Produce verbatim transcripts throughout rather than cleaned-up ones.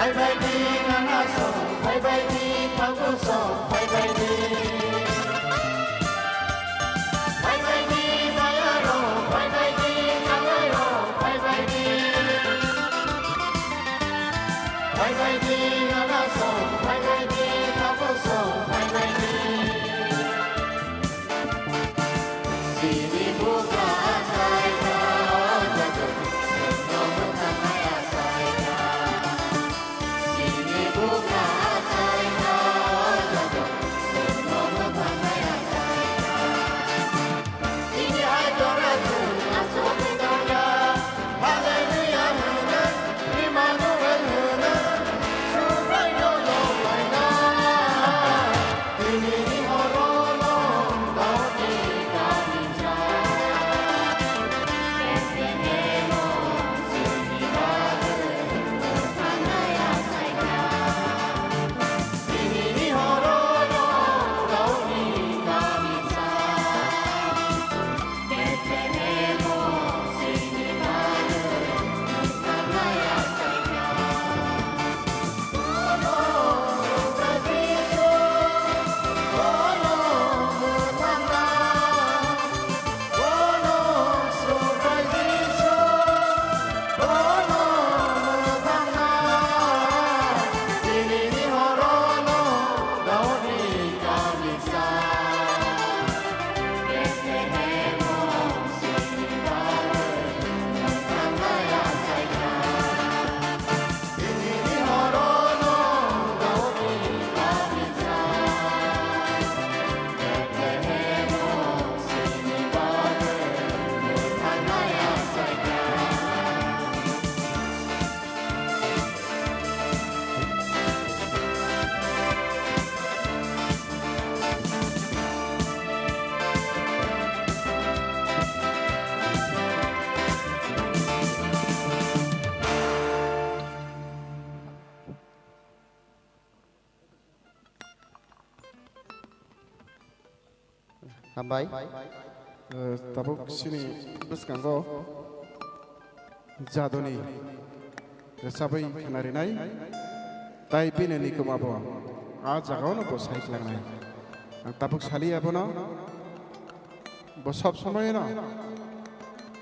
Phaibaidi nana song, phaibaidi thabu song, phaibaidi. Phaibaidi bayaro, phaibaidi chalayo, phaibaidi. Phaibaidi nana song, phaibaidi thabu song, phaibaidi. Chini buka achaikha, o jaga, chwngno mwthangwi achaikha. Chini buka achaikha, o jaga, chwngno mwthangwi achaikha. Tini hai jora chwng aswk wngya, Hallelujah hwno, Emmanuel hwno, Subraino yonglaina. Tinini horono Daudni kamisa, Bethlehemo chini bagwi mwthangnai achaikha. Tinini horono Daudni kamisa, Bethlehemo chini bagwi mwthangnai achaikha. Hambai. Eh, tabuk chini bwskango jaduni rwchabwi khwnarinai, tai bini nikuma bo a jagao no bo sai klangnai. Ang tabuk sali abono, bo sob somoy no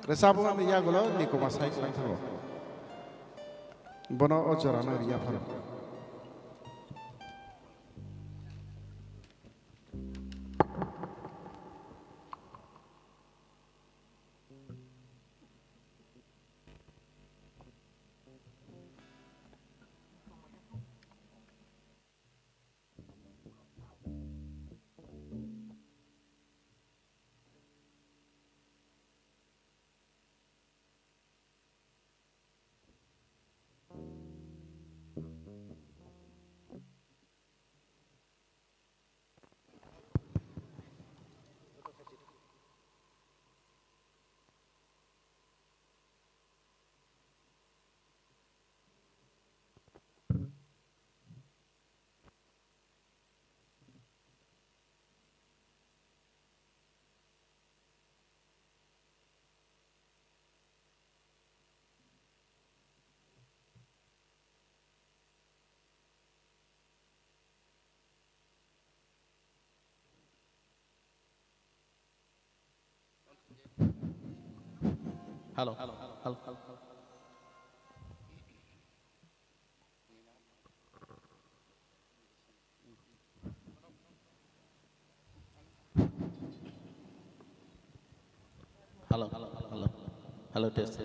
rwchabwi yagulo nikuma sai klang thango. Bono o jora no riya phano. Hello. Hello. Hello. Hello. Hello, test.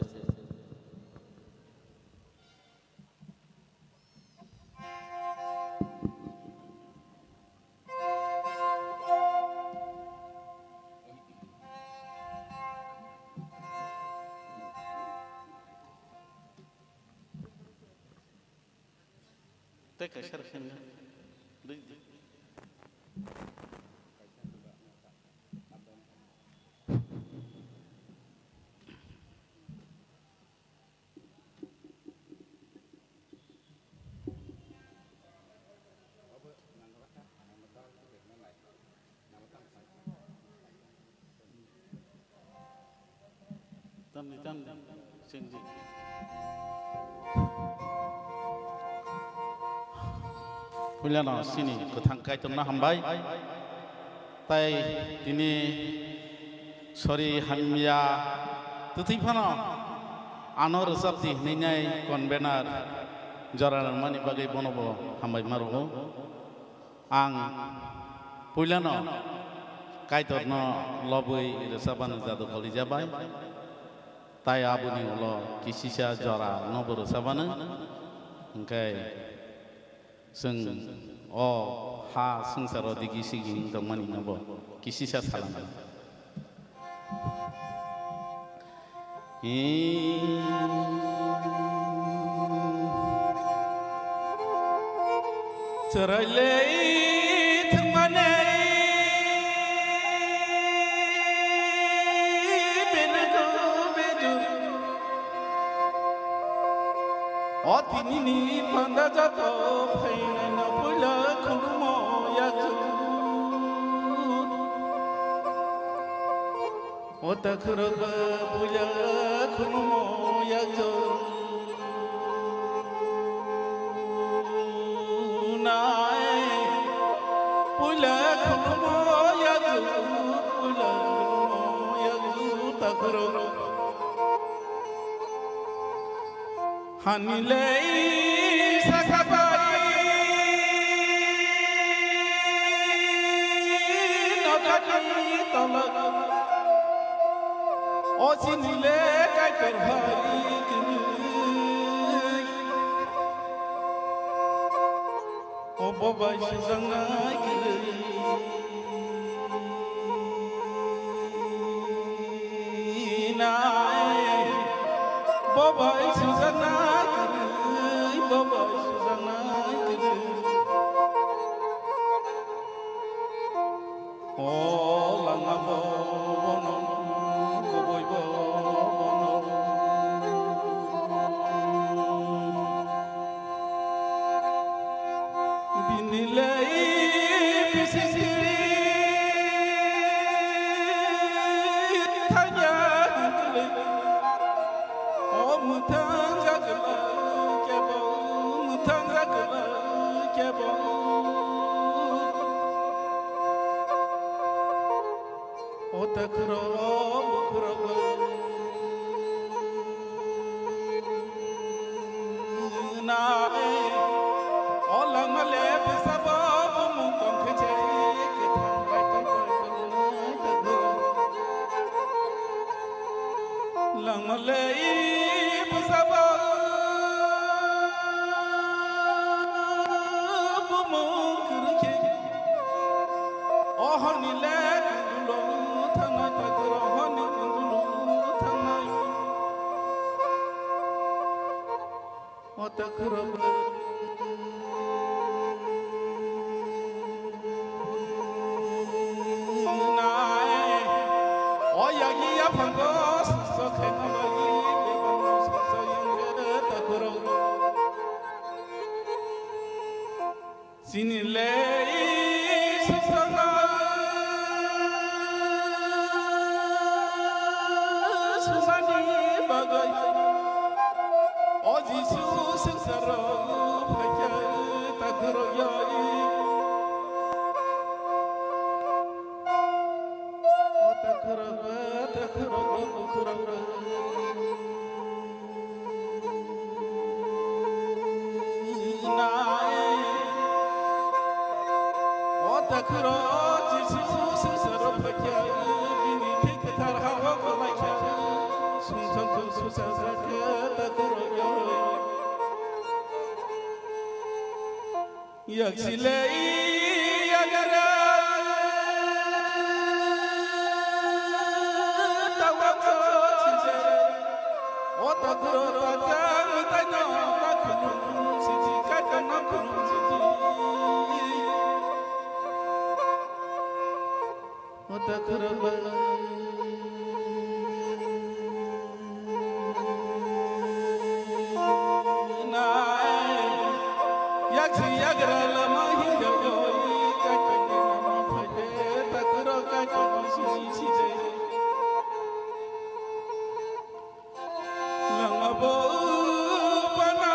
Tei kaisa rw khe nw. Tamni, tamni, sengdi. Puilano chini kwthang Kaitorno hambai. Tai tini sori hamya twtwi phano ano rwchapdi hwnwi nai convener jora rwmani bagwi bonobo hambai ma rwo. Ang puilano Kaitorno lobwi rwchapmani jadu kholijabai. Tai aboni ulo kisisa jora nobo rwchapmano. Hwnkhe chwng o ha swngcharo digi sigi wng tongmani nobo kisisa salama. Chwrailei thwngmani benugo bedu. O tinini panda jato phainaino puila khulumo yakju. O takhurok ba puila khulumo yakju. Nai puila khulumo yakju, puila khulumo yakju takhurok. Hanilei sakhabai nokani tolok. O chinile Kaitor hai kwrwi. O bo bai sujaknai kwrwi. Nai, bo bai sujaknai kwrwi, bo bai sujaknai kwrwi. O langma bo bono, kubui bo bono. Bini lei bisingtwi thangya hwnkhe, o mwthang jagwlai kebo, mwthang jagwlai kebo. O takhurok, o bukhurok, nai, o langma le bwsabo bumung tongkhe je, kwthang Kaitor bai tongnai takhurok. Langma le bwsabo bumung kwrwi khe. O horni le kundulo thangnai, takhurok horni kundulo thangnai. O takhurok nai, o yagi yaphango sokhe nai, bebang sokhe yangre takhurok. Chini lei sukthangna sumani bagwi. O Jisu swngcharo phaikha takhurok yoi. O takhurok, takhurok, bukhurok. Nai, o takhurok Jisu swngcharo phaikha, bini thwi kwthar ha-o kwlaikha, sumsokhu susajakha takhurok yoi. Yaksilei yagra tawak sije. O takhurok tajak mwtaino takhurok siji, kaitokno khurok siji. O takhurok bai nai, yaksi yagra lama hinjak yoi, kaitokni lama phaide, takhurok kaitokno siji sije. Langma bo bana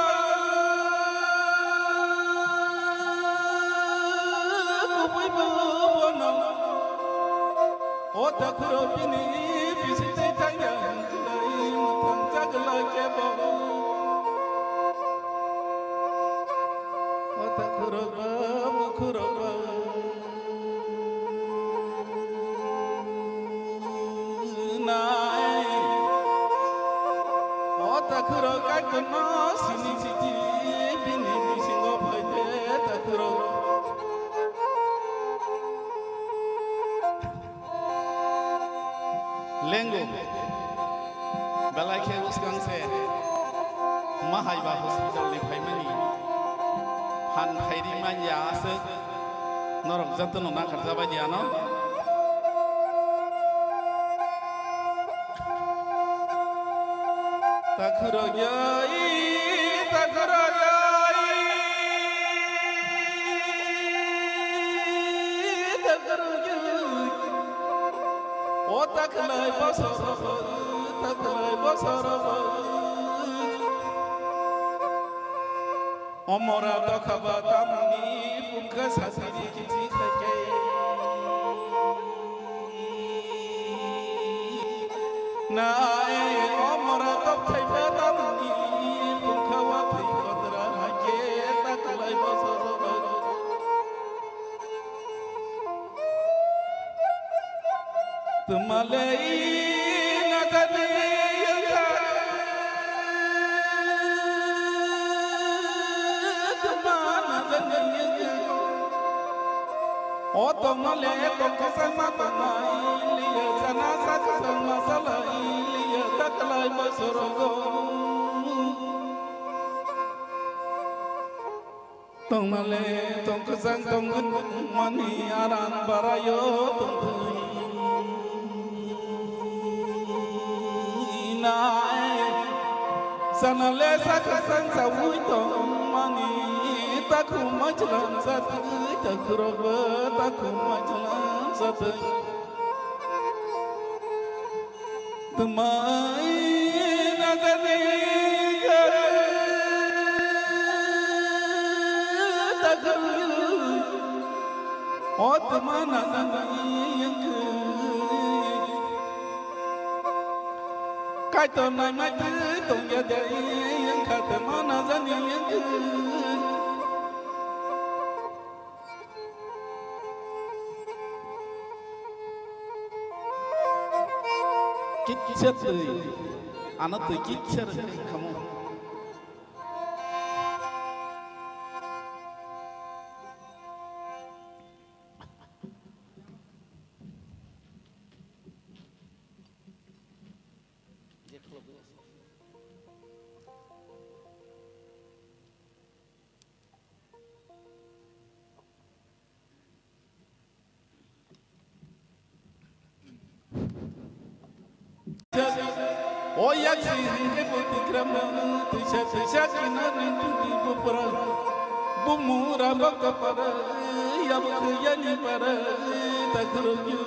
Takhurok bini bising tei thangya hwnkhwlai mwthang chaglai kebo. O takhurok ba, mukhurok ba. Nai. O takhurok kaitorno sini sidi bini bisingo phaide takhurok. Lengo. Belai khe bwskang se ma hai ba hospital ni phaimani phan khairi manya aswk norok jotono nakarjabai di ano. Takhurok yai, takhurok yai, takhurok yai. O takhlai bosor, takhlai bosor. Omora dokhaba tamni bukha satiri kichi khaikhe. Nai omora tokthai ba tamni bukha wathai kotra haikhe taklai bosor. Tma le na jani yangkha, tma na jani yangkha. O tongma le tongkha sangma tongma iliya, sana sa kwsangma sala iliya, taklai bosorogo. Tongmale tong kwchang tongmani aram barayo tongthwi. Nai sanale sa kwchang sawi tongmani takhum majlam satwi, takhurokbo takhum majlam satwi. Tma na jani khe takhum, o tma na jani khe. Kaitor naimai twi tongya de wngkha tma na jani khe. Kitsa twi, ano twi kitsa rwkha khamu. O yak si hingke bo tikram na, tuisa tuisa kina ni tuni bo para. Bo mura baka para, ya bo khaya ni para, ta khurung yu.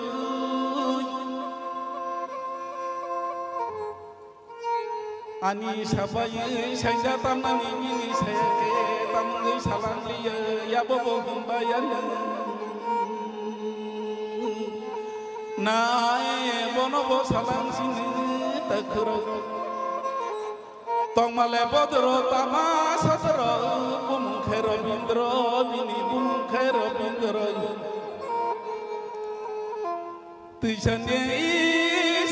Ani sabai saida tamnani bini saya ke tamungwi salang liya, yabo bo humbayani. Nai bono bo salang sini takhurok. Tongmale bodoro tama sotoro, bumung khe Robindro, bini bumung khe Robindro. Twisani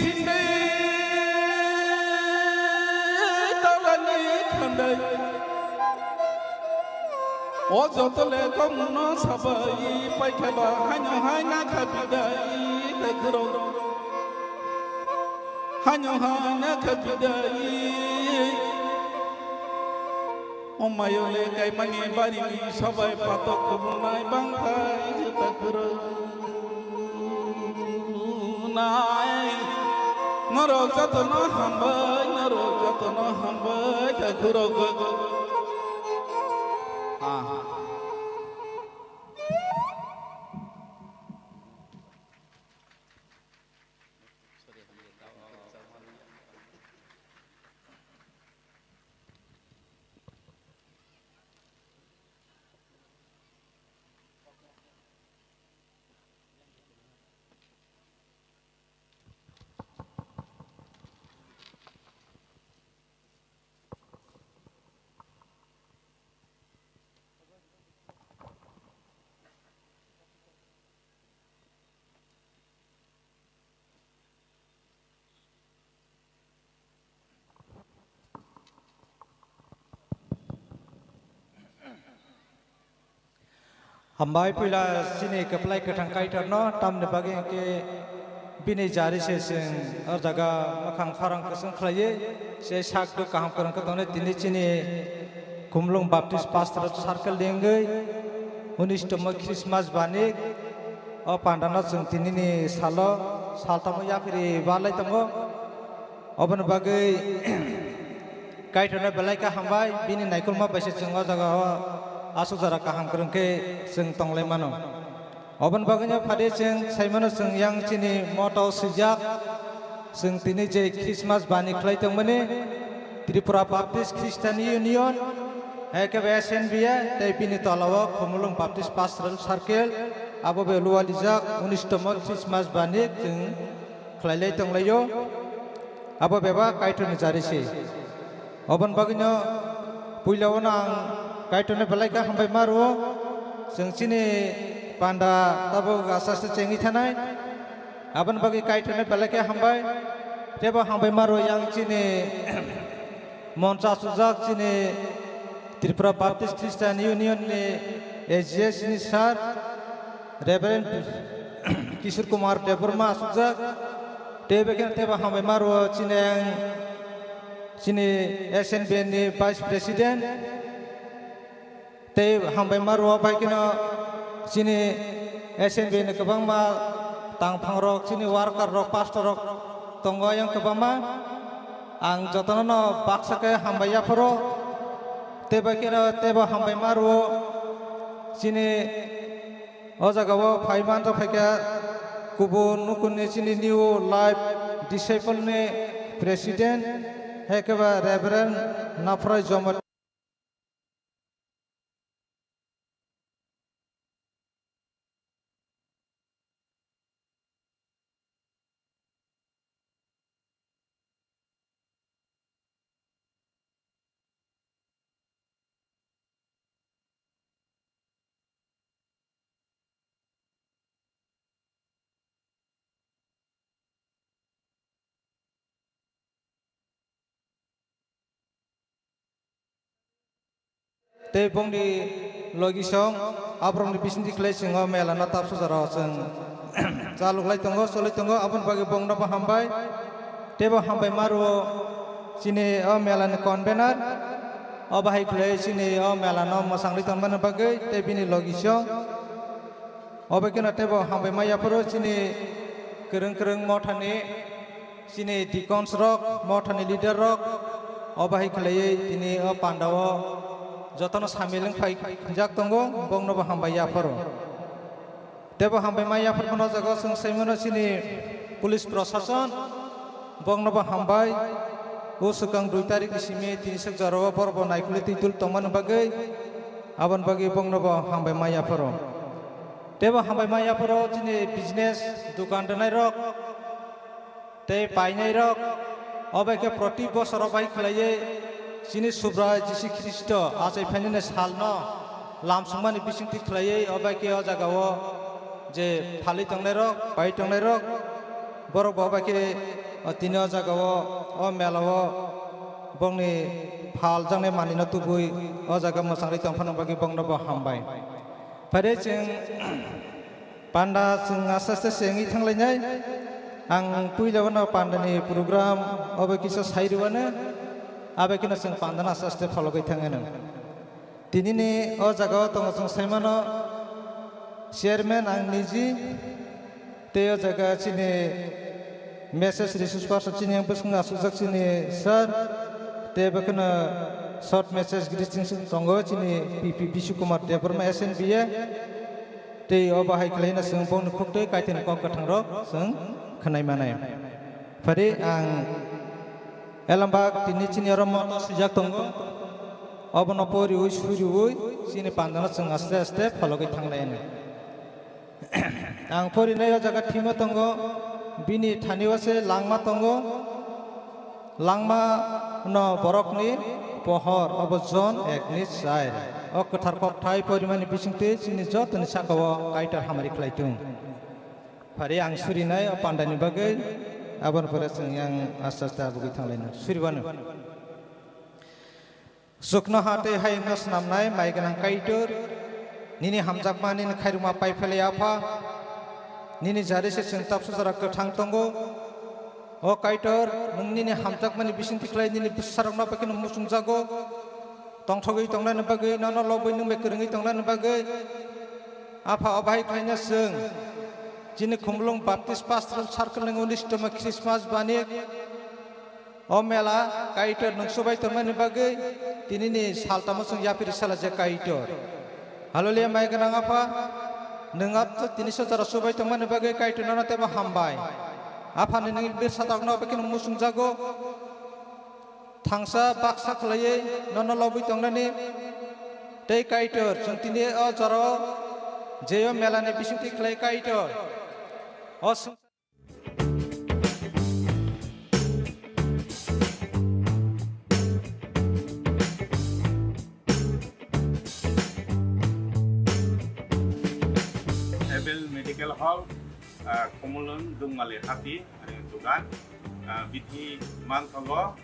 sindai talani khandai. O joto le tongno sabai paikha ba haino haina kha bidai takhurok. Haino haina kha bidai. O mayole kaimani barini sobai patok kubunai bangthai juta khurunai. Norok jotono hambai, norok jotono hambai ta khurok. Ah. Hambai puila chini kwplai kwthang Kaitorno, tamni bagwi hwnkhe bini jari se chwng o jaga mwkhang pharang kwchwng khlaiwi se sak duk kaham kwrwng khe tongnai. Tini chini Khumulwng Baptist Pastoral Circle ni wngwi unis tomo Christmas bani o pandano chwng tinini salo saltamo yaphiri balai tongo. Oboni bagwi Kaitorno belai khe hambai, bini naikolma bai se chwng o jaga o aswk jora kaham kwrwng khe chwng tonglai mano. Oboni bagwino phadi chwng sai mano chwng yang chini moto swijak, chwng tini je Christmas bani khlai tongmani Tripura Baptist Christian Union, hai khe S N B A, tei bini tola o Khumulwng Baptist Pastoral Circle, abo be lualijak unis tomo Christmas bani chwng khlailai tonglaio. Abo bebak Kaitorni jari se. Oboni bagwino puila o ang Kaitorno belai khe hambai ma rwo. Chwng chini panda tabuk aste aste chengwi thanai. Aboni bagwi Kaitorno belai khe hambai. Tebo hambai ma rwo yang chini moncha sujak chini Tripura Baptist Christian Union ni A G S ni sir, Reverend Kishore Kumar Debbarma asukjak. Tei bai kheno tebo hambai ma rwo chini ang, chini S N B ni Vice President. Tei hambai ma rwo bai kheno chini S N B ni kwbangma tangphang rok, chini worker rok, pastor rok tongo yang kwbangma. Ang jotono no baksa khe hambai yapharo. Tei bai kheno tebo hambai ma rwo chini o jaga o phai manjak phaikha kubun nukhungni chini New Life Disciple ni President, hai khe ba Reverend Naphrai Joma. Tei bongni logisong aborokni bisingtwi khlai chwng o mela no tapsajaro chwng chalok lai tongo, choloi tongo, aboni bagwi bongno bo hambai. Tei bo hambai ma rwo chini o mela ni convener, o bahai khlai chini o mela no mwsangwi tongmani bagwi tei bini logisong. Obo kheno tei bo hambai ma yapharo chini kwrwng kwrwng mothani, chini deacons rok, mothani leader rok, obo hai khlaiwi tini o panda o jotono samil wng phai jak tongo, bongno bo hambai yapharo. Tei bo hambai ma yaphar phano jaga o chwng sai mano chini police prosason, bongno bo hambai. O swkang dui tarik ni simi tini swk jora o borok bo naikolwi twi dul tongmani bagwi, aboni bagwi bongno bo hambai ma yapharo. Tei bo hambai ma yapharo chini business dukan rwnai rok tei painai rok, obo khe proti bosoro bai khlaiwi chini Subrai Jisu Khristo achai phainani salno lamsongmani bisingtwi khlaiwi obo khe o jaga o je phalwi tongnai rok, pai tongnai rok, borok bo obo khe tini o jaga o, o mela o bongni phaljaknai manwino tubui o jaga mwchangwi tongphano bagwi bongno bo hambai. Phare chwng panda chwng aste aste se wngwi thanglainai. Ang puila uano pandani program obo kisa sai rwano, abai kheno chwng pandano aste aste phologwi thangano. Tinini o jaga o tongo chwng sai mano chairman ang niji, tei o jaga chini message resource person chini yang bwskango asukjak chini sir, tei bo kheno short message greetings tongo chini P P Bishu Kumar Debbarma S N B A, tei obo hai khlaina chwng bongni khuktwi Kaitorni kok kwthang rok chwng khwnai manai. Phari ang elambak tini chini oro moto swijak tongo, obono poriwi suriwi chini pandano chwng aste aste phologwi thanglaino. Ang porinai o jaga thwima tongo, bini thani o se langma tongo, langma no borokni pohor, obo Jon ek ni char. O kwthar kokthai porimani bisingtwi chini jotoni saka o Kaitor hamari khlai thung. Phari ang surinai o pandani bagwi, aboni pore chwng yang aste aste abugwi thanglaino. Suribano. Chuknoha tei hayungno snamnai mai gwnang Kaitor, Nini hamjakma nini khairokma paiphailai Apha. Nini jari se chwng tabsa jora kwthang tongo. O Kaitor, nwng nini hamjakmani bisingtwi khlai nini bwsarokno bai kheno muchungjago. Tongthogwi tongnani bagwi, nono lobwi nwng bai kwrwngwi tongnani bagwi. Apha, o bahai khlaina chwng chini Khumulwng Baptist Pastoral Circle ni unis tongma Christmas bani. O mela Kaitor nwng subai tongmani bagwi tinini saltamo chwng yapri sala je Kaitor. Hallelujah, mai gwnang Apha. Nwng ap-, tini sojaro subai tongmani bagwi Kaitor nono tebo hambai. Aphani nini birsa tokno bai kheno muchungjago. Thangsa baksa khlaiwi nono lobwi tongnani. Tei Kaitor, chwng tini o jorao je o melani bisingtwi khlai Kaitor. O swng- Abel Medical Hall, ah, Khumulwng Dungmali Hati, ani dugan, ah, bithi manthogo,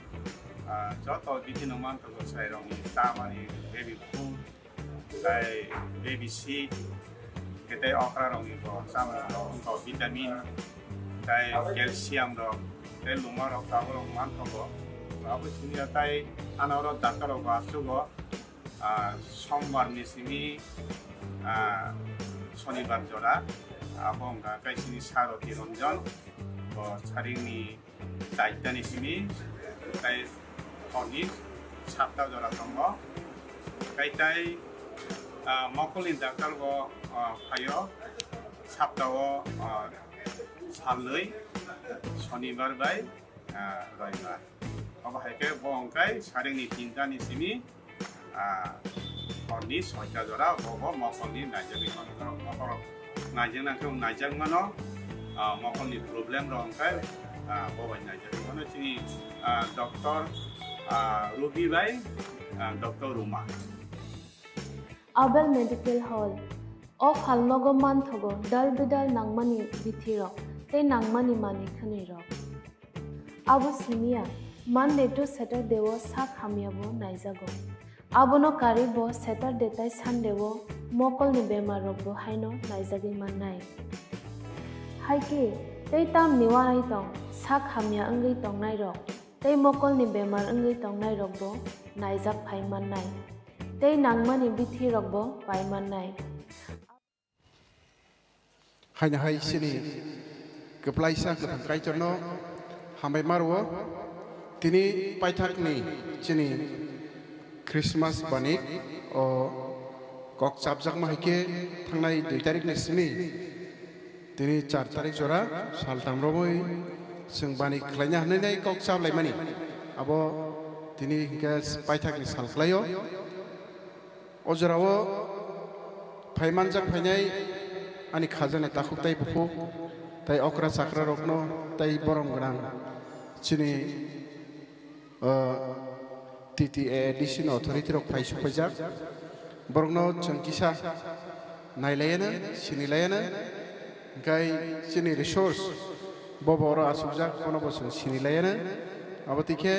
ah, joto bithi no manthogo, sai rokni chamani baby food, tai baby seat, khe tai okra rokni bo chamung rok wngkha vitamin, tai calcium rok, tai luma rok tabuk rok manthogo. Abo simi ya tai ano oro doctor rok bo achugo, ah, sombar ni simi, ah, sonibar jora, abo wngkha kaisini Saroti Ranjan, bo saringni chaitani simi, tai horni sapta jora tongo. Kai tai, ah, mokolni daktar bo, ah, phaio saptao, ah, salnwi, sonibar bai, ah, roibar. Obo hai khe bo wngkai saringni tintani simi, ah, horni soita jora, bo, bo mokolni naijagwi mano. Borok mokolrok naijak nang khe naijak mano, ah, mokolni problem rok wngkhe, ah, bo bai naijak mano. Chini, ah, doctor, ah, Rubi bai, ah, doctor Ruma. Abel Medical Hall. O phalnogo manthogo dal bidal nangmani bithirok tei nangmani manwi khwnwirok. Abo simiya Monday to Saturday o sak hamya bo naijago. Abono karwi bo Saturday tai Sunday o mokolni bemar rok bo haino naijagwi mannai. Hai khe tei tamni uanai tong sak hamya wngwi tongnai rok tei mokolni bemar wngwi tongnai rok bo naijak phai mannai tei nangmani bithi rok bo pai mannai. Haino hai chini kwplaisa kwthang Kaitorno hambai ma rwo. Tini paithakni chini Christmas bani o kok chapjakma hai khe thangnai dui tarikni simi tini char tarik jora saltham romwi chwng bani khlaina hwnwi nai kok chaplaimani. Abo tini hinkhe paithakni sal khlaio. O jorao phai manjak phainai ani khajani takhuk tai bukhuk tai okra chakra rokno tai borom gwnang chini, o, T T A A D C ni authority rok phai sokpaijak. Borokno chwng kisa nailayano, sinilayano, hwnkhe chini resource bobo oro achukjak, bono bo chwng sinilayano. Abo twi khe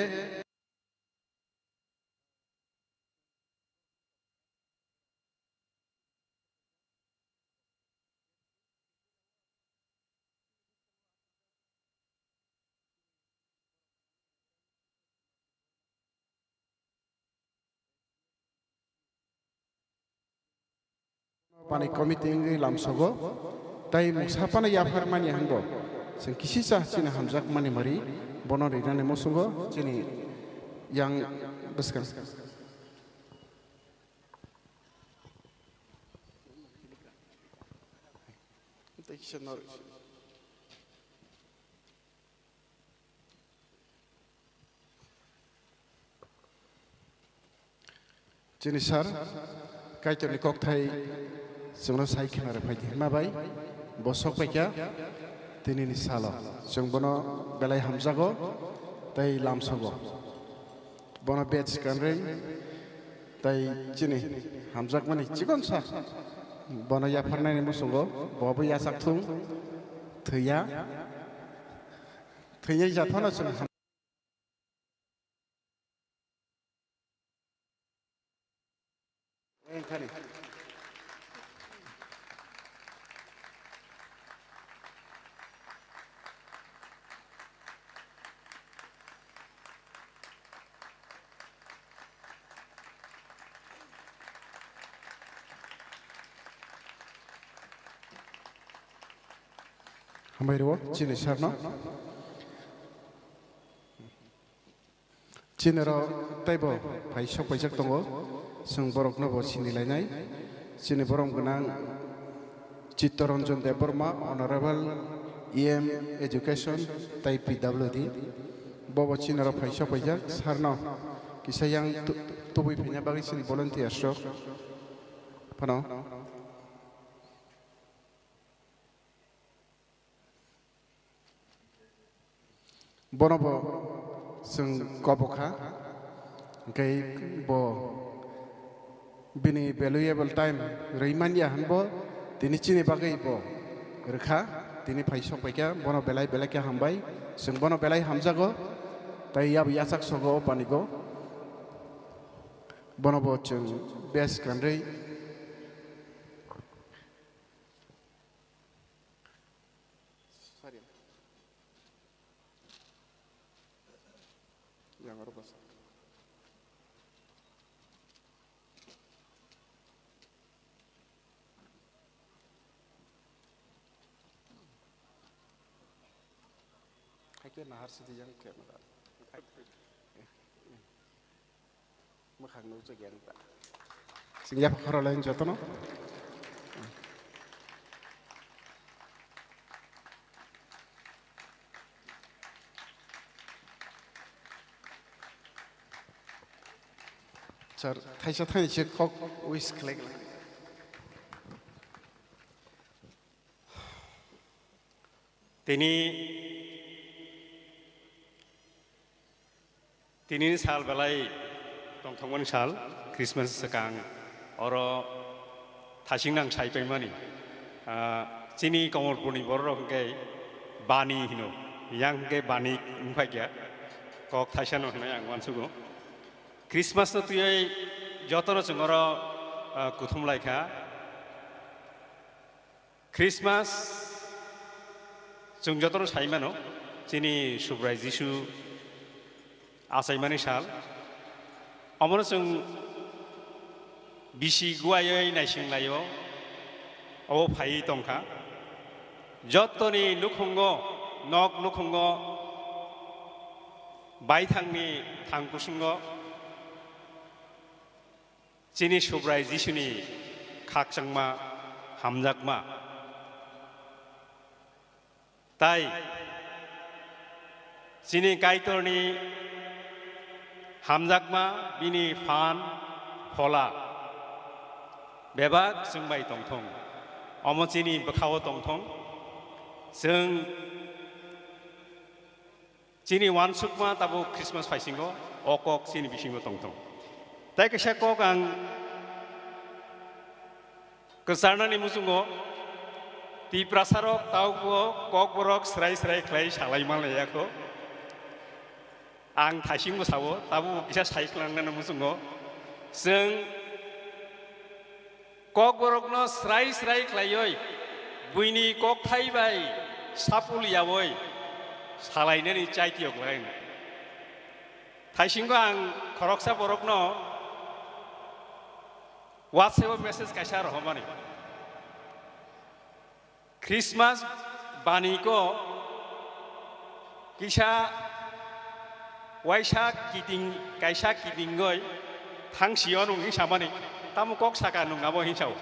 Bani committee wngwi lamsogo, tai mungsa phano yaphar mani hwngo. Chwng kisisa chini hamjakmani mari bono rinani muchungo chini yang bwskang. Tei kisa nor-, Chini sir, Kaitorni kokthai chwngno sai khna rwphai di hwnma bai, bo sok paikha tinini salo. Chwng bono belai hamjago tei lamsogo. Bono bej kanrwi tei chini hamjakmani chikonsa bono yapharnani muchungo, bo bo yachak thung, thwiya, thwinai jathano chwng ham-, Engkhani. Hambai rwo chini sarno. Chini ro teibo phai sok paijak tongo. Chwng borokno bo sini lainai. Chini borom gwnang Chittaranjan Debbarma, Honorable E M Education tei P W D. Bobo chini ro phai sok paijak sarno kisa yang tu-, tubui phaina bagwi chini volunteers rok phano. Bono bo chwng kobo kha, hwnkhe bo bini valuable time rwi man ya hwn bo tini chini bagwi bo rwkha, tini phai sok paikha, bono belai belai khe hambai, chwng bono belai hamjago, tei yabo yachak sogo o banigo, bono bo chwng best kanrwi. Sorry. Yang oro basa. Hai ke nahar sidi yang ke nahar. Mwkhang nukjak yang ta. Sing yapha khorok lai jotono. Sir, thaisa thaini se kok wish khlai khlai. Tini, tini sal belai tongthokmani sal, Christmas swkang oro thasing nang sai paimani. Ah, chini Komolpurni bororok hwnkhe bani hino, yang hwnkhe bani wngphaikha, kok thaisano hwnwi ang uansugo. Christmas no twiwi jotono chwng oro, ah, kuthum laikha. Christmas chwng jotono sai mano, chini Subrai Jisu achaimani sal. Omono chwng bisi guaiwi naising laio, obo phaiwi tongkha. Jottoni nukhungo, nok nukhungo, baithangni thang kusungo, chini Subrai Jisuni khakchangma, hamjakma. Tai chini Kaitorni hamjakma, bini phan, phola bebak chwng bai tongthong. Omo chini bwkhao tongthong. Chwng Chini uansukma tabuk Christmas phaisingo, o kok chini bisingo tongthong. Tai kaisa kok ang kwcharnani muchungo, Tiprasarok taubo kokborok srai srai khlai salai manlaiya kho. Ang thaisingbo sao, tabuk kisa sai khwlangnani muchungo. Chwng Kokborokno srai srai khlaiwi buini kokthai bai sapul yaui salainani chaitiyok laina. Thaisingo ang khoroksa borokno WhatsApp-o message kaisa rohormani. Christmas bani ko kisa waisa kiting, kaisa kitingoi thangsi o nung hinsa mani, tamo kok saka nung abo hinsa o.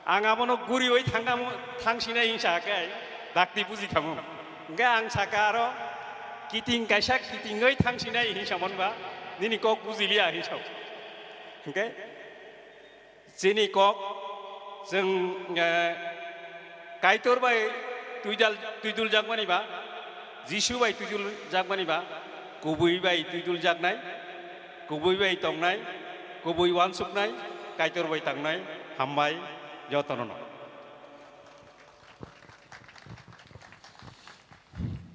Ang abono gurioi thangkamo, thangsinai hinsa khe dakti buji khamu. Hingke ang saka aro kiting kaisa kitingoi thangsinai hinsa mon ba nini kok buji liya hinsa o. Hingke Chini kok, chwng, eh, Kaitor bai twidal-, twidul jakmani ba, Jisu bai twidul jakmani ba, kubui bai twidul jaknai, kubui bai tongnai, kubui uansuknai, Kaitor bai tangnai, hambai jotono no.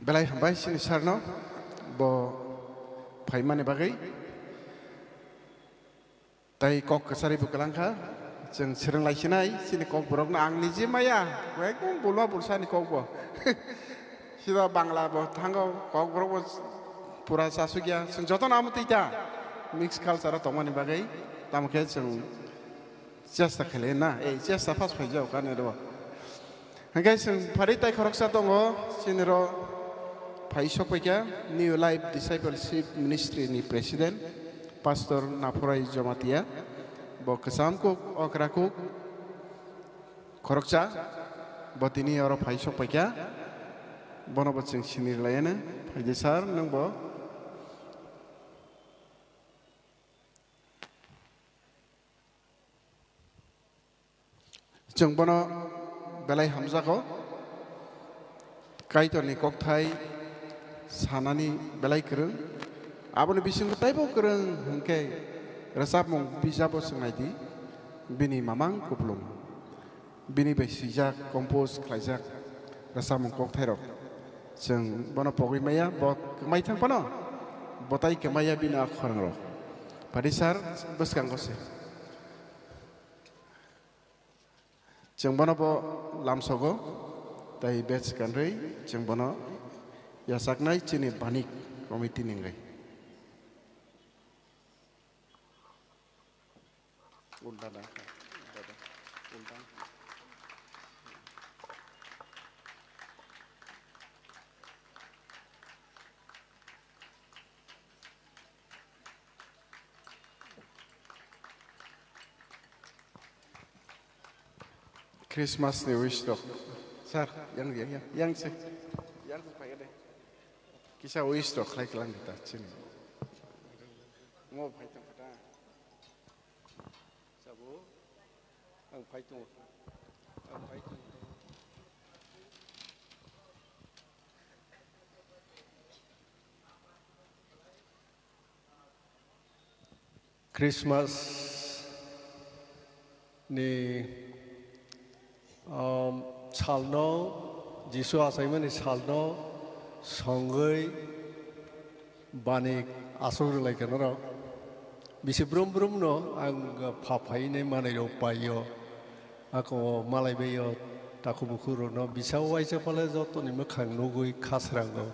Belai hambai chini sarno bo phaimani bagwi. Tai kok kwcharwi bo kwlangkha, chwng swrwng lai sinai, chini kok borokno ang niji maya, ekdom bulma bulsani kok bo. Sida Bangla bo thango, kok borok bo pura chasukya, chwng jotono amo twi ta. Mix culture o tongmani bagwi, tamo khe chwng chesta khailai na, ei chesta first phaijak kani rw. Hingke chwng phari tai khoroksa tongo, chini ro phai sok paikha New Life Discipleship Ministry ni President, Pastor Naphorai Jamatia. Bo kwcham kuk, okra kuk, khoroksa, bo tini oro phai sok paikha. Bono bo chwng sinir laiano. Phaidi sir, nwng bo. Chwng bono belai hamjago. Kaitorni kokthai sanani belai kwrwng. Aboni bisingo taibo kwrwng hwnkhe rwchapmung bijabo chwng naidi. Bini mamang kupulung. Bini bai swijak, compose khlaijak rwchapmung kokthairok. Chwng bono pogwi maya, bo kwmai thang phano, bo tai kwmaya bini a khorang rok. Padi sir, bwskango se. Chwng bono bo lamsogo, tai bej kanrwi chwng bono yachaknai chini banik committee ni wngwi. Ulta da. Ulta da. Ulta. Christmas ni wish rok. Sir, yang, yang, yang, yang se. Yang se phai de. Kisa wish rok khlai klang ta chini. Mo phai tong kata. Sabo, ang phai tongo. Ang phai tongo. Christmas ni, um, salno, Jisu achaimani salno songwi bani aswk rwlaikha norok. Bisi brum brum no ang pha phainai manwi rok paio. Ako malai baio, takhuk bukhuk rokno bisa uaisa phale jotoni mwkhang nugwi khasrango.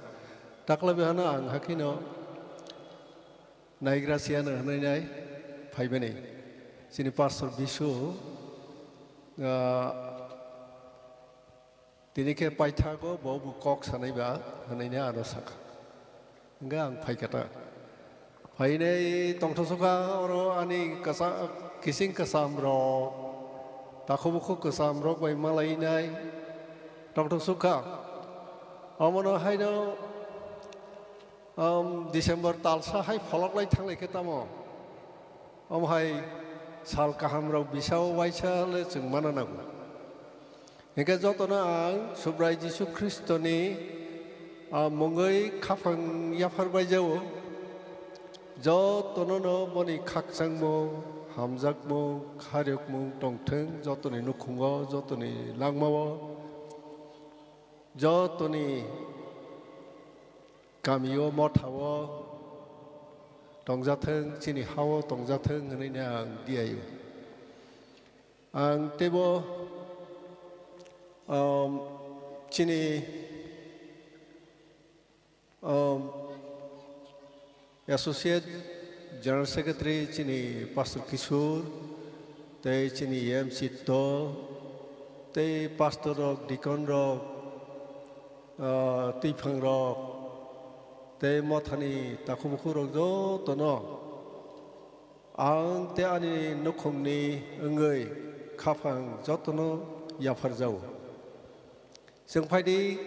Takla bihano ang hakhino naigra siyano hwnwi nai phaibani. Chini pastor Bisu, ah, tini khe paithago bo bo kok sanai ba hwnwi nai ano sakha. Hingkhe ang phaikha ta. Phainai tongthosukha oro ani kasa-, kising kasam rok, takhuk bukhuk kasam rok bai malainai tongthosukha. Omono haino, um, December talsa hai pholok lai thanglai khe tamo? Omo hai sal kaham rok bisa uaisa le chwng mana nango. Hingkhe jotono ang Subrai Jisu Khristoni, ah, mungwi khaphang yaphar bai jao. Jotono no boni khakchangmung, hamjakmung, khairokmung tongthwng jotoni nukhungo, jotoni langmao, jotoni kamio, mothao tongjathwng, chini hao tongjathwng hwnwi no ang diaio. Ang teibo, um, chini, um, Associate General Secretary chini Pastor Kishore, tei chini M C to, tei pastor rok, deacon rok, ah, twiphang rok, tei mothani takhuk bukhuk rok jotono ang tei ani nukhungni wngwi khaphang jotono yapharjao. Chwng phaidi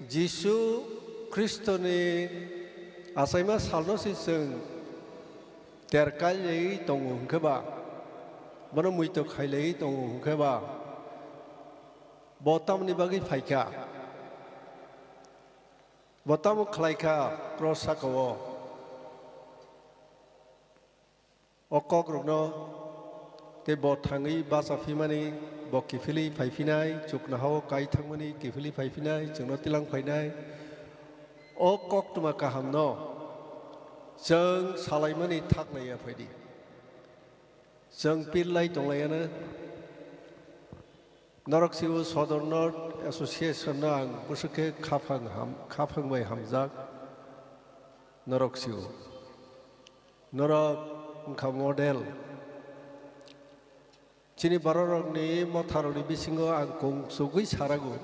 Jisu Khristoni achaima salno se chwng terkailwi tongo hwnkhe ba, bono muitok khailaiwi tongo hwnkhe ba, bo tamoni bagwi phaikha? Bo tamo khlaikha cross saka-o? O kokrokno tei bo thangwi bacha phimani, bo kiphilwi phai phinai, chuknohao kai thangmani, kiphilwi phai phinai, chwngno tilang phainai. O koktwma kahamno chwng salaimani thak naiya phaidi. Chwng pir lai tonglaiano. Norok sio Sodor North Association no ang bwswk khe khaphang ham, khaphang bai hamjak. Norok sio. Norok wngkha model. Chini bororokni motharokni bisingo ang kungsugwi sarago,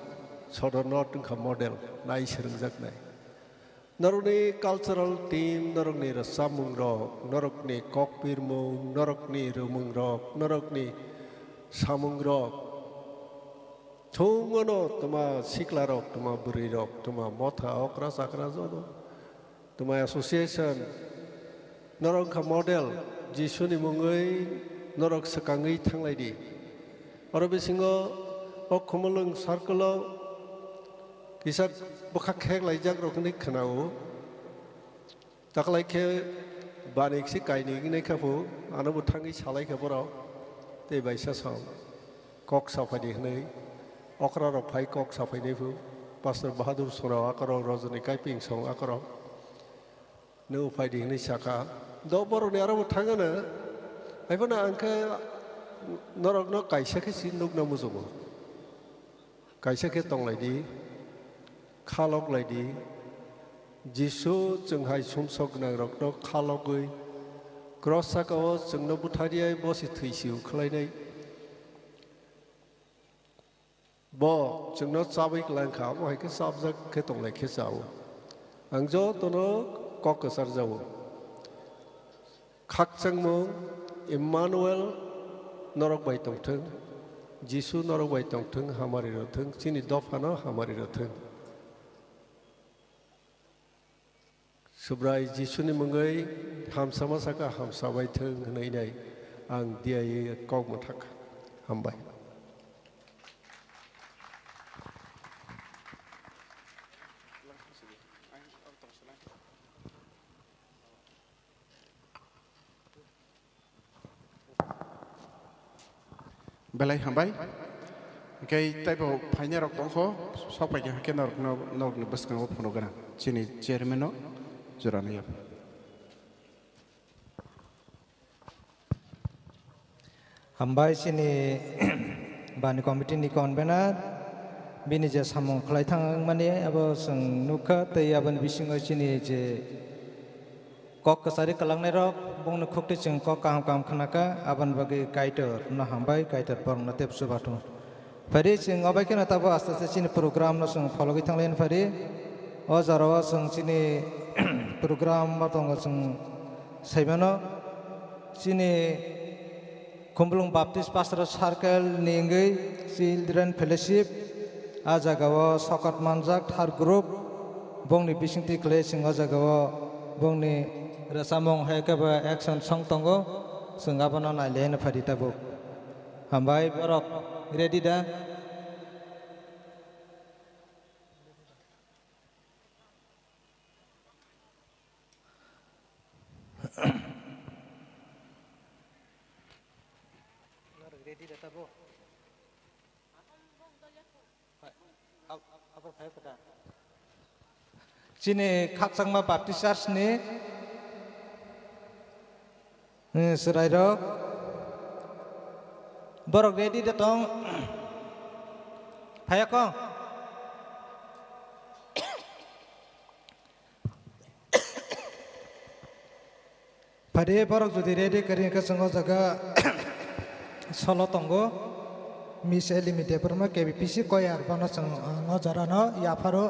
Sodor North wngkha model, nai swrwngjaknai. Norokni cultural team, norokni rwchapmungrok, norokni kokpirmung, norokni rwmungrok, norokni samungrok, thungono twma siklarok, twma bwrwirok, twma motha okra chakra jono, twma association, norok wngkha model, Jisuni mungwi norok swkangwi thanglaidi. Oro bisingo o Khumulwng circle-o kisa bwkha kheklaijakrok hinwi khwnao. Taklai khe banik se kainwi wngnai kha phu, ano bo thangwi salai kha borok. Tei bai sasao kok saphaidi hwnwi, okra rok phai kok saphainai phu, Pastor Bahadur Sorao akorok, Rajani Kaiping song akorok. Nw phaidi hwnwi sakha. Do borokni aro bo thangano, haiphano ang khe norokno kaisa khe si nukna muchungo. Kaisa khe tonglaidi, kha loklaidi. Jisu chwng hai sumsok gwnangrokno kha logwi cross saka-o chwngno butharwi bo se thwi si-o khlainai. Bo chwngno chabwi kwlang kha, omo hai khe chabjak khe tonglai khe cha-o. Ang jotono kok kwcharjao. Khakchangmung Emmanuel norok bai tongthwng, Jisu norok bai tongthwng, hamari rwthwng, chini dophano hamari rwthwng. Subrai Jisuni mungwi hamsama saka hamsa bai thwng hwnwi nai ang diyaui kok mwthak. Hambai. Belai hambai. Hwnkhe teibo phainairok tongkho, sok paikha hwnkhe norokno, norokni bwskango phunukgwna chini chairman-no jora naiya. Hambai chini bani committee ni convener, bini je samung khlai thangmani abo chwng nukha, tei aboni bisingo chini je kok kwchari kwlangnairok, bongni khukti chwng kok kaham kaham khnakha, aboni bagwi Kaitor no hambai, Kaitor borokno tei chubathung. Phari chwng obai kheno tabuk aste aste chini program no chwng phologwi thanglaini phari. O jorao chwng chini program o tongo chwng saimano. Chini Khumulwng Baptist Pastoral Circle ni wngwi Children Fellowship, a jagao sokat manjak thar group, bongni bisingtwi khlai chwng o jagao bongni rwchapmung hai khe bo action song tongo, chwng abono nailaino phari tabuk. Hambai, borok ready da? Ready da tabuk? Chini Khakchangma Baptist Church ni, eh, chwrairok, borok ready da tong? Phaiya kho? Phari borok jodi ready kwrwi hwnkhe chwng o jaga solo tongo. Miss Elimi Debbarma K B P C choir bono chwng, ah, o jorano yapharo.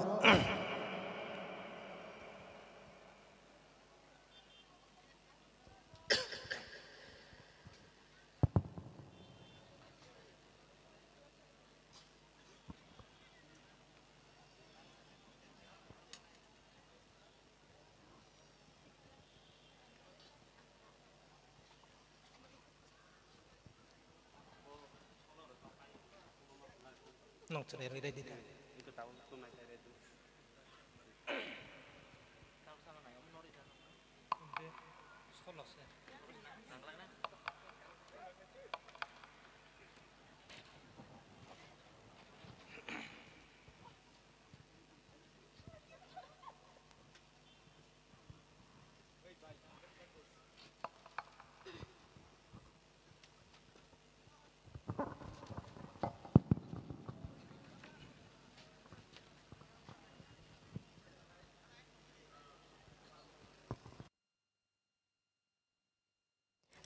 Nong chwrai rwi rai di da.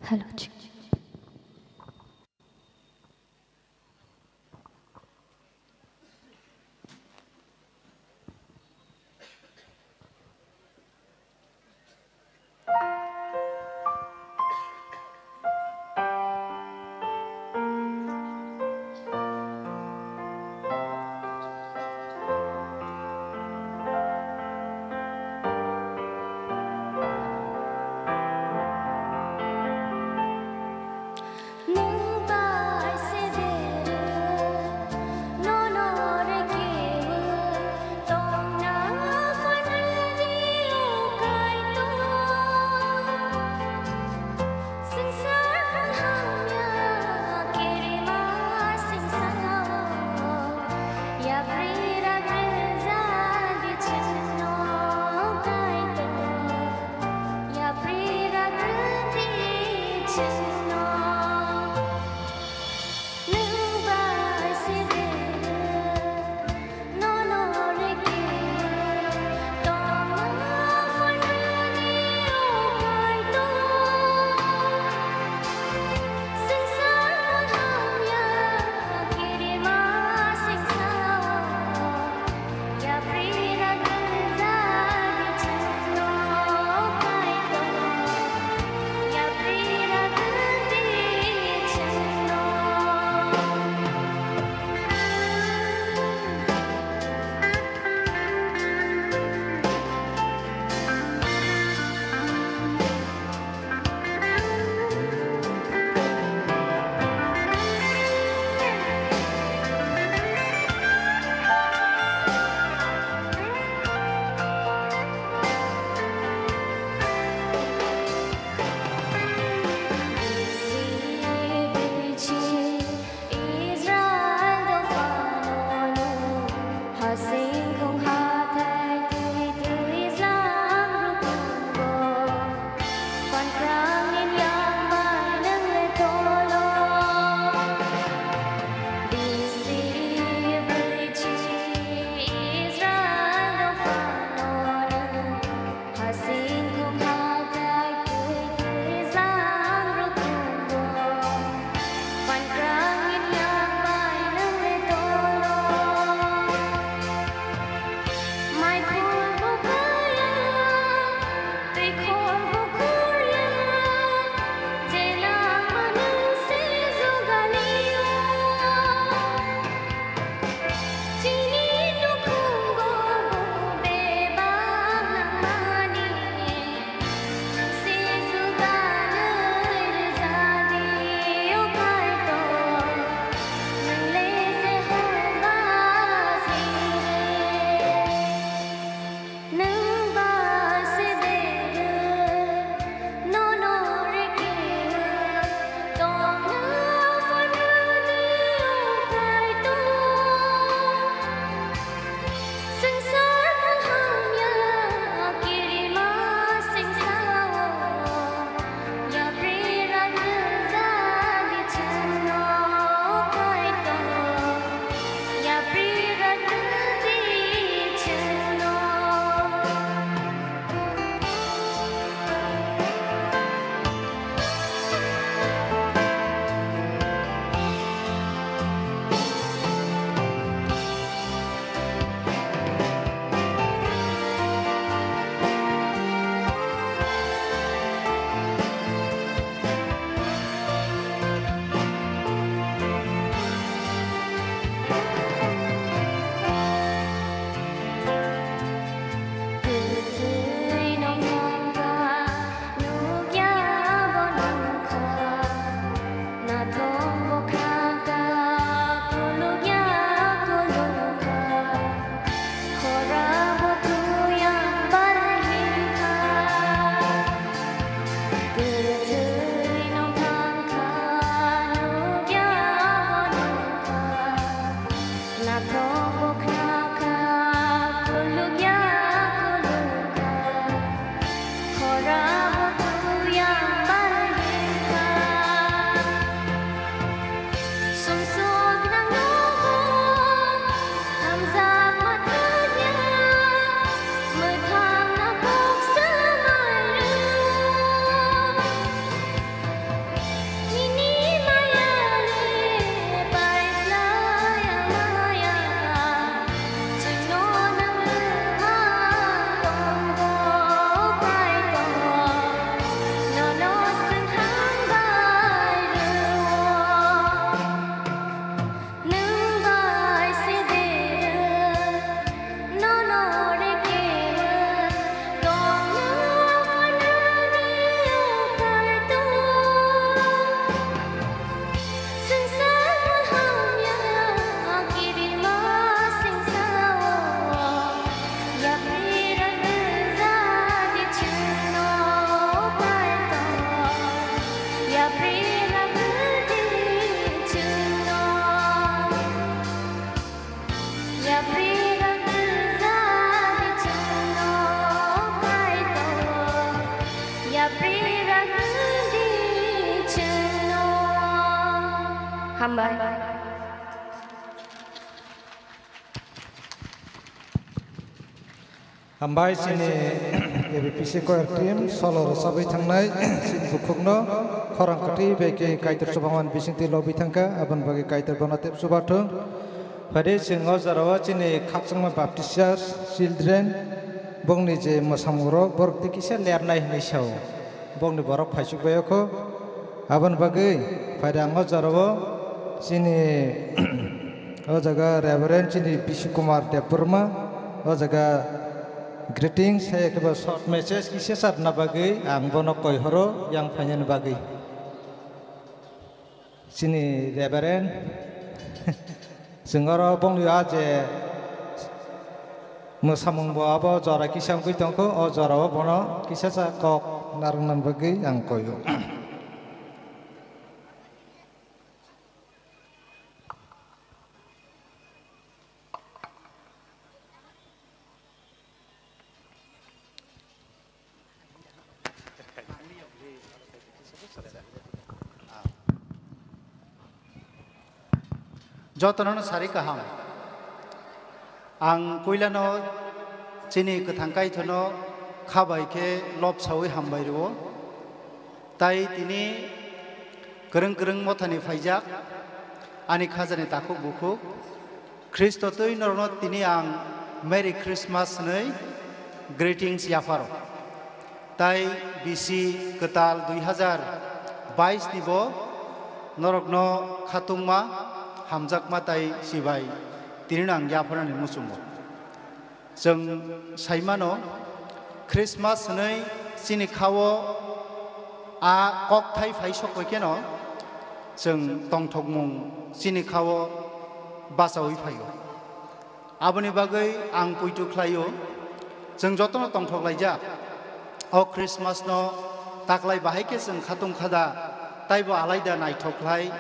Hello, check, check, check. Hambai. Hambai chini A B P C choir team solo rwchabwi thangnai chini bukhukno khorang kwtwi bai khe Kaitor chubamani bisingtwi lobwi thangkha, aboni bagwi Kaitor bono tep chubathung. Phai de chwng o jorao chini khakchangma Baptist Church children bongni je mwsamungrok borok tei kisa lernai hinwi sao, bongni borok phaisuk bai o kho. Aboni bagwi phai de ang o jorao chini o jaga Reverend chini Bishu Kumar Debbarma o jaga greetings hai khe ba short message kisa satna bagwi ang bono koi horo yang phainani bagwi. Chini Reverend, chwng oro bongni a je mwsamung bo abo jora kisa wngwi tongkho, o jorao bono kisa sa kok narwkna bagwi ang koio. Jotono sari kaham. Ang puilano chini kwthang Kaitorno kha bai khe lob saui hambai rwo. Tai tini kwrwng kwrwng mothani phaijak ani khajani takhuk bukhuk. Khristo twi norokno tini ang Merry Christmas hwnwi greetings yapharo. Tai bisi kwtal dui hazar bais ni bo norokno khatungma, hamjakma tai chibai tinino ang yapharnani muchungo. Chwng saimano, Christmas hwnwi chini khao a kokthai phai sok bai kheno chwng tongthokmung chini khao bachaui phaio. Aboni bagwi ang poito khlaio, chwng jotono tongthok laijak. O Christmas no taklai bahai khe chwng khatung khaja, taibo alaida naithok khlai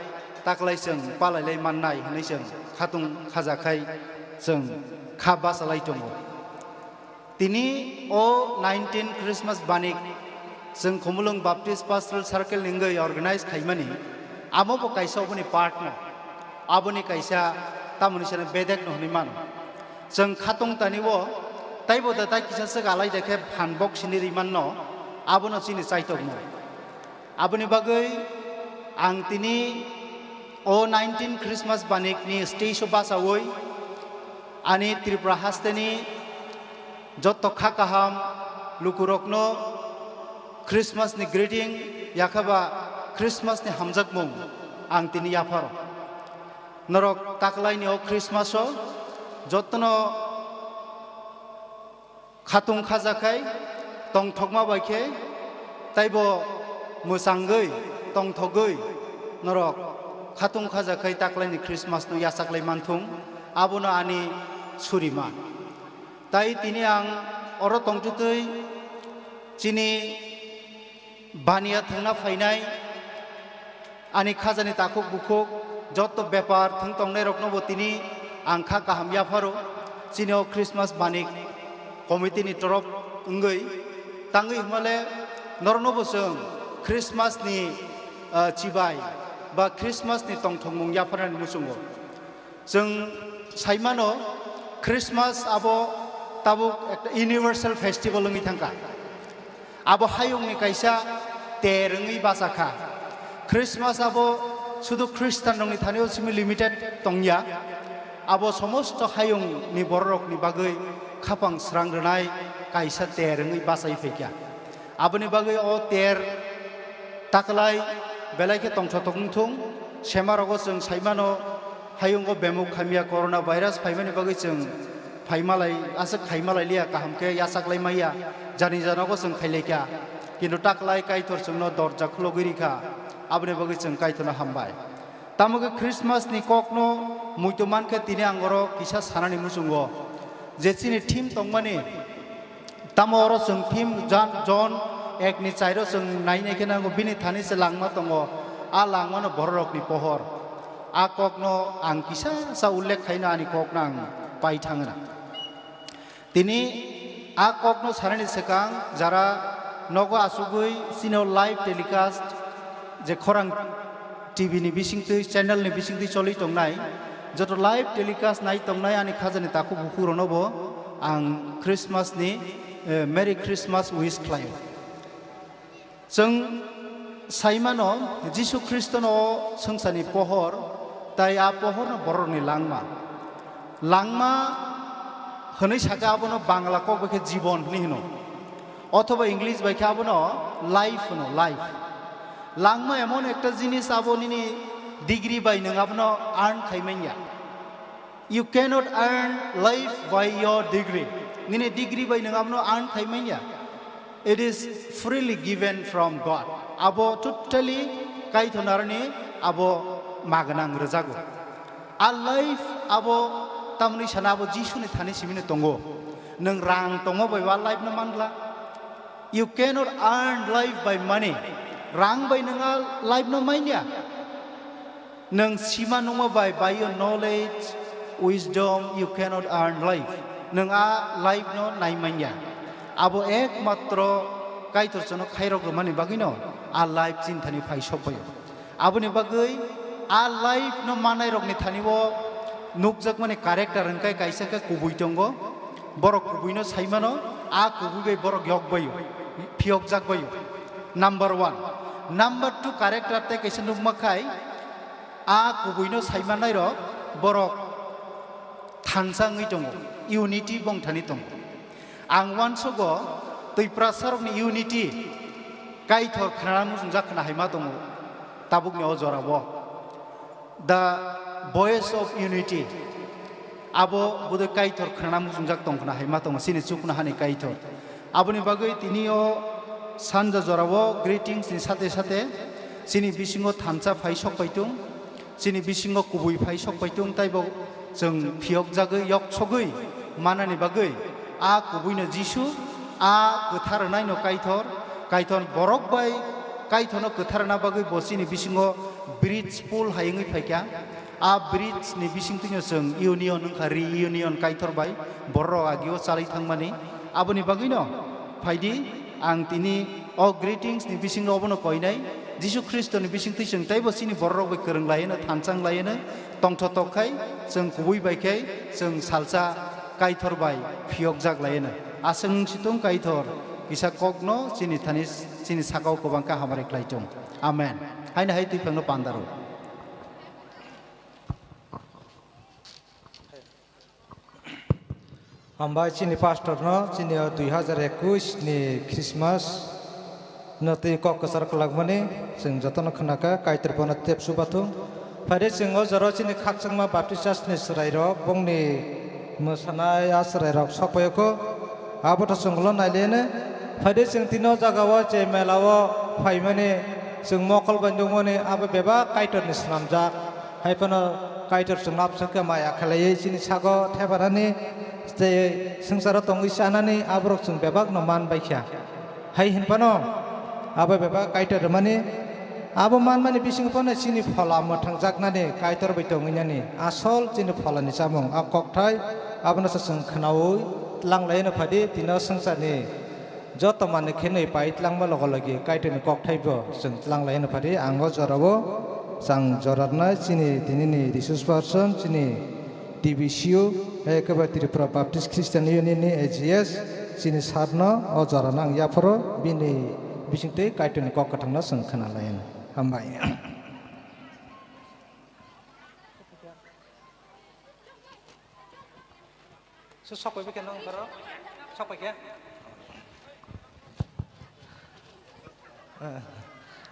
taklai chwng palailai mannai hwnwi chwng khatung khaja khai chwng kha bachalai tongo. Tini o nineteen Christmas banik chwng Khumulwng Baptist Pastoral Circle ni wngwi organize khaimani, amo bo kaisa oboni part no, aboni kaisa tamoni sene bedek no hwnwi mano. Chwng khatung tani o taibo da tai kisa swk alaida khe phan bok sini ri manno, abono chini chaitokno. Aboni bagwi ang tini o nineteen Christmas banik ni stage o bachaui ani Tripura haste ni jotto kha kaham lukurokno Christmas ni greeting yakhaba Christmas ni hamjakmung ang tini yapharo. Norok taklaini o Christmas o jottono khatung khaja khai tongthokma bai khe taibo mwchangwi tongthogwi norok khatung khaja khai taklaini Christmas no yachaklai manthung, abono ani surima. Tai tini ang oro tongtwtwi chini baniya thangna phainai ani khajani takhuk bukhuk jotto bepar thwng tongnairokno bo tini ang kha kaham yapharo. Chini o Christmas banik committee ni torop wngwi tangwi hwnmale norokno bo chwng Christmas ni, ah, chibai ba Christmas ni tongthokmung yapharnani muchungo. Chwng saimano, Christmas abo tabuk ekta universal festival wngwi thangkha. Abo hayungni kaisa ter wngwi bachakha. Christmas abo sudu Khristanrokni thani-o simi limited tongya. Abo somosto hayungni bororokni bagwi khapang srang rwnai kaisa ter wngwi bachai phaikha. Aboni bagwi o ter taklai belai khe tongthotok wngthung. Semarogo chwng saimano, hayungo bemuk hamya corona virus phaimani bagwi chwng phaimalai, aswk khaimalai liya, kaham khe yachaklai maya, jani janogo chwng khailaikha. Kintu taklai Kaitor chwngno dorja khulogwi rikha, aboni bagwi chwng Kaitorno hambai. Tamo khe Christmas ni kokno muitu mankhe tini ang oro kisa sanani muchungo, je chini theme tongmani, tamo oro chwng theme Jan-, John ek ni chai ro chwng nai nai khe nango, bini thani se langma tongo, a langmano bororokni pohor. A kokno ang kisa sa ullekh khaina ani kokno ang pai thangna. Tini a kokno sanani swkang jara nogo achugwi chini o live telecast je khorang T V ni bisingtwi, channel ni bisingtwi choli tongnai, joto live telecast nai tongnai ani khajani takhuk bukhuk rokno bo ang Christmas ni, eh, Merry Christmas wish khlaio. Chwng saimano Jisu Khristono swngcharni pohor, tai a pohorno borokni langma. Langma hwnwi sakha abono Bangla kok bai khe jibon hwnwi hwno. Othoba English bai khe abono life hwno, life. Langma emon ekta jinis abo nini degree bai nwng abono earn khai manya. You cannot earn life by your degree. Nini degree bai nwng abono earn khai manya. It is freely given from God. Abo totally Kaitor narwkni abo magnang rwjago. A life abo tamni sana abo Jisuni thani simino tongo. Nwng rang tongo bai a life no mangla. You cannot earn life by money. Rang bai nwng a life no manya. Nwng sima nungma bai, by your knowledge, wisdom, you cannot earn life. Nwng a life no nai manya. Abo ekmatro Kaitor chwngno khairok rwmani bagwino a life chini thani phai sok baio. Aboni bagwi a life no manai rokni thani o nukjakmani character hwnkhe kaisa khe kubui tongo. Borok kubui no saimano, a kubui bai borok yok baio, phiyokjak baio. Number one. Number two character tei kaisa nukma khai, a kubuino saimanairok borok thansa wngwi tongo, unity bongthani tongo. Ang uansugo Twiprasarokni unity Kaitor khnana muchungjak khna hai ma tongo tabukni o jorao. The voice of unity. Abo bodoi Kaitor khnana muchungjak tong khna hai ma tongo, chini chuknohani Kaitor. Aboni bagwi tini o sanja jorao greetings ni sate sate chini bisingo thansa phai sok pai tung, chini bisingo kubui phai sok pai tung, taibo chwng phiyokjagwi, yoksogwi manani bagwi a kubuino Jisu, a kwthar rwnaino Kaitor, Kaitor borok bai Kaitorno kwthar rwna bagwi bo chini bisingo bridge pull hai wngwi phaikha. A bridge ni bisingtwino chwng union wngkha, reunion Kaitor bai borok agio chalwi thangmani. Aboni bagwino phaidi ang tini o greetings ni bisingo obono koinai. Jisu Khristo ni bisingtwi chwng teibo chini borok bai kwrwng laiano, thanchang laiano, tongthotok khai chwng kubui bai khai chwng salsa Kaitor bai phiyokjak laiano. Aswk wng situng Kaitor kisa kokno chini thani, chini sakao kwbang khe hamari khlai tung. Amen. Haino hai twiphangno pandaro. Hambai chini pastor no, chini o dui hazar ekush ni Christmas no twi kok kwchar kwlakmani chwng jotono khnakha, Kaitor bono tep subathung. Phaide chwng o jora chini khakchangma Baptist Church ni chwrai rok, bongni mwsanai a chwrai rok sokpaiyo kho, abo to chwng ulo nailene. Phaide chwng tini o jaga o je mela o phaimani chwng mokol bai nukmani abo bebak Kaitor ni swnamjak. Hai phano Kaitor chwng abswk khe maya khlaiwi chini sago thebarani tei swngcharo tongwi chanani aborok chwng bebakno man bai kha. Hai hwn phano abo bebak Kaitor rwmani, abo manmani bisingo phano chini phola mwthangjaknani Kaitor bai tongwi nani asol chini pholani chamung a kokthai abono se chwng khnaui tlang laino phadi tino swngcharni joto manwi khenwi pai tlangma logo logi Kaitorni kokthaibo chwng tlang lai hwnwi phadi ang o jorao chwng jorarnai chini tinini resource person chini T B C U ekeba Tripura Baptist Christian Union ni A G S chini sarno o jorano ang yapharo bini bisingtwi Kaitorni kok kwthangno chwng khna lai hwnwi. Hambai. Su sokpaibo khe nang boro? Sokpai khe?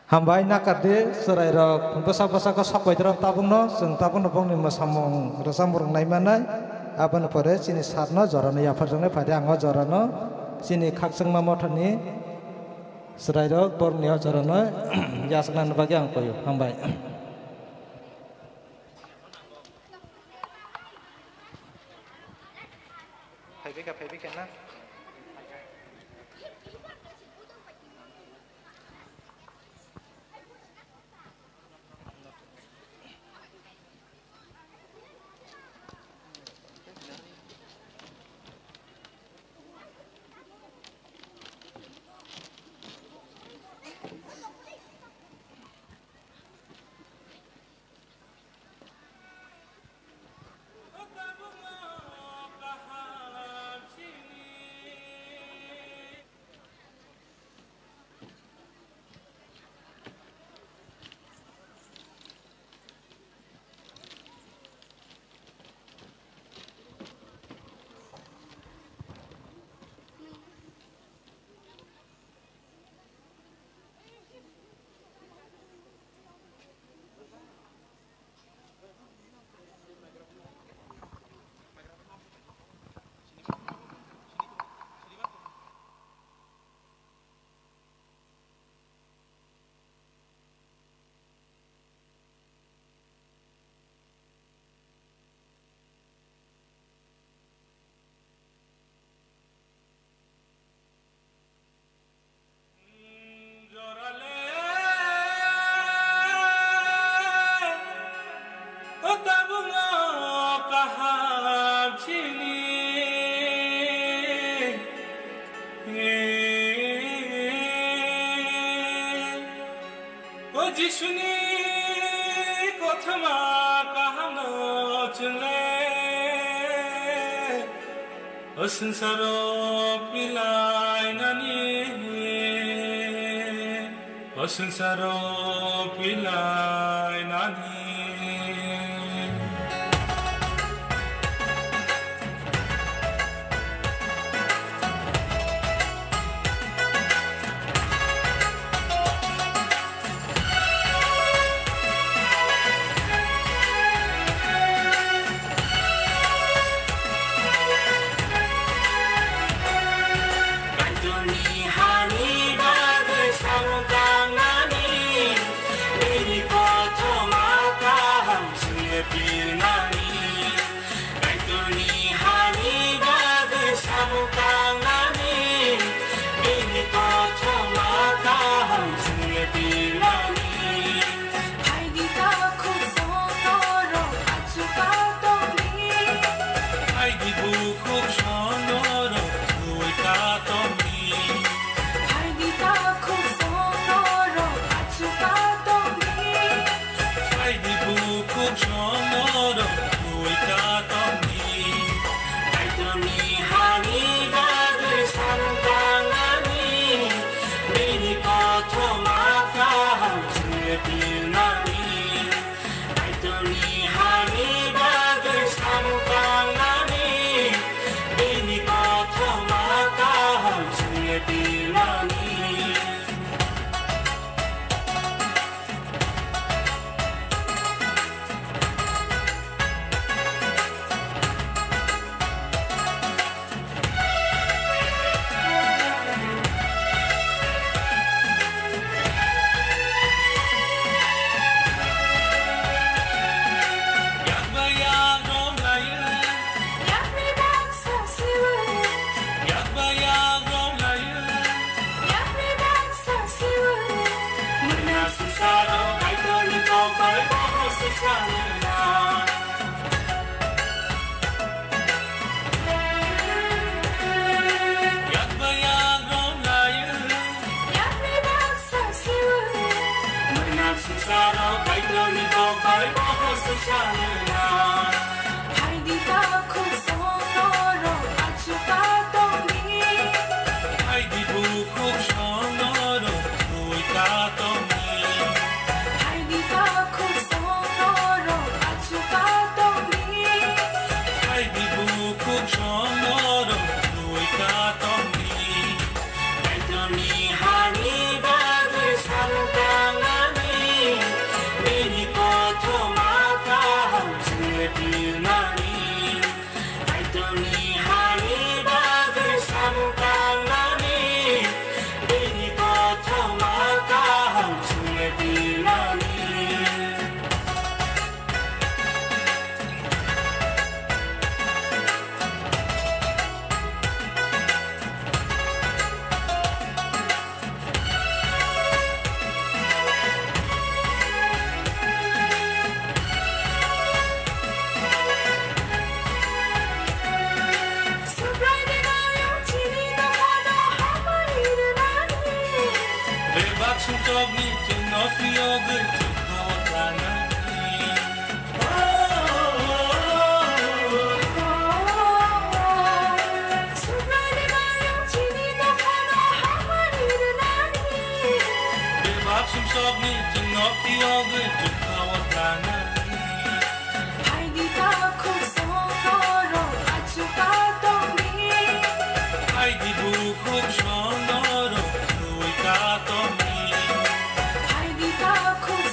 Hambai nakar di chwrai rok bwsa bwsa khe sokpai rok tabuk no chwng tabuk no bongni mwsamung rwchapmung rok nai manai aboni pore chini sat no jora no yaphar jwngnai phai di ang o jora no chini khakchangma motha ni chwrai rok borok ni o jora no yachak nani bagwi ang koi o hambai. Phaibai kha, phaibai kha na? Iswrni kothoma kahamno chwngle, o swngcharo pilainani, o swngcharo pilainani. Kaitorni hani bagwi samung tangnani, bini kothoma kaham swnge pilnani. Kaitorni hani bagwi samung tangnani, bini kothoma kaham swnge pilnani. Phaidi takhuk songnorok achukha tongdi. Phaidi bukhuk songnorok chuika tongdi. Phaidi takhuk songnorok achukha tongdi. Phaidi bukhuk songnorok chuika tongdi. Kaitorni hani bagwi samung tangnani, bini kothoma kaham swnge pilnani. Kaitorni hani bagwi samung tangnani, bini kothoma kaham swnge pilnani. Yakba yagrong layo. Yakni baksa siwi. Yakba yagrong layo. Yakni baksa siwi. Mwnang swngcharo Kaitorni kokbai bohor se sanwna. Yakba yagrong layo. Yakni baksa siwi. Mwnang swngcharo Kaitorni kokbai bohor se sanwna. Phaidi takhuk songnorok achukha tongdi. Phaidi bukhuk songnorok chuika tongdi. Phaidi takhuk songnorok achukha tongdi. Phaidi bukhuk songnorok chuika tongdi. Kaitorni hani bagwi samung tangnani, bini kothoma kaham swnge pilnani. Kaitorni hani bagwi samung tangnani, bini kothoma kaham swnge pilnani. Bebak sumsokni chwngno phiyogwi chwngkhawa klanani. Bebak sumsokni chwngno phiyogwi chwngkhawa klanani. Phaidi takhuk songnorok achukha tongdi. Phaidi bukhuk songnorok chuika tongdi. Phaidi takhuk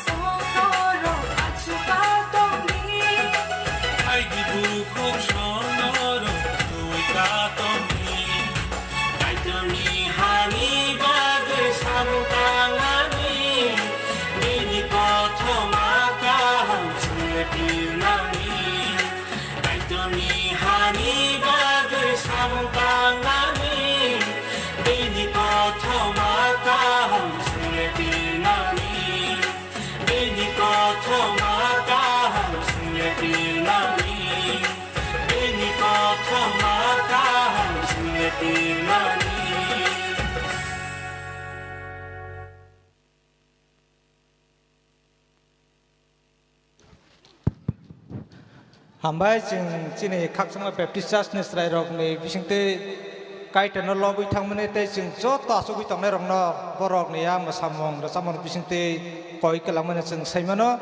Hambai chwng chini khakchangma Baptist Church ni chwrairokni bisingtwi Kaitorno lobwi thangmani tei chwng joto achugwi tongnairokno borokni a mwsamung rwchapmung bisingtwi koi kwlangmani chwng sai mano.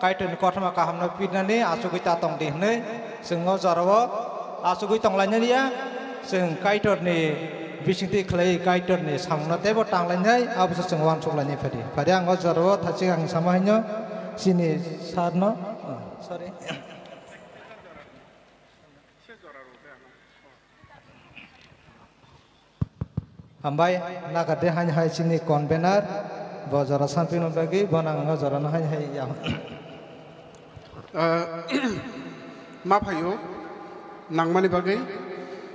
Kaitorni kothoma kahamno pirnani achugwi ta tongdi hwnwi chwng o jorao achugwi tonglainani ya. Chwng Kaitorni bisingtwi khlai Kaitorni samungno teibo tanglainai, aboso chwng uansuk lainai phadi. Phadi ang o jorao thachik ang sama haino chini sarno, sorry. Hambai, nakardi haini hai chini convener, bo jora sampino bagwi, bo nangno jora no haini hai ya. Ah, ma phaio, nangmani bagwi,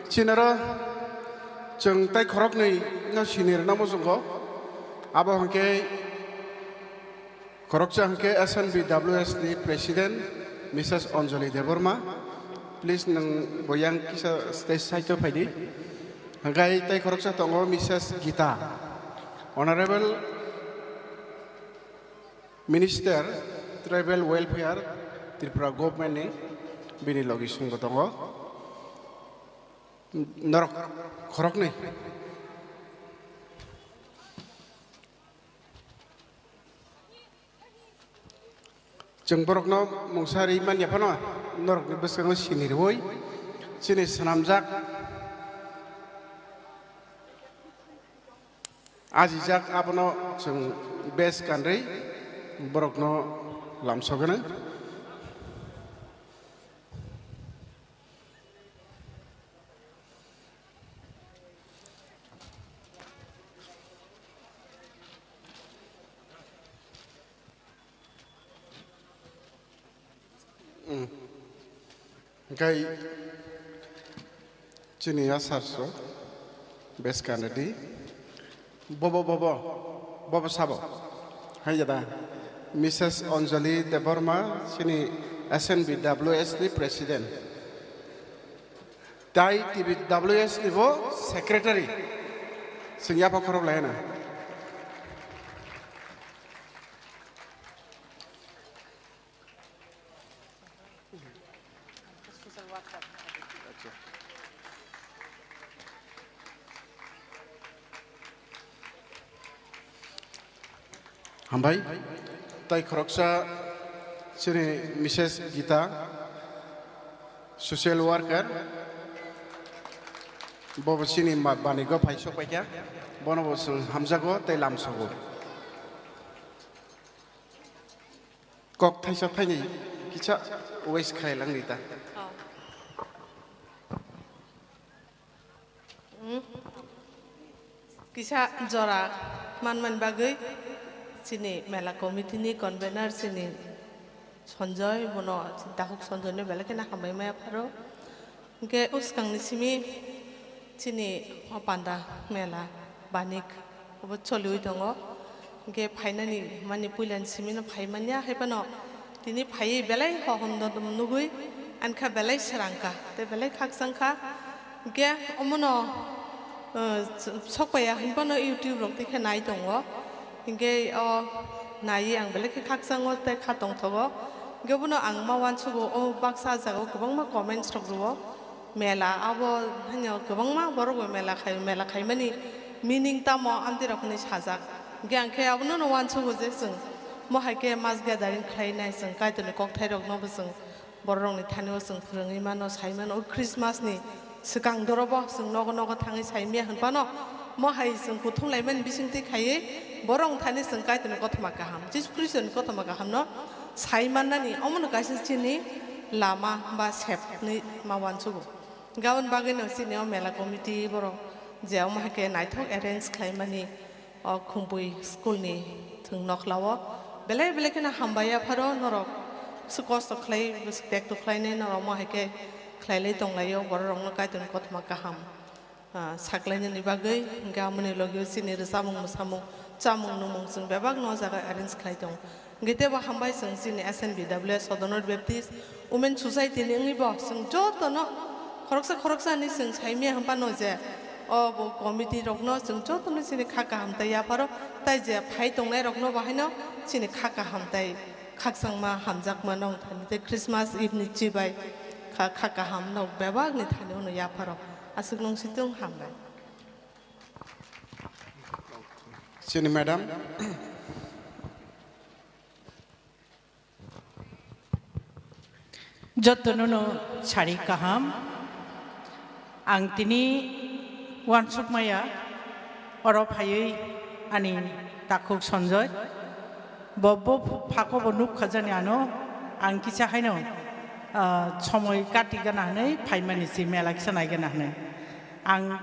chinaro chwng tai khoroknwi no sinir namo chwngkho, abo hwnkhe Khoroksa hwnkhe S N B W S ni President, Missus Anjali Debbarma. Please, nwng bo yang kisa stage side o phaidi. Hwnkhe tei khoroksa tongo Missus Gita, Honorable Minister, Tribal Welfare, Tripura Government ni, bini logi songbo tongo. Norok khoroknwi. Chwng borokno mungsa ri manya phano norokni bwskango sini rwui chini swnamjak, ajijak abono chwng base kanrwi borokno lamsogeno. Hwnkhe chini asarso bwskang di. Bobo, bobo, bobo sabo. Hai jada. Missus Anjali Debbarma, chini S N B W S ni President. Tai T B W S ni bo Secretary. Sing yapha khorok laina. Hambai, tai khoroksa chini Missus Gita, social worker, bo chini ma-, banigo phai sok paikha, bono bo chwng hamjago tei lamsogo. Kok thaisa thaini kisa waste khai langni ta. Oh. Hmm. Kisa jora manmani bagwi chini mela committee ni convener chini Sanjoy, bono dakhuk Sanjoy no belai kheno hambai maya pharo. Hwnkhe o swkangni simi chini o panda mela banik obo choliwi tongo. Hwnkhe phainani mani puilani simi no phai manya, hai phano tini phaiwi belai hohom dodom nugwi ankha belai srangkha tei belai khakchangkha. Hwnkhe omono, eh, sokpaiya hinphano YouTube rok tikhe nai tongo. Hwnkhe o naiwi ang belai khe khakchango tei kha tongthogo. Hwnkhe bono ang ma uansugo, o baksa jagao kwbangma comments rok rwo. Mela abo haino kwbangma borok bo mela khai, mela khaimani meaning tamo amtwi rok hinwi sajak. Hwnkhe ang khe abono no uansugo je chwng mo hai khe mass gathering khlainai, chwng Kaitorni kokthairokno bo chwng bororokni thani o chwng phwrwngwi mano, sai mano. O Christmas ni swkang doro bo chwng nogo nogo thangwi sai manya hwn phano mo hai chwng kuthum laimani bisingtwi khaiwi borok thani chwng Kaitorni kothoma kaham, Jisu Khristoni kothoma kahamno sai mannani omono kaisa chini lama ba sep hinwi ma uansugo. Gabon bagwino chini o mela committee borok je omo hai khe naithok arrange khlaimani o Khumpui school ni thwng nokhlao belai belai kheno hambai yapharo norok bwswk kosto khlai, bwswk tekto khlainai norok omo hai khe khlailai tonglaio, bororokno Kaitorni kothoma kaham, ah, saklainani bagwi. Hwnkhe amoni logio chini rwchapmung mwsamung, chamung nwngmung chwng bebakno o jaga arrange khlai tongo. Hwnkhe teibo hambai chwng chini S N B W S Sodornath Baptist Women Society ni wngwi bo chwng jotono khoroksa khoroksa hinwi chwng saimanya hwnphano je o bo committee rokno chwng jotono chini kha kaham tei yapharo, tai je phai tongnai rokno bo haino chini kha kaham tei khakchangma hamjakma nong thani tei Christmas Eve ni chibai Kha kaham nok bebak ni thani uno yapharo. Aswk nung situng hambai. Chini madam. Jotono no sari kaham. Ang tini wansukmaya oro phaiwi ani takhuk Sanjoy. Bo, bo phako bo nuk khajani ano. Ang kisa haino, ah, somoi kati gana hwnwi phaimani si mela kisa nai gana hwnwi. Ang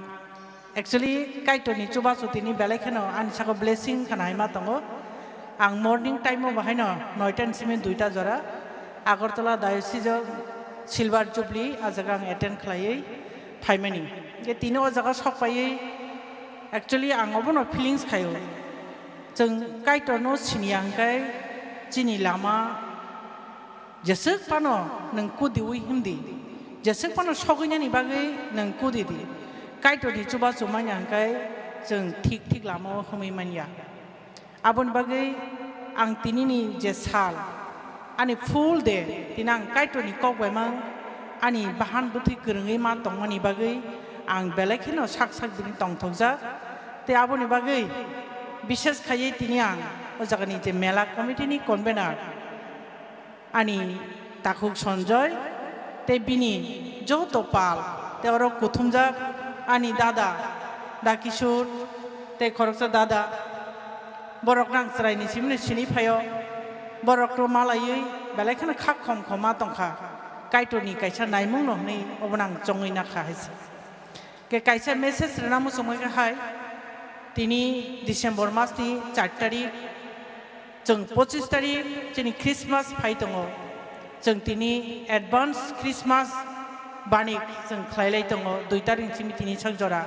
Actually, Kaitorni chubachu tini belai kheno ani saka blessing khna hai ma tongo. Ang morning time o bahaino noita ni simi duita jora Agartala Diocese o Silver Jubilee a jaga ang attend khlaiwi phaimani. Hingke tini o jaga sok paiwi actually ang obono feelings khaio. Chwng Kaitorno siniya hwnkhe chini lama Jeswk phano nwng kudiwi himdi, jeswk phano sogwinani bagwi nwng kudidi. Kaitorni chubachu manya hwnkhe chwng thik thik lamao himwi manya. Aboni bagwi ang tinini je sal, ani full day, tini ang Kaitorni kok bai mang, ani bahan bwthwi kwrwngwi ma tongmani bagwi ang belai kheno sak sak bini tongthokjak. Tei aboni bagwi bishes khaiwi tini ang o jagani je mela committee ni convener, ani takhuk Sanjoy, tei bini joto pal, tei oro kuthumjak ani dada, Da Kishore, tei khoroksa dada, borok nang chwraini simino sini phaio, borok to malaiwi belai kheno kha khom khoma tongkha, Kaitorni kaisa naimungno hwnwi obo nang chongwi nakha hai se. Ke kaisa message rwna muchungwi khe hai, tini December mas ni char tarik, chwng pochis tarik chini Christmas phai tongo, chwng tini advance Christmas bani chwng khlai lai tongo, dui tarik simi tini sak jora.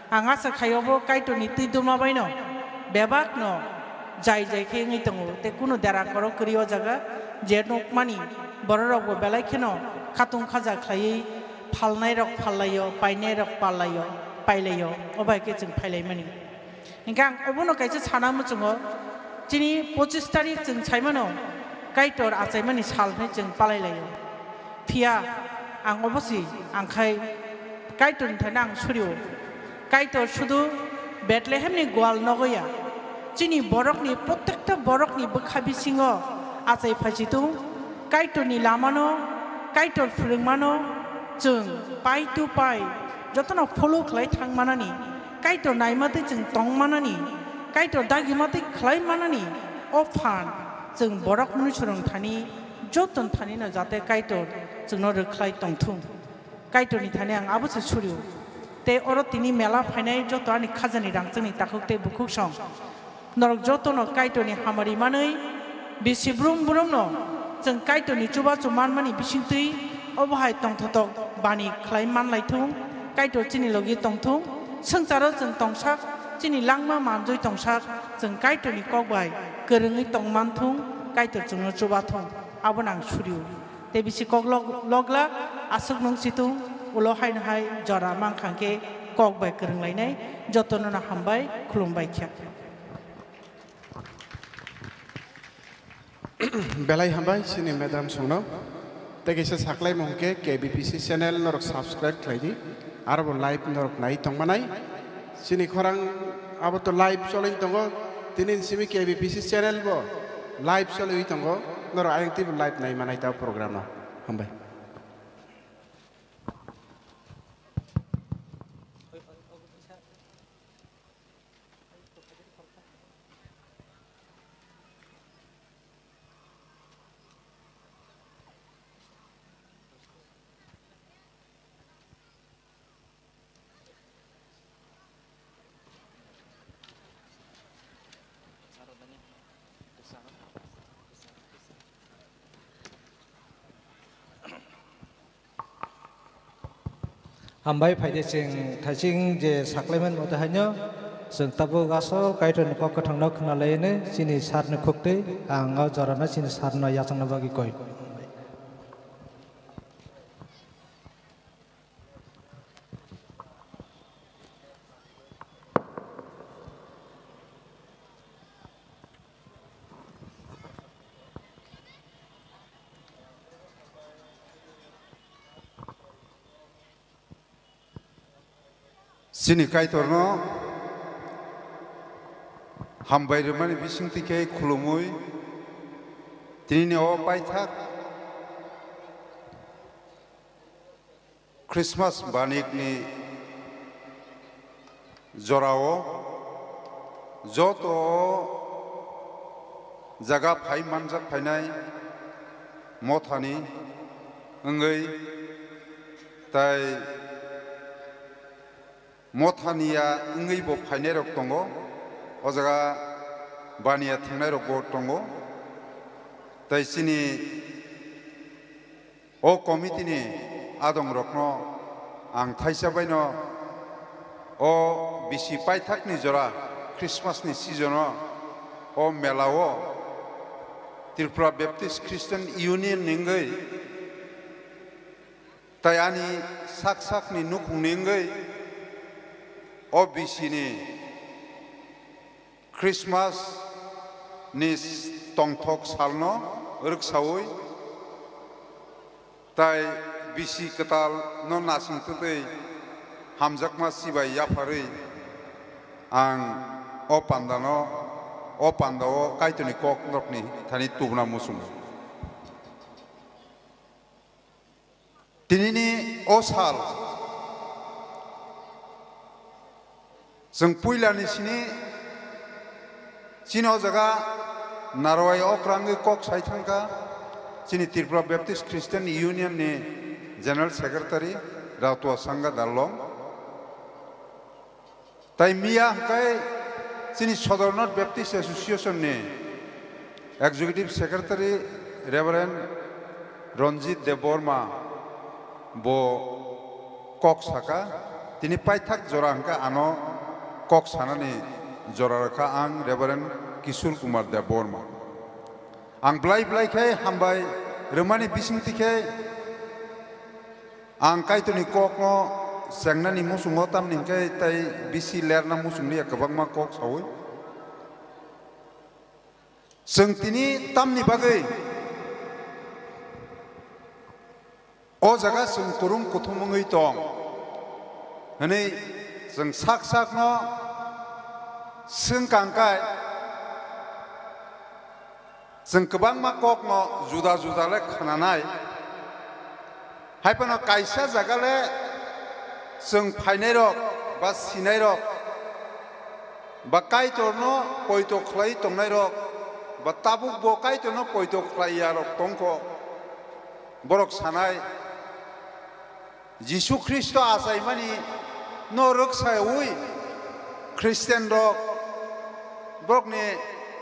Ang asa khai obo Kaitorni twi duma baino bebak no jai jai khe wngwi tongo, tei kunu dera korok kwrwi o jaga je nukmani bororok bo belai kheno khatung khaja khlaiwi phalnai rok phallaio, painai rok pallaio, pailaio, obo hai khe chwng phailaimani. Hingkhe ang obono kaisa sana muchungo, chini pochis tarik chwng saimano Kaitor achaimani sal hwnwi chwng palailaio. Phiya ang obosi ang khai Kaitorni thani ang surio. Kaitor sudu Bethlehemni gwal nogo ya, chini borokni, protekta borokni bwkha bisingo achai phaichitung, Kaitorni lamano, Kaitor phwrwngmano chwng pai to pai jotono follow khlai thang manani, Kaitor naima tei chwng tong manani, Kaitor dagima tei khlai manani, o phan chwng borok mnusurung thani, joton thanino jate Kaitor chwngno rwkhlai tongthung. Kaitorni thani ang abo se surio. Tei oro tini mela phainai joto ani khajani rangchakni takhuk tei bukhuk song. Norok jotono Kaitorni hamari manwi bisi brum brumno chwng Kaitorni chubachu manmani bisingtwi obo hai tongthotok bani khlai manlaithung, Kaitor chini logi tongthung, swngcharo chwng tongsak, chini langma manjwi tongsak, chwng Kaitorni kok bai kwrwngwi tongmanthung, Kaitor chwngno chubathung, abono ang surio. Tei bisi kok log-, loglak, aswk nung situng, ulo haino hai jora mankha khe kok bai kwrwng lainai, jotono no hambai, khulumbai khe. Belai hambai chini madam songno. Tei kaisa saklaimung khe K B P C channel norok subscribe khlai di. Aro bo live norok nai tongmanai. Chini khorang abo to live choloi tongo. Tini simi K B P C channel bo live choloi tongo. Norok ayang twi bo live nai manai ta program no. Hambai. Hambai phaide chwng thaising je saklaimani mote haino chwng tabuk asol Kaitorni kok kwthangno khwnalainai chini sarni khuktwi ang o jorano chini sarno yachakna bagwi koi. Chini Kaitorno hambai rwmani bisingtwi khe khulumui, tinini o paithak Christmas banikni jorao joto jaga phai manjak phainai mothani wngwi tai mothaniya wngwi bo phainairok tongo, o jaga baniya thwngnairokbo tongo. Tai chini o committee ni adongrokno ang thaisa baino o bisi paithakni jora Christmas ni season o, o mela o Tripura Baptist Christian Union ni wngwi tai ani sak sakni nukhungni wngwi o bisi ni Christmas ni tongthok salno rwksaui tai bisi kwtal no nasing twtwi hamjakma chibai yapharwi ang o pandano, o pandao Kaitorni kok norokni thani tubuna muchungo. Tinini o sal chwng puilani sini chini o jaga narwai okrangwi kok sai thangkha chini Tripura Baptist Christian Union ni General Secretary Rautua Sangha Darlong. Tai miya hwnkhe chini Sodor North Baptist Association ni Executive Secretary Reverend Ranjit Debbarma bo kok saka, tini paithak jora hwnkhe ano kok sanani jora rwkha ang Reverend Kishore Kumar Debbarma. Ang blai blai khe hambai rwmani bisingtwi khe ang Kaitorni kokno chengnani muchungo, tamni hwnkhe tai bisi lerna muchungni ya kwbangma kok saui. Chwng tini tamni bagwi o jaga chwng kwrwng kuthum wngwi tong hwnwi chwng sak sakno swngkang kai. Chwng kwbangma kokno juda juda le khwnanai, hai phano kaisa jaga le chwng phainairok ba sinairok ba Kaitorno poito khlai tongnairok ba tabukbo Kaitorno poito khlai yarok tongkho. Borok sanai, Jisu Khristo achaimani no rwksaui Christian rok borokni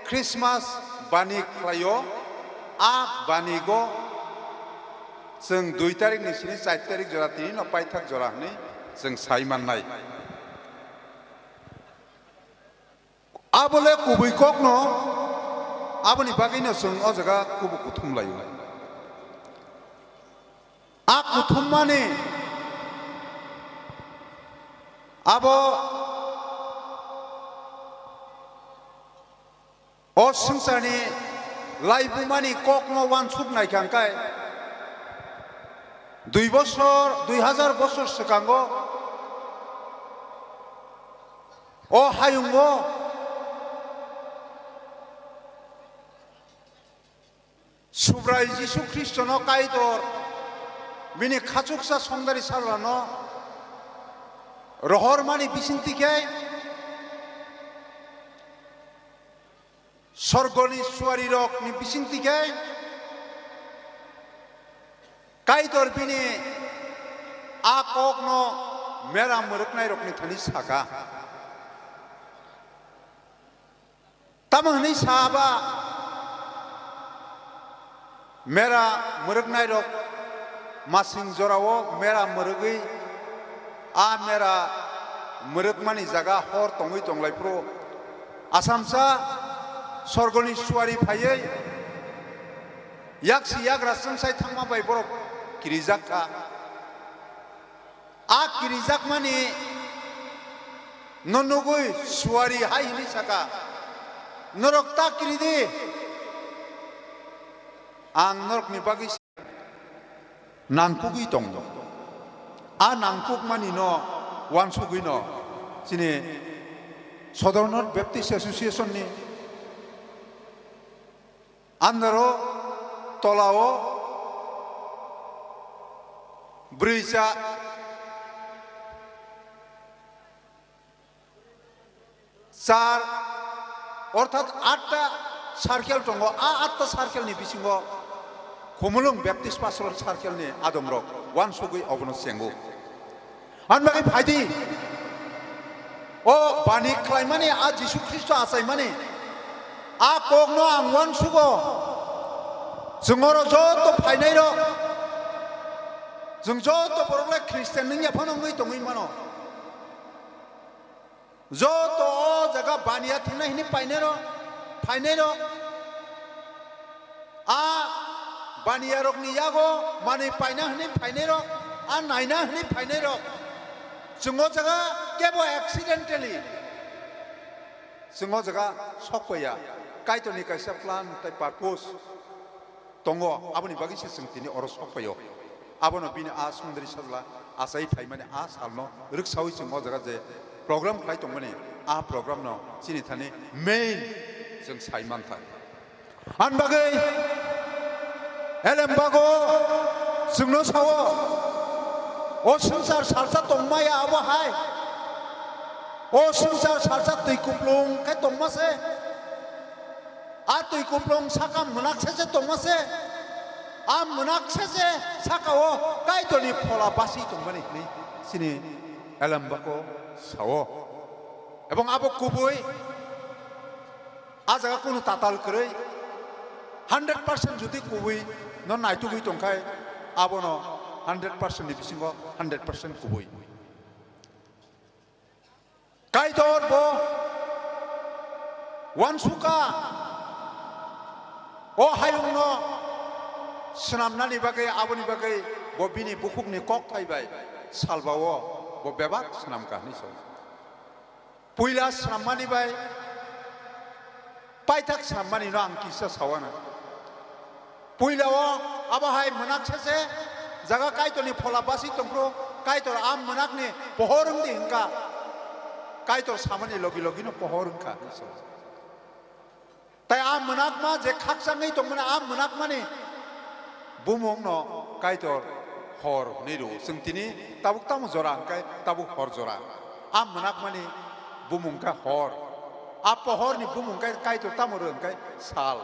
Christmas bani khlaio, a banigo chwng dui tarikni sini char tarik jora tini no paithak jora hwnwi chwng sai mannai. Abo le kubui kokno, aboni bagwino chwng o jaga kubui kuthum laio. A kuthum mani abo o swngcharni laibumani kokno uansuk naikha hwnkhe dui bosor, dui hajar bosor swkango o hayungo Subrai Jisu Khristono Kaitor bini khachuksa songdari sajlano rohormani bisingtwi khe sorgoni suarirokni bisingtwi khe Kaitor bini a kokno mera mwrwknairokni thani saka. Tamo hwnwi sa ba, mera mwrwknairok masing jorao mera mwrwgwi a mera mwrwkmani jaga hor tongwi tonglaipro. Asamsa sorgoni suari phaiwi yaksi yagra chwngsai thangma bai borok kirijak kha. A kirijakmani no nugwi suari hai hwnwi saka, "Norok ta kiri di, ang norokni bagwi nangkukgwi tongo." A nangkukmani no uansugwi no Chini Sodornot Baptist Association ni under o, tola o brwi cha char, orthat atta circle tongo. A atta circle ni bisingo Khumulwng Baptist Pastoral Circle ni adongrok uansugwi obono chengo. Ani bagwi phaidi, o bani khlaimani, a Jisu Khristo achaimani, a kokno ang uansugo. Chwng oro joto phainairok, chwng joto borok le Christian wngya phano wngwi tongwi mano. Joto o jaga baniya thingnai hwnwi painairok, phainairok, a baniyarokni yago manwi paina hwnwi phainairok, a naina hwnwi phainairok, chwng o jaga kebo accidentally chwng o jaga sok paiya. Kaitorni kaisa plan tei purpose tongo, aboni bagwi se chwng tini oro sok paio. Abono bini a sundri sajla achai phaimani a salno rwksaui chwng o jaga je program khlai tongmani, a program no chini thani main chwng sai manthai. Ani bagwi elembago chwngno sao, o swngchar salsa tongmaya abo hai, o swngchar salsa twi kuplung khe tongma se. A twi kuplung saka mwnak se se tongma se, a mwnak se se saka o Kaitorni phola basi tongmani hwnwi chini elembako sao. Ebong abo kubui, a jaga kunu tatal kwrwi, hundred percent jodi kubui no naitugwi tongkhai, abono hundred percent ni bisingo hundred percent kubui. Kaitor bo uansukha, o hayungno swnamnani bagwi, aboni bagwi bo bini bukhukni kokthai bai salbao bo bebak swnamkha hwnwi sao. Puila swnammani bai paithak swnammani no ang kisa sawana. Puila o abo hai mwnak se se jaga Kaitorni phola basi tongphuru, Kaitor a mwnakni pohor wngdi hwnka, Kaitor samani logi logi no pohor wngkha hwnwi sao. Tai a mwnakma je khakchangwi tongmani, a mwnakmani bumungno Kaitor hor hwnwi rwo. Chwng tini tabuk tamo jora hwnkhe tabuk hor jora. A mwnakmani bumung khe hor. A pohorni bumung khe Kaitor tamo rw hwnkhe sal.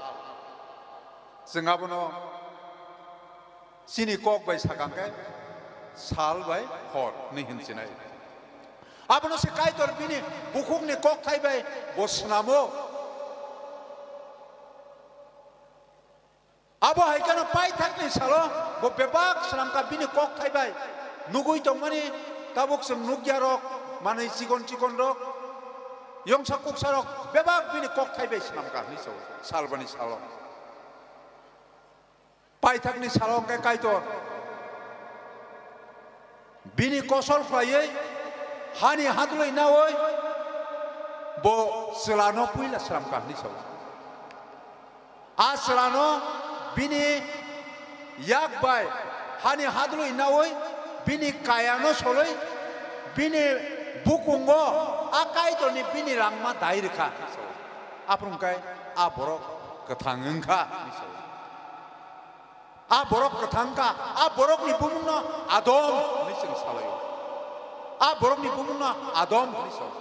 Chwng abono chini kok bai sakha hwnkhe sal bai hor hwnwi hwn sinai. Abono se Kaitor bini bukhukni kokthai bai bo swnamo. Abo hai kheno paithakni salo bo bebak swnamkha bini kokthai bai. Nugwi tongmani tabuk chwng nukya rok, manwi chikon chikon rok, yongsa kuksa rok bebak bini kokthai bai swnamkha hwnwi sao salbani salo. Paithakni salo hwnkhe Kaitor bini kosol khlaiwi hani hadlwi naui bo chwlano puila swnamkha hwnwi sao. A chwlano bini yak bai hani hadlwi naui bini kayano solwi bini bukungo a Kaitorni bini rangma dai rwkha hwnwi sao. Aphuru hwnkhe a borok kwthang wngkha hwnwi sao. A borok kwthang kha, a borokni bumungno Adom hwnwi chwng salaio. A borokni bumungno Adom hwnwi sao.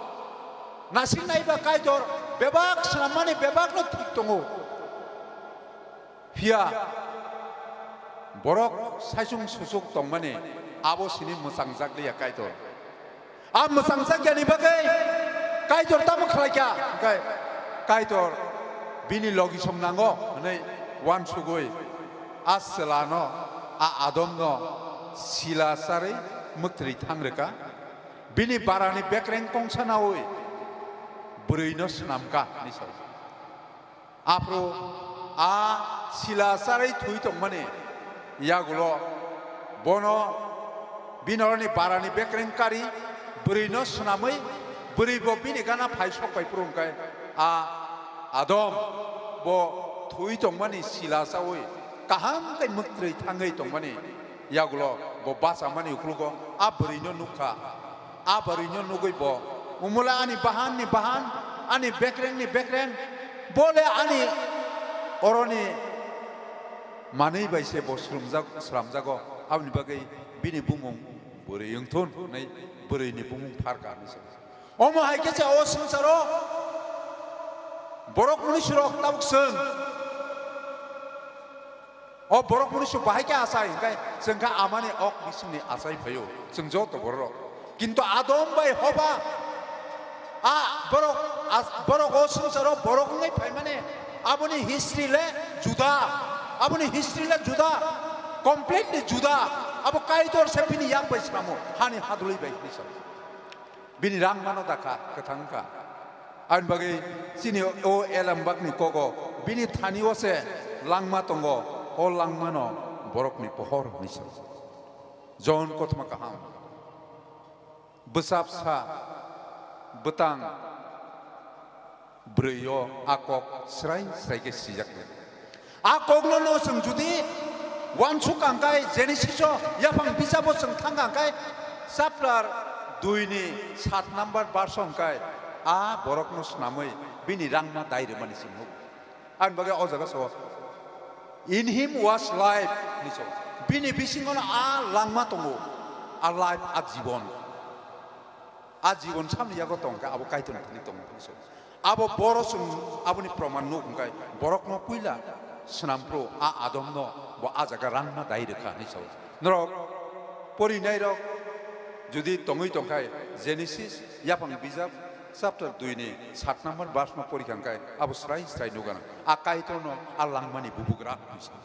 Nasing naiba Kaitor bebak swnammani bebakno thik tongo. Phiya borok saichung suchuk tongmani abo sini mwchangjakliya Kaitor. A mwchangchakyani bagwi Kaitor tamo khlaikha? Hwnkhe Kaitor bini logisong nango hwnwi uansugwi a chwlano, a Adomno sila charwi mwktwi thang rwkha. Bini barani bekreng kongsa naui bwrwino swnamkha hwnwi sao. Aphuru a sila charwi thwi tongmani yagulo bono bini oroni barani bekreng kari bwrwino swnamwi bwrwi bo bini gana phai sok bai phuru hwnkhe a Adom bo thwi tongmani sila chaui kaham khe mwktwi thangwi tongmani yagulo bo bachamani uklogo a bwrwino nukha. A bwrwino nugwi bo Umula ani bahan ni bahan, ani bekreng ni bekreng, bole ani oroni manwi bai se bo swrwngjak-, slamjago. Aboni bagwi bini bumung bwrwi wngthun hwnwi bwrwi ni bumung pharka hinwi sa. Omo hai khe se o swngcharo borok mwnwi surok tabuk chwng. O borok mwnwi su bahai khe achai, hwnkhe chwng khe amani ok bisingni achai phaio, chwng joto borok. Kintu Adam bai Hoba, a borok, a borok o swngcharo borok wngwi phaimani, aboni history le juda, aboni history le juda, completely juda. Abo Kaitor se bini yak bai samo, hani hadulwi bai hinwi samo. Bini rangmano dakha kwthang wngkha. Aboni bagwi chini o elembakni kogo bini thani o se langma tongo, o langmano borokni pohor hinwi sa. Jon kothoma kaham bwsapsa bwtang bwrwi o a kok srai srai khe sijak nai. A kokno no chwng judi uansuk kangkai Genesis o yaphang bijabo chwng thang kangkai chapter dui ni sat number verse o hwnkhe a borokno swnamwi bini rangma dai rwmani chwng nugo. Ani bagwi o jaga so, "In him was life," hinwi so. Bini bisingono a langma tongo, a life, a jibon. A jibon samni yago tong khe abo Kaitorni thani tongo hinwi sao. Abo boro chwng aboni proman nuk hwnkhe borokno puila swnam phuru a Adomno bo a jaga rangma dai rwkha hinwi sao. Norok porinairok judi tongwi tongkhai Genesis yaphang bijap chapter dui ni sat number verse no porikha hwnkhe abo srai srai nukgana a Kaitorno a langmani bubugra hinwi sao.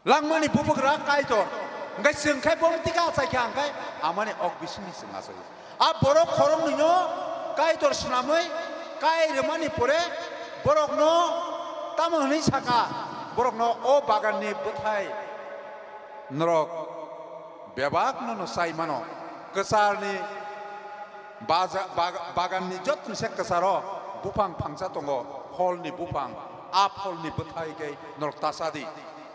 Langmani bubugra Kaitor. Hwnkhe chwng khai bo tika achai kha hwnkhe amani ok bisingni chwng achai. A borok khoroknwino Kaitor swnamwi kai rwmani pore borokno tamo hwnwi saka, borokno o baganni bwthai norok bebakno no chai mano. Kwcharni baja-, bag-, baganni jotoni se kwcharo buphang phangsa tongo, pholni buphang, a pholni bwthai khe norok ta cha di.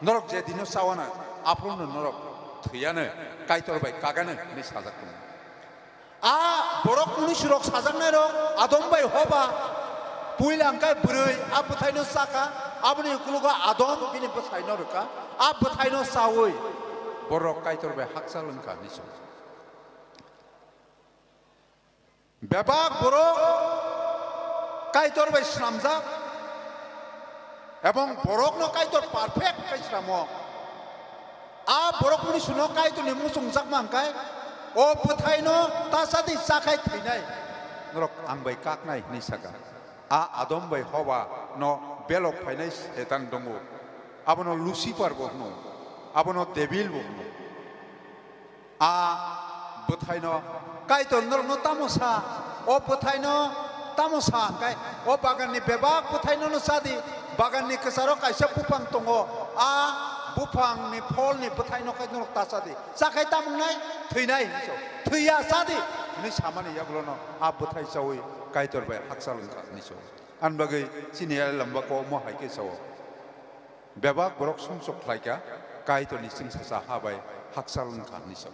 Norok je dino chawana, aphuru no norok thwiyano, Kaitor bai kagano hinwi sajak tongo. A borok mwnwi surok sajaknairok Adam bai Hoba puila hwnkhe bwrwi a bwthaino chakha, aboni ukologo Adam bini bwsaino rwkha, a bwthaino chaui borok Kaitor bai hakchal wngkha hinwi sa. Bebak borok Kaitor bai swnamjak, ebong borokno Kaitor perfect khai swnamo. A borok mwnwi suno Kaitorni muchungjakma hwnkhe, o bwthaino ta cha di, chakhai thwinai, norok ang bai kaknai hinwi saka. A Adam bai Hoba no belok phainai Setan dongo, abono Lucifer bo hwno, abono Devil bo hwno. A bwthaino Kaitor norokno tamo sa? O bwthaino tamo sa hwnkhe, o baganni bebak bwthaino no cha di, baganni kwcharo kaisa buphang tongo, a buphangni pholni bwthaino khe norok ta cha di, chakhai tamo wngnai? Thwinai hinwi sa. Thwiya cha di hinwi samani yagulono a bwthai chaui Kaitor bai hakchal wngkha hinwi sa. Ani bagwi chini elembako omo hai khe sao. Bebak borok sumsok khlaikha, Kaitorni chwngsacha ha bai hakchal wngkha hinwi sao.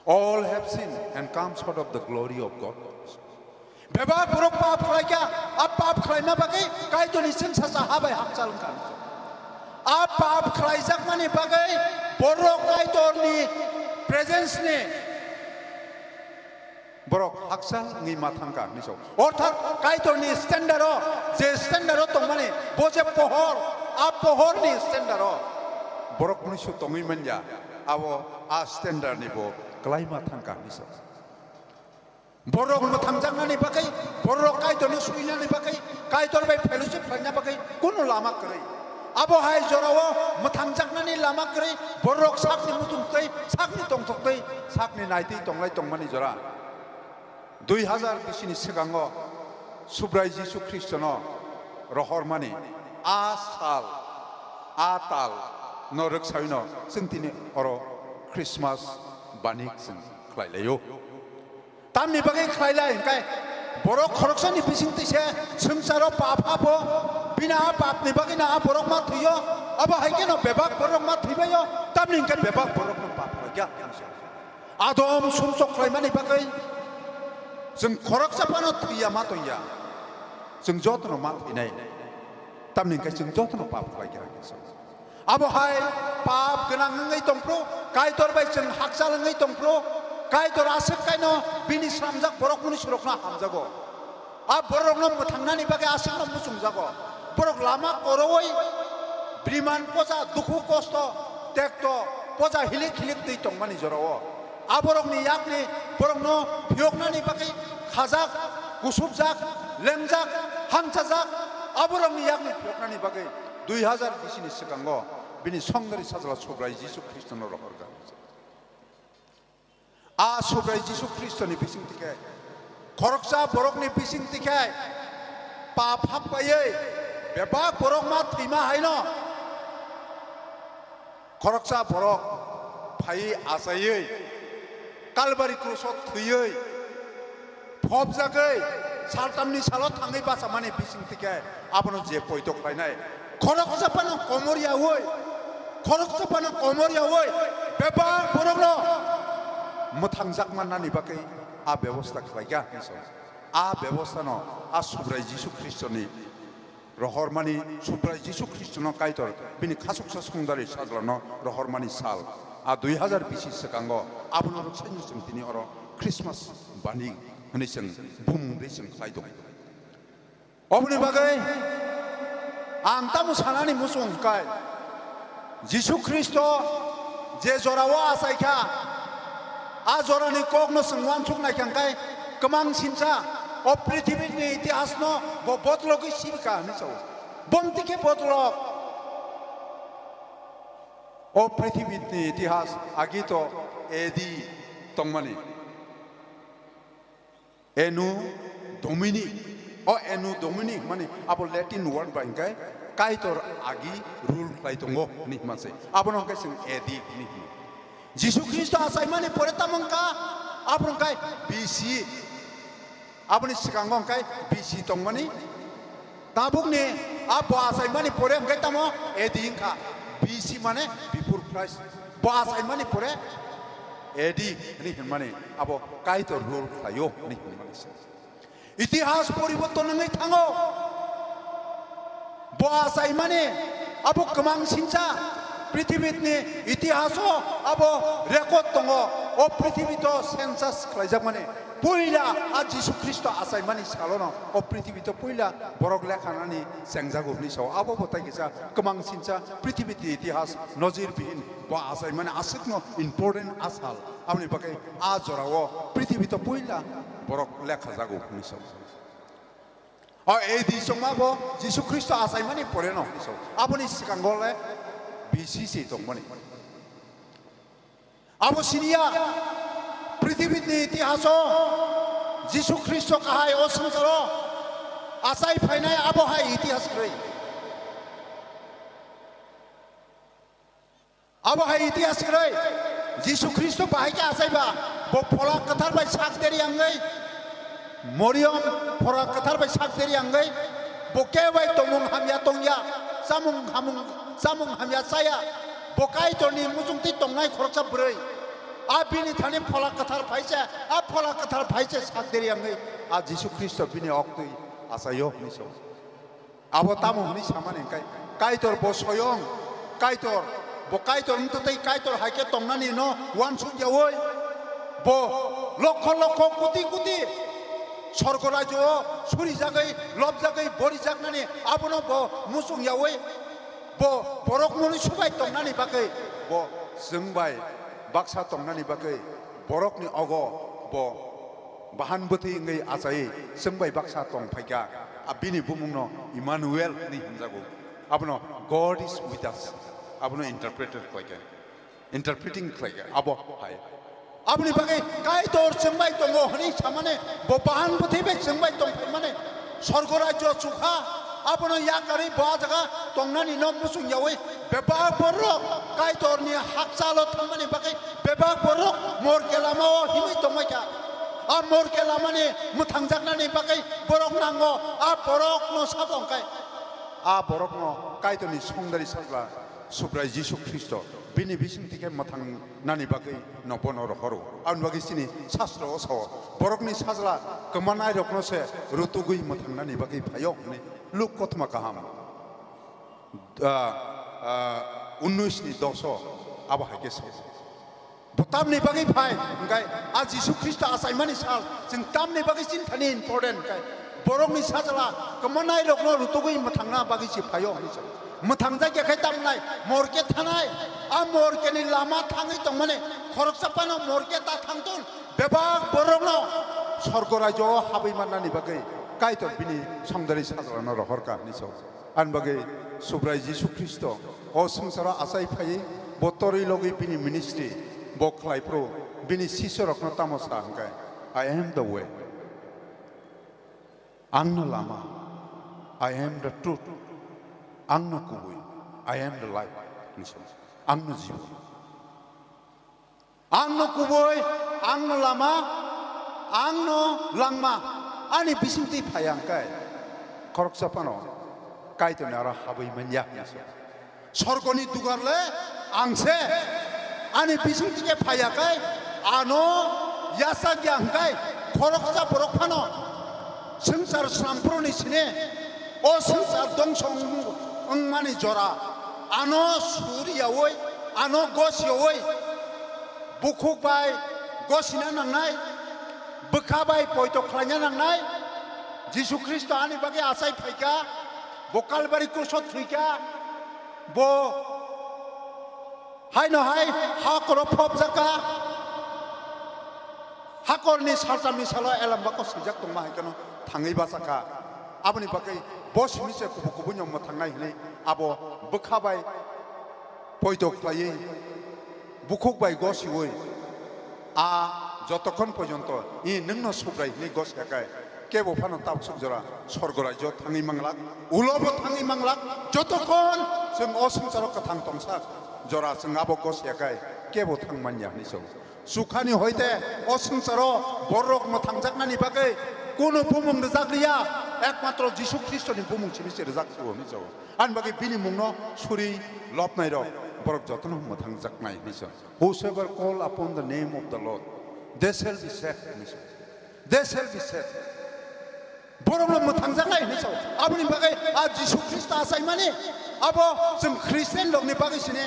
All have sinned and come short of the glory of God. Bebak borok pap khlaikha, a pap khlaima bagwi Kaitorni chwngsacha ha bai hakchal wngkha hinwi sao. A pap khlaijakmani bagwi borok Kaitorni presence ni borok hakchal wngwi ma thangkha hinwi sao. Orthat Kaitorni standard o, je standard o tongmani, bo je pohor, a pohorni standard o borok mwnwi su tongwi manya, abo a standard ni bo kwlai ma thangkha hinwi sao. Borok mwthangjaknani bagwi, borok Kaitorno suinani bagwi, Kaitor bai fellowship khlaina bagwi kunu lama kwrwi. Abo hai jorao mwthangjaknani lama kwrwi, borok sakni muchung twi, sakni tongthok twi, sakni naitwi tonglai tongmani jora. Dui hazar bisini swkango Subrai Jisu Khristono rohormani a sal, a tal no rwksawino chwng tini oro Christmas bani chwng khlai laio. Tamni bagwi khlai lai hwnkhe borok khoroksani bising twi se swngcharo pap habo, bini a papni bagwino a borok ma thwio, abo hai kheno bebak borok ma thwibaio, tamni hwnkhe bebak borokno pap khlaikha. Adom sumsok khlaimani bagwi Chwng khoroksa phano thwiya ma tongya. Chwng jotono ma thwinai. Tamni hwnkhe chwng jotono pap khlai kha. Abo hai pap gwnang wngwi tongphru, Kaitor bai chwng hakchal wngwi tongphru, Kaitor aswk kaino bini slamjak borok muni surokno hamjago. A borokno mwthangnani bagwi aswkno muchungjago. Borok lama korowi briman poja, dukhu kosto, tekto, poja hilik hilik twi tongmani jorao. Aborokni yakni borokno phiyoknani bagwi khajak, kusupjak, lengjak, hamchajak, aborokni yakni phiyoknani bagwi dui hazar bisini swkango bini songdari sajla Subrai Jisu Khristono rohorkha. A Subrai Jisu Khristoni bising tikhe, khoroksa borokni bising tikhe, pap hap paiwi bebak borok ma thwima haino, khoroksa borok phaiwi achaiwi Kalbari kruso thwiwi phobjagwi saltamni salo thangwi bachamani bising tikhe abono je poito khlainai. Khoroksa phano komor yaui, khoroksa phano komor yaui bebak borokno mwthangjak mannani bagwi a bebosta khlaikha hinwi sao. A bebostano a Subrai Jisu Khristoni rohormani, Subrai Jisu Khristono Kaitor bini khasuksa songdari sajlano rohormani sal. A dui hazar bisi swkango abono rwksaino chwng tini oro Christmas bani hwnwi chwng bumung de chwng khlai tongo. Oboni bagwi ang tamo sanani muchung hwnkhe, Jisu Khristo je jorao achaikha, a jorani kokno chwng uansuk naikha hwnkhe kwmang sinsa o prithibini itihasno bo bodologwi sibikha hwnwi sao. Bomti khe bodolok o prithibini itihas agi to A D tongmani. Anno Domini. O Anno Domini hwnmani abo Latin word bai hwnkhe Kaitor agi rule khlai tongo hwnwi hwnma se. Abono hwnkhe chwng A D hwnwi hwno. Jisu Khristo achaimani pore tamo wngkha? Abo wngkha B C. Aboni swkango hwnkhe B C tongmani. Tabukni a bo achaimani pore hwnkhe tamo A D wngkha. B C mane before Christ. Bo achaimani pore A D hwnwi hwnmani abo Kaitor rule khlaio hwnwi hwnmani se. Itihas poriborton wngwi thango. Bo achaimani abo kwmang sinsa prithibini itihaso abo record tongo. O prithibi to census khlaijakmani puila a Jisu Khristo achaimani salono o prithibi to puila borok lekhanani chengjago hwnwi sao. Abo bo tai kisa kwmang sinsa prithibini itihas nojir bihin bo achaimani aswkno important a sal. Aboni bagwi a jorao prithibi to puila borok lekhajago hwnwi sao. O A D chongma bo Jisu Khristo achaimani poreno hwnwi sao. Aboni swkango le B C se tongmani. Abo siniya prithibini itihaso Jisu Khristo kahai o swngcharo achai phainai abo hai itihas kwrwi. Abo hai itihas kwrwi, Jisu Khristo bahai khe achaiba, bo Phola Kwthar bai sak deri wngwi, Moriom Phola Kwthar bai sak deri wngwi, bo kebo bai tongmung hamya tongya, chamung hamung, chamung hamya chaya, bo Kaitorni muchungtwi tongnai khoroksa bwrwi. A bini thani Phola Kwthar phai se, a Phola Kwthar phai se sak deri wngwi, a Jisu Khristo bini oktwi achaio hwnwi sao. Abo tamo hwnwi samani hwnkhe, Kaitor bo soyong, Kaitor, bo Kaitor wngtwi tei Kaitor hai khe tongnani no uansuk yaui, bo lokho lokho koti koti sorgo rajyo o surijagwi, lobjagwi, borijaknani abono bo muchung yaui, bo borok mwnwi subai tongnani bagwi bo chwng bai baksa tongnani bagwi borokni ogo bo bahan bwthwi wngwi achai chwng bai baksa tong phaikha. A bini bumungno Emmanuel hwnwi hwnjago. Abono God is with us. Abono interpreter khlaikha. Interpreting khlaikha. Abo hai. Aboni bagwi Kaitor chwng bai tongo hwnwi samani bo bahan bwthwi bai chwng bai tong phaimani sorgo rajyo chukha. Abono yakarwi bo a jaga tongnani no muchung yaui bebak borok Kaitorni hakchalo thangmani bagwi bebak borok morke lamao himwi tongbaikha. A morke lamani mwthangjaknani bagwi borok nango, a borokno sabo hwnkhe a borokno Kaitorni songdari sajla Subrai Jisu Khristo Bini bisingtwi khe mwthangnani bagwi no bono rohoro. Aboni bagwi chini Shastro o sao, "Borokni sajla kwmanairokno se rutugwi mwthangnani bagwi phaio," hwnwi Luk kothoma kaham, ah, ah, unnish ni doso abo hai khe sao. Bo tamni bagwi phai, hwnkhe a Jisu Khristo achaimani sal, chwng tamni bagwi chinthani important khe, borokni sajla kwmanairokno rutugwi mwthangna bagwi se phaio hwnwi sao. Mwthangjak ya khe tamnai, morke thanai, a morkeni lama thangwi tongmani, khoroksa phano morke ta thangthun, bebak borokno sorgo rajyo o habwi mannani bagwi Kaitor bini songdari sajlano rohorkha hwnwi sao. Ani bagwi Subrai Jisu Khristo o swngcharo achai phaiwi bo torwi logwi bini ministry bo khlai phuru bini sisorokno tamo sa hwnkhe, "I am the way, ang no lama, I am the truth, ang no kubui, I am the life," hwnwi sao, "Ang no jibon." Ang no kubui, ang no lama, ang no langma, ani bisingtwi phai ang khe khoroksa phano Kaitorni aro habwi man ya hwnwi sao. Sorgoni dugar le ang se, ani bisingtwi khe phai ya khe ano yachak ya hwn khe khoroksa borok phano swngchar slamphuruni sine o swngchar dongso wng-, wngmani jora ano sur yaui, ano gos yaui, bukhuk bai gosina nangnai, bwkha bai poito khlaina nangnai. Jisu Khristo ani bagwi achai phaikha, bo Kalbari krusot thwikha, bo haino hai hakoro phobjakha, hakorni salsa misalo elembako swijak tongma hai kheno thangwi bachakha. Aboni bagwi bo simi se kubu kubuino mwthangnai hwnwi abo bwkha bai poito khlaiwi, bukhuk bai gosiui, a jotokhon porjonto i nwngno Subrai hwnwi gosiya khe, kebo phano tabuk suk jora sorgo rajyo thangwi manglak, ulobo thangwi manglak, jotokhon chwng o swngcharo kwthang tongsa jora chwng abo gosiya khe kebo thang manya hwnwi sao. Sukhani hoite o swngcharo borok mwthangjaknani bagwi kunu bumung rwjak liya, ekmatro Jisu Khristoni bumung simi se rwjak phuru hwnwi sao. Ani bagwi bini mungno suri lobnairok borok jotono mwthangjaknai hwnwi sao. "Whosoever call upon the name of the Lord, they shall be saved," hwnwi sao. "They shall be saved." Borokno mwthangjaknai hwnwi sao. Aboni bagwi a Jisu Khristo achaimani abo chwng Christian rokni bagwi sini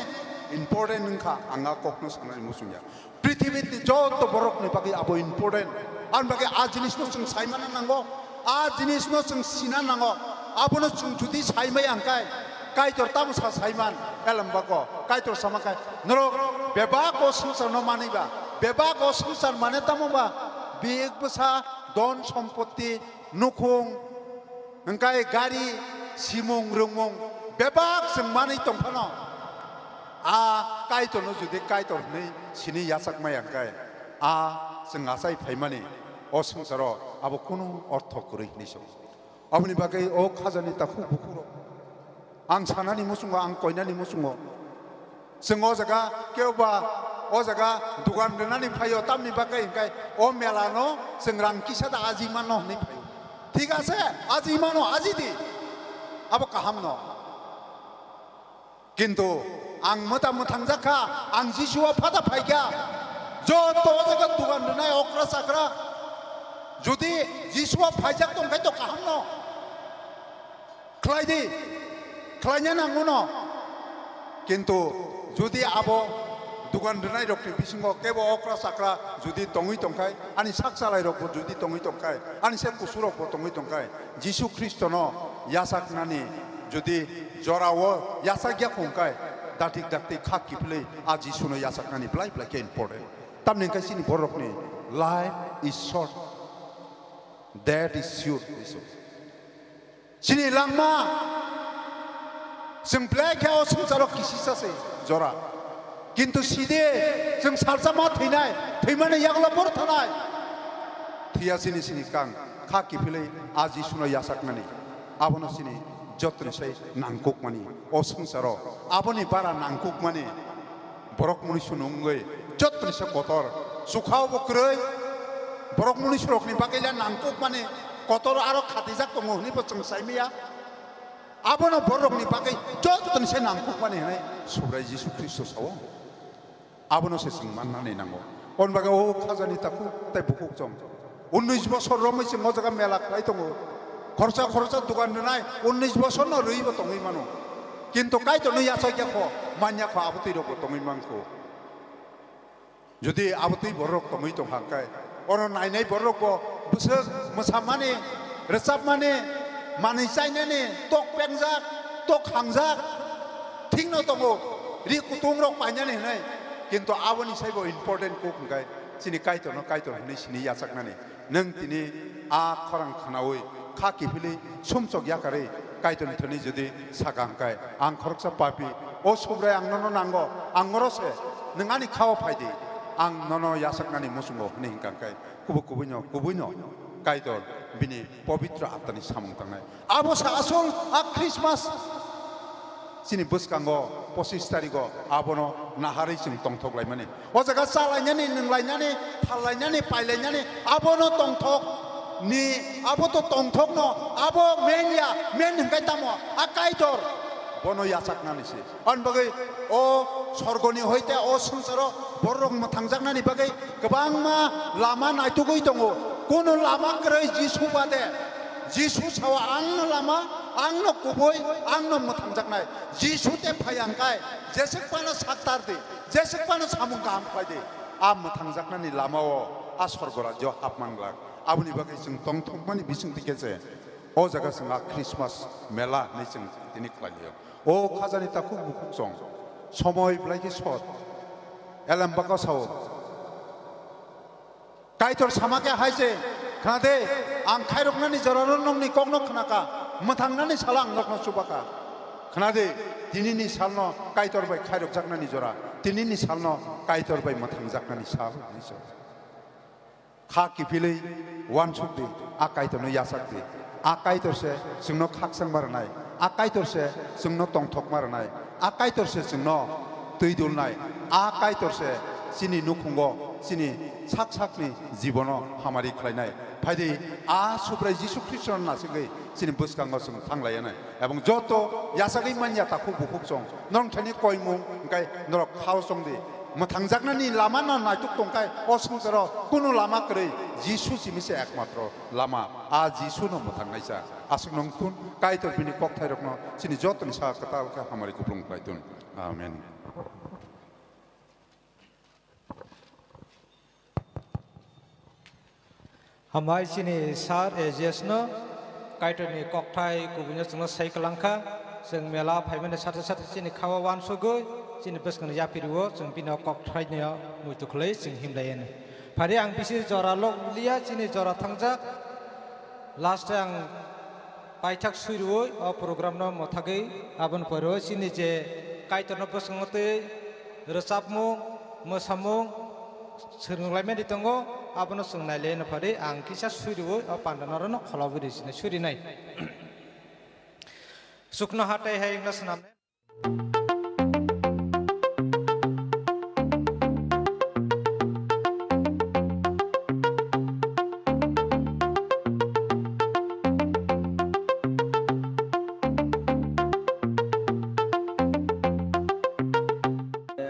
important wngkha, ang a kokno sanani muchungya. Prithibini joto borokni bagwi abo important. Aboni bagwi a jinisno chwng saimana nango, a jinisno chwng sina nango. Abono chwng judi saimaya hwnkhe, Kaitor tamo sa saiman, elembako Kaitor sama khe, norok bebak o swngcharno manwi ba, bebak o swngchar mane tamo ba, bek bwsa, don sompotti, nukhung, hwnkhe gari, simung rwngmung bebak chwng manwi tongphano, a Kaitorno judi Kaitor hwnwi sini yachakmaya hwnkhe, a chwng achai phaimani o swngcharo abo kunu ortho kwrwi hwnwi sao. Aboni bagwi o khajani takhuk bukhukrok, ang sanani muchungo, ang koinani muchungo, chwng o jaga kebo ba o jaga dugan rwnani phaio, tamni bagwi hwnkhe o mela no chwng rang kisa da aji mano hwnwi phaio. Thik ase, aji mano, aji di, abo kaham no. Kintu ang mwta mwthangjak kha, ang Jisu o phata phai kha. Joto o jaga dugan rwnai okra chakra, jodi Jisu o phaijak tong khai to kaham no. Khlai di, khlaina nango no. Kintu jodi abo dugan rwnai rokni bisingo kebo okra chakra jodi tongwi tongkhai, ani sak chalai rokbo jodi tongwi tongkhai, ani se kusu rokbo tongwi tongkhai, Jisu Khristono yachaknani jodi jorao yachakya khongkhai, dakti dakti kha kiphilwi a Jisuno yachaknani belai belai khe important. Tamni hwnkhe chini borokni life is short, death is sure. Chini langma, chwng belai khe o swngcharo kisisa se jora. Kintu side chwng salsa ma thwinai, thwimani yagulo bor thanai. Thwiya chini sini kang, kha kiphilwi a Jisuno yachaknani. Abono chini jotoni sai nangkukmani o swngcharo. Aboni bara nangkukmani. Borok mwnwi swnwi wngwi jotoni se kotor, chukha bo kwrwi. Borok mwnwi swnwi rokni bagwi le nangkukmani kotor aro khatijak tongo hwnwi bo chwng sai maya. Abono borokni bagwi jotoni se nangkukmani hwnwi Subrai Jisu Khristo sao. Abono se chwng mannani nango. Aboni bagwi o khajani takhuk tei bukhuk chwng unnish bosor romwi chwng o jaga mela khlai tongo. Khoroksa khoroksa dogan rwnai unnish bosor no rwibo tongwi mano. Kintu Kaitorno yachak ya kho, man ya kho, abo twi rokbo tongwi man kho. Jodi abo twi borok tongwi tong kha hwnkhe, oro nainai borok bo bwswk mwsamani, rwchapmani, manwi chainani, tok pengjak, tok hangjak, thikno tongo, ri kutung rok painani hwnwi. Kintu aboni saibo important kuk hwnkhe chini Kaitorno Kaitor hwnwi sini yachaknani. Nwng tini a khorang khnaui kha kiphilwi sumsok yakarwi Kaitorni thani jodi saka hwnkhe, ang khoroksa papi, o Subrai ang nono nango, ang oro se, nwng ani khao phai di, ang nono yachaknani muchungo hwnwi hwnkha hwnkhe, kubui kubuino, kubuino Kaitor bini pobitro attani samung tangnai. Abo se asol a Christmas. Chini bwskango pochis tarigo abono naharwi chwng tongthok laimani. O jaga chalainani, nwnglainani, phallainani, pailainani, abono tongthok ni, abo to tongthokno, abo men ya, men hwnkhe tamo, a Kaitor, bono yachaknani se. Aboni bagwi o sorgoni hoite o swngcharo borok mwthangjaknani bagwi kwbangma lama naitugwi tongo. Kunu lama kwrwi Jisu bade. Jisu sao, "Angno lama, angno kubui, angno mwthangjaknai." Jisu te phai ang kai, jeswk phano saktar di, jeswk phano samung kaham khlai di. A mwthangjaknani lamao a sorgo rajyo hapman glak. Aboni bagwi chwng tongthokmani bisingtwi khe se o jaga chwng a Christmas mela hinwi chwng tini khlai laio. O khajani takhuk bukhuk chwng somoi belai khe sot. Elem baka sao. Kaitor sama khe hai se, "Khna de, ang khairoknani jorano nokni kokno khna kha, mwthangnani salo ang nokno chuba kha. Khna de, tinini salno Kaitor bai khairokjaknani jora, tinini salno Kaitor bai mwthangjaknani sal," hinwi sa. Kha kiphilwi uansuk di, a Kaitorno yachak di. A Kaitor se chwngno khakchangma rwnai, a Kaitor se chwngno tongthokma rwnai, a Kaitor se chwngno twi dulnai, a Kaitor se chini nukhungo, chini sak sakni jibono hamari khlainai. Phaidi, a Subrai Jisu Khristono nasingwi chini bwskango chwng thang laiyanai. Ebong joto yachagwi manya takhuk bukhuk chwng, norok thani koimung hwnkhe norok khao chwng di. Mwthangjaknani lama no naituk tongkhe o swngcharo kunu lama kwrwi, Jisu simi se ekmatro lama. A Jisu no mwthangnaisa. Aswk nung thun, Kaitor bini kokthairokno chini jotoni saka kwtal khe hamari kupulung khlai thun. Amen. Hambai chini sir A G S no Kaitorni kokthai kubuino chwngno sai kwlangkha. Chwng mela phaimani sathe sathe chini khao uansugwi chini bwskangni yapiriwo chwng bino kokthaino muitu khlai chwng himlaiani. Phari ang bisi jora lok liya, chini jora thangjak. Last ang paithak sui rwui o program no mwthagwi aboni pore o chini je Kaitorno bwskango twi rwchapmung, mwsamung swrwnglaimani tongo, abono chwng nailaino phari ang kisa sui rwui o panda norokno kholobwi rwi sini suri nai. Chuknoha tei hai wngna swnam.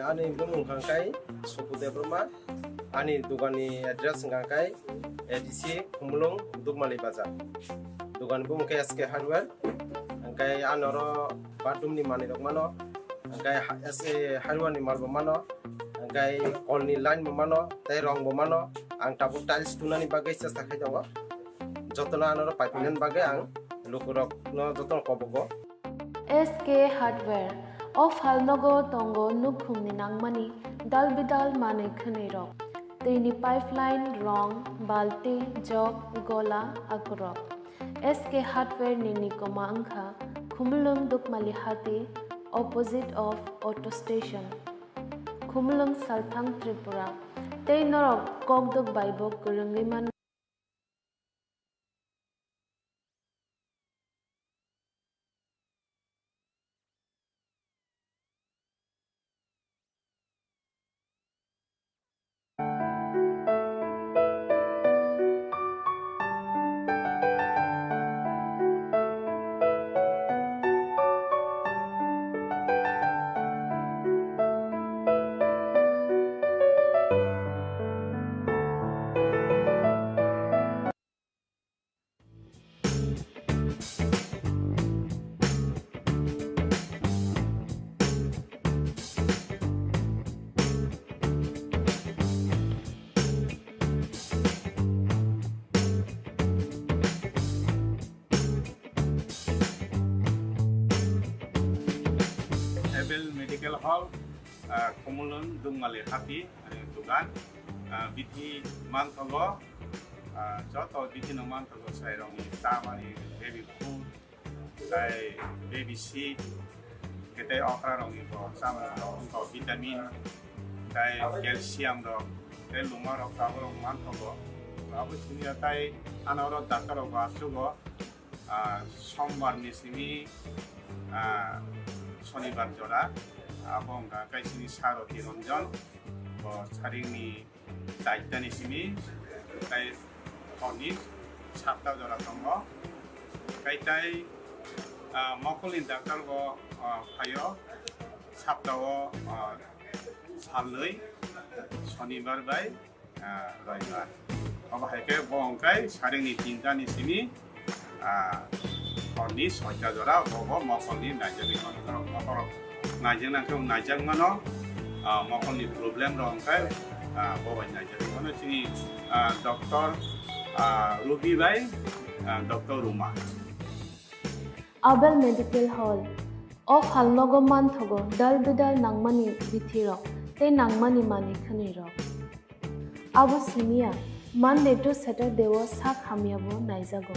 Ani bumung hwnkha khe Suku Debbarma, ani doganni address hwnkha khe A D C Khumulwng, Dukmali Bazar. Dogan bumung khe S K Hardware. Hwnkhe ano oro bathroom ni manwi rok mano, hwnkhe ha-, S A hardware ni mal bo mano, hwnkhe kol ni line bo mano, tei rong bo mano. Ang tabuk tiles tunani bagwi chesta khai tongo. Jotono ano oro paipuinani bagwi ang lukurok no jotono kobogo. S K Hardware o phalnogo tongo nukhungni nangmani dal bidal manwi khwnwi rok, twini pipeline, rong, balti, jok, gola, akurok. S K Hardware ni nikoma wngkha Khumulwng Dukmali Hati, opposite of auto station, Khumulwng, Salthang, Tripura. Tei norok kokdwk bai bo kwrwngwi mano. Hall, ah, Khumulwng Dukmali Hati, ani dugan, ah, bithi manthogo, ah, joto bithi no manthogo, sai rokni chamani baby food, tai baby seed, khe tai okra rokni bo chamani rok, wngkha vitamin, tai calcium rok, tai luma rok, tabuk rok manthogo. Abo simi tai ano oro doctor rok bo aswgo. Ah, sombar ni simi, ah, sonibar jora, abo wngkha kaisini Saroti Ranjan, bo saringni chaita ni simi, tai horni satta jora tongo. Kaitai, ah, mokolni doctor bo, ah, phaio, saptao, ah, salnwi, sonibar bai, ah, roibar. Obo hai khe bo wngkha saringni tinta ni simi, ah, horni soita jora bo, bo mokolni naijagwi mano. Norok mokolrok naijak nang khe naijak mano, ah, mokolni problem rok wngkha, ah, bo bai naijagwi mano. Chini, ah, doctor, ah, Ruby bai, ah, doctor Ruma. Abel Medical Hall. O phalnogo manthogo dal bidal nangmani bithirok tei nangmani manwi khwnwirok. Abo simiya, Monday to Saturday o sak hamyabo naijago.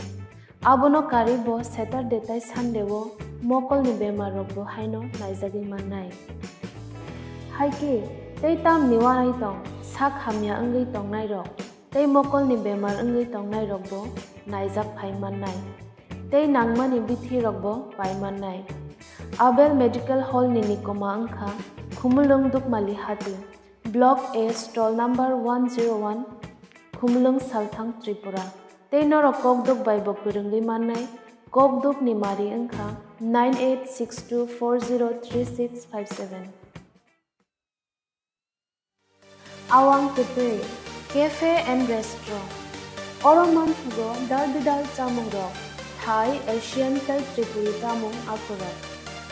Abono karwi bo Saturday tai Sunday o mokolni bemarrokbo haino naijagwi mannai. Hai khe tei tamni uanai tong sak hamya wngwi tongnairok tei mokolni bemar wngwi tongnairokbo naijak phai mannai. Tei nangmani bithirokbo pai mannai. Abel Medical Hall ni nikoma wngkha Khumulwng Dukmali Hati, Block A, Stall number one zero one, Khumulwng, Salthang, Tripura. Tei norok kokduk bai bo kwrwngwi mannai, kokduk ni mari wngkha nine eight six two four zero three six five seven. Awang kwtwi, Cafe and Restaurant. Oro manthogo dal bidal chamungrok, Thai, Asian tei Tripuri chamung aphurok.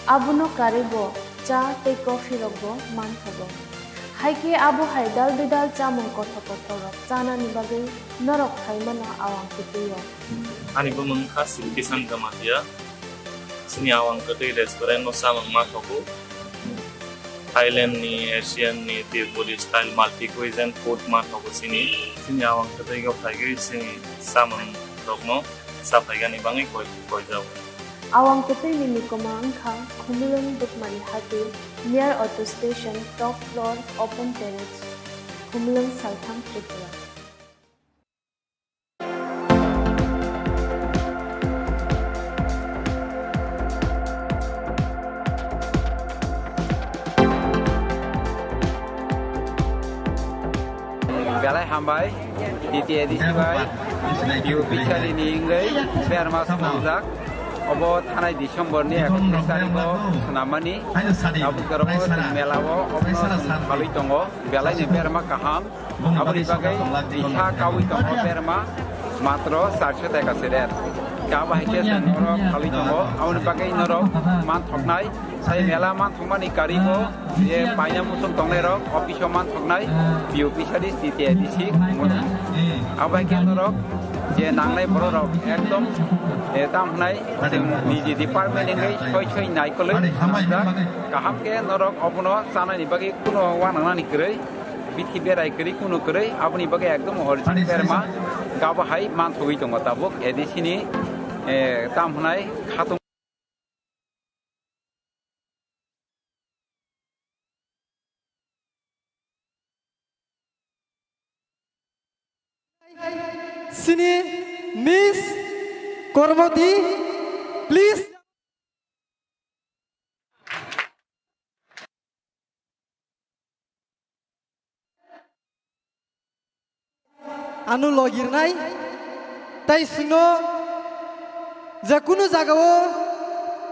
Abono karwi bo cha tei coffee rokbo manthogo. Hai khe abo hai dal bidal chamung kothok kothok rok chanani bagwi norok phai mano awang kwtwi o. Ani bumung wngkha Silkisan Jamatia. Chini awang kwtwi restaurant no chamung manthogo. Thailand ni, Asian ni, Tripuri style multi cuisine food manthogo chini. Chini awang kwtwi go phaigwi chini chamung rokno saphaigani bagwi koi-, koijago. Awang kwtwi ni nikoma wngkha Khumulwng Dukmali Hati, near auto station, top floor, open terrace, Khumulwng, Salthang, Tripura. Belai hambai, T T A D C bai, P U P sari ni wngwi berma swnamjak. Obo thanai December ni ekatris tarikh o swnamani. Abo kwrwngwi chwng mela o obo chwng phalwi tongo. Belai ni berma kaham. Aboni bagwi kisa kawi tongo berma matro charso taka se rer. Khe abo hai khe chwng oro phalwi tongo. Aboni bagwi norok manthoknai. Tei mela manthokmani karigo je paina muchung tongnairok office o manthoknai P U P sari T T A D C muna. Abo hai khe norok je nangnai bororok ekdom, eh, tam hwnai chwng niji department wngwi soi soi naikolwi swnamjak. Kaham khe norok obono chanani bagwi kuno uanagnani kwrwi. Bithi berai kwrwi kunu kwrwi, aboni bagwi ekdom original berma kabo hai manthogwi tongo tabuk A D C ni, eh, tam hwnai khatung. Sini Miss Kormoti, please. Ano logirnai, tai sino je kunu jagao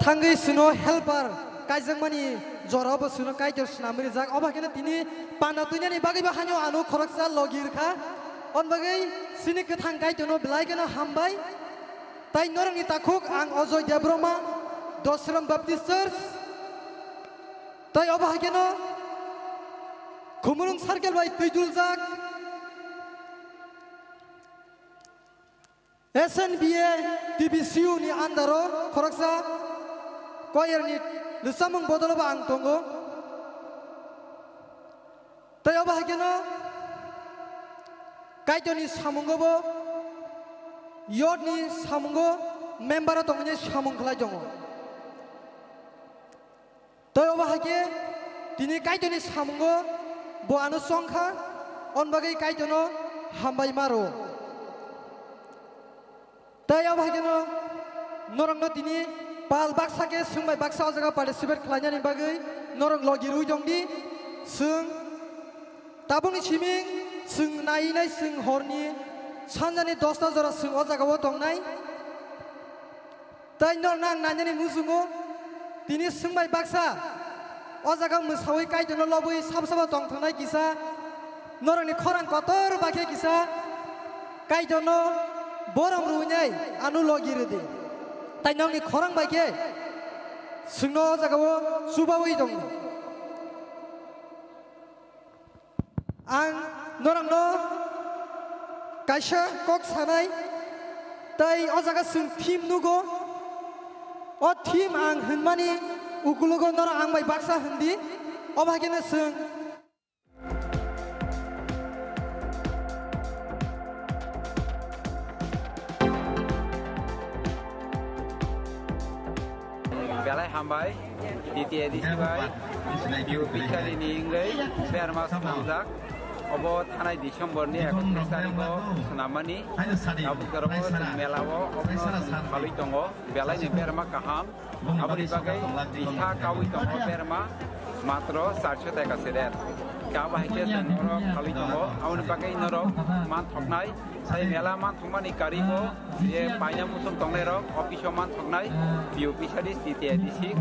thangwi sino helper kaijakmani jorabo sino Kaitor swnamwi rijak. Obo haikhe tini panda twinani bagwibo haino ano khoroksa logirkha. On bagwi sini kwthang Kaitorno belai kheno hambai. Tai norokni takhuk ang Ajoy Debbarma, Dosram Baptist Church. Tai obo hai kheno Khumulwng circle bai twi duljak S N B A T B C U ni under o khoroksa choir ni rwchapmung bodol bo ang tongo. Tei obo hai kheno Kaitorni samungo bo, yodni samungo member o tongmani samung khlai tongo. Tei obo hai khe tini Kaitorni samungo bo ano chongkha, on bagwi Kaitorno hambai maro. Tei obo hai kheno norokno tini pal baksa khe swngbai baksa o jaga participate khlainani bagwi norok logi rwi tong di. Chwng tabukni siming chwng nai nai chwng horni sanjani dosta jora chwng o jaga o tongnai. Tei norokno ang nainani muchungo tini swngbai baksa o jaga mwsawi Kaitorno lobwi sabo sabo tongthoknai kisa norokni khorang kotor bai khe kisa Kaitorno borom rwinai ano logi rwdi. Tei nokni khorang bai khe chwngno o jaga o chubawi tongdi. Ang norokno kaisa kok sanai, tei o jaga chwng theme nugo. O theme ang hwnmani ukulugo norok ang bai baksa hwndi. Obo hai kheno chwng Belai hambai, T T A D C bai, P U P sari ni wngwi berma swnamjak. Obo thanai December ni ekatris tarikh o swnammani. Abo kwrwngbo chwng mela o obono chwng phalwi tongo. Belai ni berma kaham. Aboni bagwi kisa kawi tongo berma matro charso taka se rate. Khe abo hai khe chwng norok phalwi tongo. Aboni bagwi norok manthoknai. Tei mela manthokmani karigo je paina muchung tongnairok office o manthoknai P U P sadi T T A D C.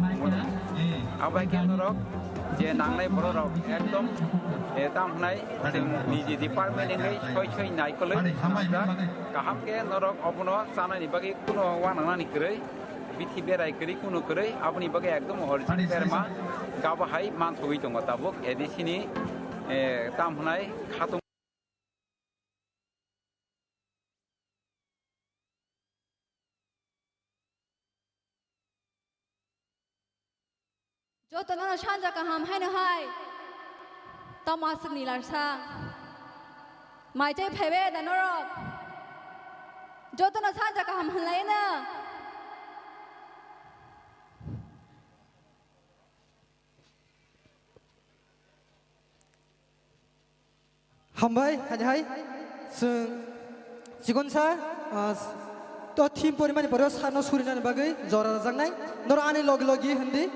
Abo hai khe norok je nangnai bororok ekdom, eh, tam hwnai chwng niji department wngwi soi soi naikolwi swnamjak. Kaham khe norok obono chanani bagwi kuno uanagnani kwrwi, bithi berai kwrwi kuno kwrwi, aboni bagwi ekdom original berma gabo hai manthogwi tongo tabuk A D C ni, eh, tam hwnai khatung. Jotono sanja kaham haino hai. Tamo aswk ni larsa. Mai tei phaibai da norok. Jotono sanja kaham hwnlaino. Hambai, hai hai. Chwng chikonsa, ah, to thim porimani pore sarno surinani bagwi jora rajaknai. Noro ani logi logi hindi.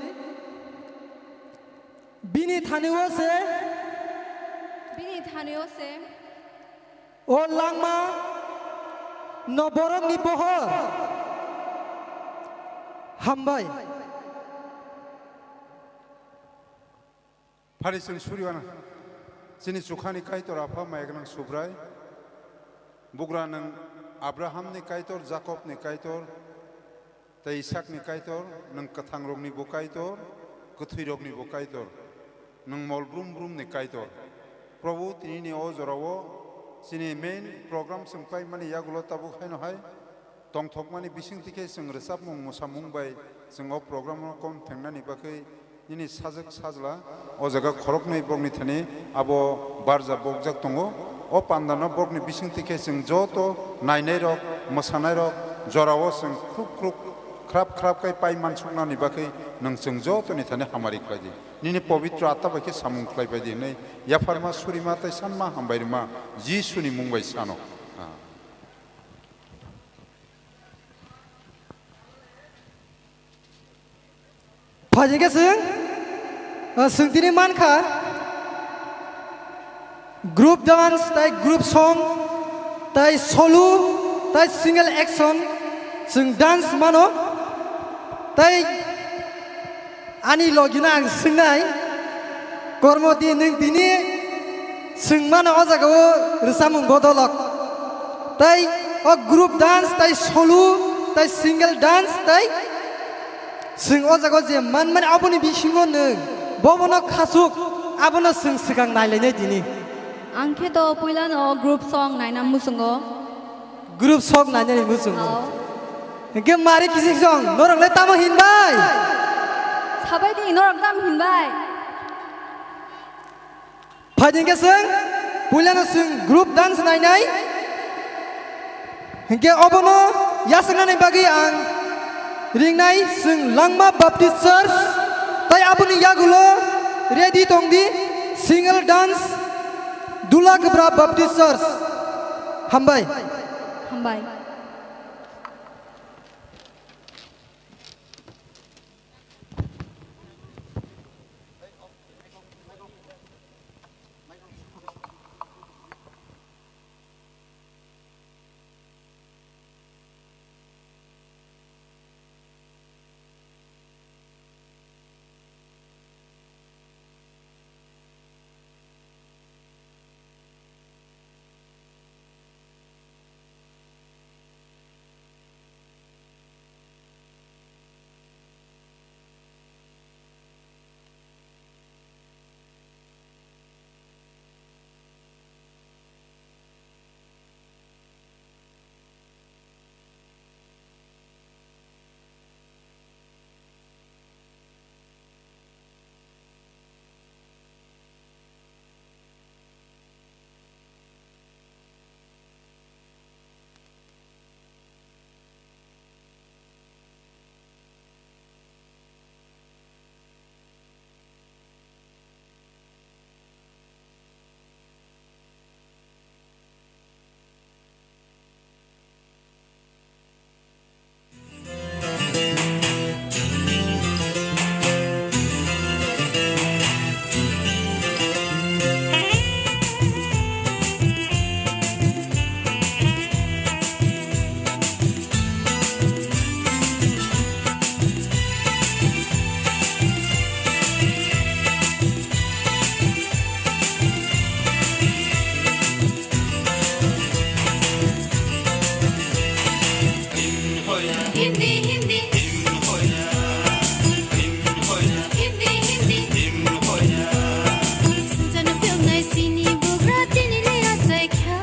Bini thani o se. Bini thani o se. O langma no borok ni pohor. Hambai. Phari chwng suriwana. Chini chukhani Kaitor Apha Maya Gwnang Subrai. Bugra nwng Abrahamni Kaitor, Jakobni Kaitor, tei Isakni Kaitor, nwng kwthangrokni bo Kaitor, kwthwirokni bo Kaitor, nwng mol brum brumni Kaitor. Probhu, tinini o jorao chini main program chwng paimani yagulo tabuk haino hai tongthokmani bisingtwi khe chwng rwchapmung mwsamung bai chwng o program-o kom thengnani bagwi nini sajwk sajla o jaga khoroknwi borokni thani abo barja bokjak tongo. O pandano borokni bisingtwi khe chwng joto nainairok, mwsanairok jorao chwng khruk khruk khrap khrap khe pai mansuknani bagwi nwng chwng jotoni thani hamari khlai di. Nini pobitro atma bai khe samung khlai bai di hwnwi yapharma surima tei sanma hambai rwma Jisuni mung bai sano. Ah. Phaijingkhe chwng, ah, chwng tini mankha group dance tei group song tei solo tei single action chwng dance mano tei ani logino ang swngnai, Kormoti, nwng tini Chwng mano o jaga o rwchapmung bodolok. Tei o group dance, tei solo, tei single dance, tei chwng o jaga o je manmani aboni bisingo nwng bobono khasuk, abono chwng swkang nailainai tini. Ang khe to puilano group song naina muchungo. Group song nainani muchungo. Ao. Hingke mari kising song, norok le tamo hinbai? Sabai di norok tamo hinbai? Hai hingke chwng puilano chwng group dance nainai. Hingke obono yasaknani bagwi ang ringnai chwng Langma Baptist Church, tai aboni yagulo ready tongdi single dance Dula Kwbra Baptist Church. Hambai. Hambai. Hindi, Hindi. Hindi, Hindi. Swngjano phiyoknai chini bugra tini le achai kha.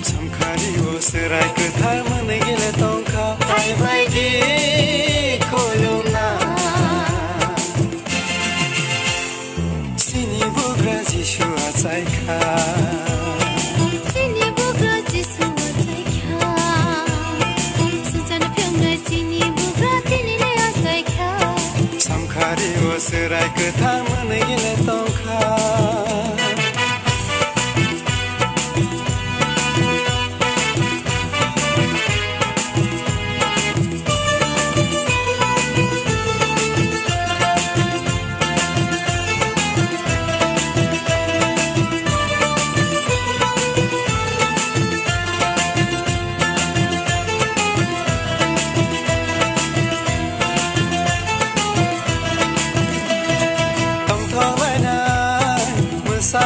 Samkhari o chwrai kwthar mwnwi gile tongkha. Hai bai di khulumna. Chini bugra Jisu achai kha. Chini bugra Jisu achai kha. Sujana phiyongnai chini bugra tini le achai kha. Samkhari o chwrai kwthar mwnwi gile tongkha. Tongthok lainai, mwsa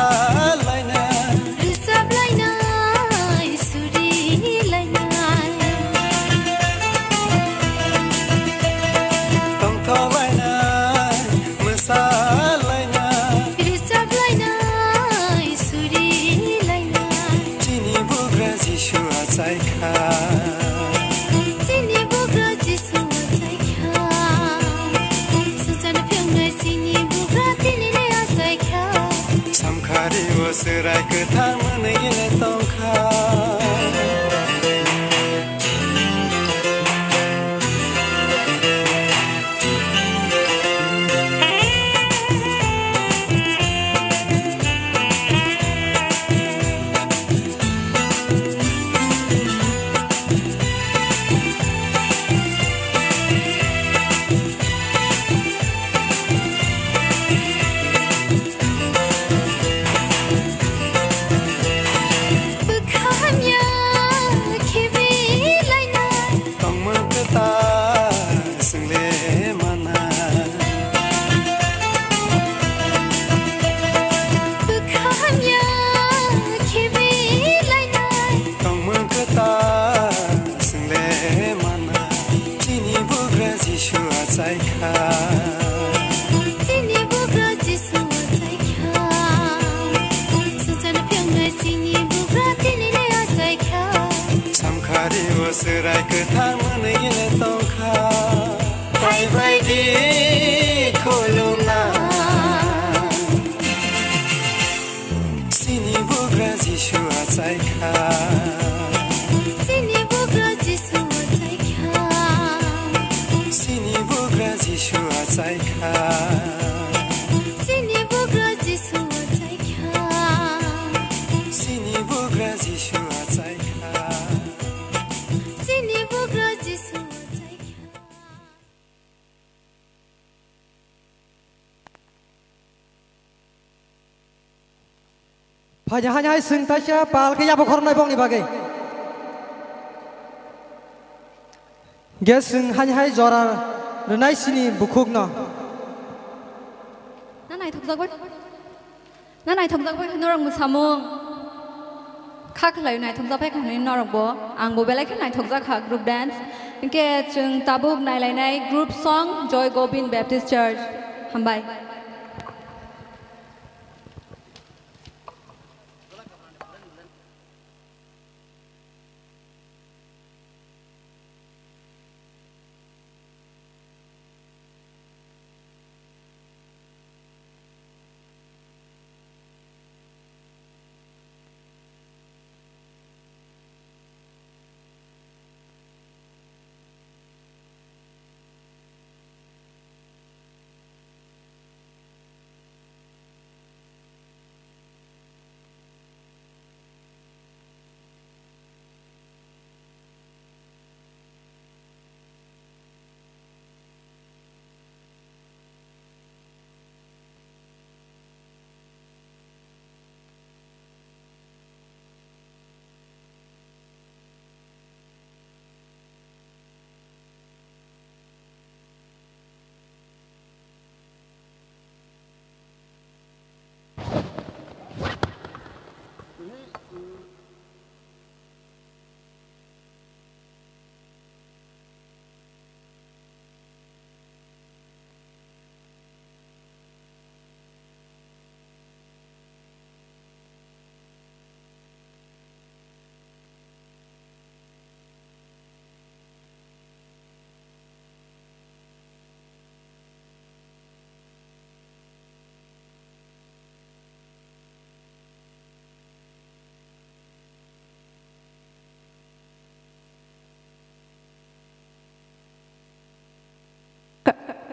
lainai. Rwchap lainai, suri lainai. Tongthok lainai, mwsa lainai. Rwchap lainai, suri lainai. Chini bugra Jisu achai kha. Chini bugra Jisu achai kha. Sujana phiyongnai chini bugra tini le achai kha. Samkhari o chwrai kwthar mwnwi gile tongkha. Bwkha hamya khibi lainai. Tongmung kwtal swng le mana. Bwkha hamya khibi lainai. Tongmung kwtal swng le mana. Chini bugra Jisu achai kha. Chini bugra Jisu achai kha. Sujana phiyongnai chini bugra tini le achai kha. Samkhari o chwrai kwthar mwnwi gile tongkha. Hai bai di khulumna. Bugra Jisu achai kha. Chini bugra Jisu achai kha. Chini bugra Jisu achai kha. Chini bugra Jisu achai kha. Chini bugra Jisu achai kha. Chini bugra Jisu achai kha. Phaidi haini hai swng taisa pal khe yabo khoroknai bokni bagwi. Ge swng haini hai jora rwnai sini bukhukno. Na naithokjak bai. Na naithokjak bai norok mwsamung. Kha khlai naithokjak bai kha norok bo. Ang bo belai khe naithokjak kha group dance. Hinkhe chwng tabuk nailainai group song Joy Gobind Baptist Church. Hambai.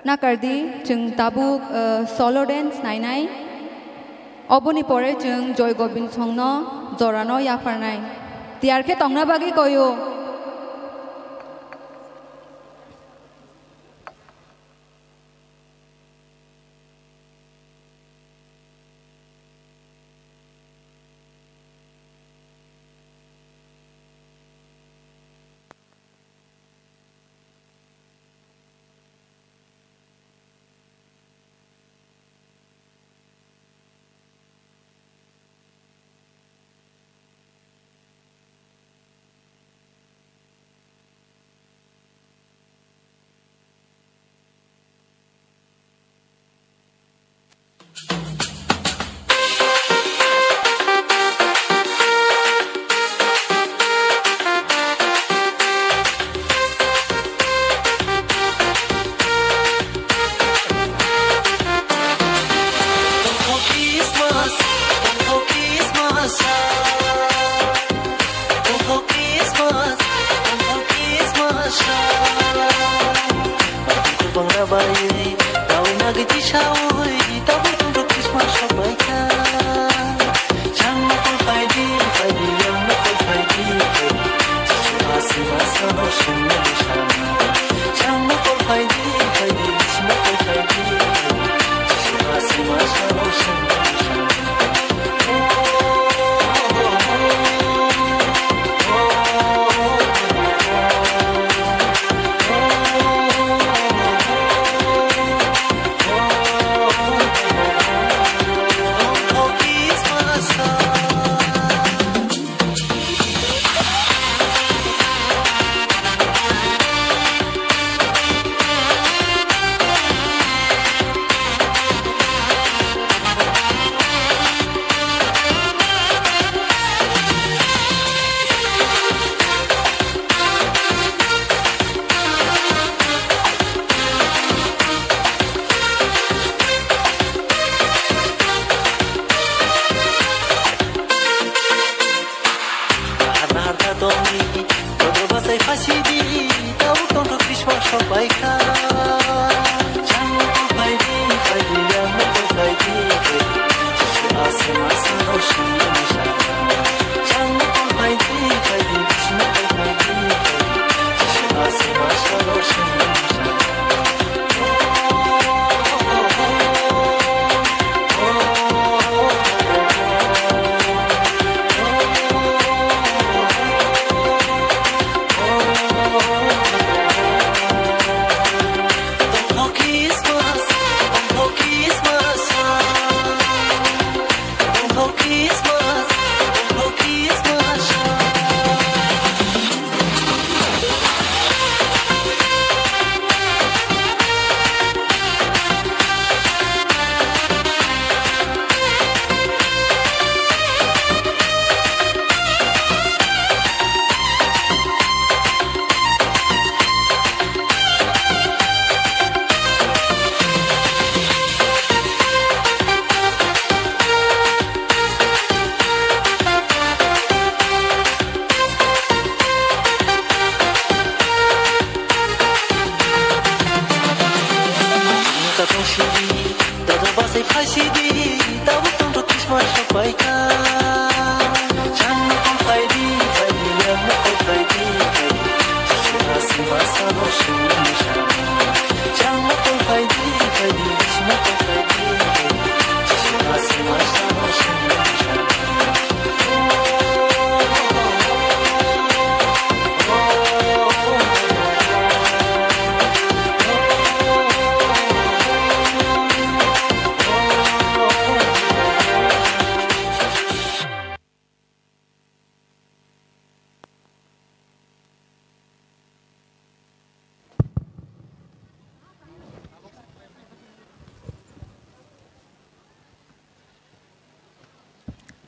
Nakardi, chwng tabuk, eh, solo dance nainai. Oboni pore chwng Joy Gobind songno jorano yapharnai. Tiyar khe tongna bagwi koyo.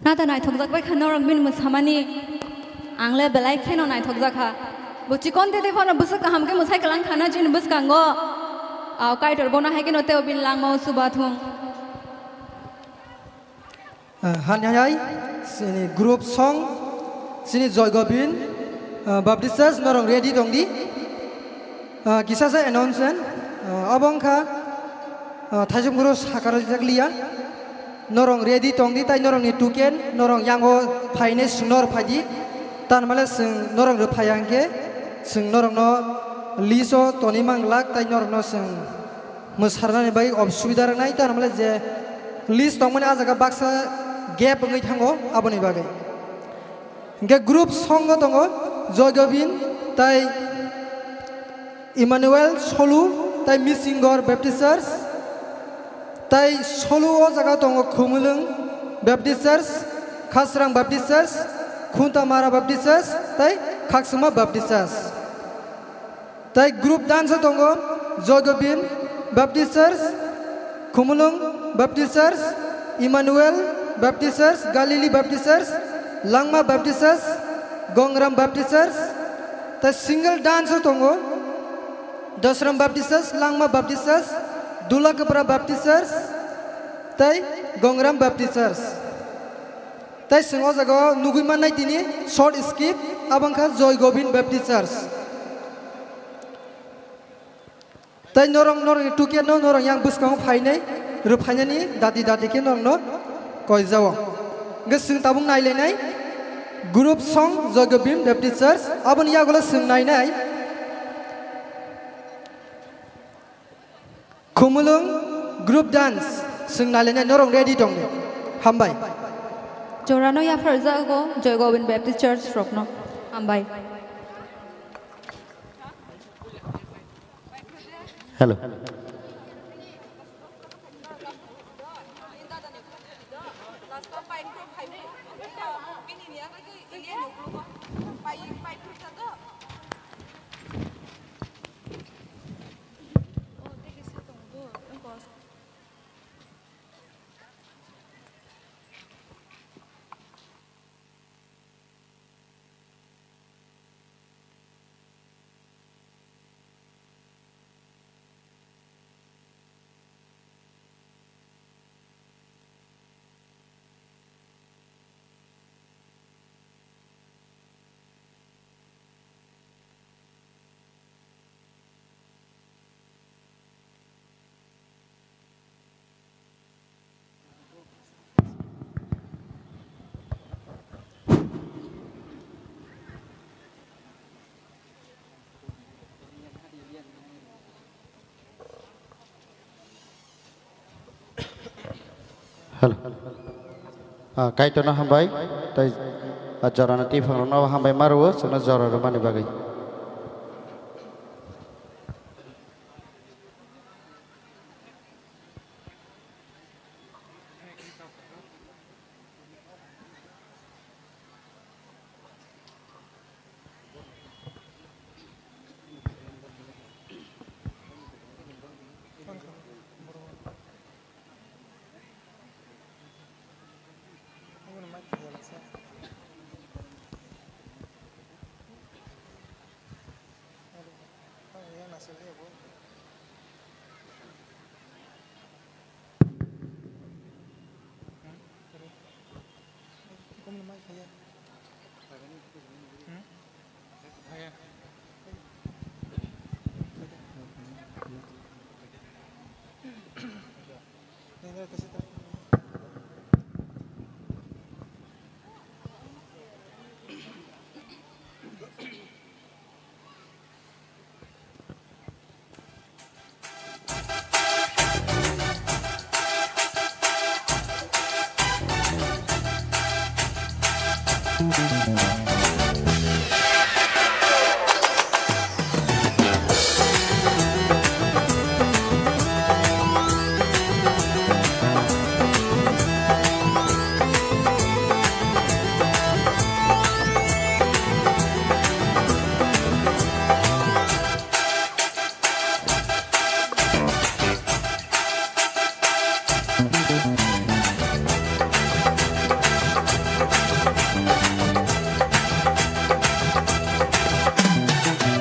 Nata naithokjak bai kha norok bini mwsamani. Ang le belai kheno naithokjak kha. Bo chikon tete phano bwswk kaham khe mwsai kwlang khana chini bwskango. Aw Kaitor bono hai kheno teo bini langmao chuba thung. Ah, hamya hai, chini group song, chini Joy Govind, ah, Baptist Church, norok ready tong di. Ah, kisa sa announcement, ah, abo wngkha, ah, Thaisung Guru sakaro jak liya. Norok ready tong di, tai norok ni tuken, norok yango phainai swngnor phai di. Tan male chwng norok rw phai ya hwnkhe, chwng norok no list o tonwi mang glak, tai norok no chwng mwsarnani bagwi obsubida rwnai, tamo le je list tongmani ah jaga baksa gap wngwi thango aboni bagwi. Hwnkhe group songo tongo Joy Govind tai Emmanuel Solu tai Misingor Baptist Church, tai Solu o jaga tongo Khumulwng Baptist Church, Khasrang Baptist Church, Khuntamara Baptist Church tai Khaksuma Baptist Church. Tai group dance o tongo Joy Govind Baptist Church, Khumulwng Baptist Church, Emmanuel Baptist Church, Galilee Baptist Church, Langma Baptist Church, Gongram Baptist Church. Tai single dance o tongo Dosram Baptist Church, Langma Baptist Church, Dulakapra Baptist Church, tai Gongram Baptist Church. Tai chwng o jaga o nugwi mannai tini short skip, abo wngkha Joy Govind Baptist Church. Tai norok, norokni tuken no norok yang bwskango phainai, rw phainani dati dati khe norokno koijao. Hwnkhe chwng tabuk nailainai group song Joy Govind Baptist Church, aboni yagulo chwng nainai. Khumulwng group dance, chwng nailainai norok ready tong di. Hambai. Jorano yapharjago Joy Govind Baptist Church rokno. Hambai. Hello. Hello. Ah, Kaitorno hambai, tei, ah, jorano twiphang rokno hambai ma rwo, chwngno jora rwmani bagwi.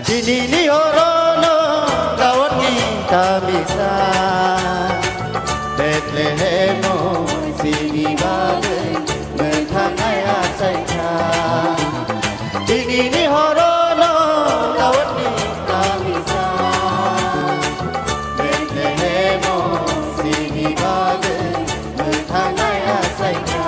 Chinini orono Daud ni tamisa, Bethlehem o sini bagwi mwthangnai achaikha. Chinini orono Daud ni tamisa, Bethlehem o sini bagwi mwthangnai achaikha.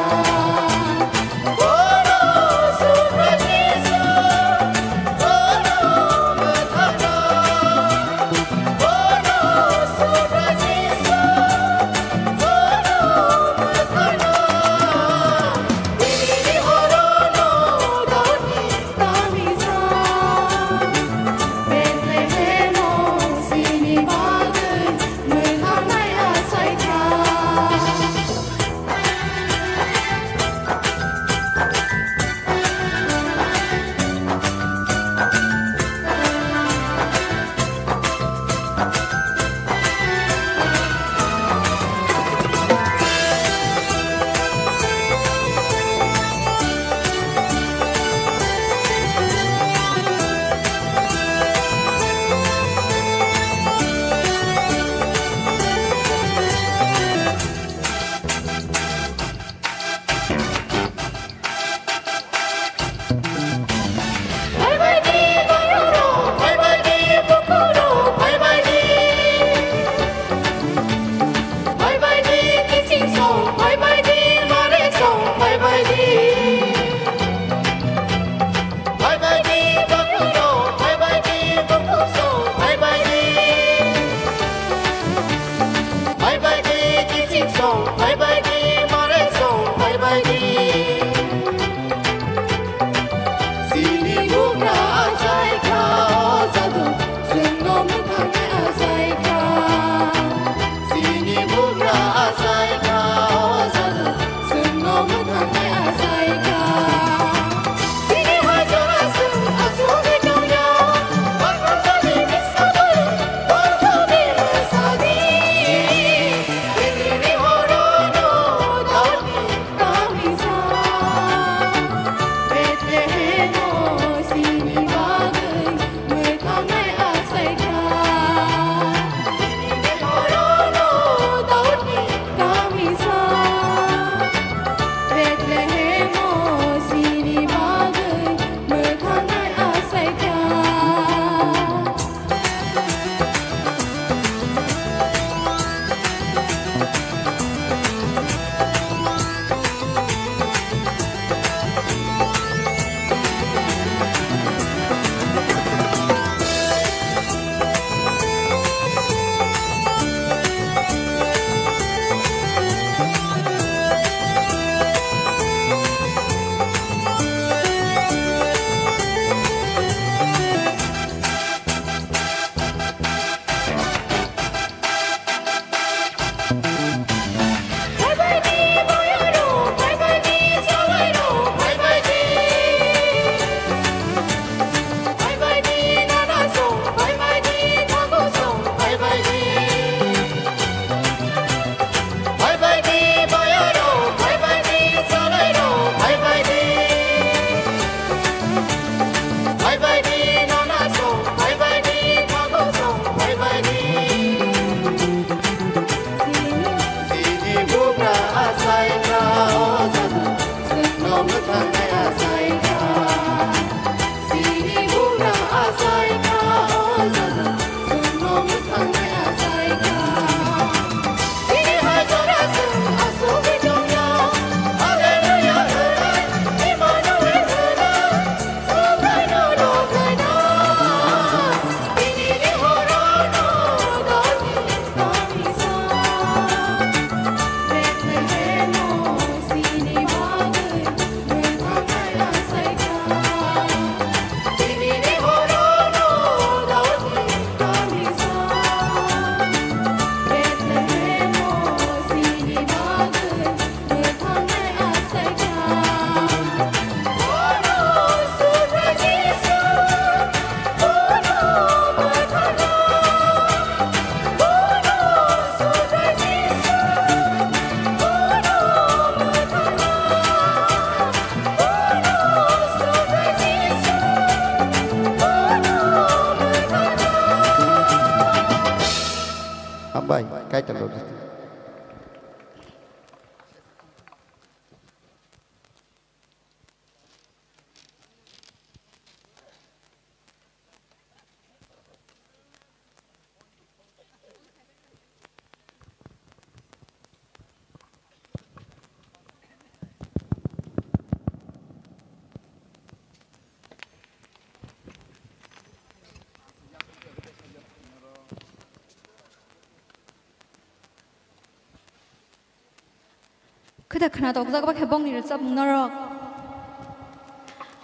Khe da khwnatok jak ba khe bongni rwchapmung norok?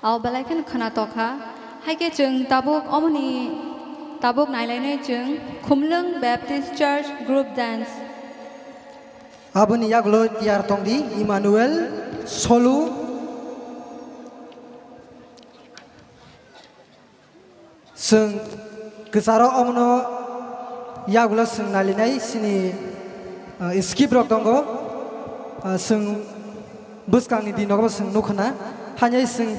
Ao belai kheno khwnatok kha. Hai khe chwng tabuk omoni tabuk nailainai chwng Khumlwng Baptist Church Group Dance. Aboni yagulo tiyar tongdi Emmanuel Solu. Chwng kwcharo omono yagulo chwng nailinai chini, ah, skip rok tongo. Ah, chwng bwskangni di nogo chwng nukha na. Hanya chwng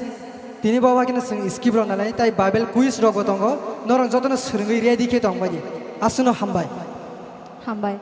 tini bo wakheno chwng skip rok nailinai tai Bible quiz rok bo tongo. Norok jotono swrwngwi ready khe tong bai di. Aswkno hambai. Hambai.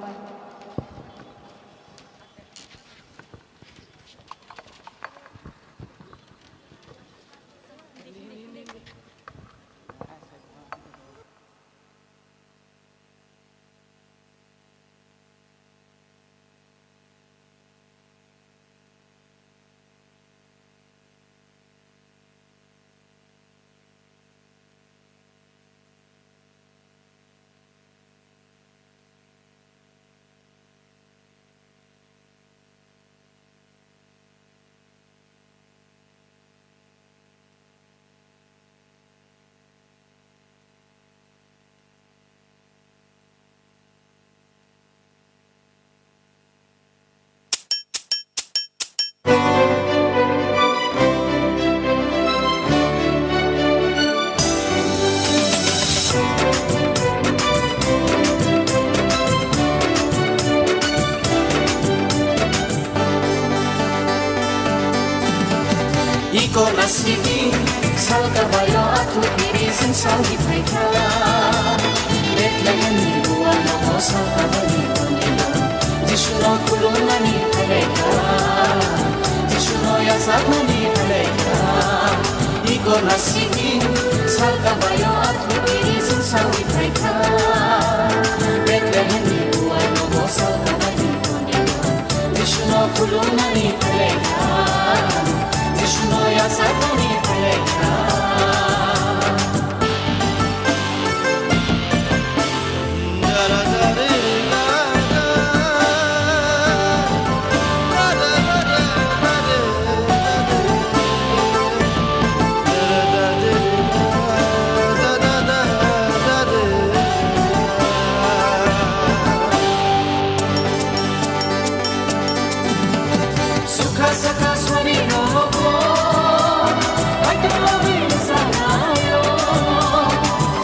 Iko nasibin salka bayo athu kiri sing salgi phaikha. Bethlehem ni buwa no salka bani bonino Jisu no khulumnani phaikha. Jisu no yasaknani phaikha. Iko nasibin salka bayo athu kiri sing salgi phaikha. Bethlehem ni buwa no salka bani bonino Jisu no khulumnani phaikha, Jisu no yasaknani phaikha. Sukha saka swari rogo, baitolo bin sanayo.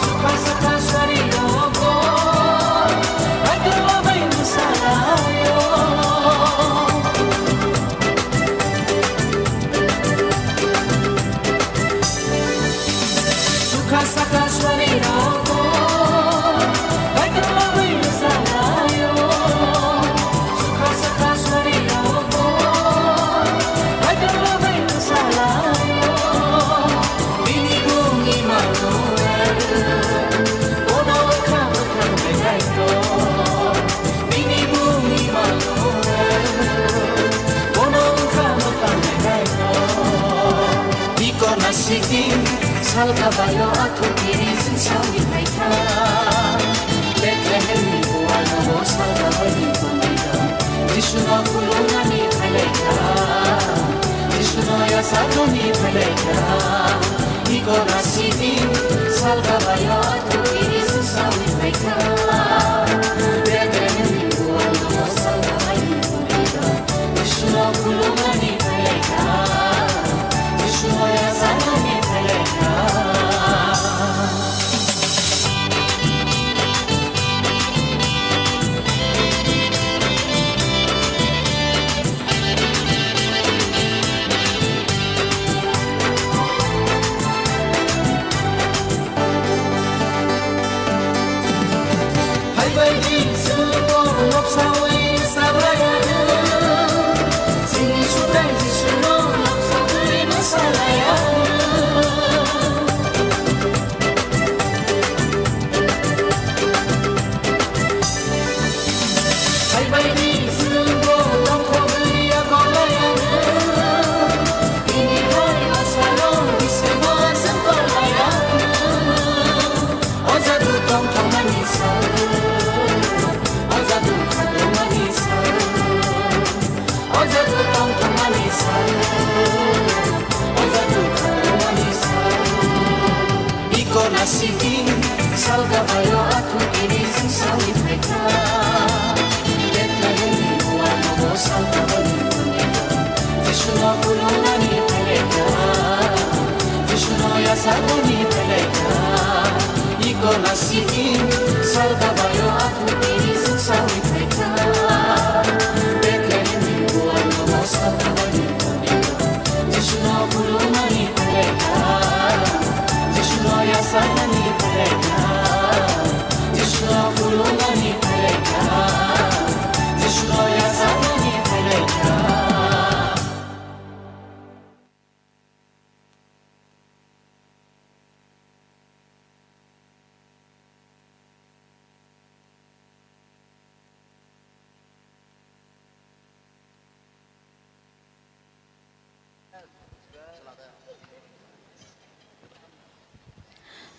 Sukha saka swari rogo, baitolo bin sanayo. Sukha saka swari rogo, baitolo bin sanayo. Sukha saka swari rogo, baitolo bin sanayo. Bini mung Emmanuel, bono wngkha mwkhang nainaito. Bini mung Emmanuel, bono wngkha mwkhang nainaito. Iko nasibin salka bayo athu kiri sing salgi phaikha. Bethlehem ni buwa no salka bani bonino Jisu no khulumnani phaikha. Jisu no yasaknani phaikha. Iko nasibin salka bayo athu kiri sing salgi phaikha. Bethlehem ni buwa no salka bani bonino Jisu no khulumnani phaikha, Jisu no yasaknani phaikha.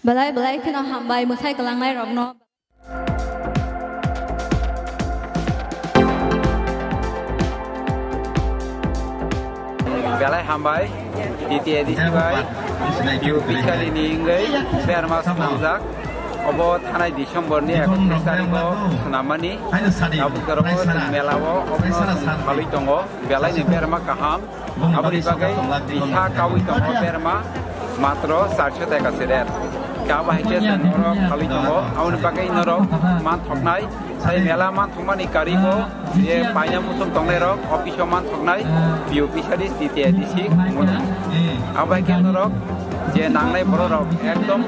Belai belai kheno hambai mwsai kwlangnai rokno. Belai hambai, T T A D C bai, U P sari ni wngwi berma swnamjak. Obo thanai December ni ekatris tarikh o swnamani. Abo kwrwngbo chwng mela o obono chwng phalwi tongo. Belai ni berma kaham. Aboni bagwi tisa kawi tongo berma matro charso taka se der. Khe abo hai khe chwng norok phalwi tongo. Aboni bagwi norok manthoknai. Tei mela manthokmani karibo je paina muchung tongnai rok office o manthoknai P O P sadi T T A D C muna. Abo hai khe norok je nangnai borok rok ekdom,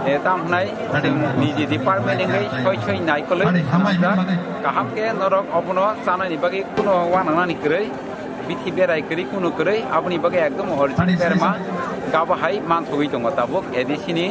eh, tam hwnai chwng niji department ni wngwi soi soi naikolwi swnamjak. Kaham khe norok obono chanani bagwi kuno uanagnani kwrwi. Bithi berai kwrwi kunu kwrwi, aboni bagwi ekdom original berma gabo hai manthogwi tongo tabuk A D C ni.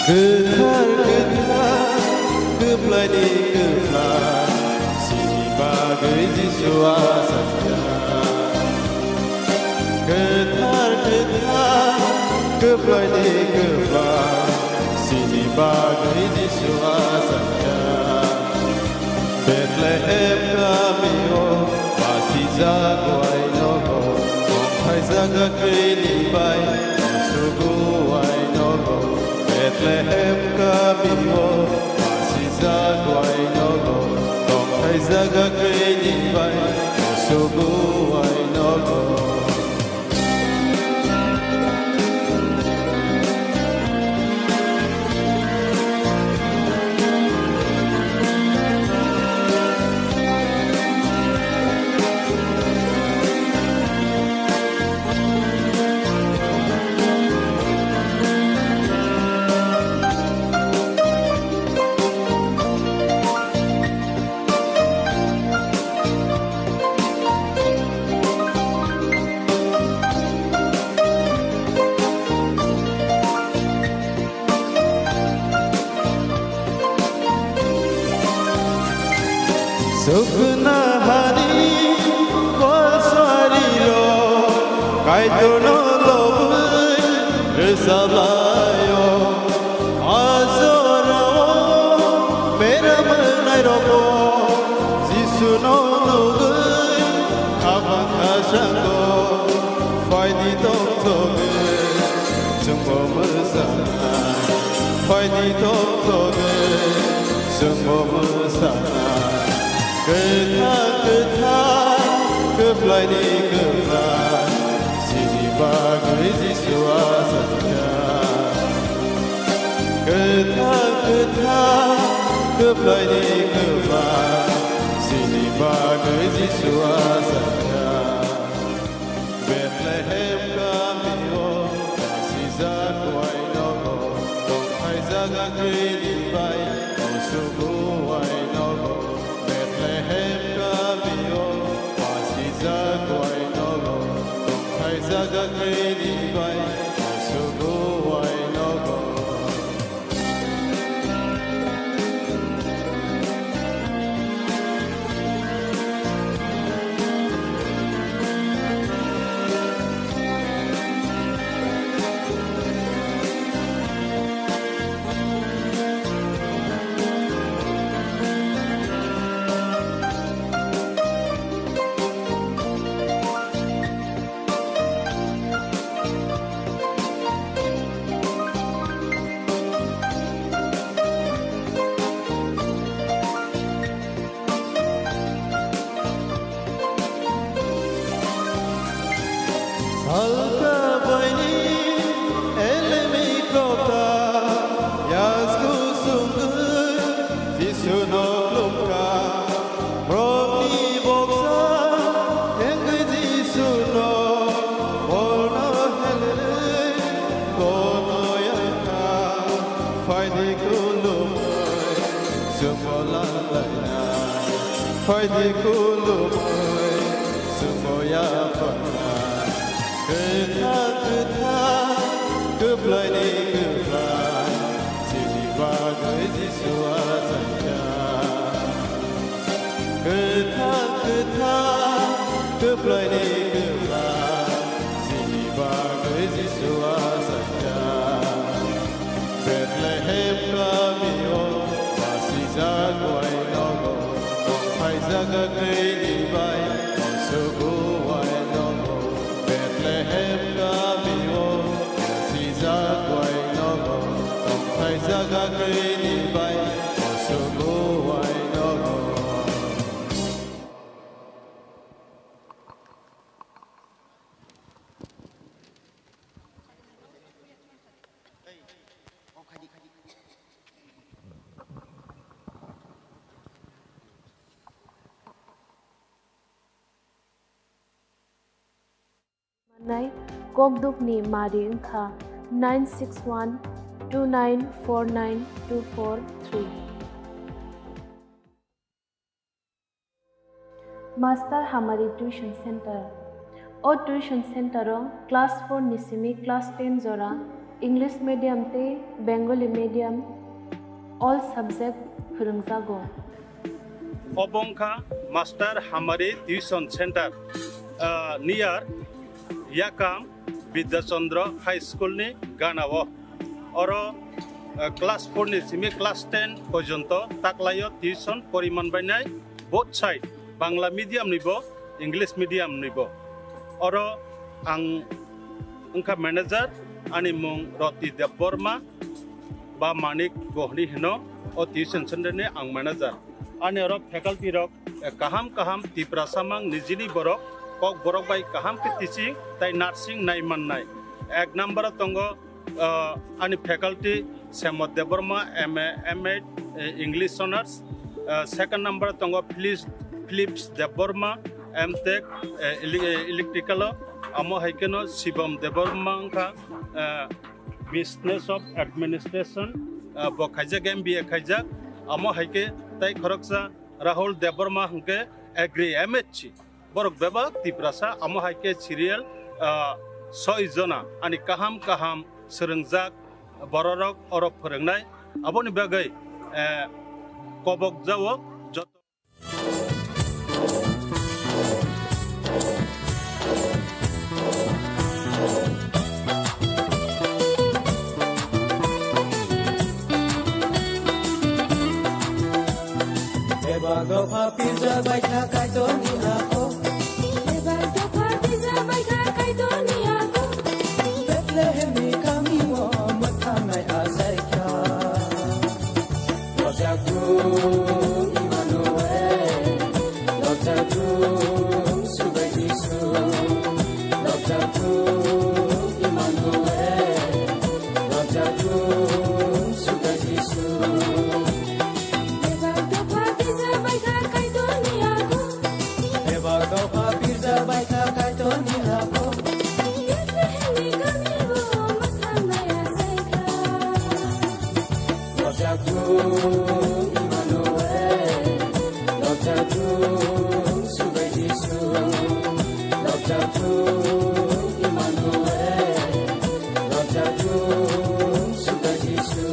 Kwthar, kwthar, kwplaini kwpla, chini bagwi Jisua sakya. Kwthar, kwthar, kwplaini kwpla, chini bagwi Jisua sakya. Bethlehem kamio basijak wainogo, tongthai jaga kwini bai musugo wainogo. Bethlehem kamio basijak wainogo, tongthai jaga kwini bai musugo wainogo. Sukna hani kolsari lo, Kaitorno lobwi rwsablaio. Ajorao beram wngnai rokbo Jisuno nugwi khapang khasango. Phaidi tongthogwi chwngbo mwchangna, phaidi tongthogwi. Chwngbo mwsana, kwthang kwthang, kwplaini kwplai, chini bagwi Jisu achaikha. Kwthang kwthang, kwplaini kwplai, chini bagwi Jisu achaikha. Bethlehem kamio kasijak wainogo, tongphaijak agini bai musugo wainogo. Bethlehem kamio kasijak wainogo, tongphaijak agini bai musugo wainogo. Salka baini elemi kota, yasku sungwi Jisu no lumka. Borokni boksa wngwi Jisuno bolno helwi kono yakha. Phaidi khulumwi chwngno langlaina, phaidi khulumwi chwngno yapharna. Kwthang kwthang, kwplaini kwplai, chini bagwi Jisu achaikha. Kwthang kwthang, kwplaini kwplai, chini bagwi Jisu achaikha. Bethlehem kamio kasijak wainogo, tongphaijak agini bai musugo wainogo. Bethlehem kamio kasijak wainogo, tongphaijak agini bai musugo wainogo. Manai kokdukni mari wngkha nine six one two nine four nine two four three. Master Hamari Tuition Center. O tuition center o class four ni simi class ten jora English medium tei Bengali medium all subject phwrwngjago. Obo wngkha Master Hamari Tuition Center, ah, near Yakam Vidyachandra High School ni gana o. Oro, eh, class four ni simi class ten porjonto taklaio tuition poriman bainai both side, Bangla medium ni bo, English medium ni bo. Oro ang wngkha manager, ani mung Roti Debbarma ba Manik Gohni hino, o tuition center ni ang manager. Ani oro faculty rok, eh, kaham kaham Tiprasa mang nijini borok, kok borok bai kaham khe teaching tai nursing nai mannai. Ek number o tongo, eh, ani faculty Semot Debbarma, M A, M Ed, eh, English Honours. Eh, second number o tongo Philips, Philips Debbarma, M Tech, eh, ele-, eh, Electrical o. Amo hai kheno Shibam Debbarma wngkha, eh, Business of Administration, ah, bo khaijak, M B A khaijak, amo hai khe tei khoroksa Rahul Debbarma hwnkhe Agri M H C. Borok bebak Tiprasa, amo hai khe serial, ah, soi jona ani kaham kaham swrwngjak bororok oro phwrwngnai. Aboni bagwi, eh, kobok jao joto. Bebak dopha pizza bai kha Kaitorni ako. Bebak dopha pizza bai kha Kaitorni ako. Bethlehemni kamio mwthangnai achaikha. Rojak Bebak dopha birja baikha Kaitorni hago. Bethlehemni kamio mwthang nai achaikha. Rojak thung Immanuel, rojak thung Subai Jisu, rojak thung Immanuel, rojak thung Subai Jisu.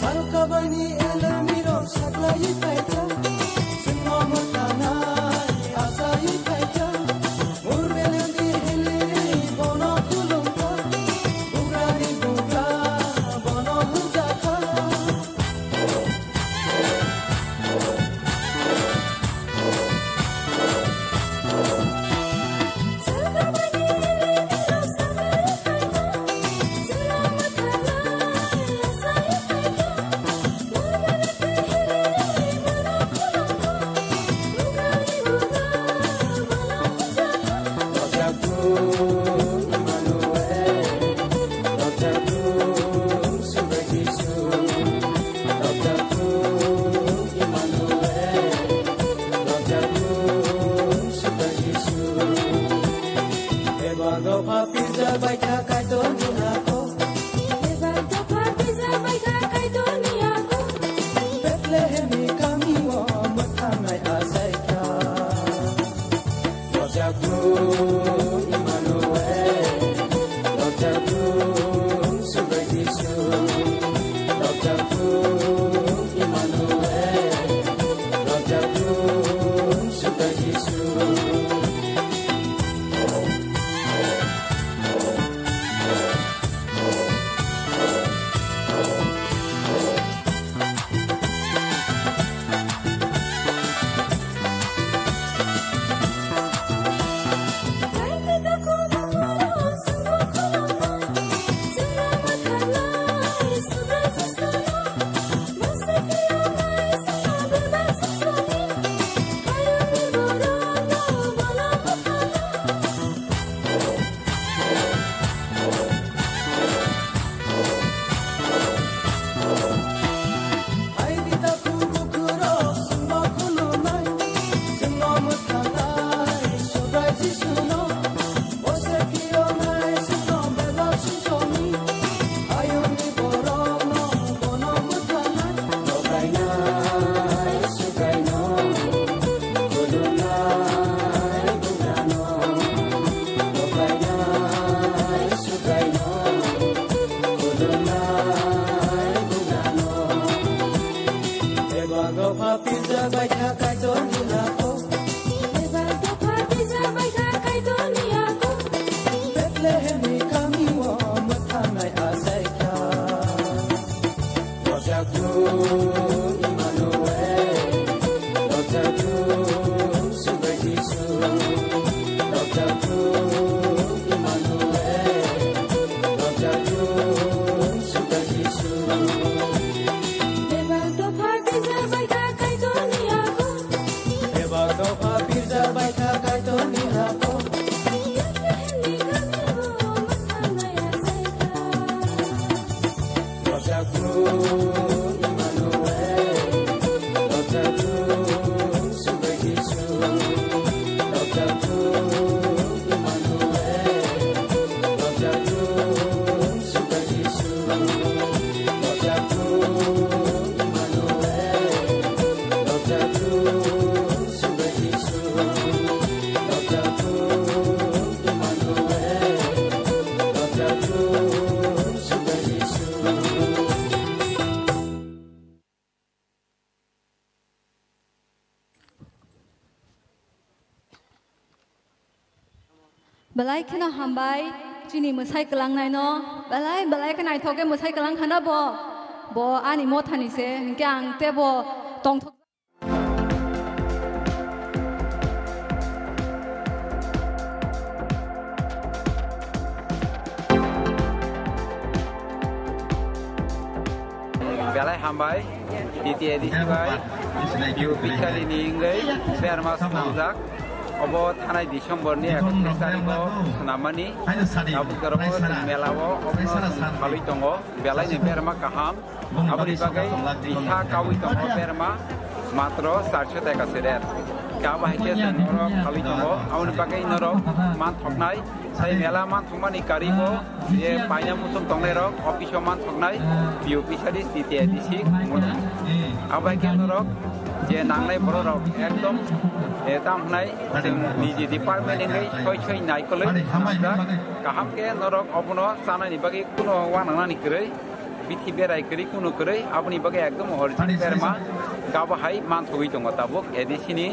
Salkabaini elemirok saklaiwi phaikha, chwngno mwthangnai achaiwi phaikha. Mur belengni hili bono khulumkha, bugrani bugra bono hwnjakha. Bebak dopha pizza baikha Kaitorni hago. Bebak dopha pizza baikha Kaitorni hago. Bethlehemni kamio mwthangnai achaikha. Rojak thung Immanuel, rojak thung Subai Jisu, rojak thung Immanuel, rojak thung Subai Jisu. Bebak dopha pizza baikha Kaitorni hago. Bebak dopha pizza baikha Kaitorni hago. Bethlehemni kamio mwthangnai achaikha. Rojak thung Immanuel, rojak thung Subai Jisu, rojak thung Immanuel, rojak thung Subai Jisu. Bebak dopha pizza baikha Kaitorni hago. Bebak dopha pizza baikha Kaitorni hago. Bethlehemni kamio mwthangnai achaikha. Belai kheno hambai, chini mwsai kwlangnaino, belai, belai khe naithok khe mwsai kwlang khana bo. Bo ani mothani se, hinkhe ang tebo tongthok. Belai hambai, T T A D C bai, U P sari ni wngwi berma swnamjak. Obo thanai December ni ekatris tarikh o swnamani. Abo kwrwngbo chwng mela o obo swnam phalwi tongo. Belai ni berma kaham. Aboni bagwi risa kawi tongo berma matro charso taka se rer. Khe abo hai khe chwng norok phalwi tongo. Aboni bagwi norok manthoknai. Tei mela manthokmani karibo je paina muchung tongnairok office o manthoknai P O P sadi T T A D C mungwi. Abo hai khe norok je nangnai bororok ekdom, eh, tamo hwnai chwng niji department wngwi soi soi naikolwi swnamjak. Kaham khe norok obono chanani bagwi kuno uanagnani kwrwi, bithi berai kwrwi kuno kwrwi, aboni bagwi ekdom original berma gabo hai manthogwi tongo tabuk A D C ni.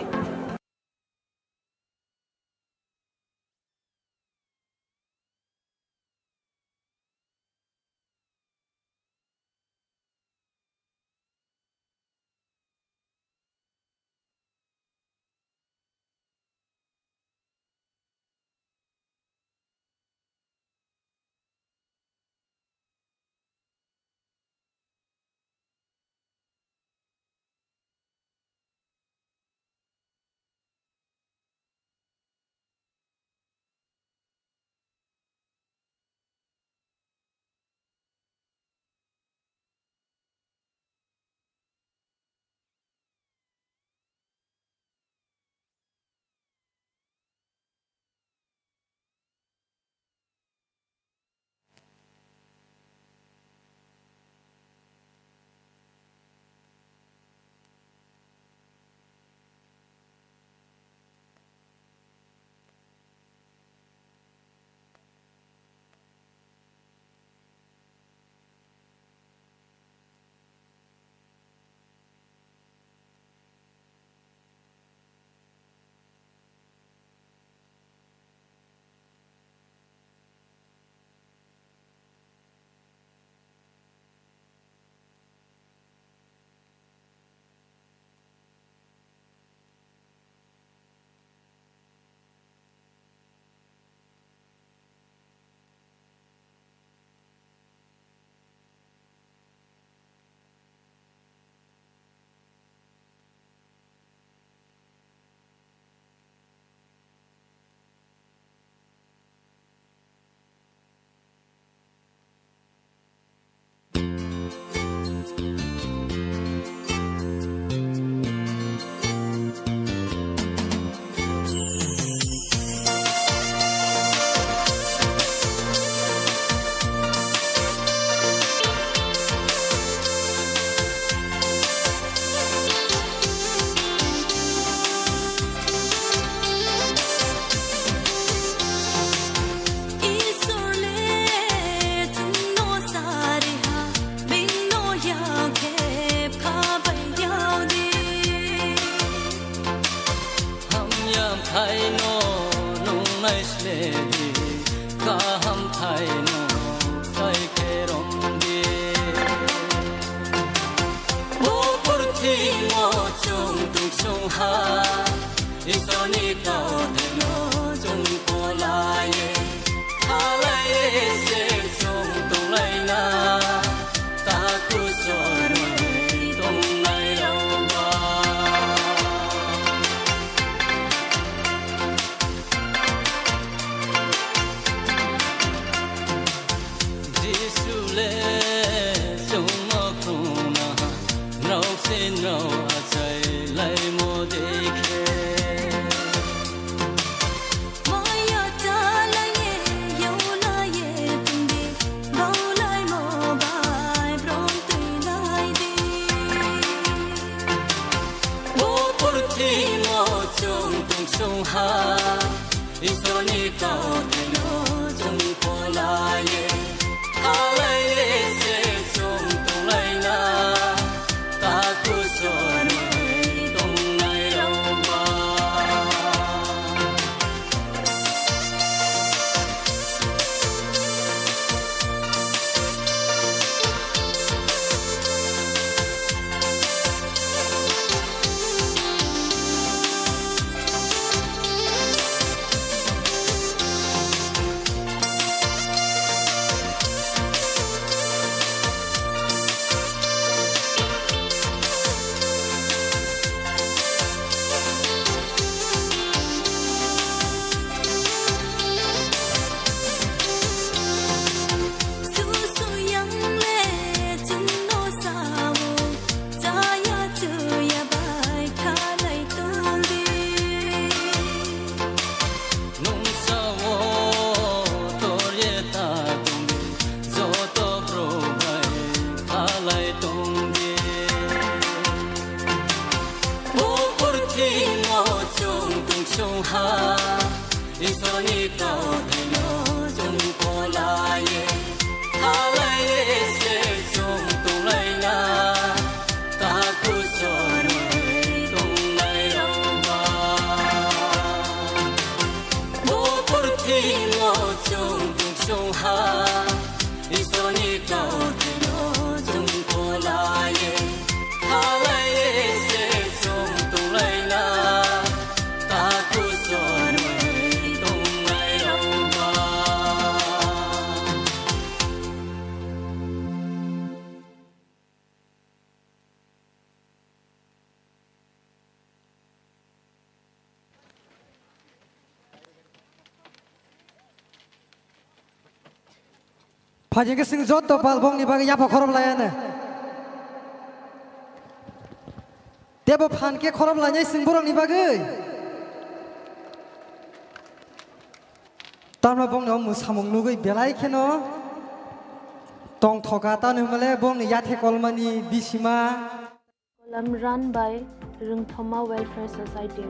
Hamya phaino nungnai sle di, kaham phaino phai khe rom di. Bo purthimo chwng tungsung ha, Isorni kauthaino chwng polaye. Halai se chwng tonglaina, taku sorwi tongnai rokba. Jisu le chwngno khuna, nrao se nrao achai laimo dekhe. Maya chalaye, yaulaye tongdi, baulaimo bai brom twi lai di. O purthimo chwng tungsung ha, Isorni kauthaino chwng polaye. Halai se chwng tonglaina, taku sorwi tongnai rokba. Isorni kautheno chwng kholaiye, khalaiye se chwng tonglaina, takhuk chorwi tongnai rokba. Bo purthimo chwng tungsongha, Isorni kautheno chwng kholaiye, khalaiye se chwng tonglaina, takhuk chorwi tongnai rokba. Phaikhe chwng joto pal bongni bagwi yapha khorop laiya no. Tebo phan khe khorop lainai chwng borokni bagwi. Tamno bongni o mwsamung nugwi belai kheno tongthoka, tamo hwnmale bongni yathe kolmani bisima. Kolam run by Rwngthoma Welfare Society.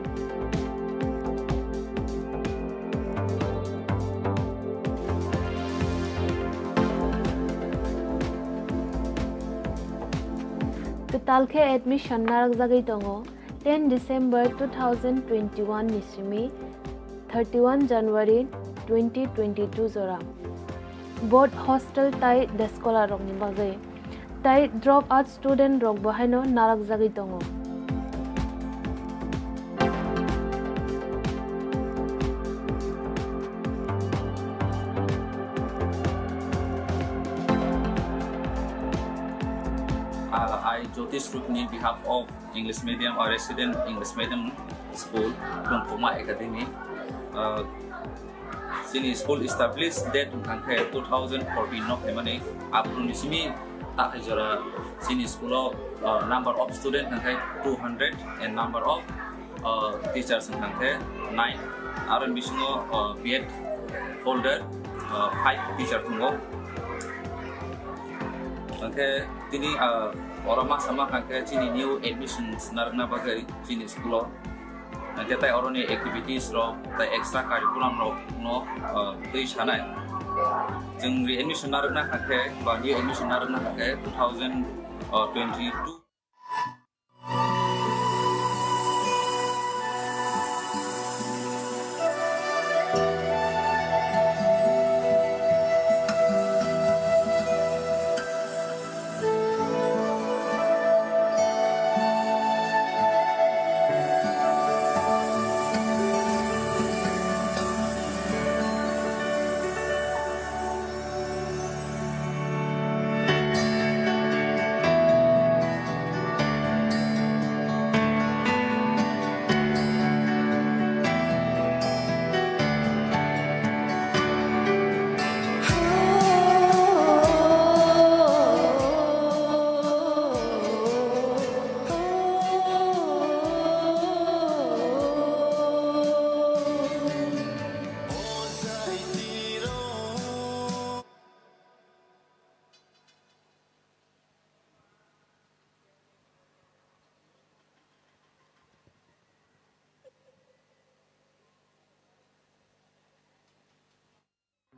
Kwtal khe admission narwkjagwi tongo ten December two thousand twenty-one ni simi thirty-one January twenty twenty-two jora. Both hostel tai day scholar rokni bagwi. Tai drop out student rok bo haino narwkjagwi tongo. Uh, I, Jyotish Rupni, behalf of English medium or resident English medium school, Rwngthoma Academy. Uh, chini school establish date wngkha khe two thousand fourteen no phaimani, aphuru ni simi takhai jora chini school o, uh, number of student wngkha khe two hundred and number of, uh, teachers wngkha khe nine. Aro bisingo, uh, B Ed holder, uh, five teacher tongo. Hwnkhe tini, ah, oro ma sama kha khe chini new admissions narwkna bagwi chini school o. Hwnkhe tai oroni activities rok tai extra curriculum rok no, ah, twi sanai. Chwng re admission narwkna kha khe ba new admission narwkna kha khe two thousand twenty-two.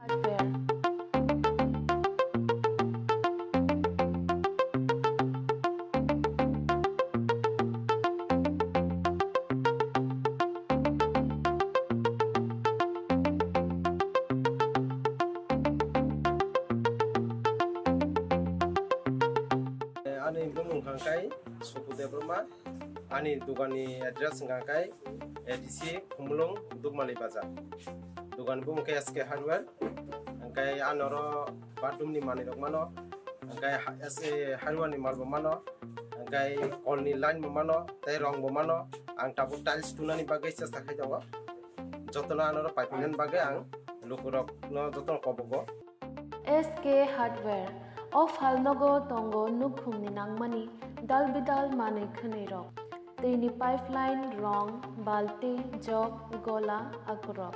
Hardware. Ani bumung hwnkha khe Suku Debbarma, ani dukani address hwnkha khe A D C Khumulwng Dukmali Bazar. Dukan bumung khe S K Hardware. Hwnkhe ani oro bathroom ni manwi rok mano. Hwnkhe ha-, S K Hardware ni mal bo mano. Hwnkhe kol ni line bo mano, tei rong bo mano. Ang tabuk tiles tunani bagwi chesta khai tongo. Jotono ani oro paipi nani bagwi ang lukurok no jotono kobogo. S K Hardware, o phalnogo tongo nukhungni nangmani dal bidal manwi khwnwi rok, twini pipeline, rong, balti, jok, gola, akurok.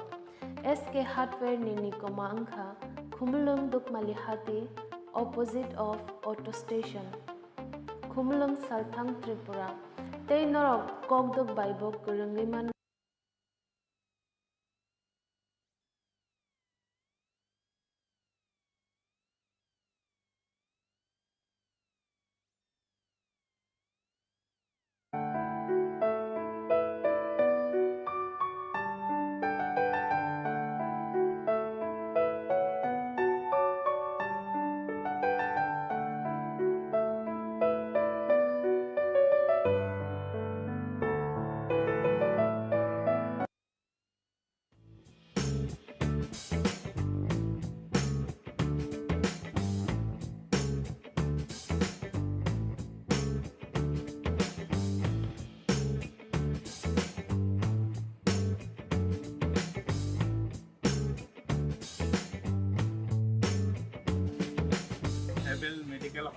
S K Hardware ni nikoma wngkha Khumulwng Dukmali Hati, opposite of auto station, Khumulwng, Salthang, Tripura. Tei norok kokdwk bai bo kwrwngwi mano.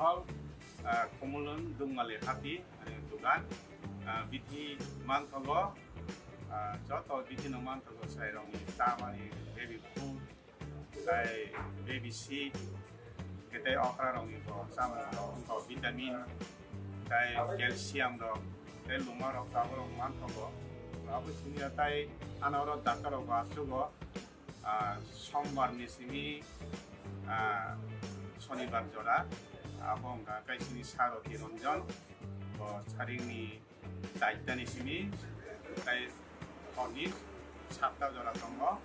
Ah, Khumulwng Dukmali hati, ani dugan, ah, bithi manthogo, ah, joto bithi no manthogo, sai rokni tamani baby food, tai baby seed, kete okra rokni bo chamung rok, wngkha vitamin, tai calcium rok, tai luma rok, tabuk rok manthogo. Abo simi tai ano oro doctor rok bo aswgo, ah, sombar ni simi, ah, sonibar jora, abo wngkha kaisini Saroti Ranjan, bo saringni chaitani simi, tai horni sapta jora tongo.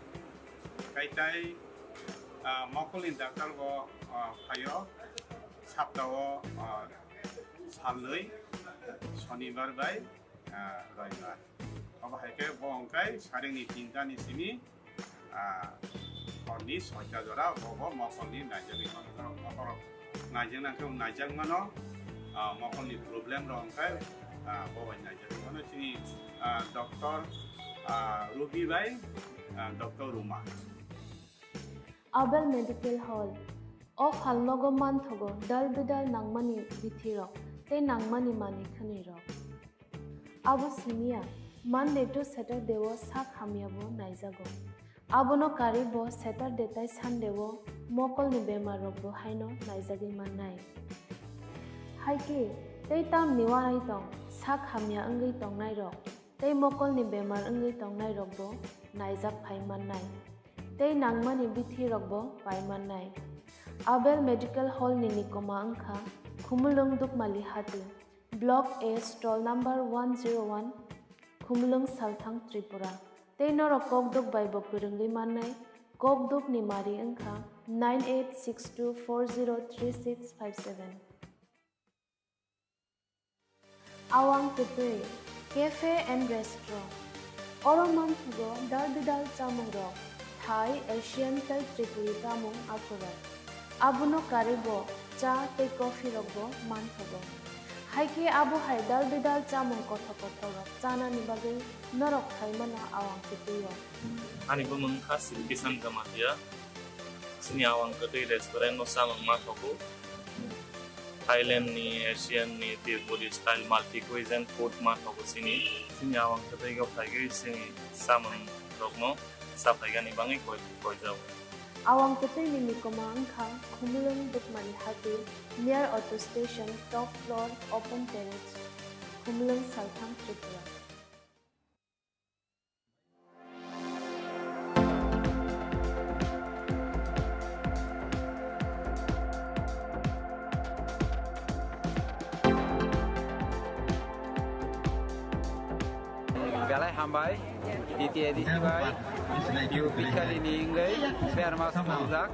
Kai tai, ah, mokolni doctor bo, ah, phaio, saptao, ah, salnwi, sonibar bai, ah, roibar. Obo hai khe bo wngkai saringni tinta ni simi, ah, horni soita jora, bo bo mokolni naijagwi mano. Mokol naijak nang khe naijak mano, ah, mokolni problem rok wngkhe, ah, bo bai naijak mano chini, ah, doctor, ah, Ruby bai, ah, doctor Ruma. Abel Medical Hall. O phalnogo manthogo dal bidal nangmani bithirok tei nangmani manwi khwnwirok. Abo simiya, Monday to Saturday o sak hamyabo naijago. Abono karwi bo Saturday tai Sunday o mokolni bemar rokbo haino naijagwi mannai. Haikhe tei tamni uanai tong sak hamya wngwi tongnairok tei mokolni bemar wngwi tongnairokbo naijak phai mannai tei nangmani bithirokbo pai mannai. Abel Medical Hall ni nikoma wngkha Khumulwng Dukmali hati. Block A, stall number one zero one, Khumulwng, Salthang, Tripura. Tei norok kokduk bai bo kwrwngwi mannai, kokduk ni mari wngkha nine eight six two four zero three six five seven. Awang kwtwi, Cafe and Restaurant. Oro manthogo dal bidal chamungrok, Thai, Asian tei Tripuri tamung aphuru. Abono karwi bo cha tei coffee rokbo manthogo. Haikhe abo hai dal bidal chamung kothok kothok rok chanani bagwi norok phaimano awang kwtwi o. Ani bumung wngkha Sri Kishan Jamatia. Chini awang kwtwi restaurant no chamung manthogo. Thailand ni, Asian ni, Tripuri style multi cuisine food manthogo chini. Chini awang kwtwi o phaigwi chini chamung rokno saphaiganani bagwi koi-, koijago. Awang kwtwi ni nikoma wngkha Khumulwng Dukmali hati, near auto station, top floor, open terrace, Khumulwng, Salthang, Tripura. Belai hambai, T T A D C bai, P U P sari ni wngwi berma swnamjak.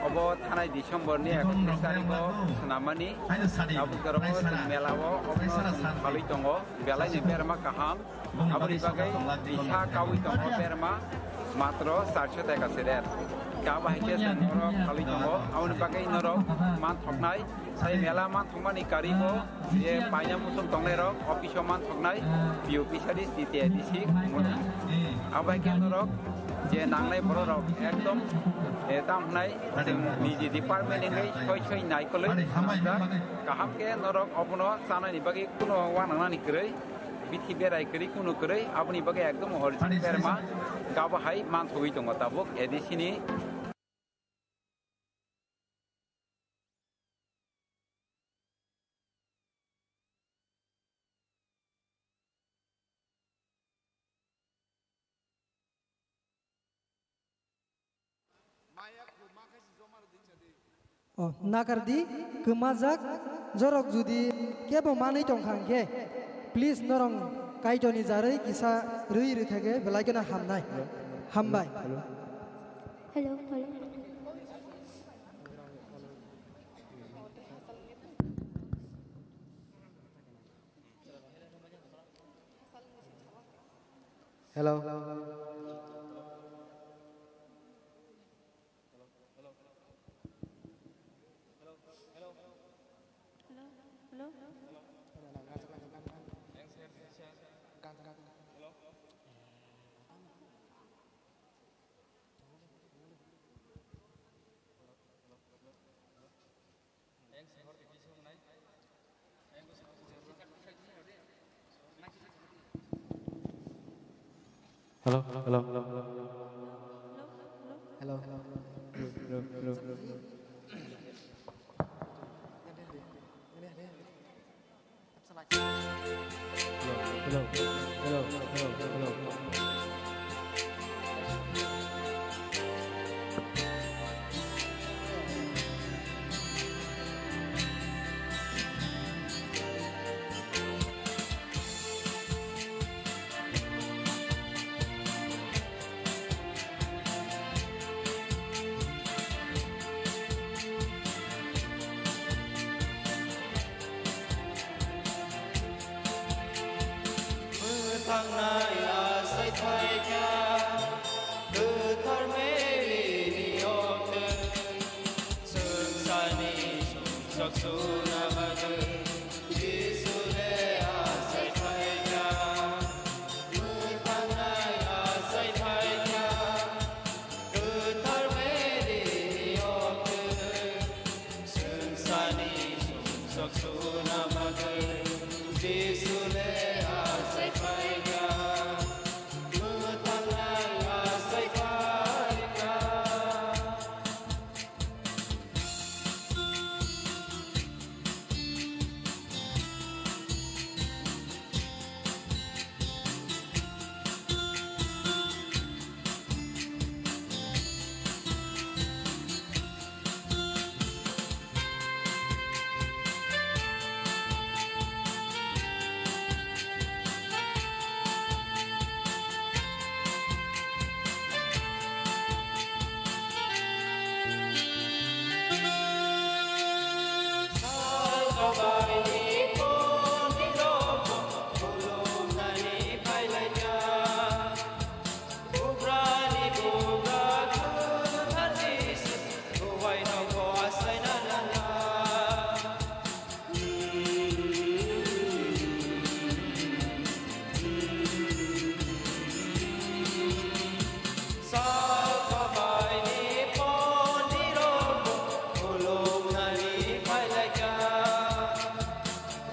Obo thanai December ni ekatris tarikh o swnamani. Tabuk jora o chwng mela o obono chwng phalwi tongo. Belai ni berma kaham. Aboni bagwi kisa kawi tongo berma matro charso taka se der. Kabo hai khe chwng norok phalwi tongo. Aboni bagwi norok manthoknai. Tei mela manthokmani karwi bo je paina muchung tongnairok office o manthoknai P U P sari T T A D C muli. Abo hai khe norok je nangnai bororok ekdom, eh, tamo hwnai chwng niji department wngwi soi soi naikolwi swnamjak. Kaham khe norok obono chanani bagwi kuno uanagnani kwrwi, bithi berai kwrwi kuno kwrwi, aboni bagwi ekdom original berma gabo hai manthogwi tongo tabuk A D C ni. O, nakardi, kwmajak, jorok judi kebo manwi tongkha hwnkhe, please norok Kaitorni jarwi kisa rwi rwkha khe belai kheno hamnai. Hambai. Hello, hello. Hello. Hello, hello, hello, hello. Hello. Hello, hello, hello, hello, hello. Mwthangnai achai phaikha, kwthar Mary ni yoktwng, swngcharni sumsok suna bagwi Jisu le achai phaikha. Mwthangnai achai phaikha, kwthar Mary ni yoktwng, swngcharni sumsok suna bagwi Jisu le achai phaikha. Mwthangnai achai phaikha.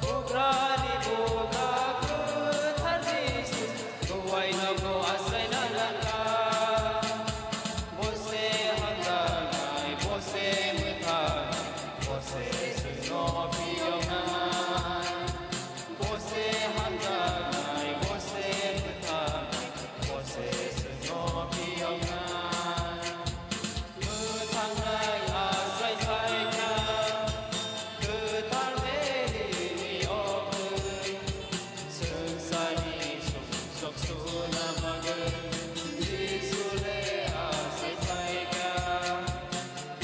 Bugrani bugra kwthar Jisu, buai nogo achaina langkha. Bo se hamjaknai, bo se mwthang, bo se chwngno phiyoknai. Bo se hamjaknai, bo se mwthang, bo se chwngno phiyoknai. Mwthangnai achai phaikha, kwthar Mary ni yoktwng, swngcharni sumsok suna bagwi, Jisu le achai phaikha,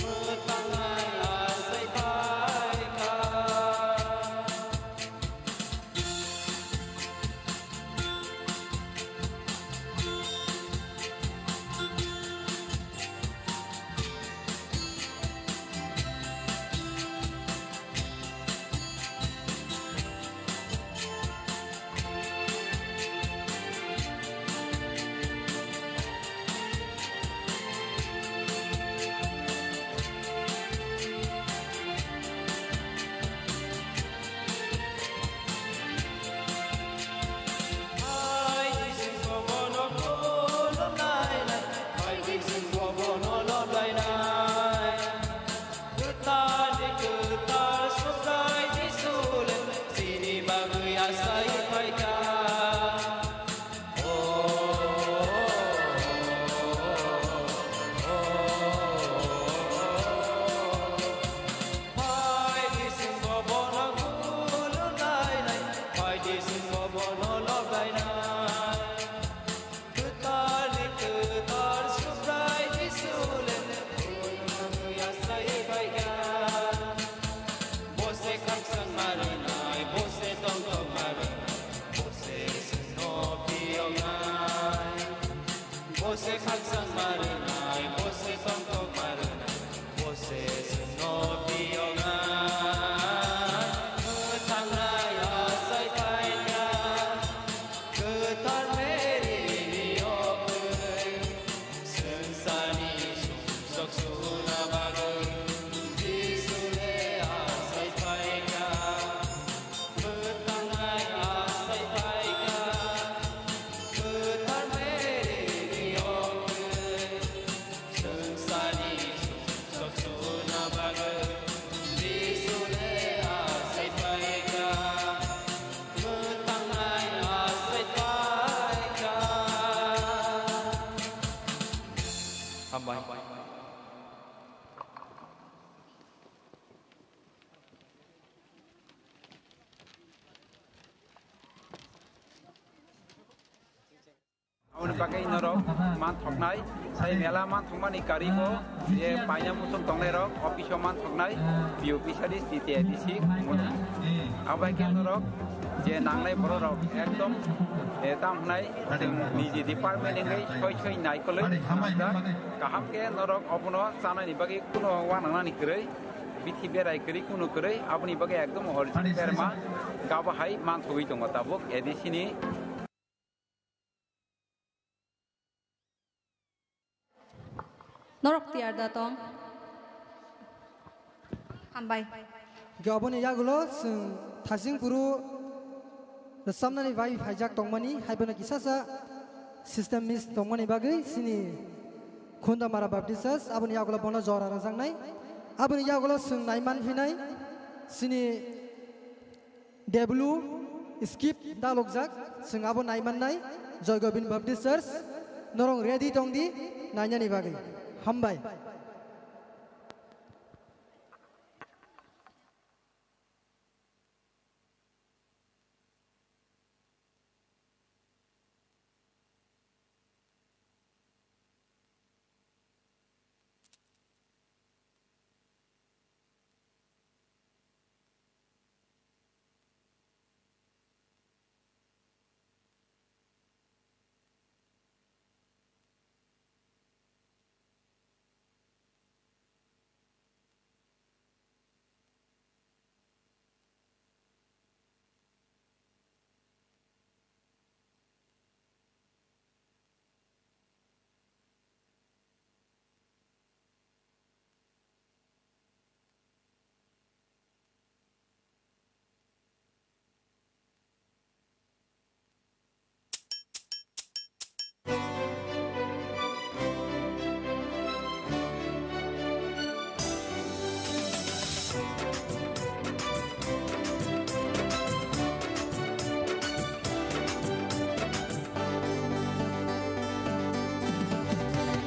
mwthangnai achai phaikha. Kwthar ni kwthar Subrai Jisu le chini bagwi achai phaikha. Phai Jisu bo bono khulumnai nai, phai Jisu bo bono loblainai. Kwthar ni kwthar Subrai Jisu le, achai phaikha. Bo se khakchangma rwnai, bo se tongthokma rwnai, bo se chwngno phiyoknai. Bo se khakchangma rwnai, bo se tongthokma rwnai, bo se chwngno phiyoknai. Mwthangnai achai phaikha, kwthar Mary ni yoktwng, swngcharni sumsok suna bagwi, Jisu le achai phaikha. Mwthangnai achai phaikha, kwthar Mary Bagwi norok manthoknai, sai mela manthokmani karigo je paina muchung tongnairok office-o manthoknai, P O P sadi T T A D C muni. Abai khe norok je nangnai bororok ekdom, eh, tam hwnai chwng niji department wngwi soi soi naikolwi hamjak. Kaham khe norok obono chanani bagwi kuno uanagnani kwrwi, bithi berai kwrwi kuno kwrwi, aboni bagwi ekdom original berma gabo hai manthogwi tongo tabuk A D C ni. Norok tiyar da tong. Hambai. Hwnkhe oboni yagulo chwng Thasing Phuru rwchapnani bai phaijak tongmani, haiphano kisasa system miss tongmani bagwi chini Khundamara Baptist Church aboni yagulo bono jora rwjaknai. Aboni yagulo chwng naiman phinai chini Deblu skip dalokjak, chwng abo naimannai, Joy Gobind Baptist Church, norok ready tong di, nainani bagwi. Hambai.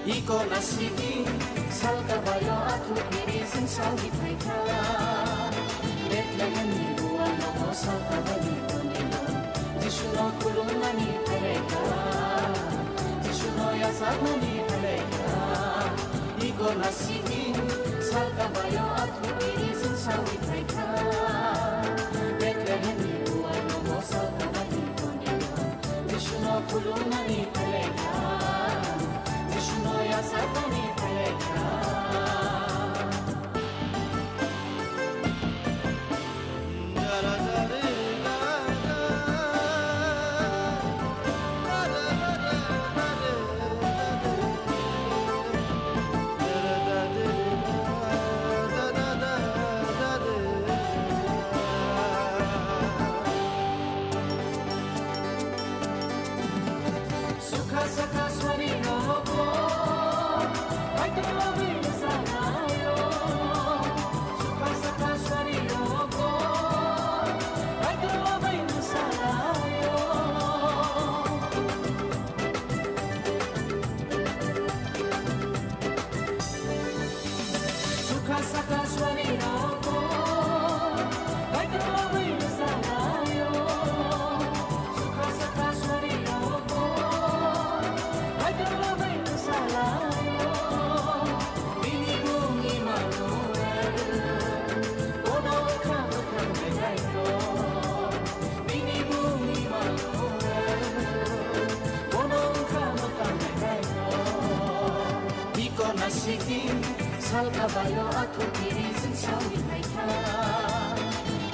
Iko nasibin salka bayo athu kiri sing sawi phaikha. Bethlehem ni bua nogo salka bani tonino Jisuno khulumani phaikha. Jisuno yasakmani phaikha. Iko nasibin salka bayo athu kiri sing sawi phaikha. Bethlehem ni bua nogo salka bani tonino Jisuno khulumani phaikha, Jisuno yasakmani phaikha. Sukha saka swari rogo, Kaitor lobin sanayo. Sukha saka swari rogo, Kaitor lobin sanayo. Sukha saka swari rogo, Kaitor lobin sanayo. Sukha saka swari rogo, Kaitor lobin sanayo. Bini mung Immanuel, bono wngkha mwkhang nainaino. Bini mung Immanuel, bono wngkha mwkhang nainaino. Iko nasibin salka bayo athu kiri sing sawi phaikha.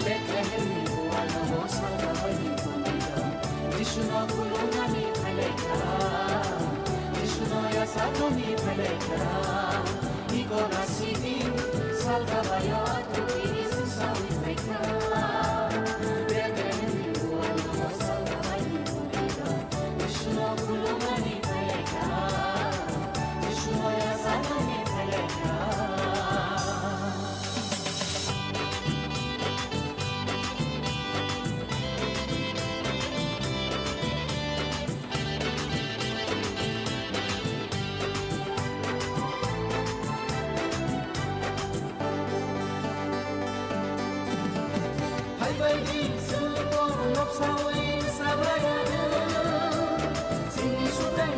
Bethlehem ni bua nogo salka baini tonino Jisuno khulumani phaikha. Jisuno yasakmani phaikha. Iko nasibin salka bayo athu kiri sing sawi phaikha. Bethlehem ni bua nogo salka baini tonino Jisuno khulumani phaikha. Jisuno yasakmani phaikha. Hai bai di, chwng bono noksawi sabrayano. Chini sutai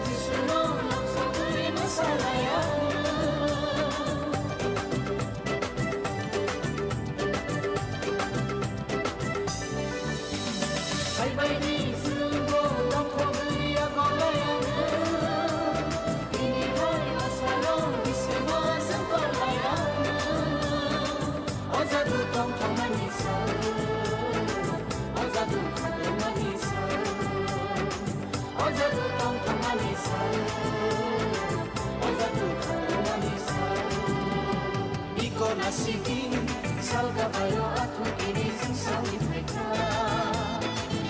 Iko nasibin salka bayo athu kini sungsawi phaikha.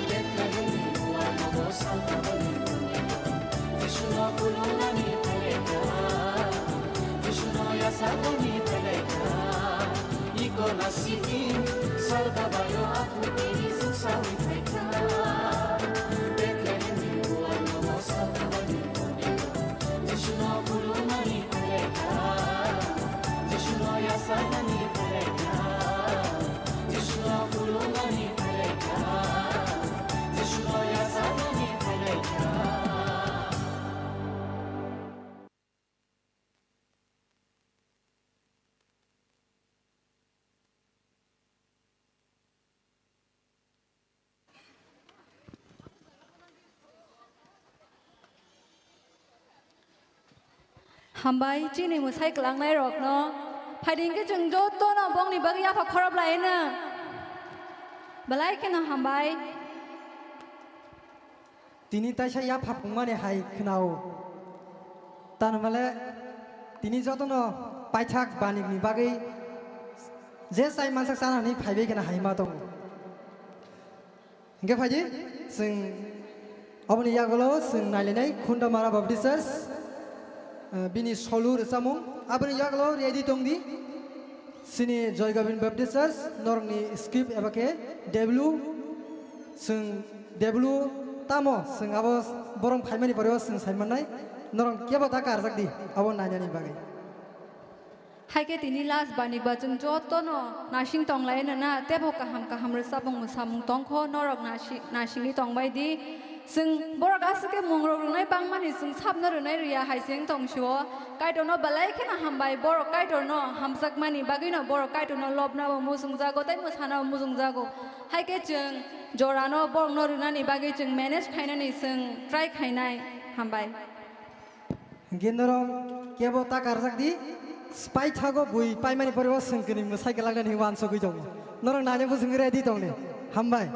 Bethlehem ni uanogo salka bani bundiko Jisuno kulunani phaikha. Jisuno yasagani phaikha. Iko nasibin salka bayo athu kini sungsawi phaikha. Bethlehem ni uanogo salka bani bundiko Jisuno kulunani phaikha. Jisuno yasagani phaikha. Jisuno kulunani phaikha. Jisuno yasagani phaikha. Hambai chini mwsai kwlangnai rokno. Phaidi hwnkhe chwng jotono bongni bagwi yapha khorop laino. Belai kheno hambai. Tini taisa yapha phungmani hai khwnao. Tanmale tini jotono paithak banikni bagwi je chai mansak chana hwnwi phaibai kheno hai ma tongo. Hingke phaidi, chwng aboni yagulo chwng nailainai Khundamara Baptist Church, eh, bini solu rwchapmung. Aboni yagulo ready tongdi, chini Joy Gobin Baptist Church, norokni script eba khe W, chwng W tamo, chwng abo borok phaimani pore o chwng sai mannai, norok kebo ta karjakdi abo nainani bagwi. Hai khe tini last bani ba chwng jotono nasing tonglaino na, teibo kaham kaham rwchapmung mwsamung tongkho, norok nasi-, nasingwi tongbai di. Chwng borok aswk khe mungrok rwnai bangmani chwng sabno rwnai rwya hai se wng tong sio. Kaitorno belai kheno hambai, borok Kaitorno hamjakmani bagwino borok Kaitorno lobnabo muchungjago tei mwsanabo muchungjago. Hai khe chwng jorano borokno rwnani bagwi chwng manage khainani chwng try khainai. Hambai. Hingke norok kebo ta karjak di, paithago bui paimani pore o chwng kwnwi mwsai kwlaknani hwnwi uansugwi tongo. Norok naina bwswngwi ready tong di. Hambai.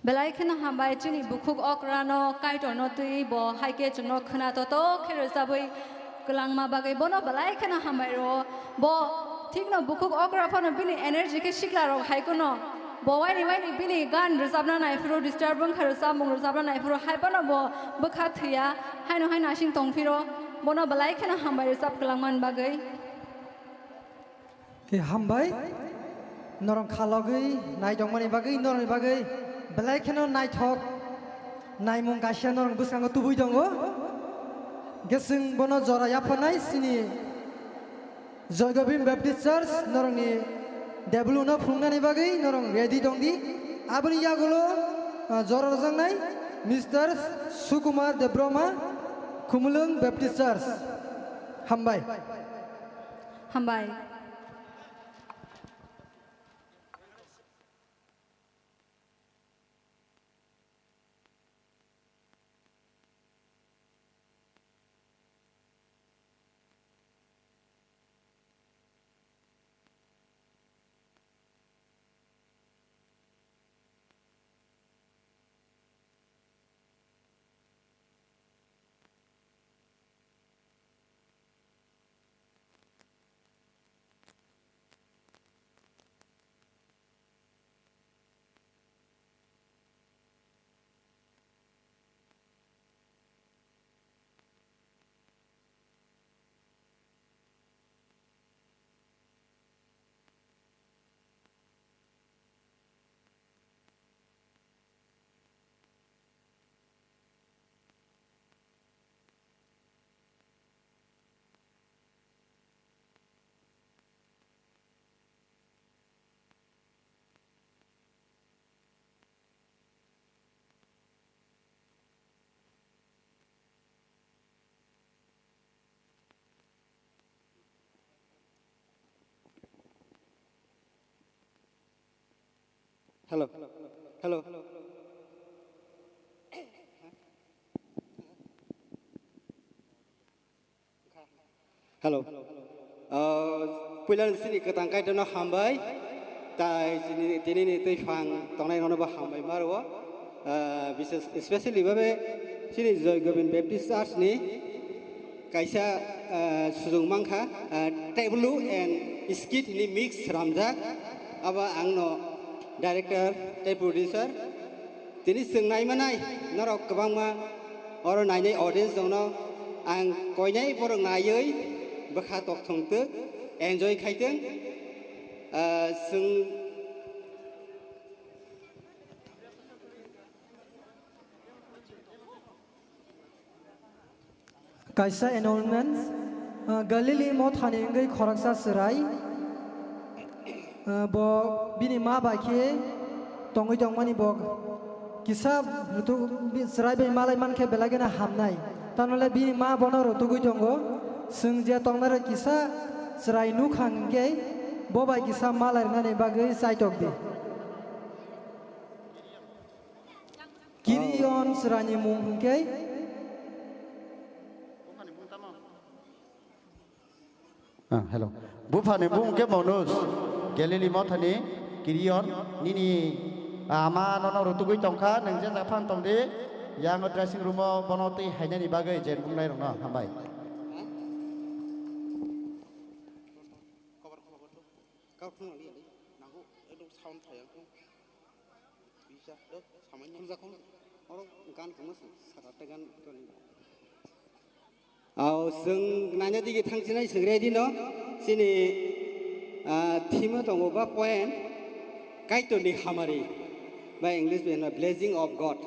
Belai kheno hambai chini bukhuk okrano Kaitorno twi bo hai khe chwngno khna toto khe rwchabwi kwlangma bagwi bono belai kheno hambai rwo. Bo thikno bukhuk okra phano bini energy khe sikla rok hai kuno bo waini waini bini gan rwchabna naiphuru disturb wngkha rwchabmung rwchabna naiphuru hai phano bo bwkha thwiya haino hai nasing tongphiro bono belai kheno hambai rwchab kwlangmani bagwi. Khe hambai, norong khalogwi naitongmani bagwi, norokni bagwi belai kheno naithok naimung kaisa norok bwskango tubui tongo. Hwnkhe chwng bono jora yapharnai chini Joy Govind Baptist Church, norokni debuluno phunuknani bagwi norok ready tongdi. Aboni yagulo, ah, jora rwjaknai Mister Sukumar Debbarma, Khumulwng Baptist Church. Hambai. Hambai. Hello. Hello. Hello. Ah, puila sini kwtang Kaitorno hambai. Tai sini, tini ni twi phang tongnai nono bo hambai maro. Ah, bises, especially babe sini Joy Govind Baptist Church ni kaisa, ah, sujung mankha, ah, tableau and skit ni mix sramjak. Abo ang no director tei producer. Tini chwng naimanai norok kwbangma oro nainai audience rokno ang koinai borok naiwi bwkha tokthung twi enjoy khaitwng. Ah, chwng Kaisa announcement, ah, Galili mothani wngwi khoroksa chwrai, ah, bo bini ma bai khe tongwi tongmani bo kisa rutuk-, bi-, chwrai bai malai mankhe belai gana hamnai. Tamole bini ma bono rutugwi tongo. Chwng je tongnai rok kisa chwrai nukha hwnkhe bo bai kisa malai rwnani bagwi chaitok di. Kirion chwraini mung hwnkhe? Ah, hello. Buphani mung khe Manoj, Galili mothani Kirion, nini ama nono rutugwi tongkha, nwng je japhang tongdi, yang dressing room o bono twi hainani bagwi je nuknairokno hambai. Bisa, do, samanya. Khulja khul. Oro gan kamo se, sat atta gan toni. Aw, chwng naina digi thangsinai chwng ready no. Chini, ah, theme tongo ba point, Kaitorni hamari. Ba English bai hwnba blessing of God.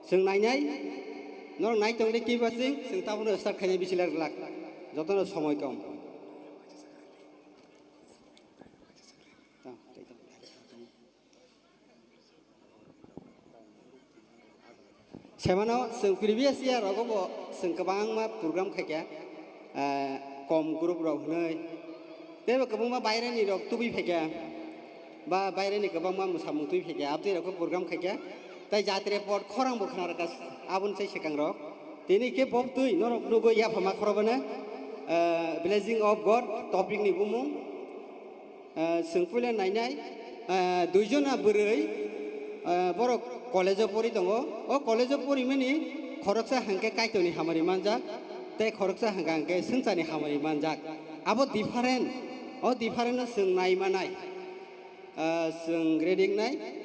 Chwng nainai, norok nai tongdi kiba chwng, chwng tabukno start khainai bisi lak lak. Jotono somoi kom. Semano chwng previous year rogo bo chwng kwbangma program khaikha, eh, kom group rok hwnwi. Teibo kwbangma baireni rok tubui phaikha, ba baireni kwbangma mwsamung tubui phaikha, aboni rokbo program khaikha. Tai jatri pot khorang bo khna rwkha aboni sai swkang rok. Tini khe bo twi norok nugwi yaphama khorobano, eh, Blessing of God topic ni bumung. Ah, chwng puila nainai, ah, duijona bwrwi, Ah, borok college-o pori tongo. O college-o porimani khoroksa hwnkhe Kaitorni hamari manjak, tei khoroksa hwnkha hwnkhe swngcharni hamari manjak. Abo different, o different-no chwng nai manai. Ah, chwng ready wngnai.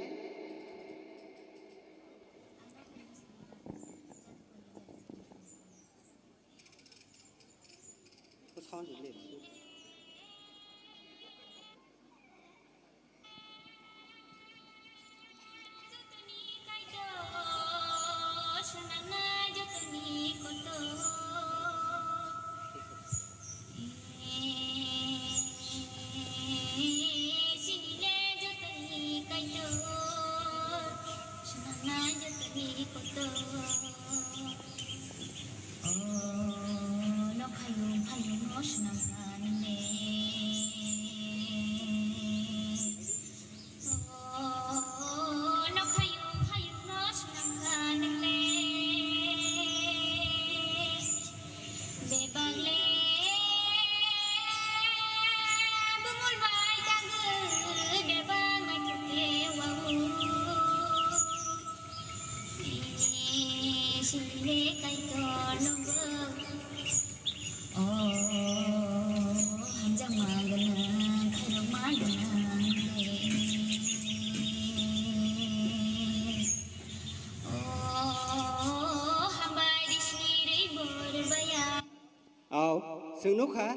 Au, chwng nukha,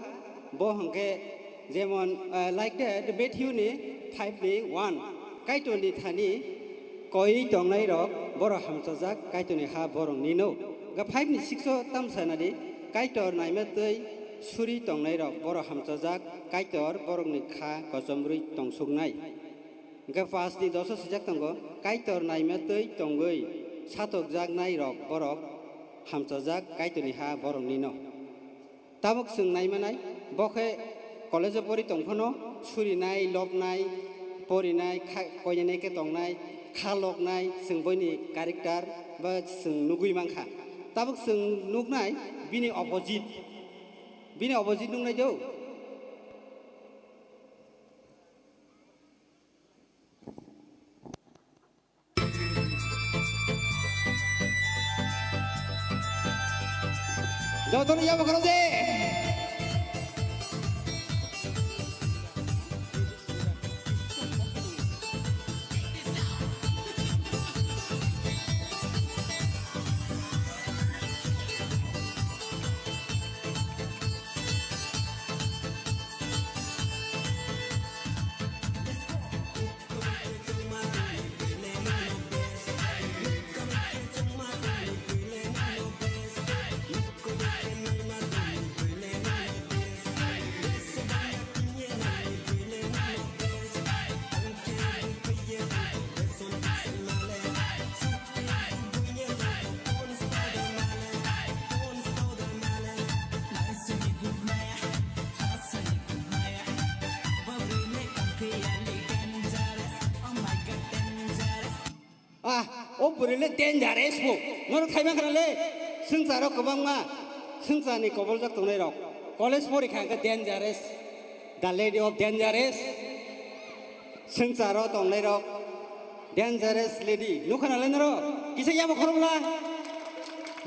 bo hwnkhe jemon, ah, like that, Matthew ni five ni one. Kaitor ni thani koiwi tongnai rok borok hamchajak, Kaitor ni ha borok ni no. Ga five ni six o tam sanadi, Kaitor naima twi suri tongnai rok borok hamchajak, Kaitor borok ni kha kochomrwi tongsuknai. Hwnkhe paanch ni doso swijak tongo, Kaitor naima twi tongwi satokjaknai rok borok hamchajak Kaitorni ha boroknino. Tabuk chwng naimanai, bo khe college-o pori tongphano surinai, lobnai, porinai, kha-, koinene khe tongnai, kha loknai, chwng boini character ba chwng nugwi mankha. Tabuk chwng nuknai bini opposite, bini opposite nuknai do. Jotono yabo khorok de. Ah, o bwrwi le dangerous bo. Nono thaiman khna le. Swngcharo kwbangma. Swngcharni koboljak tongnai rok. College porikha hwnkhe dangerous. The lady of dangerous. Swngcharo tongnai rok. Dangerous lady. Nukha na le noro. Kisa yabo khorokla.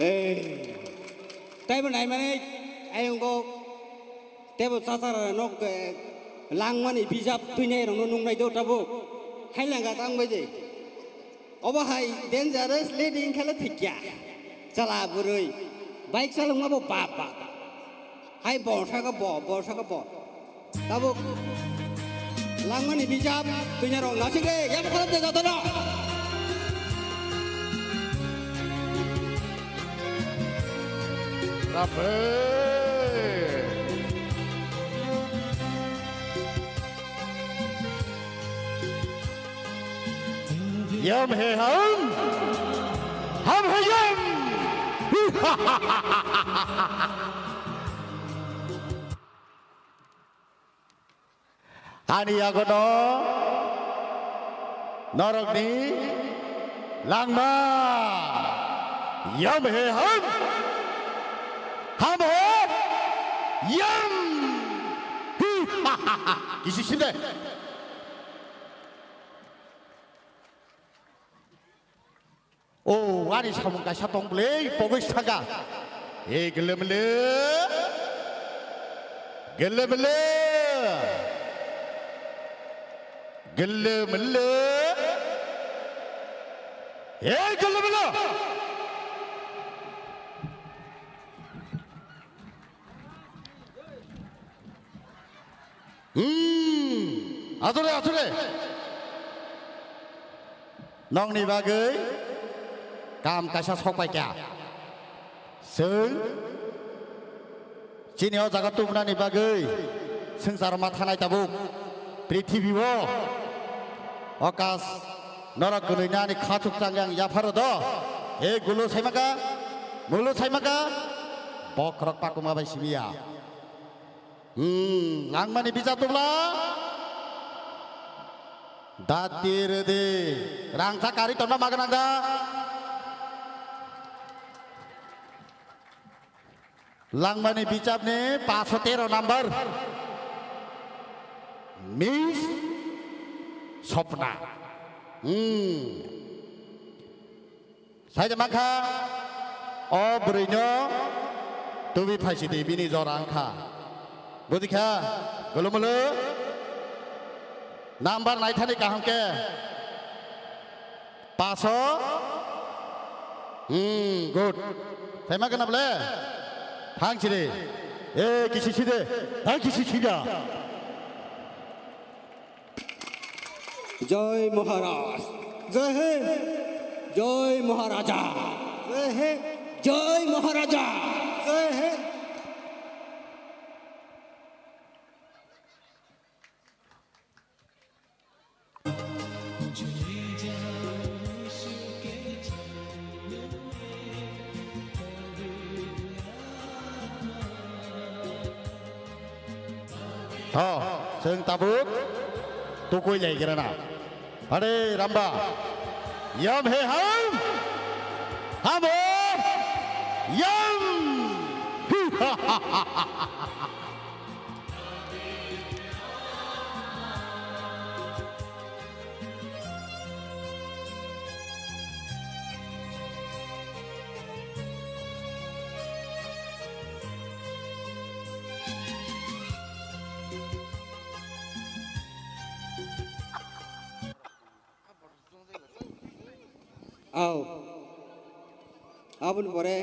Ei. Taibo naimani ayongo. Tebo chachara nok, eh, langmani bijap twinai rokno nungnai do tabuk. Hailanga tang bai de. Obo hai dangerous lady wngkha le thikya. Chala bwrwi. Bike chalokma bo bap bap. Hai borsa khe bo, borsa khe bo. Tabuk langmani bijap twinai rok nasik de. Yabo kholop de jotono. Rape. Yam he ham. Ham he yam. Ani yagono norokni langma yam he ham, ham he yam. Hi, ha, ha, ha. Kisi sinde. O, ani samung kaisa tong bwle, pogwi saka. E, gele mele. Gele mele. Gele mele. E, gele mele. Hmm, asole, asole. Nokni bagwi kam kaisa sok pai kha. Chwng chini o jaga tubunani bagwi swngchar ma thanai tabuk prithibi o okas norok gwnwi nani khachuk chang yang yapharo do. E gulo saimaka, mulo saimaka, bokhorok pakuma bai simiya. Hmm, langmani bicha tubla. Dati redi. Rangsa kari tongna maganang da. Langmani bichapni paso tero number. Miss Sopna. Hmm. Sai de mankha, o bwrwino tubi phaisidi, bini jora wngkha. Bujikha, gulumulu. Number naithani kaham khe. Paso. Hmm, good. Sai mankha na bole? Thangsidi. E, kisi side. Thang kisi sida. Joy Maharaj. Joy হিন্দ। Joy Maharaja. Joy হিন্দ। Joy Maharaja. Joy Hind. Tho, chwng tabuk tukui lai gira na. Hare Ramba. Yam he ham. Ham ho. Yam. Au. Aboni pore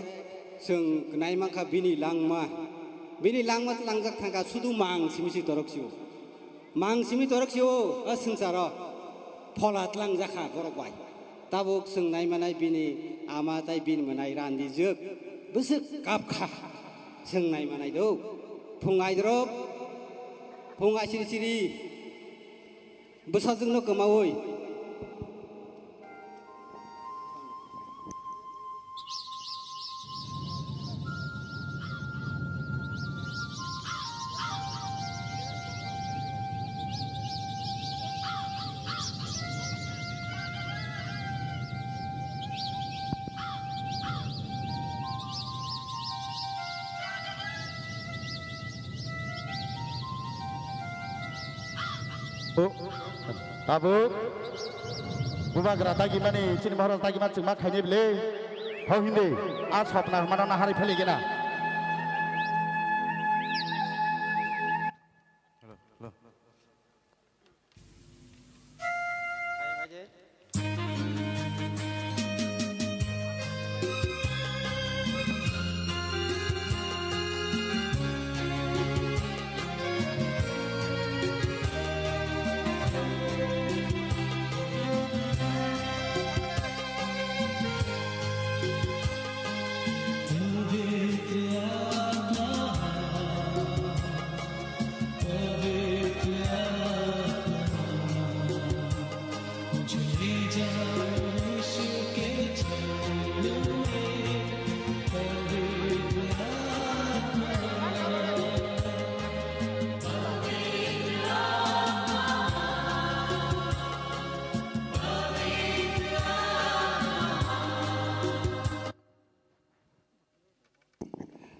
chwng nai mankha bini langma. Bini langma tlangjak thangkha sudu mang simi si torok sio. Mang simi torok sio, o swngcharo. Phola tlangjak kha borok bai. Tabuk chwng nai manai bini ama tai bini mwnai randijwk. Bwswk kap kha. Chwng nai manai do. Phung aidrop. Phung asiri siri. Bwsajwkno kwmaui. Tabuk bubagra dagimani chini Maharaj dagima chwngma khainai bwle. Hau hindi a sopna hwnmano nahari pheli gena.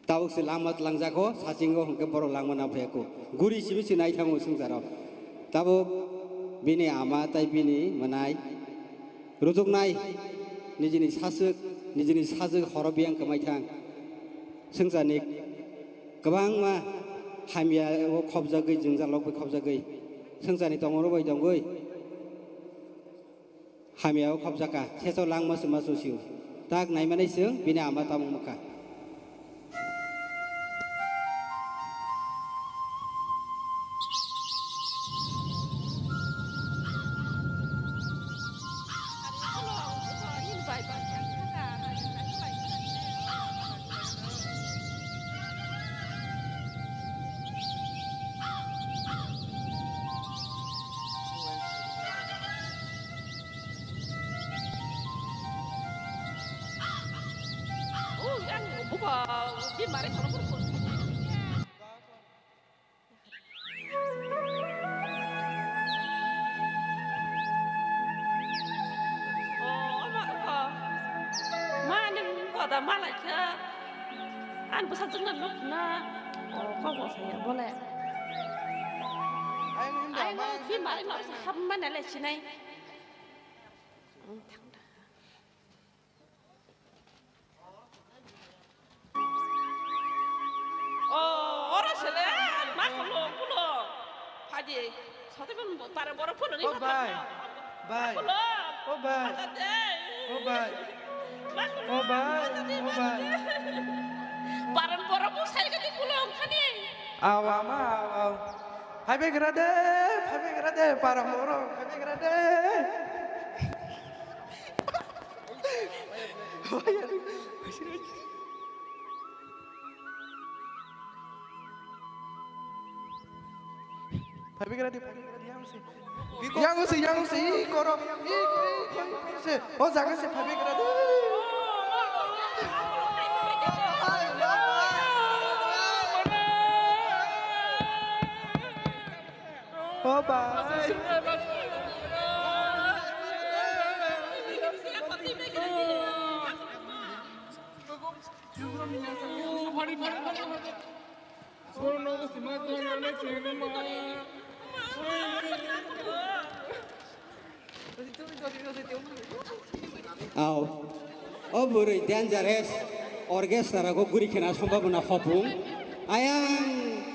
Tabuk se langma tlangjak o, sachingo hwnkhe borok langma nang phaiya kho. Guri simi se nai thango swngcharo. Tabuk bini ama tai bini mwnai rwchuknai nijini saswk, nijini sajwk horo biyang kwmai thang. Swngcharni kwbangma hamya o khopjagwi, jwngjal rok bai khopjagwi swngcharni tongmung rok bai tongwi hamya o khopjak kha. Seso langma swma chwng sio. Tak naimanai chwng bini ama tabuk mwkha. Mani koda malai kha. Ani bwsajwkno nukna. O, kok bo saya bole. Ayang hinda ayang mai. Bimari no hapmani le sinai. O, oro sele, ma kholo, kholo. Phaidi, sote ben bo-, pare borok phone ni. O bai, bai. Kholo. O bai. Ada de. O bai. Ma kholo. O bai, ada de, o ma bai. Ada de. Pare borok bo sai gani kholo khani. Aw, ama, aw, aw. Phaibai gra de, phaibai gra de, pare borok, phaibai gra de. Phabigradi, phabigradi, yang si. Yang si, yang si, i koro, i koro, i koro se. O jaga se phabigradi. O bai. Aw. O bwrwi dangerous orchestra go guri khena sombabona hopung. Ayang,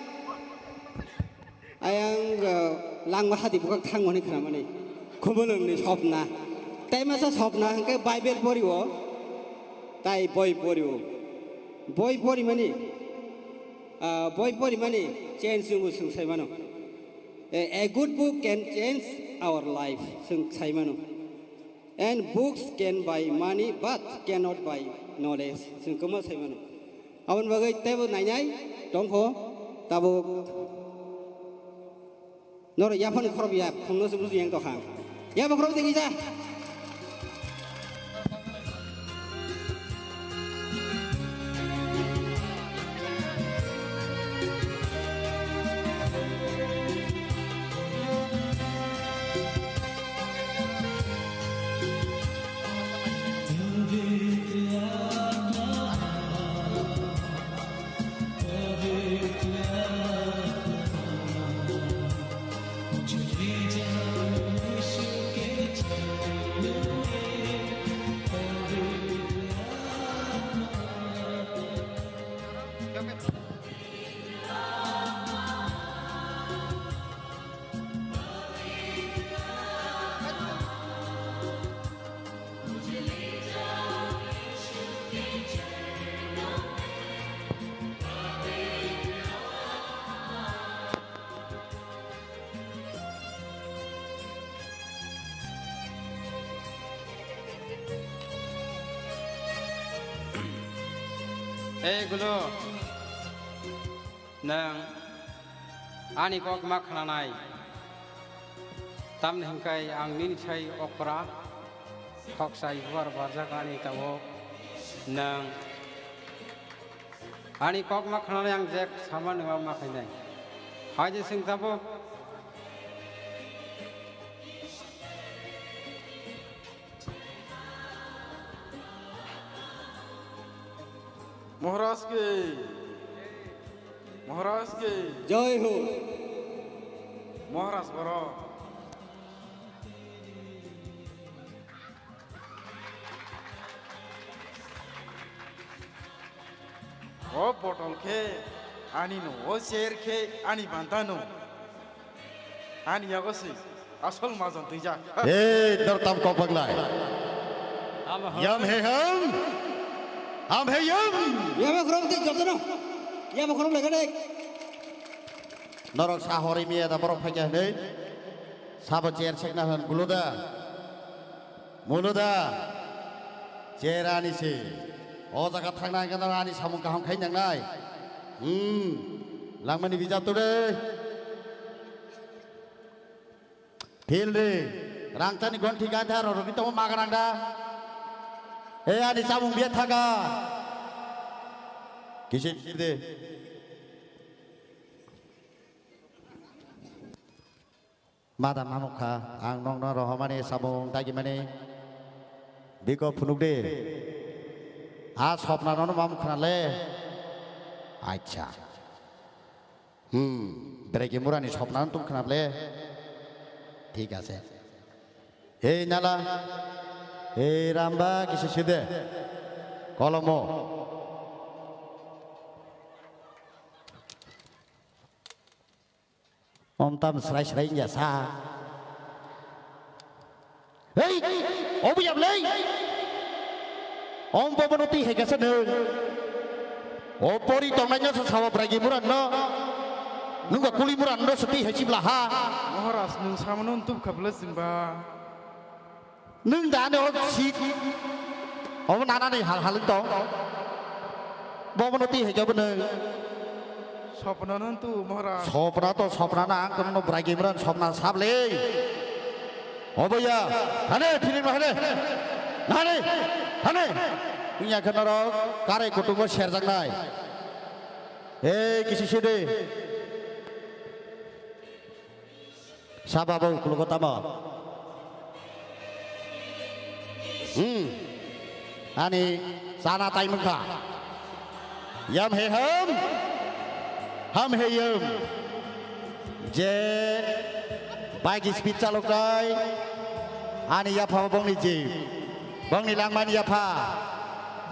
ayang, uh, langma hadi bukak thangmani khwnamani. Khumulwngni sopna. Tai masa sopna hwnkhe Bible poriwo. Tai boi poriwo. Boi porimani, uh, boi porimani change wngwi chwng sai mano. A, a good book can change our life, chwng sai mano. And books can buy money, but cannot buy knowledge. Chwng kwma sai mano. Aboni bagwi teibo nainai tongkho, tabuk norok yaphani khorok ya, phungno se busu yang tokha. Yapha khorok tengwi ja. Ei, Gulu, nwng ani kok ma khnanai, tamni hwnkhe ang nini sai okra, khoksa yubar barjak ani tabuk nwng. Ani kok ma khnanai ang je sama nungma ma khainai. Hai je sing tabuk. Maharaj ki. Maharaj ki. Jai ho. Maharaj boro. O botol khe ani no, o chair khe ani banta no. Ani yago se asol majon twijak. Hey, dor tam kok baglai. Yam he ham. Ham he yam. Yama khorok tei jotono. Yama khorok lega dek. Norok sahori miya da borok phaikya hwnwi. Sabo chair sekna hwn gulo da. Mulo da. Chair ani se. O jaga thangna hwnkhe norok ani samung kaham khai nangnai. Hmm. Langmani bijap tore. Phil de, rangchani gonthi gantha rorokni tongo magarang da. He ani chamung biya thaga. Kisi de. Mada mamukha, ang nokno rohormani chamung dagimani. Biko phunuk de. A sopna nono mamukha le. Acha. Hmm, Bregi Murani sopna tong khna ble. Thik ase. Hei nala. Hei ramba kisi side. Kolomo. Om tam srai srai ya sa. Hei, obo yam lei. Om bobo no twi hai kasa nwng. O pori tongnai no sa sawa Bragi Muran no. Nungba kuli Muran no sa twi hai chibla ha. Maharaj, nwng samano ntub khabla simba. Nwng da ani o si. Obo nana ni hal hal tong. Bobo no twi hai kabo nwng. Sopna no tu Maharaj. Sopna to sopna na ang kono Bragi Muran sopna sable. Oboya, hane, thini ma hane. Hane, hane. Inya khe norok karai kutungo serjaknai. Ei, kisi sidi. Saba bo kulugo tamo. Hmm. Ani sana tai mungkha. Yam he ham. Ham he yam. Je bike speed chaloknai. Ani yapha bongni je. Bongni langmani yapha.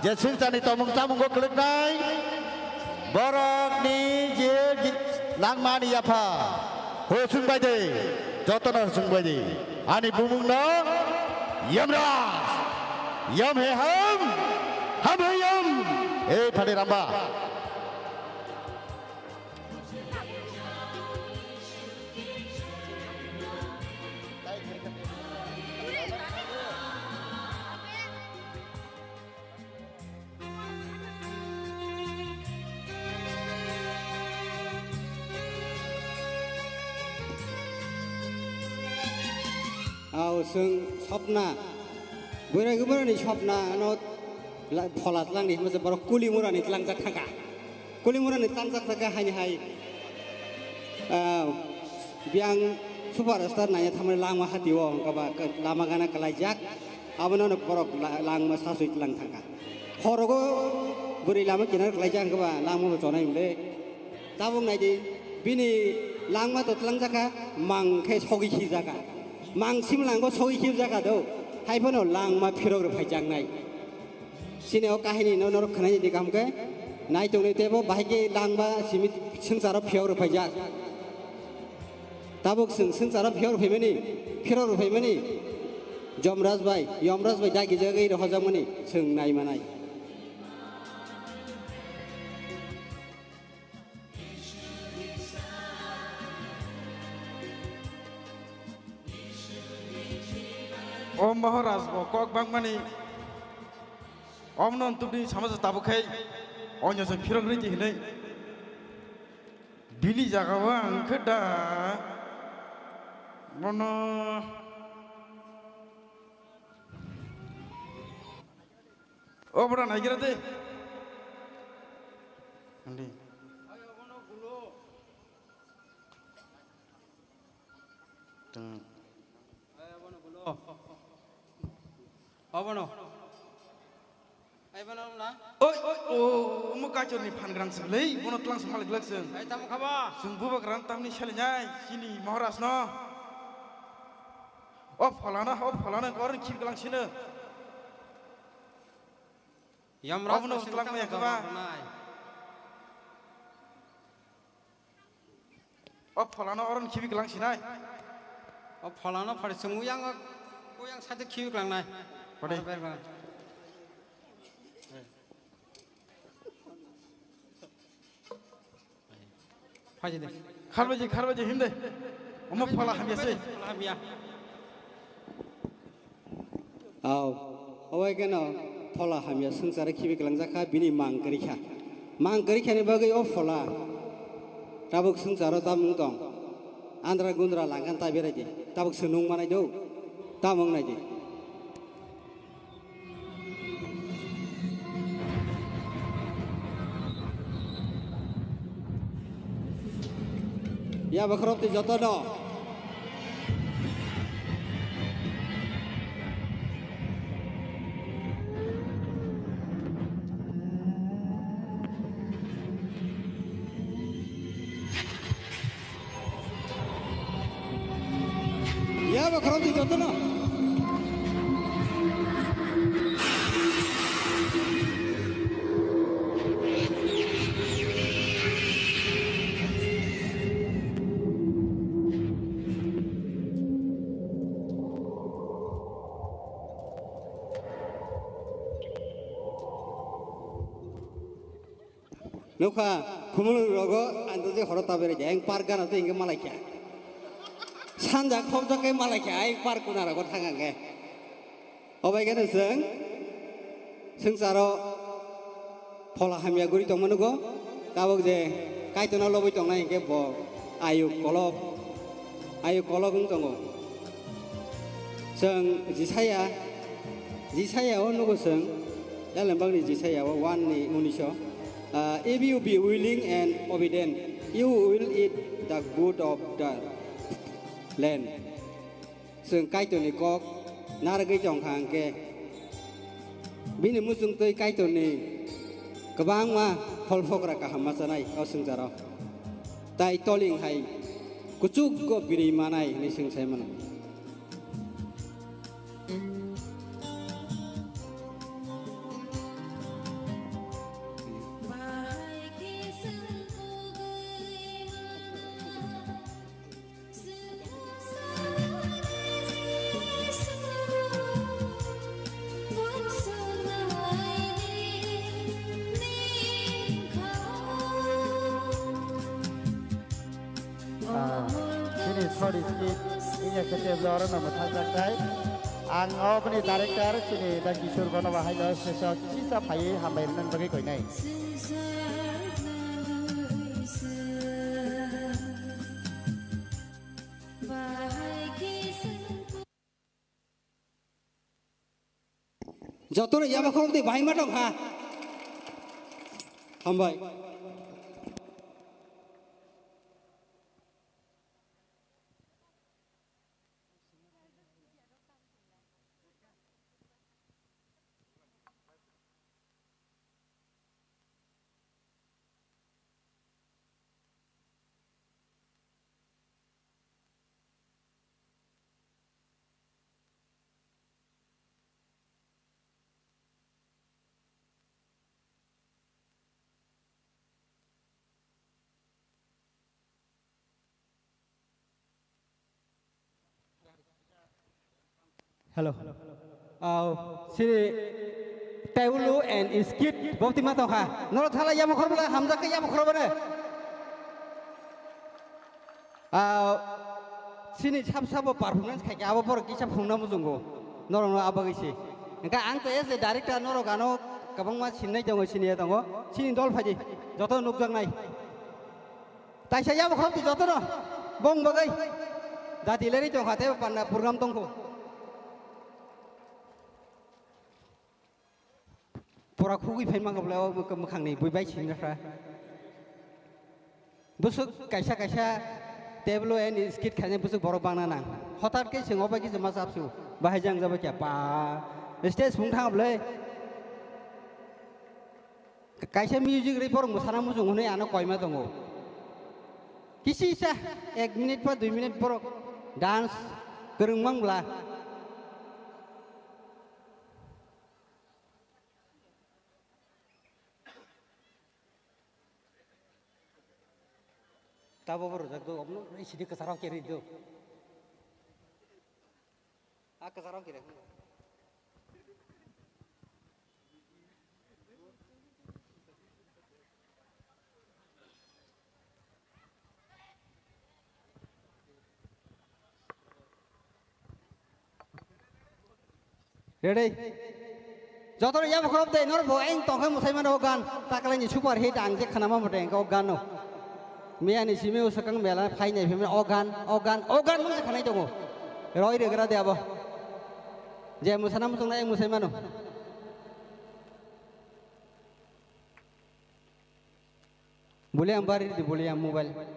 Je swngcharni tomung chamungo kwlwknai. Borokni je gi-, langmani yapha. Hosung bai de. Jotono hosung bai de. Ani bumung no Yamraj. Yam he ham. Ham he yam. Ei phade ramba. Ao, chwng sopna, bwrwi bwrwini sopna no la-, phola tlangni hwnba se borok Kulimurani tlangjak thangkha. Kulimurani tlangjak thangkha haini hai, ah, biyang superstar naiya thamani langma hatio hwnkha ba lama gana kwlaijak. Abono no borok la-, langma sasui tlang thangkha. Horogo bwrwi lama kinar kwlaijak hwnkha ba langma bo chonai hwnle. Tabuk nai di, bini langma to tlangjak kha, mang khe sogwi khijakha. Mang simlangbo sogwi khibjakha do, hai phano langma phirok rw phaijaknai. Chini o kahini no norok khwnai di kaham khe, nai tongnai teibo bahai khe langma simi swngcharo phiyok rw phaijak. Tabuk chwng swngcharo phiyok rw phaimani, phirok rw phaimani, Jomraj bai, Yomraj bai dagi jagwi rw hojakmani chwng nai manai. O Maharaj bo kok bangmani, omno tubni samaja tabuk khai onyo se phirok ridi hinui. Bini jaga o ang khe da bono. O bwrang naigira de. Andi. Tang. Obono. Ai bono na? Oi, oi, o, omo kaitor ni phan grang se lei, bono tlang se malik lak se. Ai tamo khaba? Sung buba grang tamni sali nai, sini Maharaj no. O pholana, o pholana, gor khir glang sino. Yamraj obono tlang maya khaba? O pholano oro ni khibi kwlang sinai. O pholano phari chwng uyang o, uyang side khibi kwlangnai. Pade. Ber kwlang. Phaidi de. Kharbaji, kharbaji, himde. Omo phola hamya se. Phola hamya. Aw, obai keno phola hamya swngcharo khibi kwlangjak kha, bini mang kwrwi kha. Mang kwrwi khani bagwi o phola tabuk swngcharo tamung tong. Andra gundra langkhan ta berai di. Tabuk swng nung manai do. Tamung nai di. Ya, bokhorok twi jotono. Ya, bokhorok twi jotono. Nukha, khumulwng rogo ang tei horo ta berai di, ang par gana tei hingke malai kha. Sanja khobjak khe malai kha, ang par kuna rogo thang ang khe. Obai khe no chwng swngcharo phola hamya guri tongma nugo, tabuk je Kaitorno lobwi tongnai hingke bo ayuk kolok, ayuk kolok wng tongo. Chwng Jisaya, Jisaya o nugo chwng, Elembakni Jisaya o one ni unis o, ah, "If you be willing and obedient, you will eat the good of the land." Chwng Kaitorni kok narwgwi tongkha hwnkhe, bini muchungtwi Kaitorni kwbangma phol phokra kaham ma chanai o swngcharo. Tai toling hai kuchukgo birwi manai hwnwi chwng sai mano. Ah, chini sorry skit, ini kete bloro no methang jaktai. Ang obni director, chini da Kishore Bono bahai no sesok chisa phaiwi hambai rwnani bagwi koinai. Jotono yaba khorok twi bahai ma tong kha. Hambai. Hello. Au, sini table and skit bopti ma tongkha. Noro thala yamo khorbo la hamjak ke yamo khorbo ne. Au, sini sab sabo performance khai ke abo borok kisa phungna mujungo. Norok no abagwi se. Engka ang to as a director norok ano kwbangma sinai tongo, sini tongo. Sini dol phaidi. Joto nukjaknai. Taisa yabo khorokti jotono bong bagwi dati leri tongkha tei panna program tongkho. Pura khugwi phaima khe bwlai o mwkhangni bui bai singjakha. Bwswk kaisa kaisa table o ani skit khainai bwswk borok bangna nang. Hotat khe chwng obai khe chwng ma chapsu bahai jang jabai khe pa stage phung thang bwlai. Kaisa music rwi borok mwsana muchung hwnwi ano koima tongo. Kisa kisa ek minute ba dui minute borok dance kwrwng mang bwla. Tabo bo rwjak do, omo no sidi kwcharo khe rw do. A kwcharo khe rw. Ready? Joto ya bokhorok de nor bo eng tongkhe musai mano o gan. Takalai ni super hit ang je khanama mote o gan no. Miya ni simi o sakang mela phai nai phimani o gan, o gan, o gan mung khanai tongo. Roi regra de abo. Je musana muchung na eng musai mano. Bole ang bari di bole ang mobile.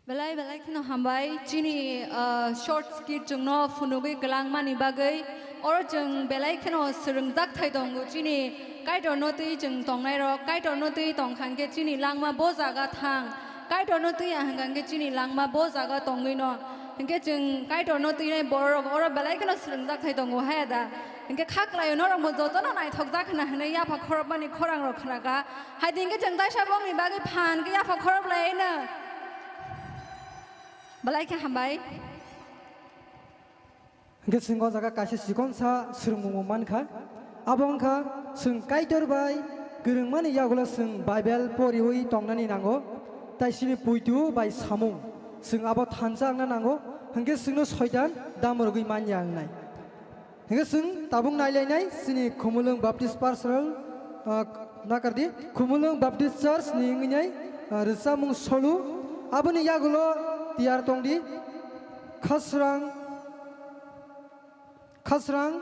Belai belai kheno hambai chini, ah, short skit chwngno phunugwi kwlangmani bagwi. Oro chwng belai kheno swrwngjak thai tongo chini Kaitorno twi chwng tongnairok. Kaitorno twi tongkha hwnkhe chini langma bo jaga thang. Kaitorno twi ya hwnkha hwnkhe chini langma bo jaga tongwino. Hwnkhe chwng Kaitorno twinai bororok oro belai kheno swrwngjak thai tongo, haya da? Hwnkhe kha kwlaio norokbo jotono naithokjak hwnna hwnwi yapha khorokmani khorangrok khnakha. Hai di hwnkhe chwng taisa bongni bagwi phan khe yapha khorok laino. Belai khe hambai. Hwnkhe chwng o jaga kaisa chikonsa swrwngmungbo mankha. Abo wngkha chwng Kaitor bai kwrwngmani yagulo chwng Bible poriwi tongnani nango. Tai chini puitu bai samung chwng abo thansa wngna nango. Hwnkhe chwngno Soitan damorogwi manya wngnai. Hingke chwng tabuk nailainai chini Khumulwng Baptist Parsonal, ah, nakardi, Khumulwng Baptist Church ni wngwi nai, ah, rwchapmung solu. Aboni yagulo tiyar tongdi, Khasrang, Khasrang,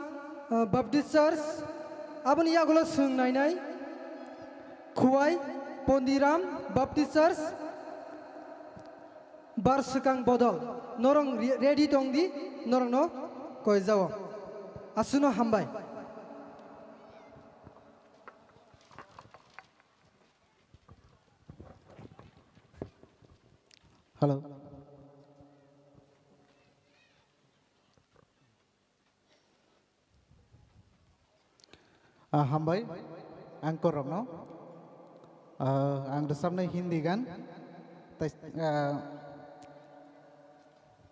ah, Baptist Church. Aboni yagulo chwng nainai, Khuwai Pondiram Baptist Church. Bar swkang bodol, norok re-, ready tong di, norokno koi jao. Aswkno hambai. Hello. Ah, hambai, ang korokno. Ah, ang rwchapnai Hindi gan. Tai, ah,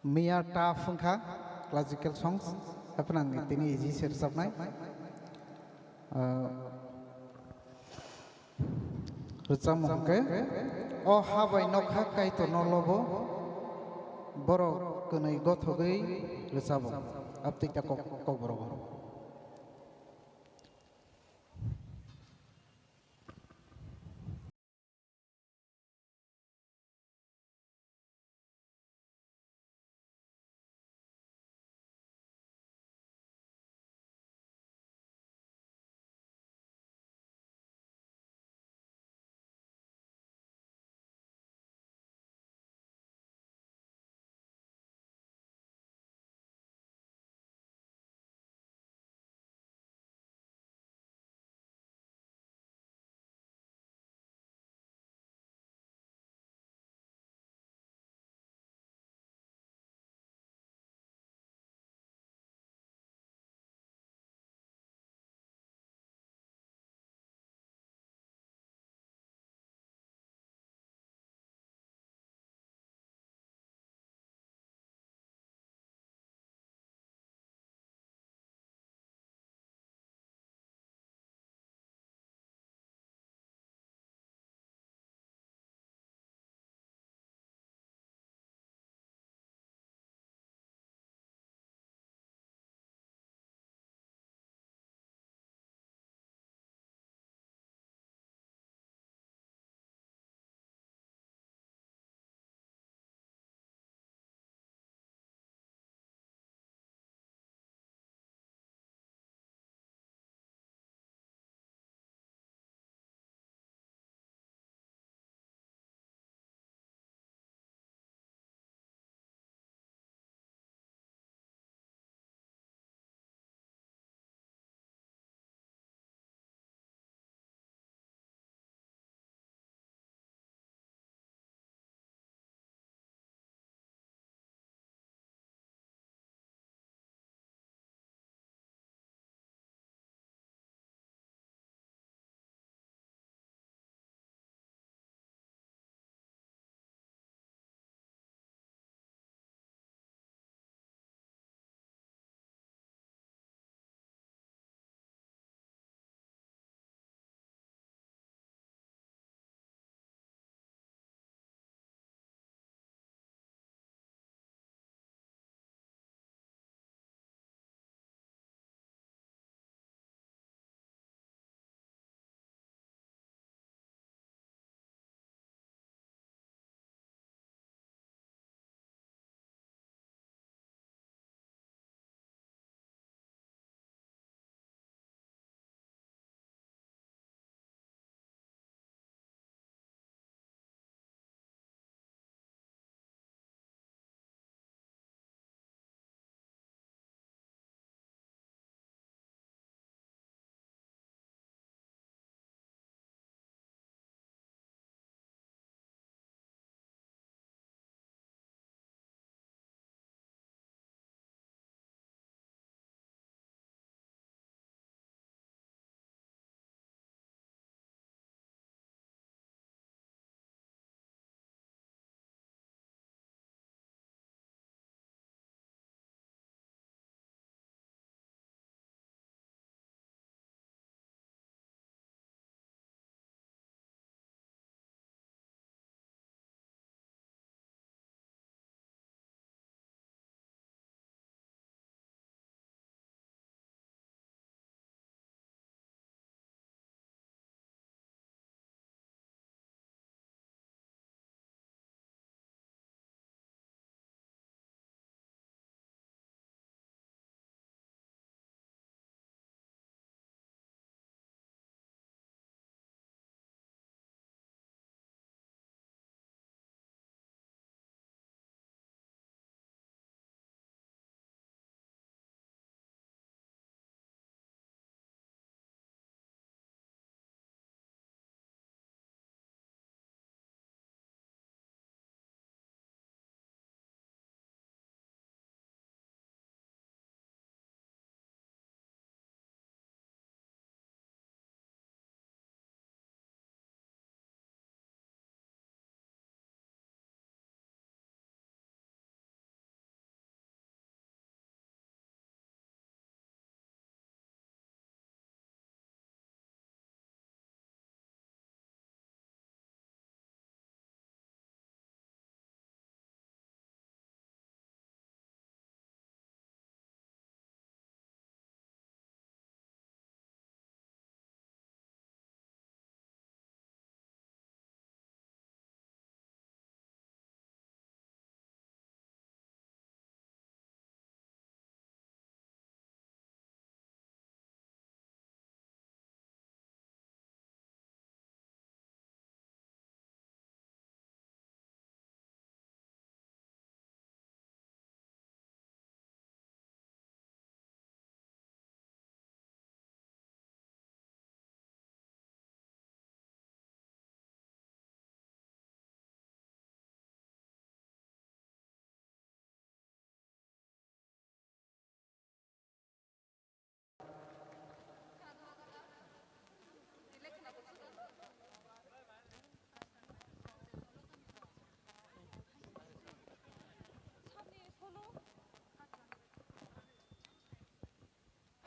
miya tough wngkha, classical songs. Haphano ang tini easy se rwchapnai. Ah, Rwchapmung hwnkhe, o ha bai nokha Kaitorno lobo, borok kwnwi gothogwi rwchabo. Abtwi ta kok-, kokborok.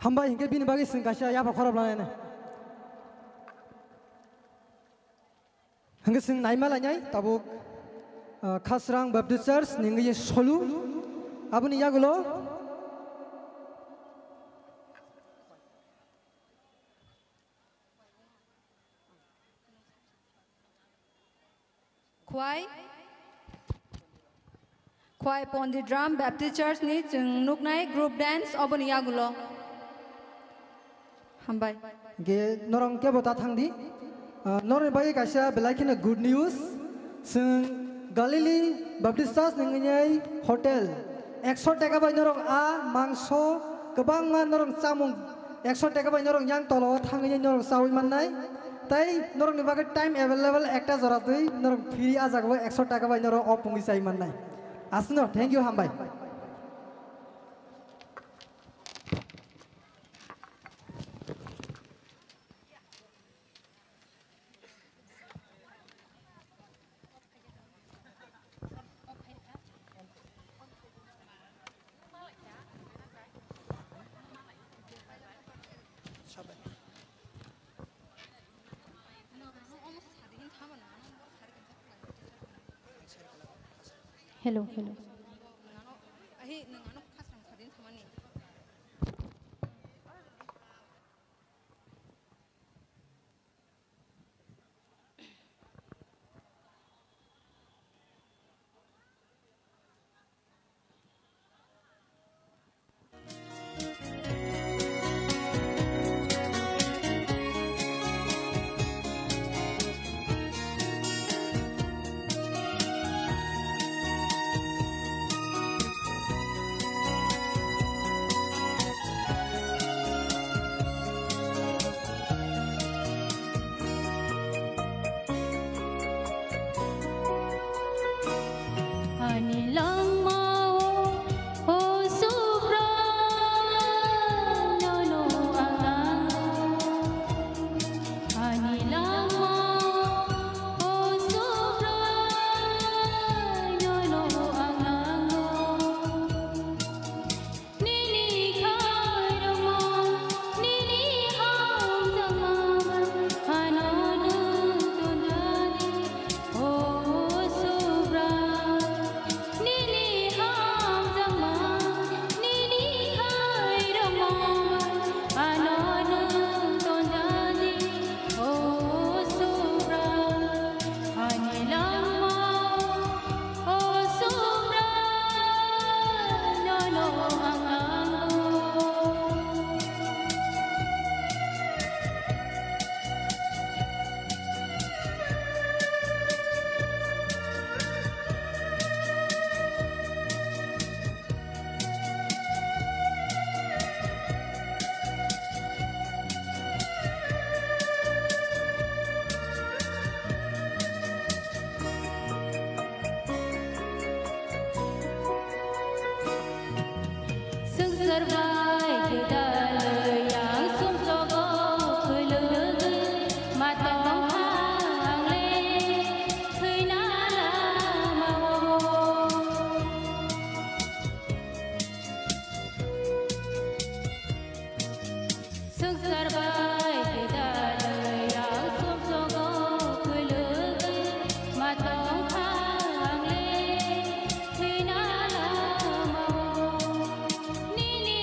Hambai hinkhe bini bagwi chwng kaisa yapha khorop lanai. Hinkhe chwng naima lainai tabuk, ah, Khasrang Baptist Church ningwi solu aboni yagulo. Khwai, Khwai Pondit Ram Baptist Church ni chwng nuknai group dance oboni yagulo. Hambai. Ge norong kebo ta thangdi. Ah, noroni bagwi kaisa belai kheno good news. Chwng Galilee Baptist Church ningwi hotel ekso taka bai norok a mangso kwbangma norok chamung ekso taka bai norok yang tolo thangwi norok chawi mannai. Tai norokni bagwi time available ekta jora twi norok free a jagao ekso taka bai norok o pungwi chai mannai. Asno, thank you, hambai. Hello, hello. Ani langmao, o Subrai, nono ang nango. Ani langmao, o Subrai, nono ang nango. Nini khairokma, nini hamjakma, ano nwng tonjani, o Subrai. Nini hamjakma, nini khairokma, ano nwng tonjani, o Subrai. Ani langma, o Subrai, nono ang nango. Swngchar bai kwdalwi ang sumsogo kwlwgwi ma tongkha ang le thwina lamao. Swngchar bai kwdalwi ang sumsogo kwlwgwi ma tongkha ang le thwina lamao. Nini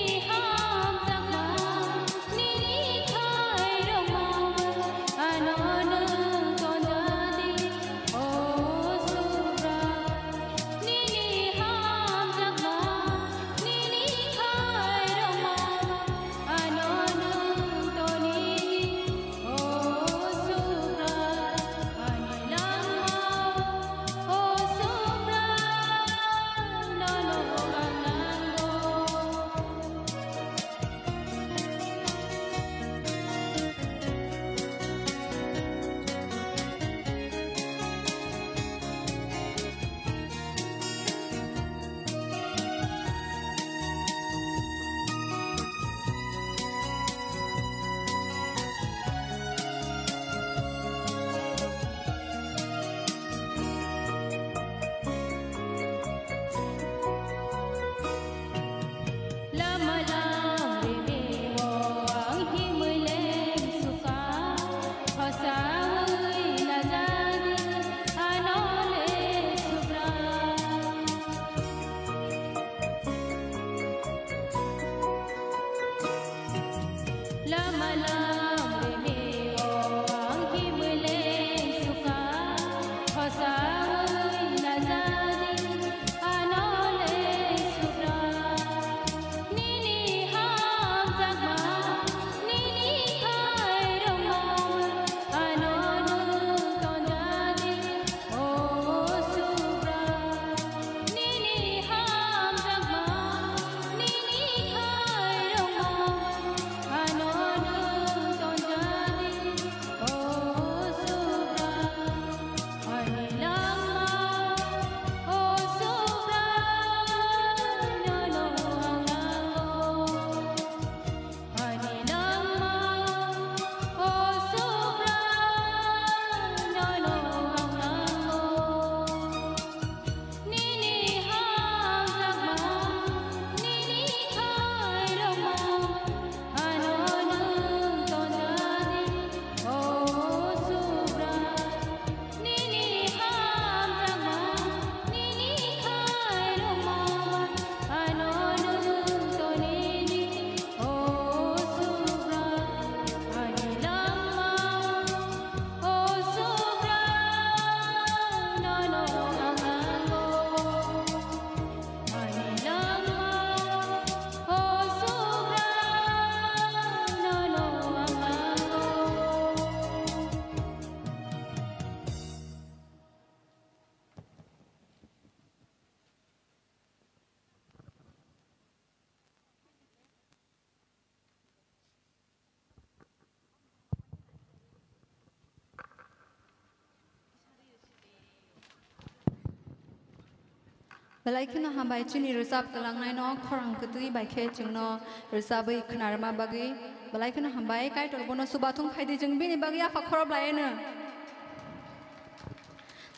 Belai kheno hambai chini rwchap kwlangnaino khorang kwtwi bai khe chwngno rwchabwi khwnarwma bagwi. Belai kheno hambai, Kaitor bono chubathung khaidi, chwng bini bagwi yapha khorob laino.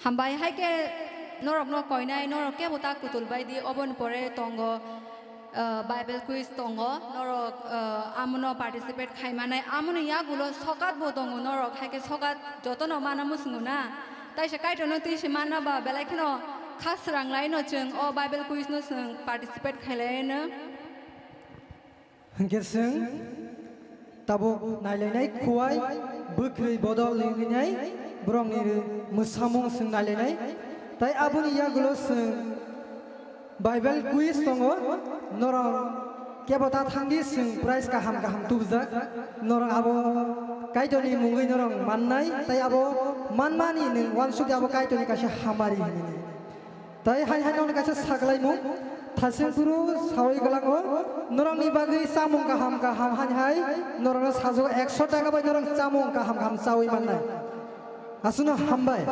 Hambai hai khe norokno koinai, norok kebo ta kutul bai di, oboni pore tongo, ah, Bible quiz tongo, norok, ah, amono participate khai manai, amoni yagulo sokat bo tongo, norok hai khe sokat jotono mana muchungo na. Taisa Kaitorno twi se manna ba belai kheno kha srang laino chwng o Bible quiz no chwng participate khai laino. Hwnkhe chwng tabuk nailainai khuwai bwkhwrwi bodol ringwinai borokni mwsamung chwng nailainai. Tai aboni yagulo chwng Bible quiz tongo, norok kebo ta thangdi, chwng prize kaham kaham tubujak. Norok abo Kaitorni mungwi norok mannai, tai abo manmani nwng uansukya abo Kaitorni kaisa hamari hinwi. Tai hai hai nono kaisa saklaimung, Thaisengphuru sawi glango, norokni bagwi chamung kaham kaham hai hai norokno sajago, ekso taka bai norok chamung kaham kaham chawi mannai. Aswkno hambai.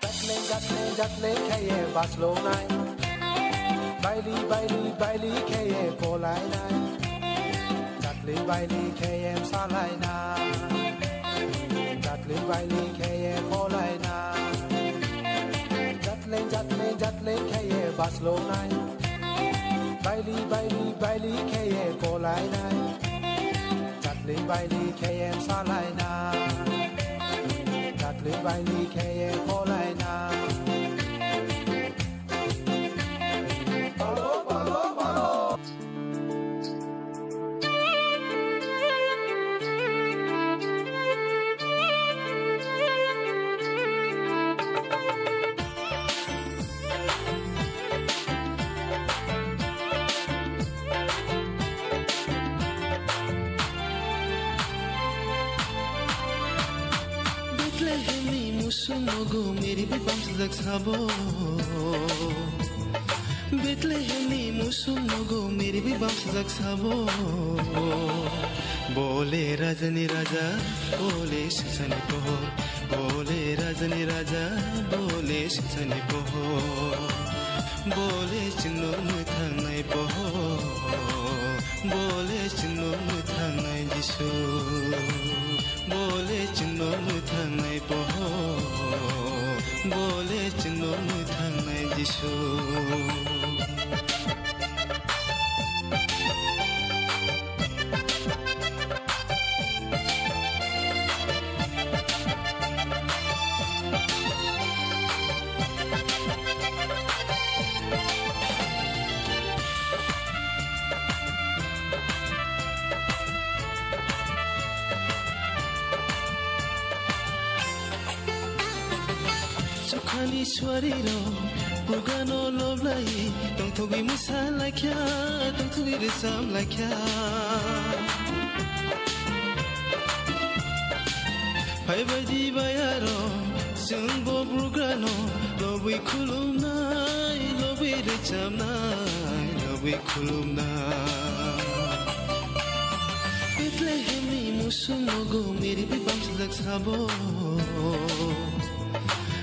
Jatle, jatle, jatle khaiye baslonai. Baili, baili, baili khaiye kolainai. Jatli baili khaiye salainai. Jatli baili khaiye kolainai. Jatle, jatle, jatle khaiye baslonai. Baili, baili, baili khaiye kolainai. Jatli baili khaiye salainai. Jatli baili khaiye kolainai. Bethlehemni musuk nogo meri bai bamsajak sabo. Bethlehemni musuk nogo meri bai bamsajak sabo. Bole rajani raja, bole sisani pohor. Bole rajani raja, bole sisani pohor. Bole chwngno mwthangnai pohor. Bole chwngno mwthangnai Jisu. Bole chwngno mwthangnai pohor. Bole chwngno mwthangnai Jisu. Sukhani suari rok, bugano loblai, tongthogwi mwsa laikha, tongthogwi rwchap laikha. Phaibaidi bayaro, chwng bo bugrano, lobwi khulumnai, lobwi rwchapnai, lobwi khulumnai. Bethlehemni musung nogo miribi bamsajak sabo.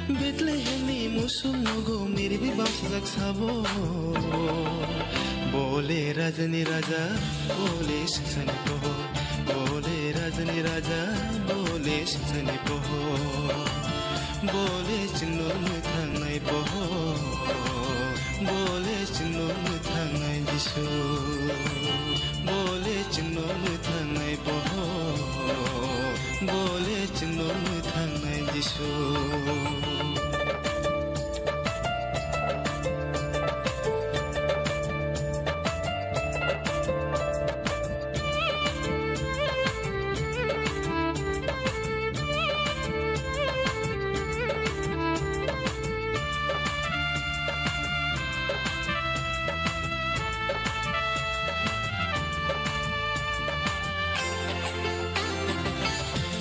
Bethlehemni musung nogo miribi bamsajak sabo. Bole rajani raja, bole singsani pohor. Bole rajani raja, bole singsani pohor. Bole chwngno mwthangnai pohor. Bole chwngno mwthangnai Jisu. Bole chwngno mwthangnai pohor. Bole chwngno mwthangnai Jisu.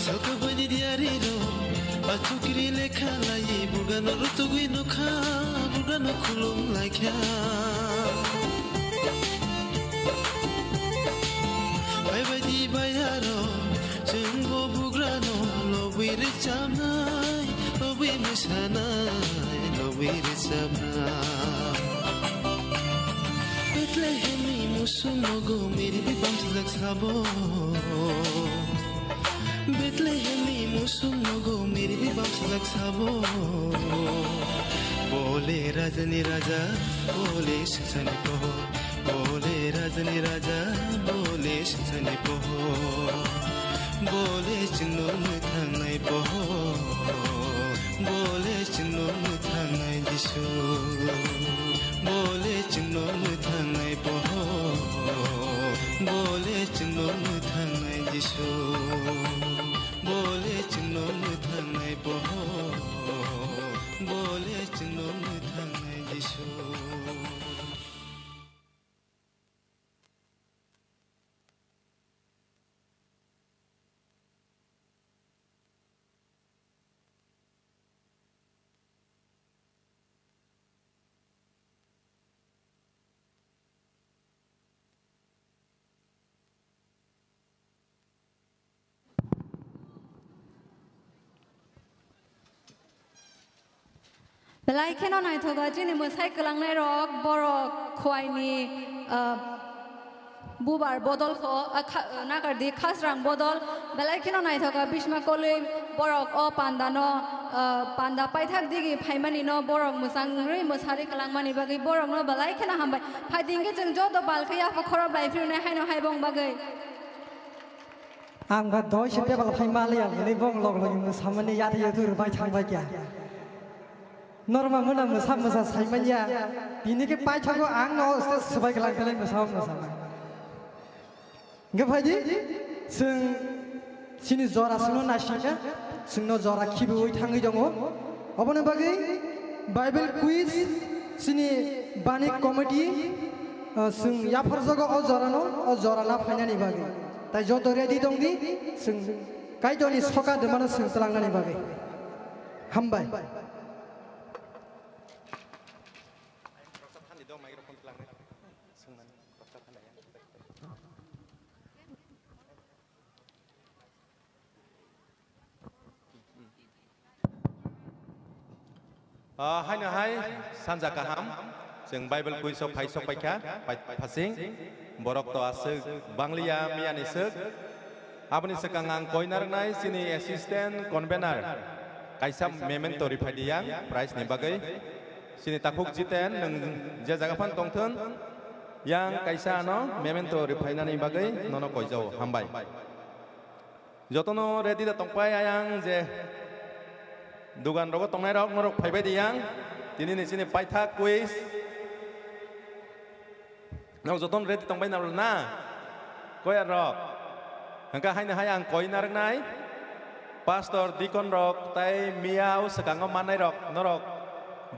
Salka bani diari ro, achukri lekha lai, burgano rutugui nukha, burgano khulum laikha. Baibaidi bayaro, chwng bo bugrano, lobwi rwchapnai, lobwi mwsanai, lobwi rwchapnai. Bethlehemni musung nogo miribi bamsajak sabo. Bethlehemni musung nogo miribi bamsajak sabo. Bole rajani raja, bole singsani pohor. Bole rajani raja, bole singsani pohor. Bole chwngno mwthangnai pohor. Bole chwngno mwthangnai Jisu. Bole chwngno mwthangnai pohor. Bole chwngno mwthangnai Jisu. Bole chwngno mwthangnai pohor. Bole chwngno mwthangnai Jisu. Belai kheno naithogo chini mwsai kwlangnai rok, borok khwai ni, ah, bubar bodol kho, ah, kha-, ah, nagar di khasrang bodol. Belai kheno naithogo Bhisma Kolwi borok o panda no, ah, panda paithak digi phaimani no borok mwchang rwi mwsari kwlangmani bagwi borok no belai kheno hambai. Phai dingkhe chwng joto bal khe yapha khorop lai phirnai haino hai bong bagwi. Ang ba doi se tebal phai maliya, hwnwi bong log log mwsamani yathai yathai rwbai thangbai kya. Norma muna mwsa mwsa saimanya, bini khe paithago ang no stage swbai kwlang khlai mwsa mwsa. Hwnkhe phaidi, chwng chini jora songno naisingkha, chwngno jora khibiui thangwi tongo. Oboni bagwi Bible quiz chini bani committee, ah, chwng yapharjago o jorano, o jora la phainani bagwi. Tai joto ready tongdi, chwng Kaitorni soka rwmano chwng twlangnani bagwi. Hambai. Ah, haino hai, sanja kaham, chwng Bible quiz o phai sok paikha, pai-, phasing, borok to aswk bangliya miyani swk, aboni swkang ang koi narwknai chini assistant convener, kaisa memento riphaidi yang, prize ni bagwi, chini takhuk Jiten, nwng je jaga phan tongthun, yang kaisa ano memento riphainani bagwi nono koijao, hambai. Jotono ready da tongpai ayang je dugan rogo tongnai rok norok phaibai di yang tini ni chini paithak quiz. Nok jotono ready tongpai na na koyar rok. Hangka haino hai ang koi narwknai pastor deacon rok tai miyao swkango mannai rok norok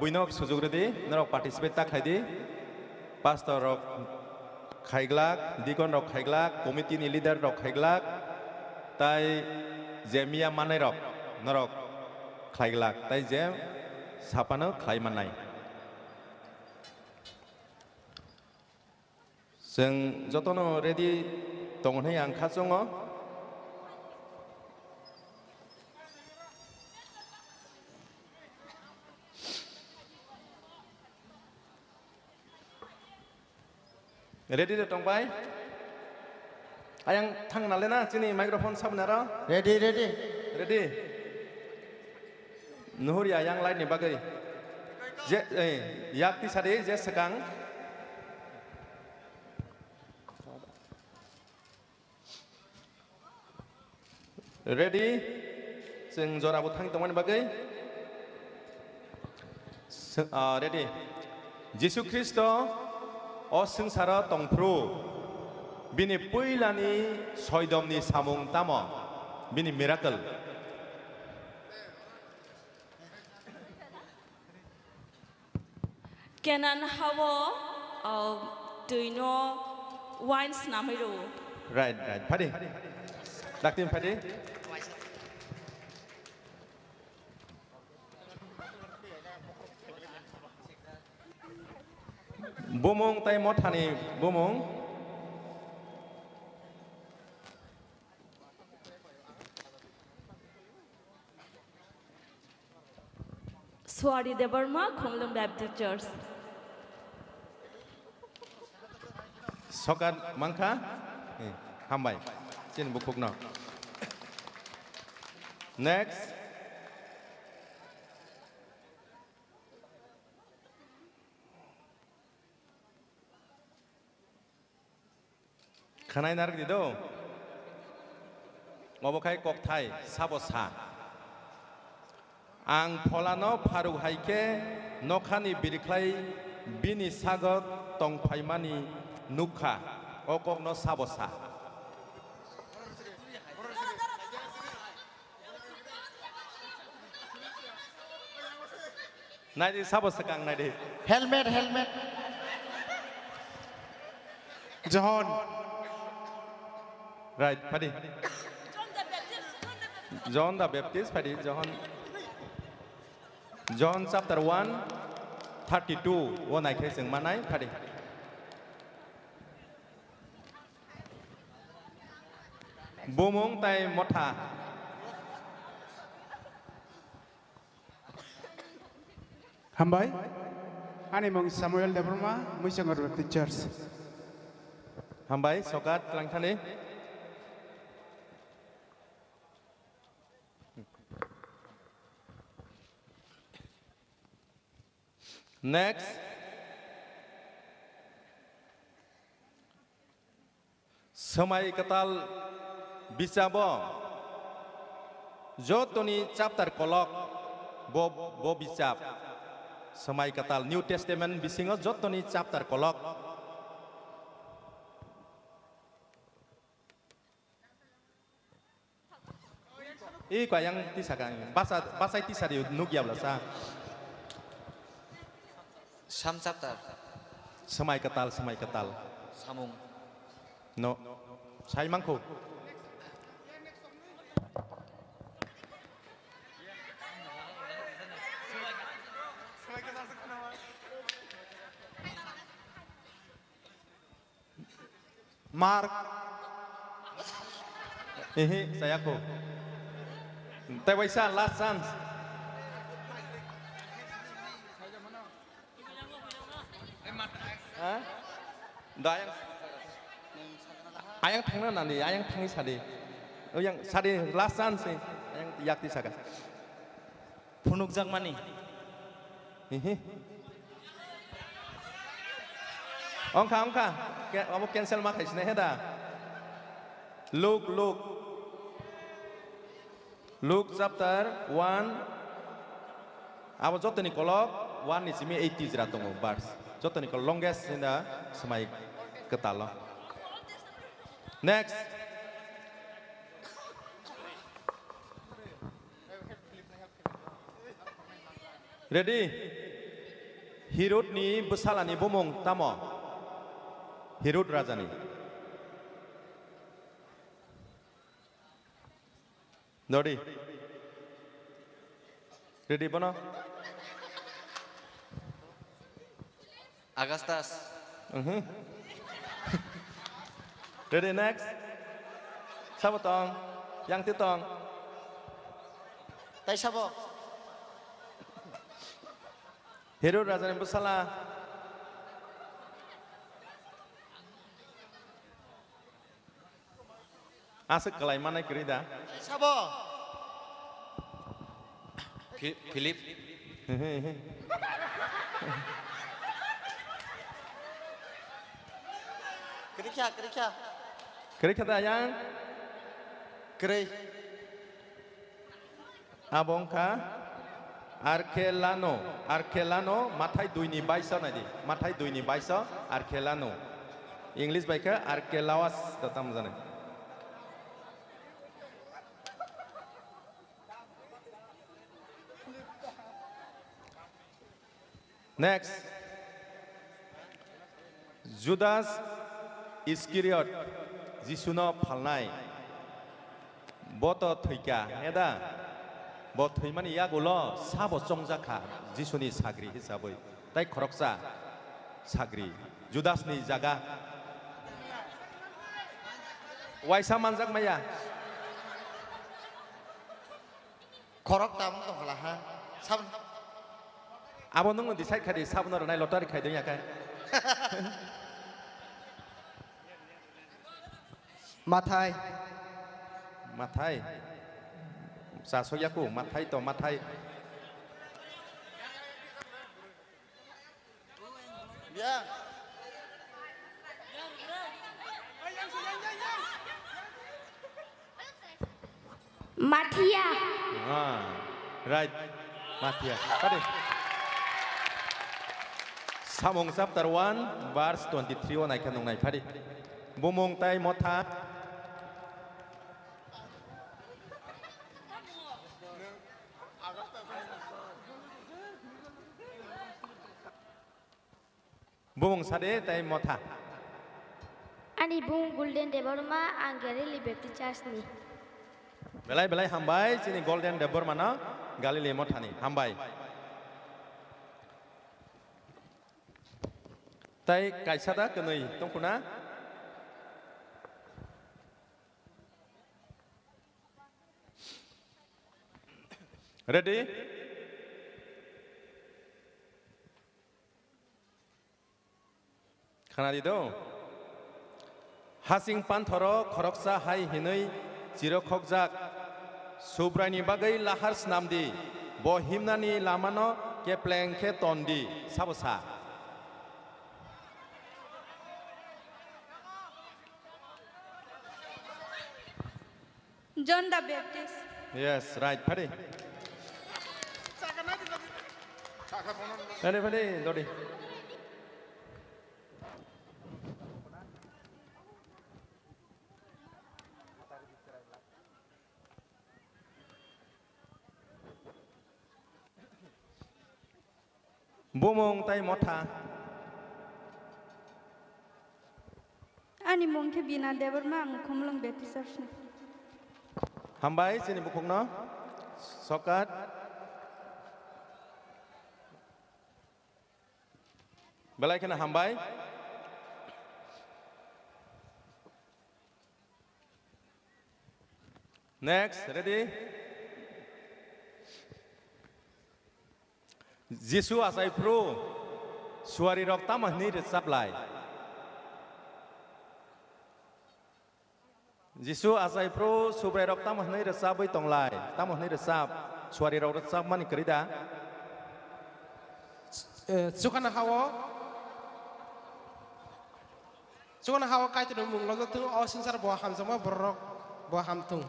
buino sujug redi norok participate ta khlai di. Pastor rok khaiglak, deacon rok khaiglak, committee ni leader rok khaiglak, tai je miya manai rok norok khlai glak, tai je saphano khlai mannai. Chwng jotono ready tongo hwnwi ang kha chwngo. Ready de tong bai? Ayang thang na le na chini microphone sab na ro? Ready, ready. Ready? Nuhur ya yang light ni bagwi. Je, eh, yak tisa di, je sekang. Ready? Chwng jora bo thang tongmani bagwi. Sw-, ah, ready? Jisu Khristo o swngcharo tongphru, bini puilani soidomni samung tamo? Bini miracle. Kenan hao, ah, twino wine snamwi rwo. Right, right. Phadi. Dakti phadi. Bumung tai mothani bumung. Swari Debbarma, Khumlwng Baptist Church. Sokat mankha? Eh, hambai. Chini bukhukno. Next. Khwnai narwk di do. Obo khai kokthai, sabo sa. Ang pholano pharuk hai khe nokhani birkhlai bini sago tong phaimani nuk kha. O kokno sabo sa. Naidi, sabo swkang naidi. Helmet, helmet. John. Right, phadi. John the Baptist, phadi, John. John chapter one, thirty-two, o naikhai chwng manai, phadi. Bumung tai motha. Hambai. Ani mung Samuel Debbarma, Muisangor Baptist Church. Hambai, sokat twlangthani. Next. Swmai kwtal bichabo jotoni chapter kolok bo, bo bichap. Swmai kwtal New Testament bisingo jotoni chapter kolok. I ko ayang tisa ka, basa, basai tisa di nukya bla sa. Sam chapter. Swmai kwtal, swmai kwtal. Samung. No. Sai mangkho. Mark. Ehe, saya ko. Tei waisa last chance. Ha? Da ayang, ayang thangna nani, ayang thangni sadi. Oh, yang sadi last chance ni. Ayang yakti saka. Phunukjakmani. Hihi. Ongkha, ongkha. Ke-, abo cancel ma khaisina he da. Luke, Luke. Luke chapter one. Abo jotoni kolok one ni simi eighty jra tongo verse. Jotoni kolok longest in the Swmai Kwtalo. Next. Ready? Herod ni bwsala ni bumung tamo? Herod raja ni. Dodi. Ready bono? Augustus. Mhm. Ready, next. Sabo tong. Yang ti tong. Tai sabo. Hero Raja ni bwsala. Aswk kwlai manai kwrwi da? Sabo. Phi-, Philip. Kwrwi kha, kwrwi kha. Kwrwi kha da yang? Kwrwi. Abo wngkha Arkelano, Arkelano, Mathai dui ni baiso nai di, Mathai dui ni baiso, Arkelano. English bai khe Arkelawas da tamo jani. Next, Judas Iskariot, Jisuno phalnai. Bo to thwikha, he da? Bo thwimani yagulo sabo chongjakha Jisuni sagri hisabwi. Tai khoroksa sagri, Judasni jaga. Waisa manjak maya. Khorok tamung tong khala ha. Sab- Abo nwng decide khai di, sabno rwnai lottery khai dong ya khai. Mathai. Mathai. Chasok yaku, Mathai to Mathai. Mathia. Ah, right. Mathia. Pade. Samung chapter one, verse twenty-three o naikha nung nai phadi. Bumung tai motha. Bumung sade tai motha. Ani bung Golden Debbarma, ang Galili Baptist Church ni. Belai belai hambai chini Golden Debbarma no Galili mothani hambai. Tai kaisa da kwnwi tongkhuna. Ready? Khanadi do? Hasing panthoro khoroksa hai hinwi chirokhokjak, Subraini bagwi lahar snamdi, bo himnani lamano kepleng khe tondi, sabo sa. John the Baptist. Yes, right. Phadi. Phadi, phadi, dodi. Bumung tai motha. Ani mung khe Bina Debbarma, ang Khumlwng Baptist Church ni. Hambai chini bukhukno. Sokat. Belai kheno hambai. Next, ready? Jisu achai phuru suari rok tamo hwnwi rwchap lai? Jisu achai phuru Subrai rok tamo hwnwi rwchapwi tong lai? Tamo hwnwi rwchap? Suari rok rwchapmani kwrwi da? Eh, chukhana hao. Chukhana hao Kaitorni mung lojak thung, o swngchar bo hamjakma bororok bo ham thung.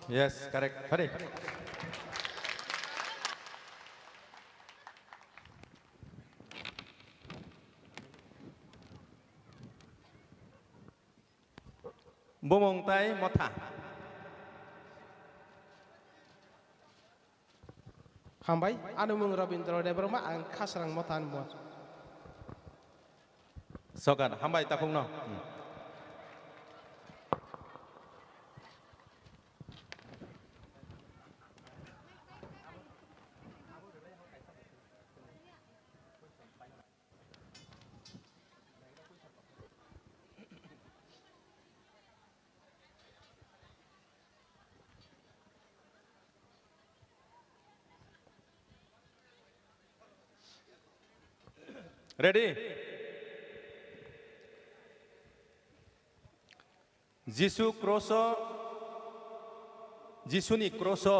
Yes, correct. Phadi. Bumung tai motha. Hambai, ani mung Rabindra Debbarma, ang Khasrang motha ni mo. Sokat, hambai takhukno. Hmm. Ready? Jisu kroso, Jisuni kroso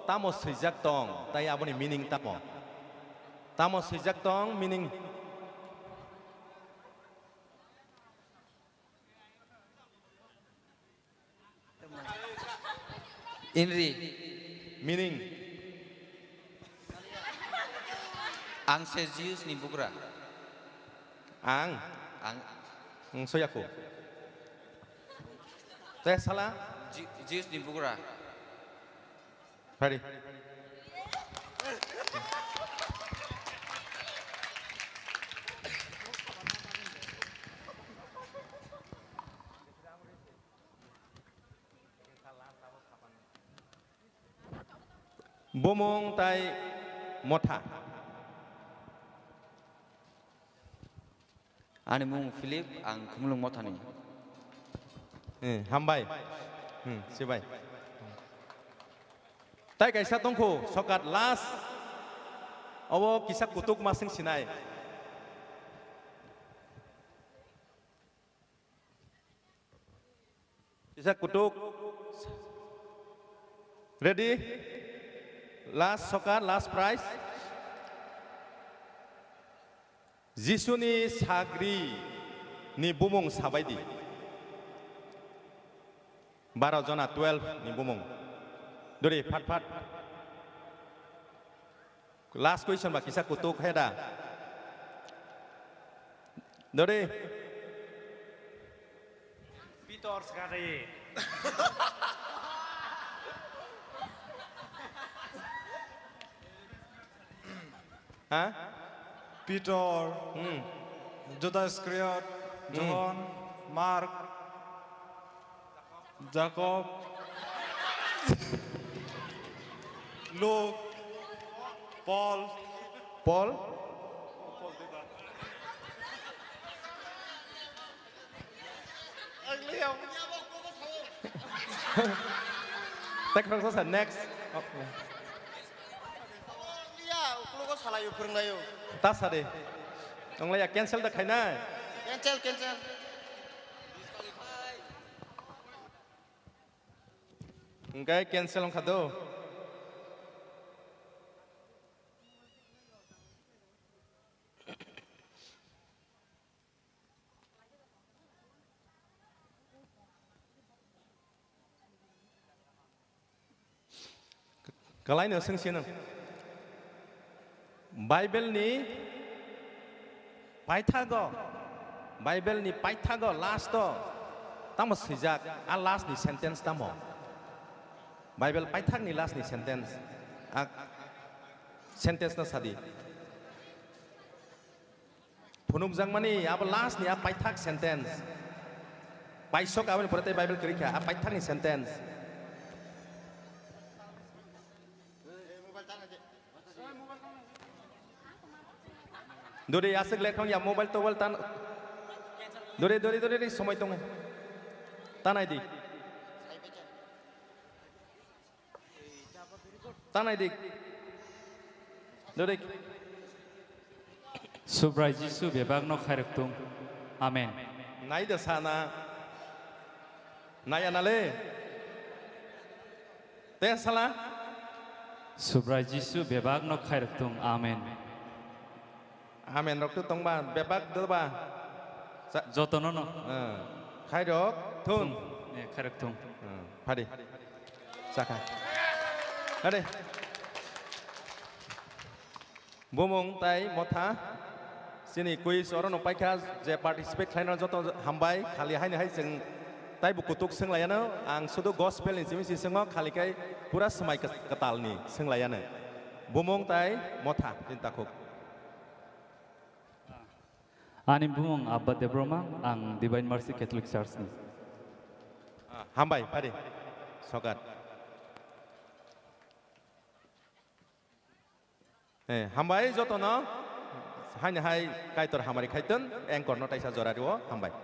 tamo swijak tong, tai aboni meaning tamo? Tamo swijak tong, meaning? Inri. Meaning? Ang se Jews ni bugra. Ang? Ang. Ang soyaku. Te sala? Ji-, Jews ni bugra. Pari. Bumung tai motha. Ani mung Philip, ang Khumulwng mothani. Eh, hambai. Hmm, sibai. Tai kaisa tongkhu, sokat last. Obo kisa kutuk masing sinai. Kisa kutuk. Ready? Last sokat, last prize. Jisuni sagri ni bumung sabaidi. Baro jona, twelve ni bumung. Duri, phat phat. Last question ba kisa kutuk heda. Dori. Pitor sekali. Ha? Pitor, hmm. Judas Iskariot, hmm. John, Mark, Jakob, Luk, Pol. Pol? Tek rok sa next. Oh. Iya, uklogo salayo, phwrwnglayo. Ta sade. Wnglaiya, cancel da khainai. Cancel, cancel. Hwnkhe cancel wngkha do. Kalaino swngsi nwng. Bible ni paithago, Bible ni paithago last o tamo swijak, a last ni sentence tamo? Bible paithak ni last ni sentence, a sentence no sadi. Phunukjakmani abo last ni a paithak sentence. Paisok aboni pore tei Bible kwrwi kha, a paithak ni sentence. Dori aswk lekhong ya mobile tobile tan. Dori, dori, dori, dori, somoi tongo. Tanai di. Tanai dik. Dodik. Subrai Jisu bebak no khairok tung. Amen. Nai da sana. Nai anale. Te sala. Subrai Jisu bebak no khairok tung. Amen. Amen rok tu tongba, bebak doba. Sa- Jotono no. Eh, khairok thun. Thun. Eh, khairok thun. Eh, phadi. Sakha. Hade. Bumung tai motha. Sini quiz oro no paikha je participate khlaina joto hambai khali haini hai chwng taibo kutuk swnglaiano ang sudu gospel ni simi si swngo khali kai pura swmai kwtal ni swnglaiano. Bumung tai motha tin takhuk. Ani bumung Abba Debroma, ang Divine Mercy Catholic Church ni. Ah, hambai, pari. Sokat. Eh, hambai jotono. Haini hai Kaitor hamari khaiton, anchor no taisa jora rio, hambai.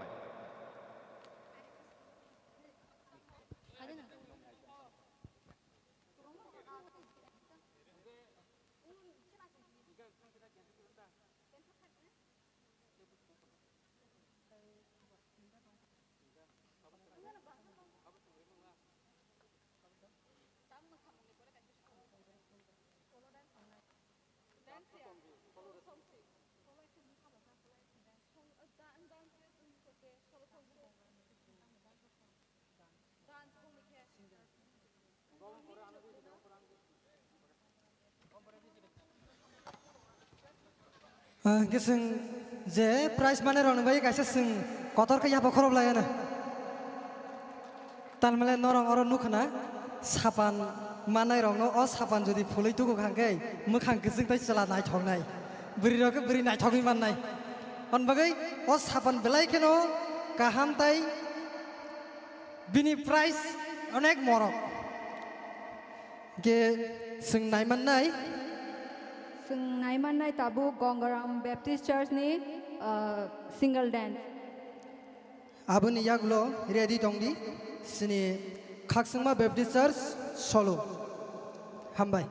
Ah, hingke chwng je prize manwi rokni bagwi kaisa chwng kotor khe yapha khorob laiya na. Talmale norok oro nukha na, sapan manai rokno o sapan jodi phulwi tuku kha hwnkhe mwkhang kwchwng tei chwla naithoknai. Bwrwi rok khe bwrwi naithogwi mannai. Hwn bagwi o sapan belai kheno kaham tai bini prize onek morok. Ge chwng naimannai. Chwng naimannai tabuk Gongaram Baptist Church ni, ah, single dance. Aboni yagulo ready tongdi, sini Khakchangma Baptist Church Solo. Hambai.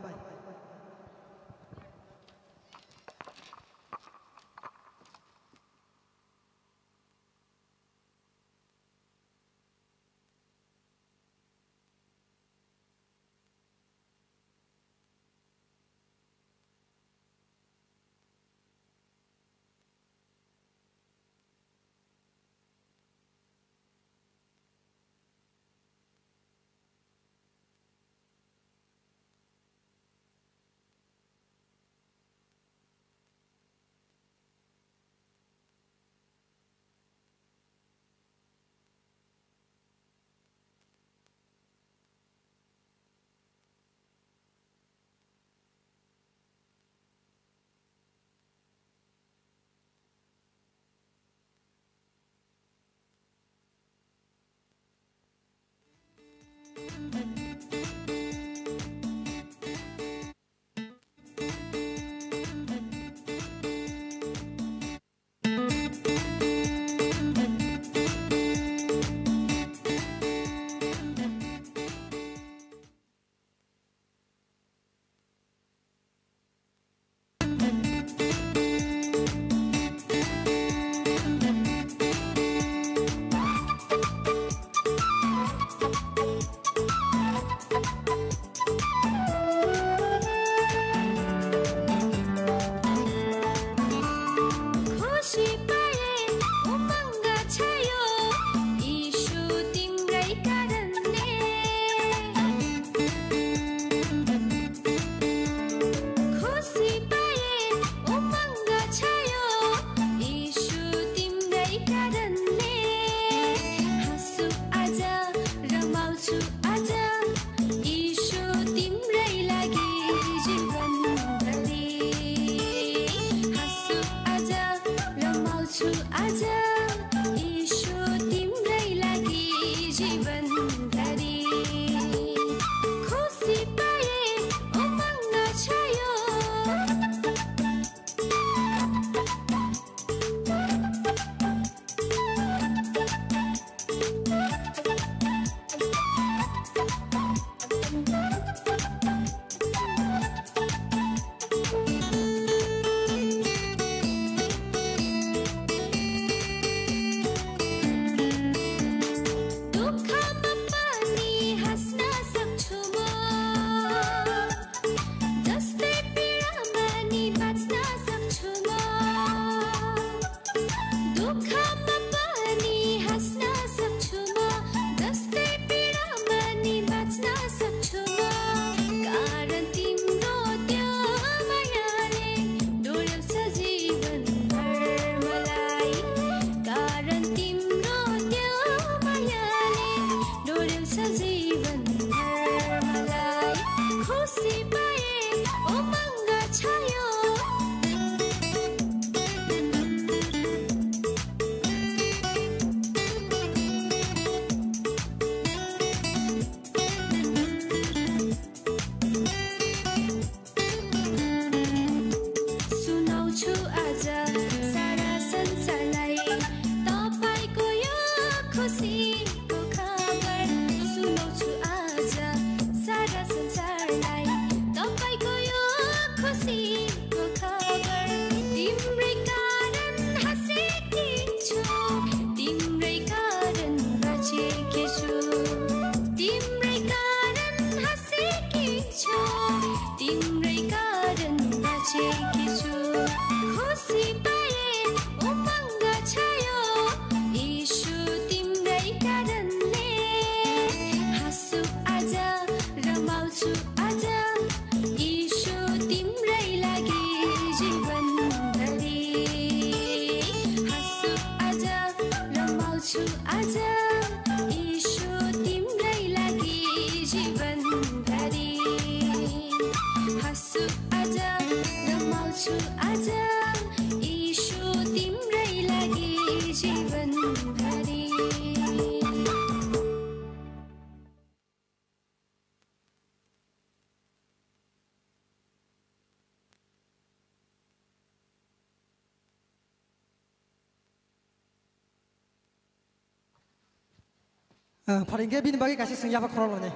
Ah, pharingkhe bini bagwi kaisa swngya pha khoroknani.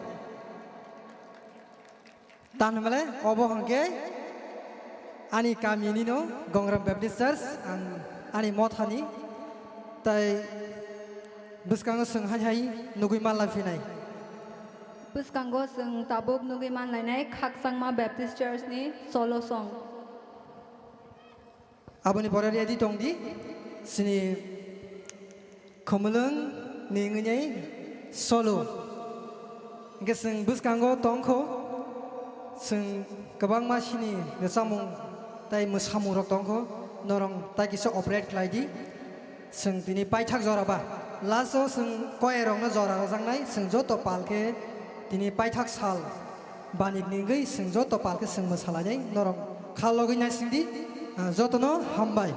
Tan hwnmale obo hwnkhe ani kamini no Gongram Baptist Church, ang ani mothani, tai bwskango chwng hai hai nugwi manlai phinai. Bwskango chwng tabuk nugwi manlainai Khakchangma Baptist Church ni solo song. Aboni pore ready tong di, chini khumulwng ni wngwi solo. Hingke chwng bwskango tongkho, chwng kwbangma sini rwchapmung tai mwsamung rok tongkho, norok tai kisa operate khlai di. Chwng tini paithak jora ba, last o chwng koyerokno jora rwjaknai, chwng joto pal khe tini paithak sal banik ni wngwi chwng joto pal khe chwng mwsalainai, norok kha logwi naising di, ah, jotono hambai.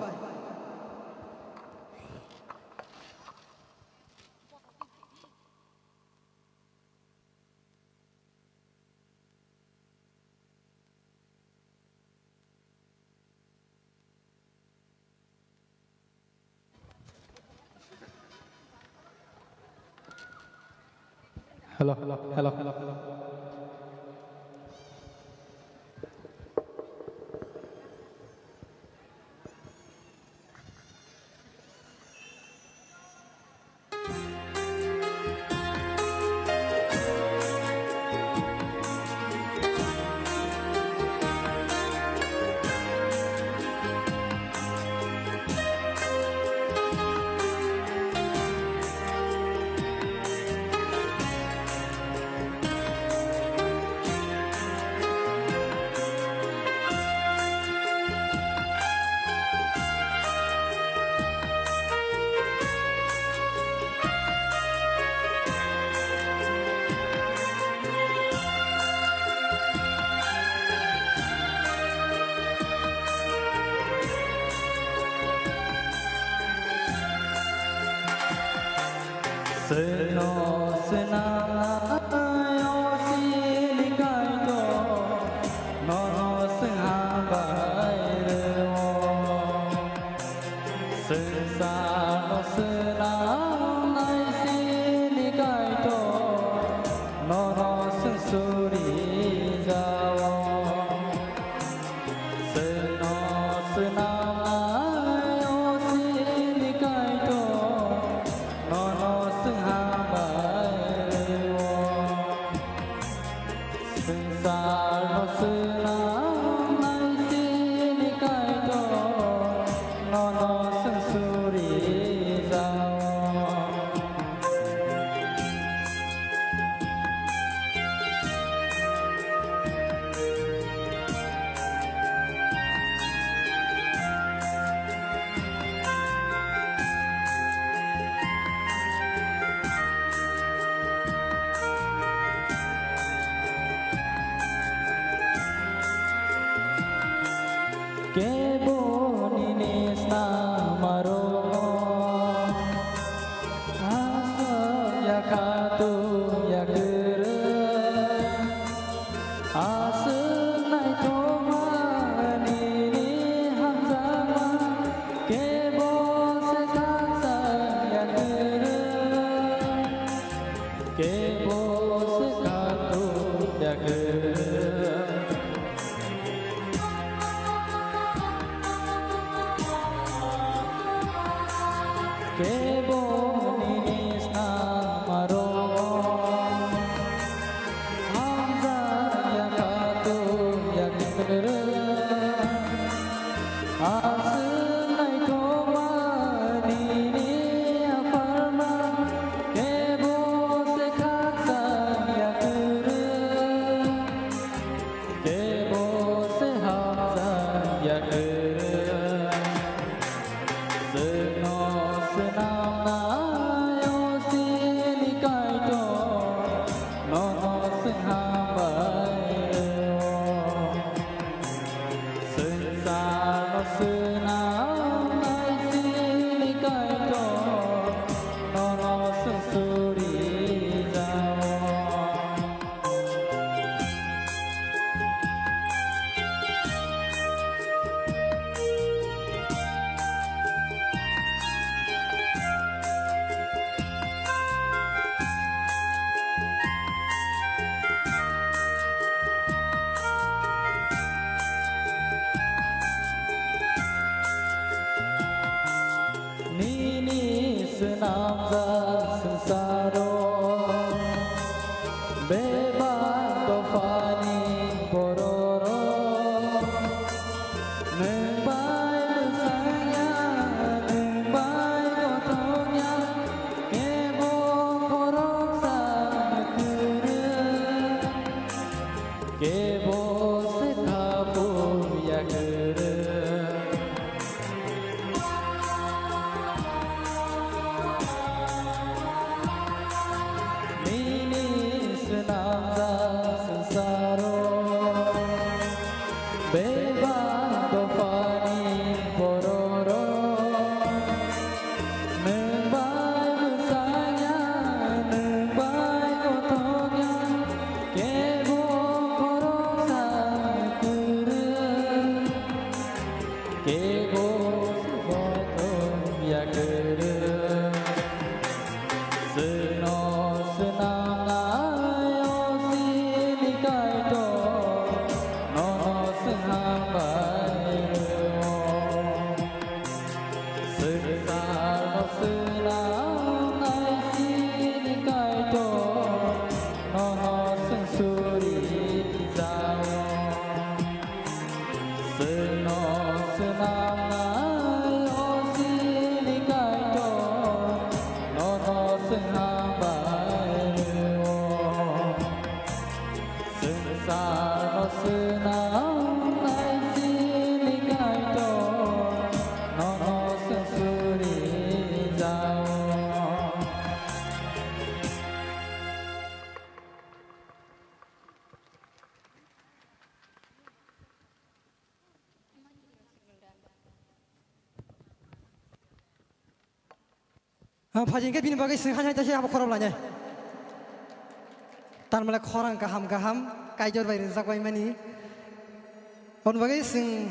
Hello, hello, hello, hello. Seno sena yo sini kaito, nono sengha bai reo. Swngcharno swnamnai chini Kaitor, nono swng suri jao. Chwngno swnamnai o chini Kaitor, nono swng hambai rwo. Swngcharno swnamnai chini Kaitor, nono swng suri jao. Kebo nini snamaro aswk yakhatung yakwrwng, aswk naithokma nini hamjakma, kebo se khakchang yakwrwng. Kebo se khakchang yakwrwng. Kebo nini snamaro hamjak ya khakchang yakwrwng. Aswk naithokma nini apharma, kebo se khakchang yakwrwng. Ebo se khapu yagrwng. Nini swnamjak swngcharo bebak dophani bororok. Nwng bai mwsangya, nwng bai kothokya, kebo khoroksa kwrwng. Kebo se joto yakwrwng. Chwngno swnamnai o chini Kaitor, nono chwng hambai rwo. Swngcharno swnamnai chini Kaitor, nono chwng suri jao. Chwngno swnamnai o chini Kaitor, nono chwng hambai rwo. Swngcharno swnamnai chini Kaitor, nono chwng suri jao. Ah, phaidi hwnkhe bini bagwi chwng hai hai ta se abo khorok lainai. Tamle khorang kaham kaham Kaitor bai rijak bai mani. Aboni bagwi chwng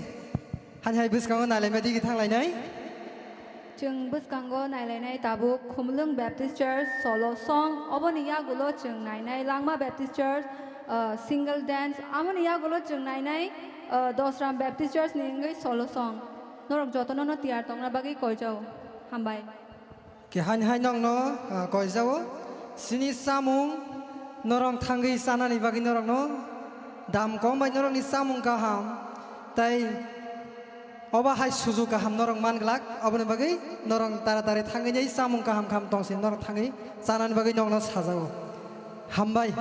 hai hai bwskango nailaima digi thang lainai. Chwng bwskango nailainai tabuk Khumulwng Baptist Church solo song, oboni yagulo chwng nainai Langma Baptist Church, ah, single dance, amoni yagulo chwng nainai, ah, Dosram Baptist Church ni wngwi solo song. Norok jotono no tiyar tongna bagwi koijao. Hambai. Khe hai hai nokno, ah, koijao. Chini chamung norok thangwi chanani bagwi norokno dam kom bai norokni chamung kaham tei obo hai sujuk kaham norok man glak, oboni bagwi norok taratari thangwi nai chamung kaham kaham tongsi norok thangwi chanani bagwi nokno sajao. Hambai.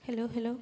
Hello, hello.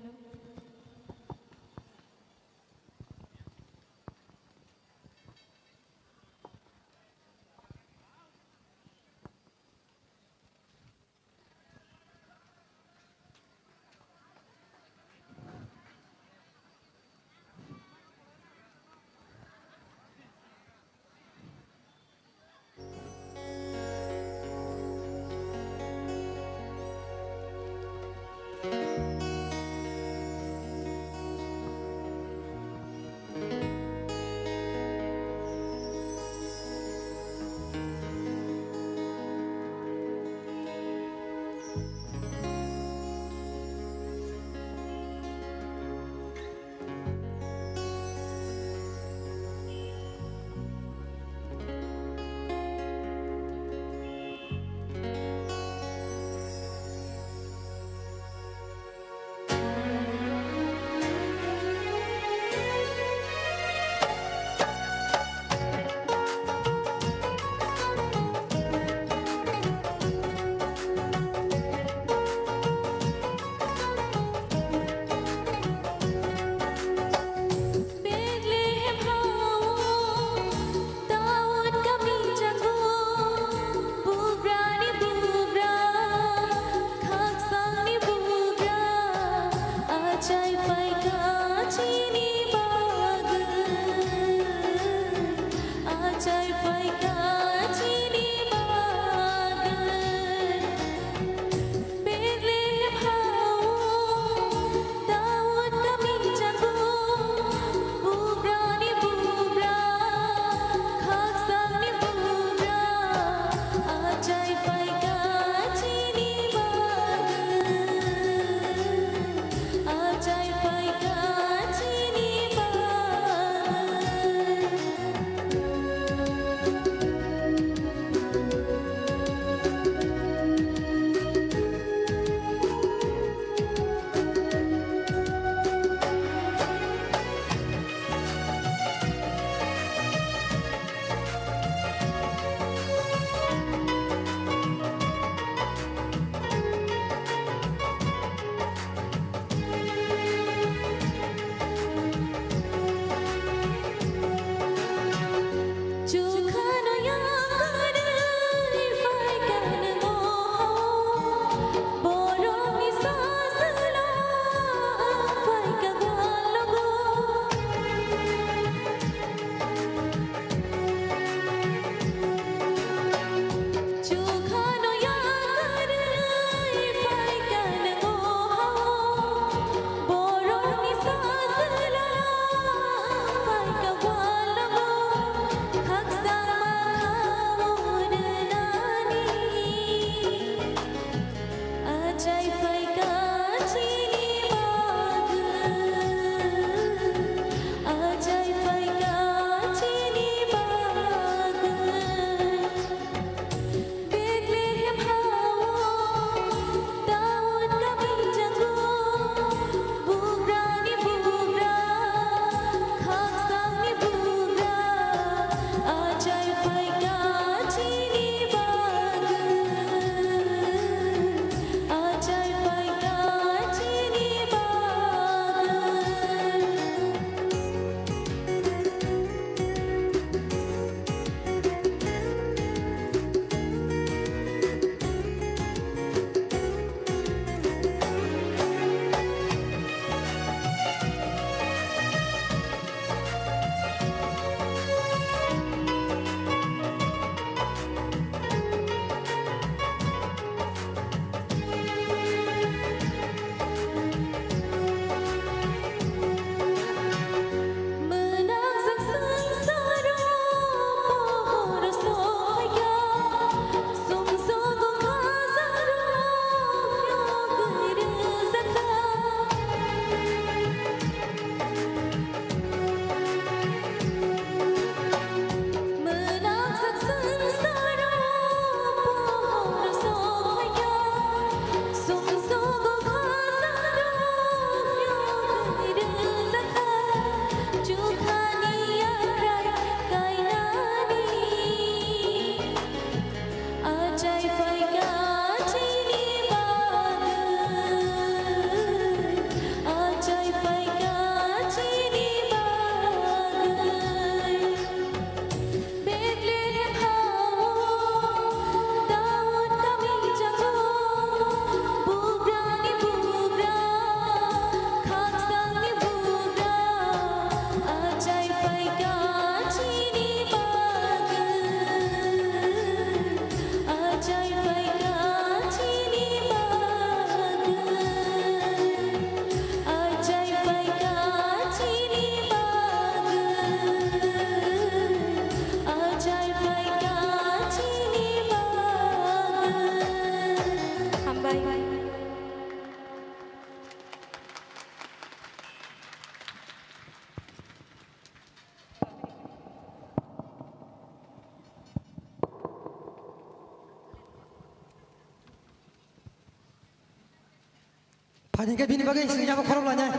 Ani ke bini bagwi sini abo khorok lanya.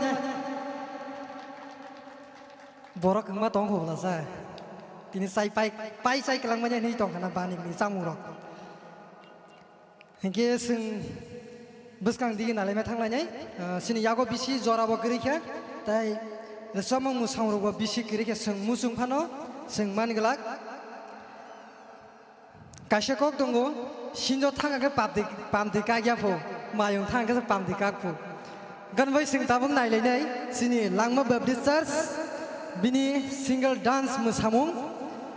Borok wngma tong kho bwlasa. Tini chai pai, pai chai kwlangmani hinwi tong khana bani ni chamung rok. Hinkhe chwng bwskang digi nalaima thanglainai, ah, chini yago bisi jorabo kwrwi kha, tai rwchapmung mwsamung rokbo bisi kwrwi kha, chwng muchung phano chwng man glak. Kaisa kok tongo, sinjo thangkha khe pamtwi, pamtwi kak ya pho, mayung thangkha khe pamtwi kak pho. Gan bai chwng tabuk nailainai chini Langma Baptist Church bini single dance mwsamung.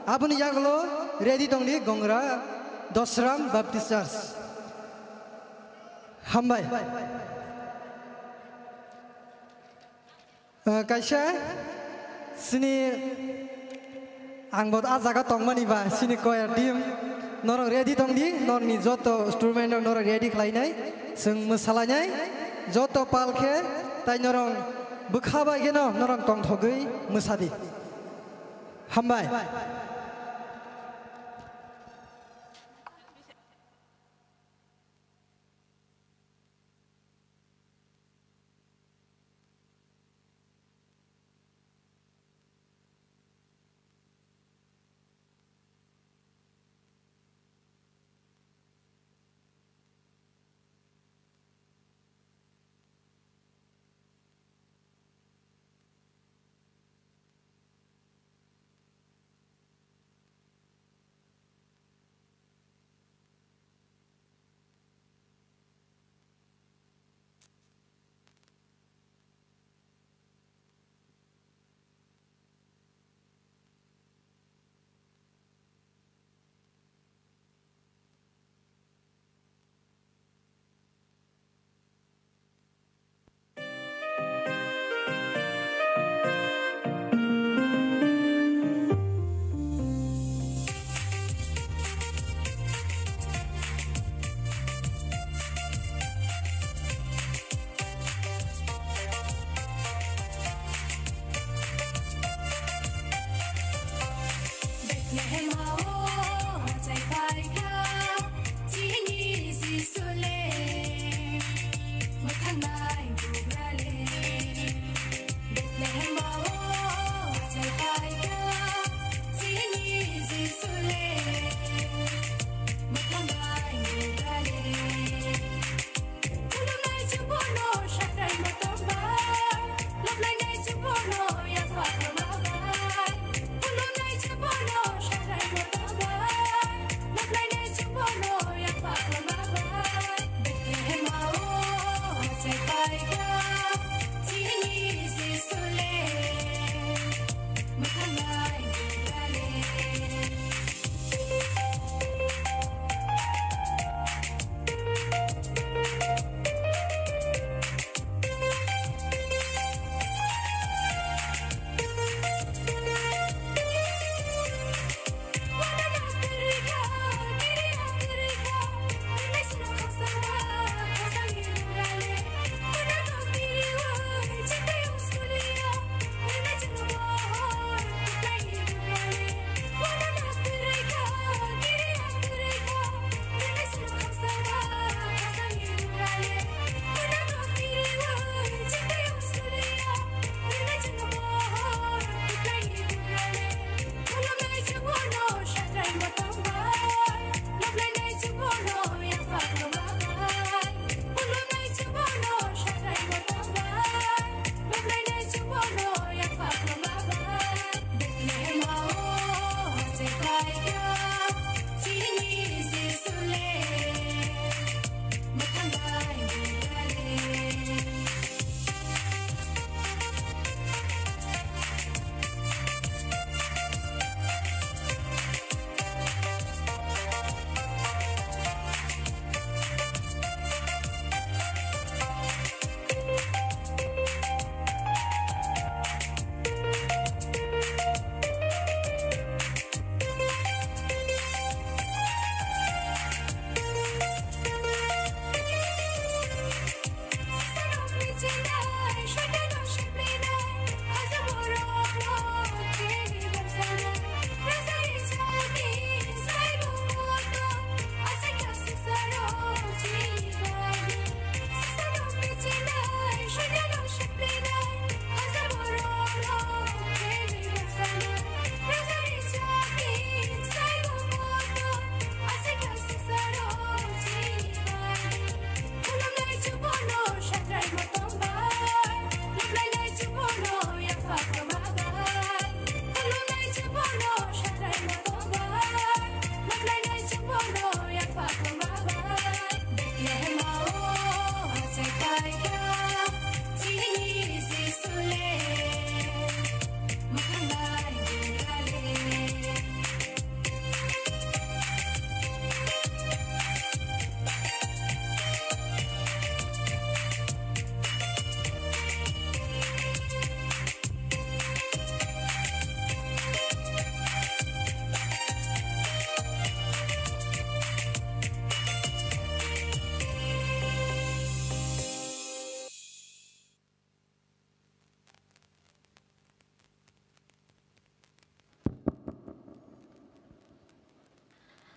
Aboni yagulo ready tongdi Gongra Dosram Baptist Church. Hambai. Ah, kaisa chini ang bo ah jaga tongmani ba chini choir team norok ready tongdi, norokni joto instrument rok norok ready khlainai, chwng mwsalainai, joto pal khe tai norok bwkha bai kheno norok tongthogwi mwsadi. Hambai.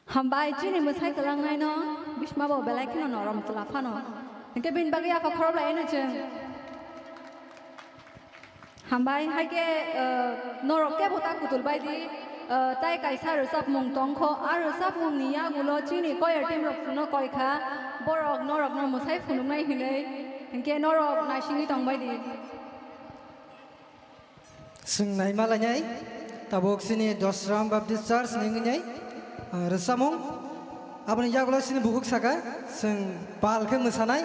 Hambai chini mwsai kwlangnaino, bismabo belai kheno norom chwla phano. Hinkhe bini bagwi yapha khorok laino chwng. Hambai, haikhe, eh, norok kebo ta kutul bai di, eh, tai kaisa rwchapmung tongkho, a rwchapmungni yagulo chini choir team rok chwngno koi kha, borok norokno mwsai phunuknai hinwi, hinkhe norok naisingwi tongbai di. Chwng naima lainai, tabuk chini Dosram Baptist Church ni wngnai, ah, rwchapmung. Aboni yagulo chini bukhuk saka, chwng pal khe mwsanai.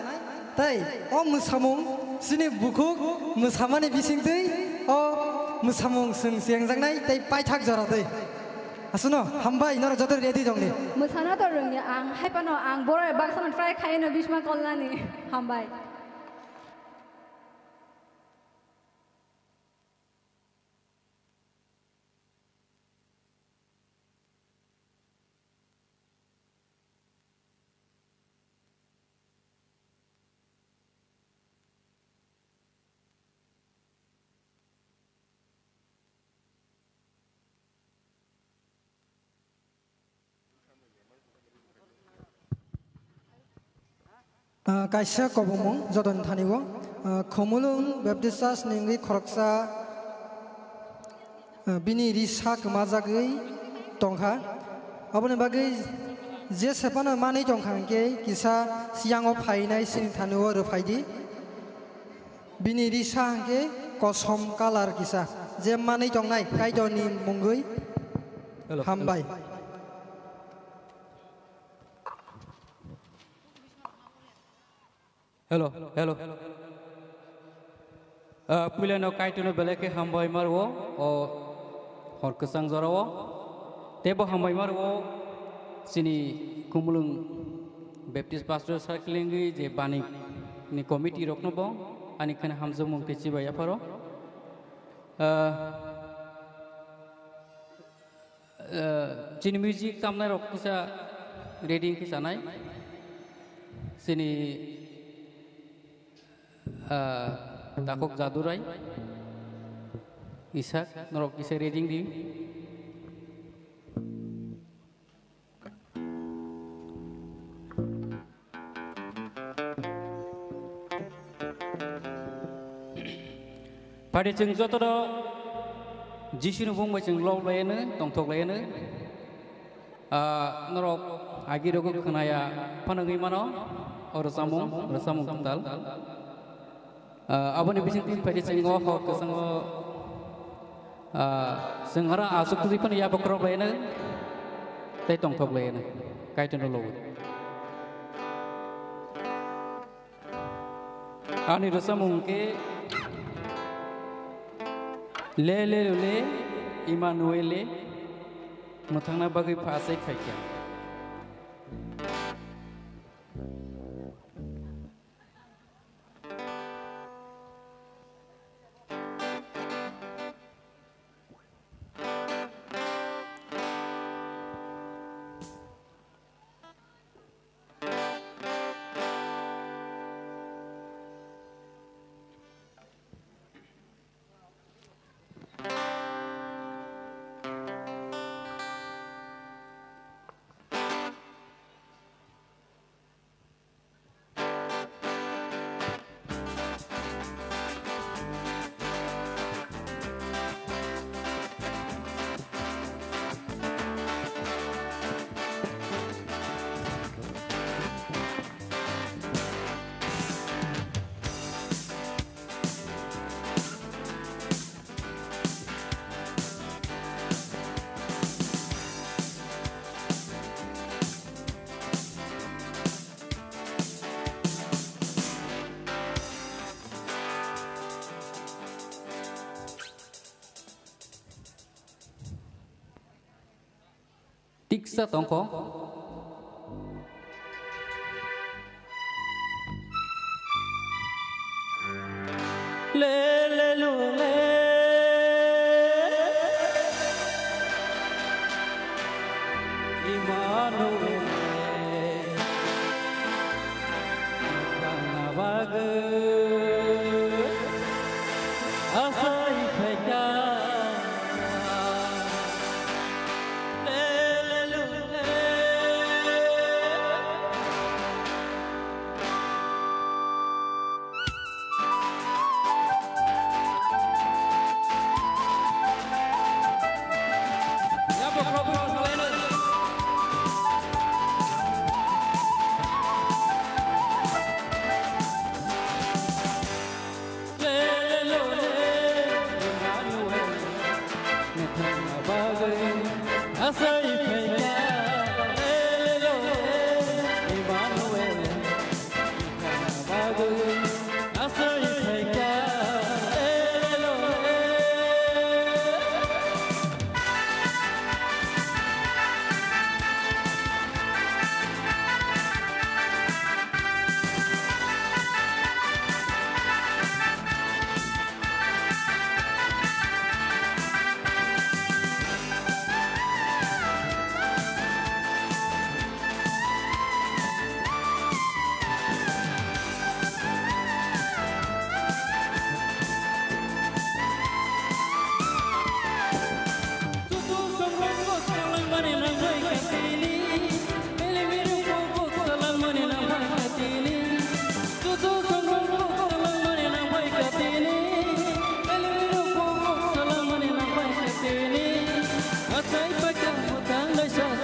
Tai o mwsamung chini bukhuk mwsamani bisingtwi o mwsamung chwng chengjaknai tei paithak jora twi. Aswkno hambai, norok joto ready tongdi. Mwsana to rwngya ang, hai phano ang borok baksano try khaino bisma kolnani. Hambai. Ah, kaisa kobongmung jotoni thani o, ah, Khumulwng Baptist Church ni wngwi khoroksa, ah, bini ri sa kwmajagwi tongkha. Aboni bagwi je sephano manwi tongkha hinkhe kisa siyango phainai chini thani o rwphaidi. Bini ri sa hinkhe kosom colour kisa, je manwi tongnai Kaitorni mungwi. Hello, hello. Hambai. Hello, hello. Ah, puilano Kaitorno belai khe hambai marwo, o hor kwchang jorao. Teibo hambai marwo, chini Khumulwng Baptist Pastor Circle wngwi je bani ni committee rokno bo ani khana hamjakmung tei chibai yapharo. Ah, Eh, chini music tamnai rok kisa ready khe chanai. Chini, eh, takhuk Jadurai, Isak, norok kisa ready di. Phadi chwng jotono Jisuni bung bai chwng lok laiano, tongthok laiano. Ah, norok agi rogo khwnaya phano wngwi mano, o rwchapmung, rwchapmung kwtal. Ah, aboni bisingtwi phadi chwng o hor kwchango, ah, chwng oro aswk twi phano yaphak rok laino tei tongthok laino Kaitorno lobo. Ani rwchapmung khe Le, le, le, le, Emmanuel le, mwthangna bagwi pha achai phaikha. Tiksa tongkho. Le, le, lu, le. Emmanuel. Kana bagwi asai phaikha. Le, le, lu, le.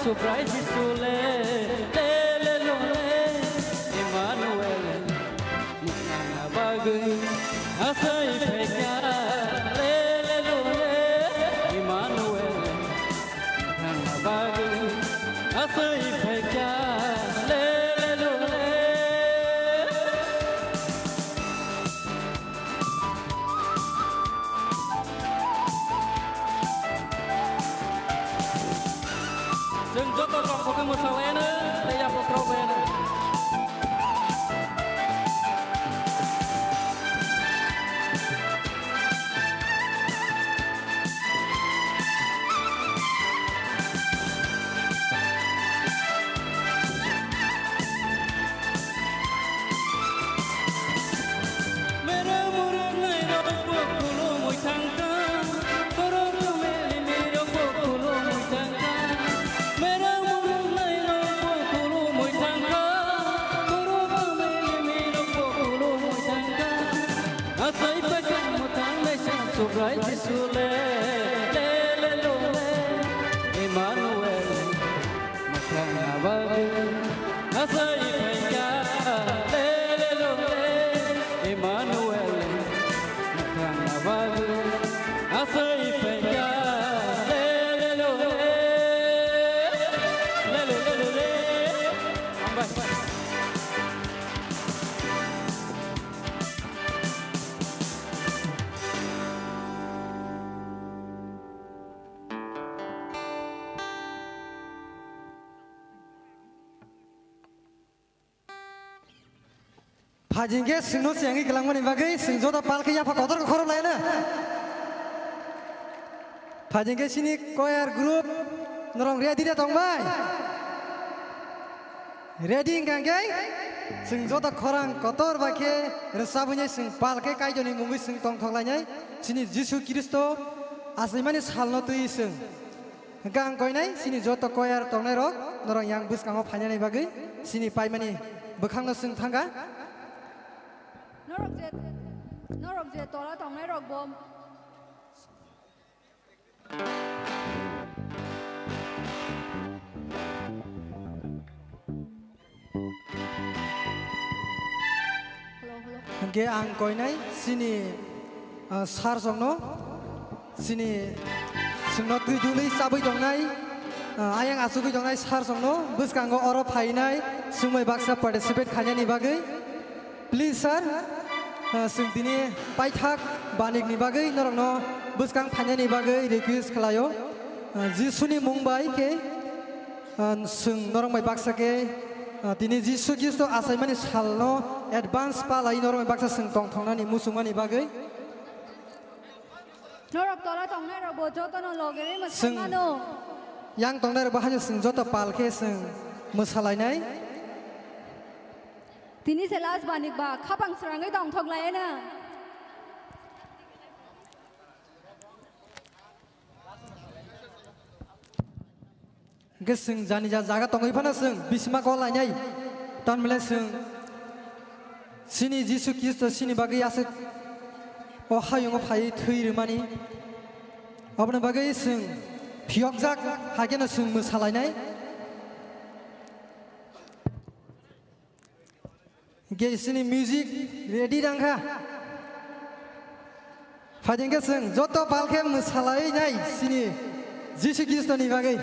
Subrai Jisu le, le, le, lo, le, Emmanuel, mwkhang bagwi asai phaikha, le, le, lo, le, Emmanuel, mwkhang bagwi asai phaikha, le, le, lo, le. Chwng joto tongthokgwi mwsalaino tei yaphakrok baino. Mereng murung nairok bo khulumui thangkha, borok meli mirok bo khulumui thangkha. Mereng murung nairok bo khulumui thangkha, borok meli mirok bo khulumui thangkha. Asai phaikha mwthang naising Subrai Jisu le, le, le, lo, le, Emmanuel. Mwkhang bagwi asai phaikha, le, le, lo, le, Emmanuel. Mwkhang bagwi asai phaikha, le, le, lo, le, le, le, le, le, le. Hambai. Phaijing khe chwngno chengwi kwlangmani bagwi chwng joto pal khe yapha kotor khe khorop laino. Phaijing khe chini choir group norok ready da tongbai? Ready wngkha khe chwng joto khorang kotor bai khe rwchabwi chwng pal khe Kaitorni mungwi chwng tongthok lainai chini Jisu Khristo achaimani salno twiwi chwng. Hwnkhe ang koinai chini joto choir tongnairok norok yang bwskango phainani bagwi chini paimani bwkhangno chwng thangkha. Norok je, norok je tola tongnairok bo. Hwnkhe ang koinai chini, ah, sir songno, chini chwngno twi dului chabwi tongnai, ah, ayang achugwi tongnai sir songno bwskango oro phainai chwngbai baksa participate khainani bagwi. Please sir, ah, chwng tini paithak banikni bagwi norokno bwskang phainani bagwi request khlaio. Ah, Jisuni mung bai khe Ah, chwng norok bai baksa khe, ah, tini Jisu Khristo achaimani salno advance palai norok bai baksa chwng tongthoknani muchungmani bagwi. Norok tola tongnairok bo jotono logewi mwsai mano. Yang tongnairok bo haino chwng joto pal khe chwng mwsalainai. Tini se last banik ba khapang srangwi tongthok laiyana. Hwnkhe chwng jani ja jaga tongwi phano chwng bisima kok lainai. Tamni hwnkhe chwng chini Jisu Khristo chini bagwi aswk o hayungo phaiwi thwi rwmani. Oboni bagwi chwng phiyokjak, haikhe no chwng mwsalainai. Hwnkhe chini music ready rang kha. Phaidi hwnkhe chwng joto pal khe mwsalai nai chini Jisu Khristo ni bagwi.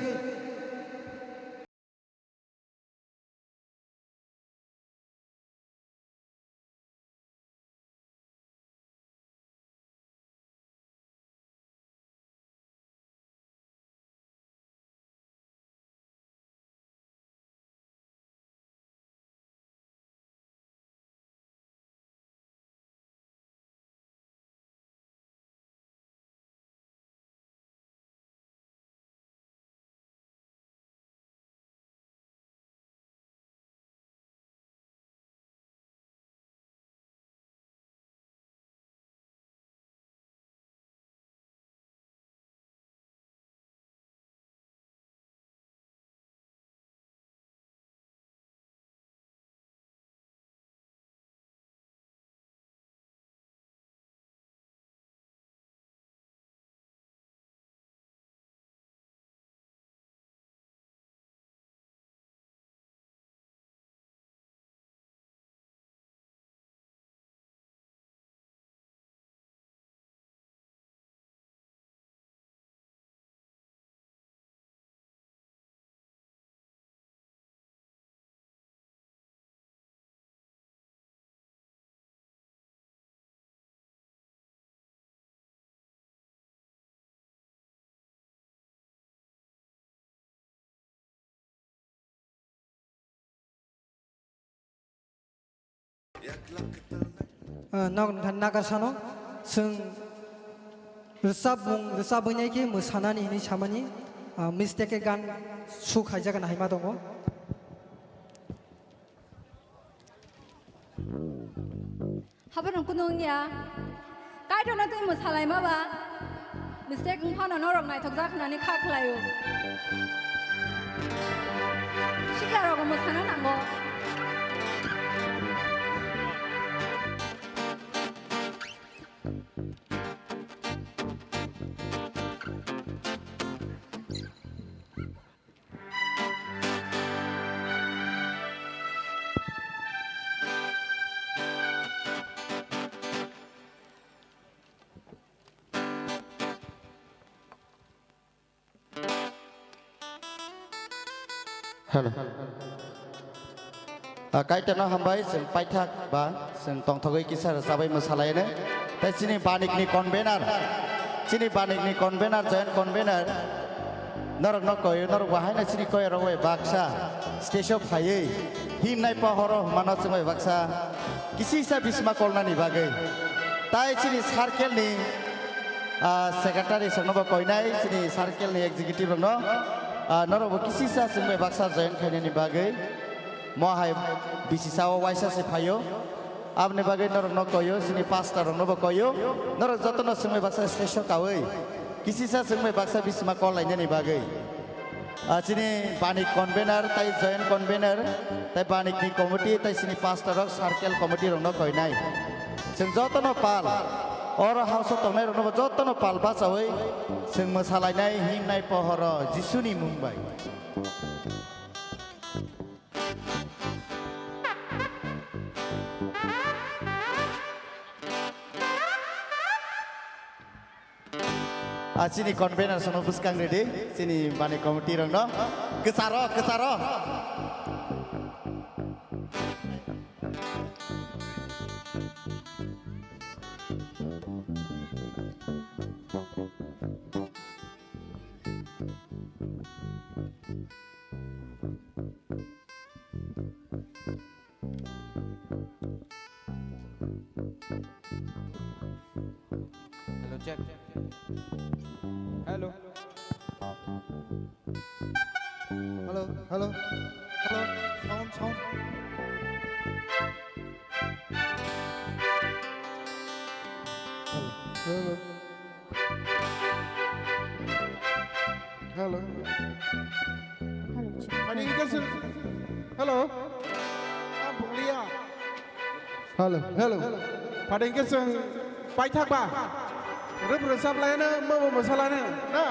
Ah, nok nokha nagarsano, chwng rwchapmung rwchapwi nai khe mwsanani hinwi samani, ah, mistake khe gan su khaijak na hai ma tongo. Haphano kunu wngya. Kaitorno twi mwsalaima ba. Mistake wng phano norok naithokjak hwnani kha khlaio. Siklarokbo mwsana nango. Hello. Ah, kaitorno hambai, chwng paithak ba, chwng tongthogwi kisa rwchabwi mwsalaino. Tei chini banikni convener, chini banikni convener, joint convener, norokno koyo, norok bo haino chini koyarok bai baksa stage-o phaiwi himnai pohoro hwnmano chwng bai baksa kisisa bisma kolnani bagwi. Tai chini circle-ni, ah, secretary songno bo koinai, chini circle-ni executive rokno, ah, norok bo kisisa chwng bai baksa join khainani bagwi. Mo hai bisisa o waisa se phaio. Aboni bagwi norokno koyo, chini pastor rokno bo koyo. Norok jotono chwng bai baksa stage-o kawi. Kisisa chwng bai baksa bisma kol lainani bagwi. Ah, chini banik convener, tai joint convener, tai banikni committee, tai chini pastor rok circle committee rokno koinai. Chwng jotono pal, oro house-o tongnai rokno bo jotono pal bachawi chwng mwsalainai himnai pohoro Jisuni mung bai. Ah, chini convener sono bwskang ridi, chini bani committee rokno. Kwcharo, kwcharo. Hello, check. Hello. Hello, hello, hello. Sound, sound. Hello, hello. Hello. Hello, check. Phaidi hwnkhe chwng, hello. Ah, Bunglia. Hello, hello. Phaidi hwnkhe chwng paithak ba. Rwp rwchap laino, mobo mwsa laino, na?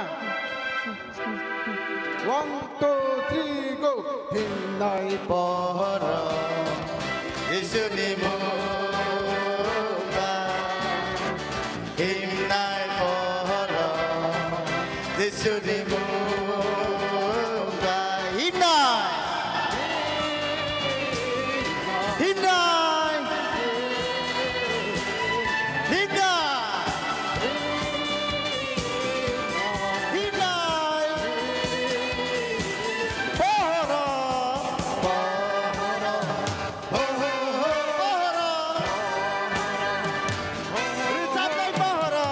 One, two, three, go. Himnai pohoro Jisuni mungba. Himnai pohoro Jisuni mungba. Himnai. Himnai. Himnai. Himnai. Pohoro. Pohoro. Pohoro. Rwchapnai pohoro.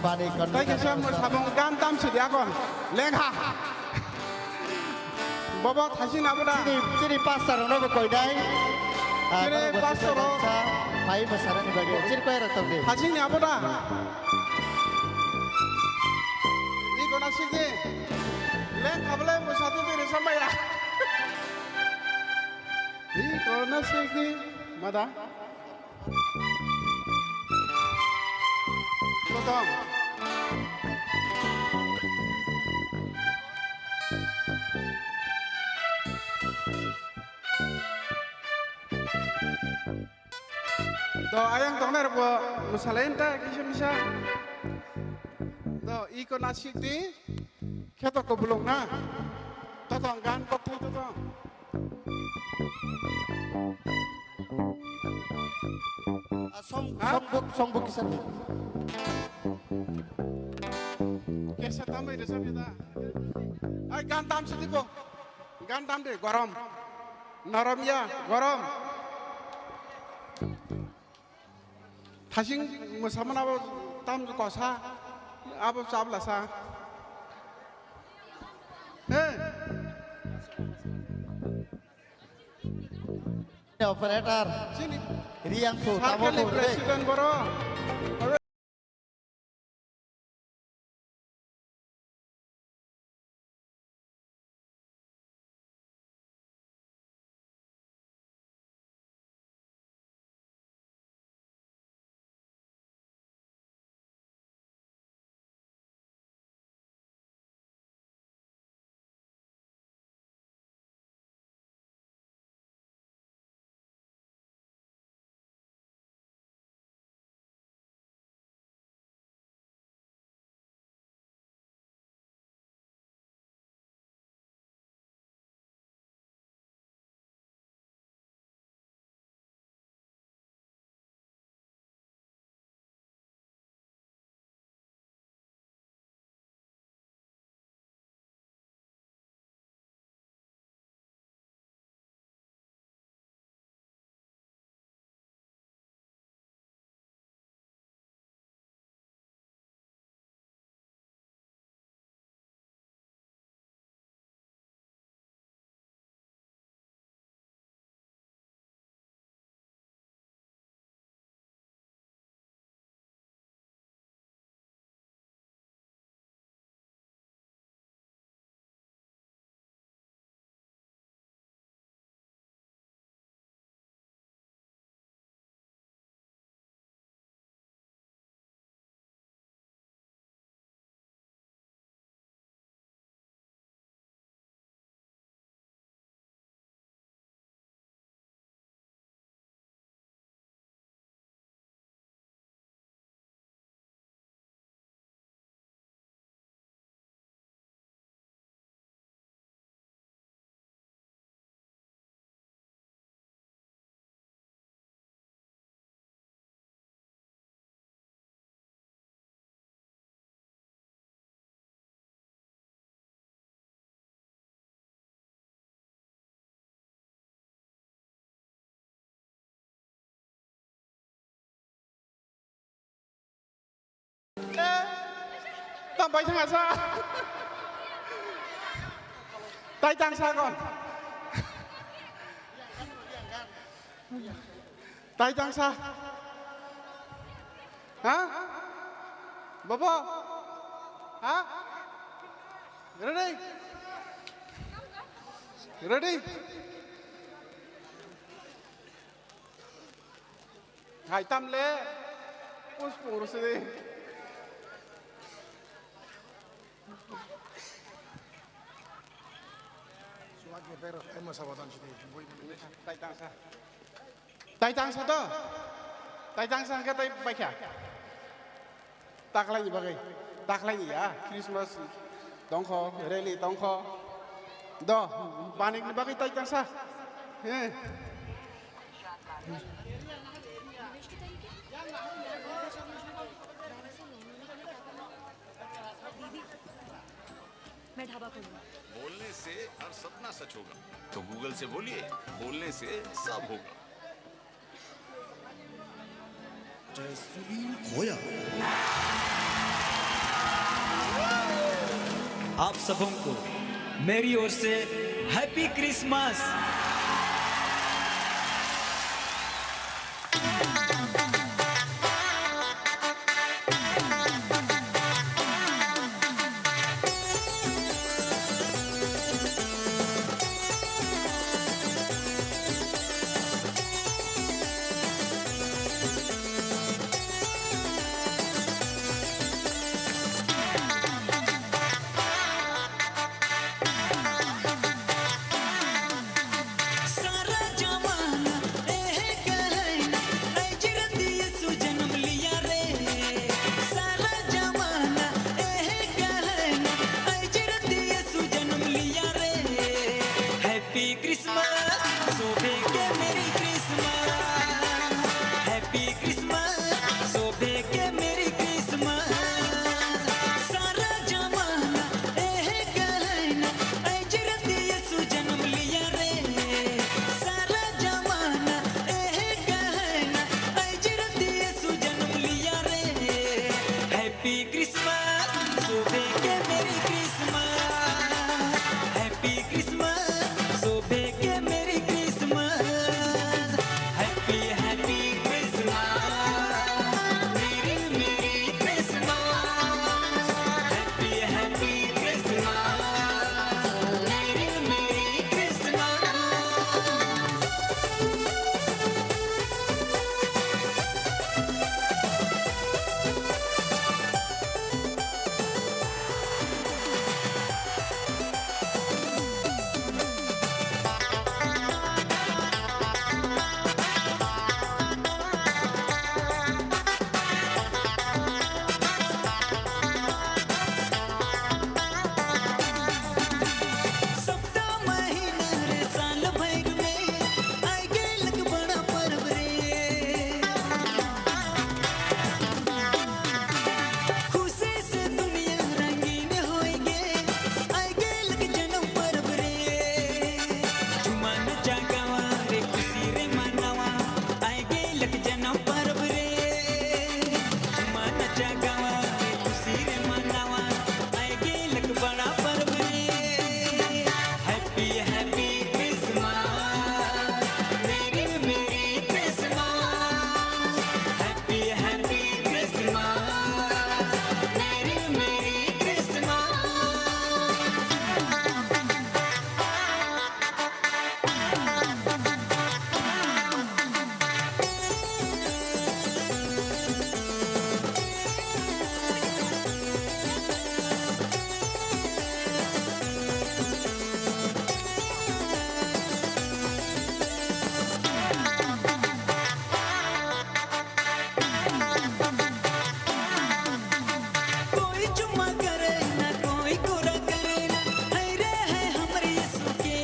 Bani kon- Tei kisa mo samung gan tam sidi akon. Lengha. Bobo thasing aboda. Chini, chini pastor no bo koinai. Ah, chini pastor o. Phai mo sarani bagwi. Chini koi rok tong di. Thasing ni aboda. Iko na sidi. Leng khablai mo satu bini samaya. Iko na sidi. Mada. Totong. To ayang tongnai rok bo mwsalaini ta kisa misa. To iko nasik di. Kheto kubulung na. Totong gan kokthai totong. Ah, song, ha? Songbuk, songbuk kisa. Kesa tambai resa bida. Ai gan tam sidi bo. Gan tam de gorom. Norom ya gorom. Thasing mwsamani abo tam kosa, abo chablasa. He. Operator. Chini Riang Su, tamo circle ni president boro. Tam bai thang asa. Tai tang sa kon. Tai tang sa. Ha? Bobo? Ha? Ready? Ready? Hai tam le. Us pung ro se de. Suat ni bero, emo sabotan sini. Tai tang sa. Tai tang sa to? Tai tang sa hwnkhe tai baikha. Taklaini bagwi. Taklaini ya. Christmas tongkho, rally tongkho. Do, banikni bagwi tai tang sa. He. मैं ढाबा खोलूंगा। बोलने से हर सपना सच होगा। तो गूगल से बोलिए, बोलने से सब होगा। जय सुनील खोया। आप सबों को मेरी ओर से हैप्पी क्रिसमस। सारा जमाना ए कहना, ऐ चिरंदी यीशु जन्म लिया रे। सारा जमाना ए कहना, ऐ चिरंदी यीशु जन्म लिया रे। Happy Christmas, शोभे के मेरी क्रिसमस। Happy Christmas, शोभे के मेरी क्रिसमस। सारा जमाना ए कहना, ऐ चिरंदी यीशु जन्म लिया रे। सारा जमाना ए कहना, ऐ चिरंदी यीशु जन्म लिया रे। Happy Christmas, शोभे के मेरी क्रिसमस। Happy Christmas, शोभे के मेरी क्रिसमस। Happy, happy Christmas, मेरी, मेरी क्रिसमस। Happy, happy Christmas, मेरी, मेरी क्रिसमस। सप्ताह महीना रे साल भर में आए गेलक बड़ा पर्व रे। खुशी से दुनिया रंगीन होए गे, आए गेलक जन्म पर्व रे। झुमा नचा गावा रे, खुशी रे मनावा, आए गेलक जन्म पर्व रे। झुमा नचा गावा रे, खुशी रे मनावा, आए गेलक बड़ा पर्व रे। Happy, happy Christmas, मेरी, मेरी क्रिसमस। Happy, happy Christmas, मेरी, मेरी क्रिसमस। कोई चुम्मा करे ना, कोई कोरा करे ना, हाय रे हाय हमरे यीशु के।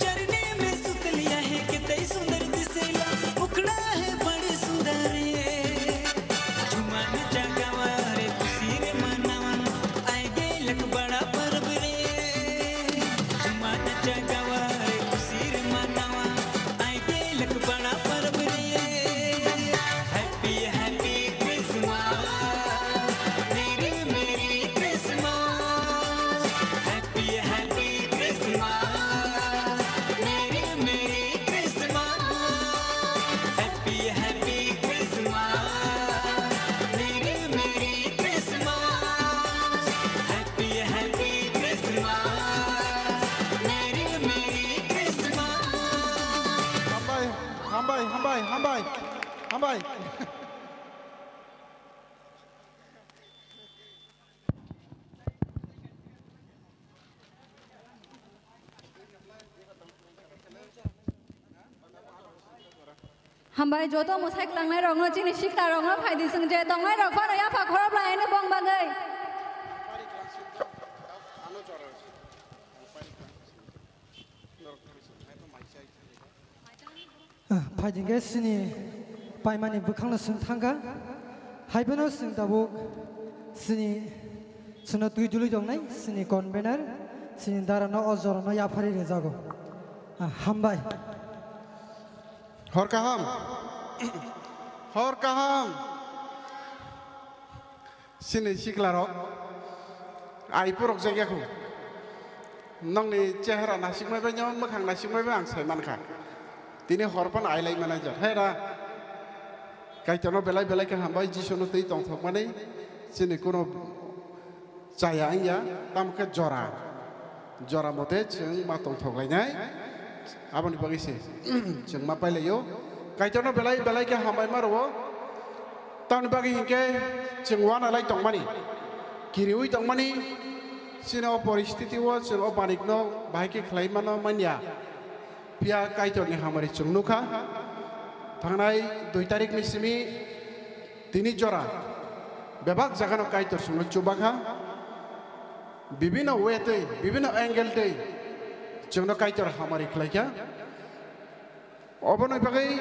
चरने में सुतलिया है, कितई सुंदर दिसेला, मुखड़ा है बड़ी सुंदर ये। झुमा नचा गावा रे, खुशी रे मनावा, आए गेलक बड़ा पर्व रे। झुमा नचा गावा रे, खुशी रे मनावा, आए गेलक बड़ा पर्व रे। Happy, happy Christmas, मेरी, मेरी क्रिसमस। Happy, happy Christmas, मेरी, मेरी क्रिसमस। Happy, happy Christmas, मेरी, मेरी क्रिसमस। Happy, happy Christmas, मेरी, मेरी Christmas. Hambai, hambai, hambai, hambai, hambai. Hambai joto mwsai kwlangnai rokno, chini sikla rokno phaidi swng je tongnai rok phano yapha khorop lai ani bong bagwi. Ah, phaidi hwnkhe chini paimani bwkhakno chwng thangkha. Haiphano chwng tabuk chini chwngno twi dului tongnai chini convener, chini darano o jorano yapharwi rwjago. Ah, hambai. Hor kaham. Hor kaham. Chini siklarok, ai porok jak ya khu. Nokni chehara nasikmai bai, nokni mwkhang nasikmai bai ang sai mankha. Tini hor phano ai lai mani jak. Hai ra, Kaitorno belai belai khe hambai, Jisuno twi tongthokmani chini kuno chaya wngya, tamo khe jora. Jora mote chwng ma tongthok lainai. Aboni bagwi se chwng ma pailaio. Kaitorno belai belai khe hambai ma rwo. Tamni bagwi hinkhe chwng uana lai tongmani, kiriui tongmani, chini o poristiti o chwng o banikno bahai khe khlai mano manya. Phiya Kaitorni hamari chwng nukha. Thangnai dui tarikni simi tini jora bebak jagano Kaitor chwngno chubakha. Bibino way twi, bibino angle twi chwngno Kaitor hamari khlaikha. Oboni bagwi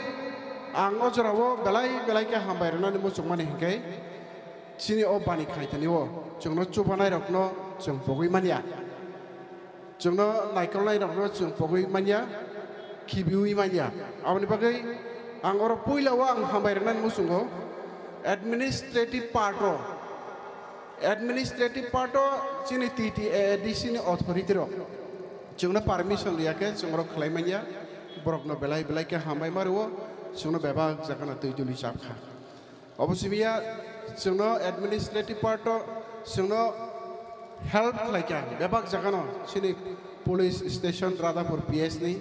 ang o jorao belai belai khe hambai rwnani muchungmani hinkhe chini o bani khaitani o chwngno chubanairokno chwng pogwi manya. Chwngno naikolnairokno chwng pogwi manya, khibiui manya. Aboni bagwi ang oro puila o ang hambai rwnani muchungo administrative part o, administrative part o chini T T A A D C ni authority rok chwngno permission riya khe chwng oro khlai manya, borokno belai belai khe hambai ma rwo, chwngno bebak jagano twi duli chap kha. Obo simi ya, chwngno administrative part o chwngno help khlai kha bebak jagano, chini police station Radhapur P S ni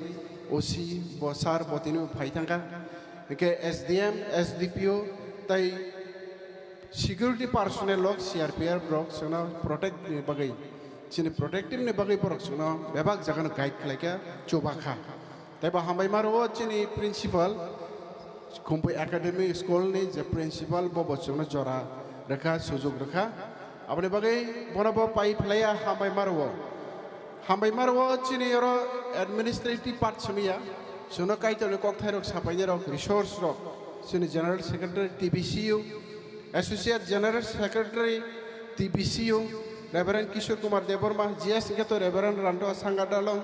O C bo sir bo tini phai thang kha, hinkhe S D M, S D P O tei security personnel rok, C R P F rok chwngno protect ni bagwi, chini protective ni bagwi borok chwngno bebak jagano guide khlai kha, chuba kha. Tei bo hambai ma rwo chini principal, Khumpui Academy School ni je principal, bo bo chwngno jora rwkha, sujuk rwkha. Aboni bagwi bono bo pai phlaiya, hambai ma rwo. Hambai ma rwo chini oro administrative part simi ya. Chwngno Kaitorni kokthairok sapainairok, resource rok, chini General Secretary T B C U, Associate General Secretary T B C U, Reverend Kishore Kumar Debbarma, G S hwnkhe to Reverend Ranto Sanga Dalong,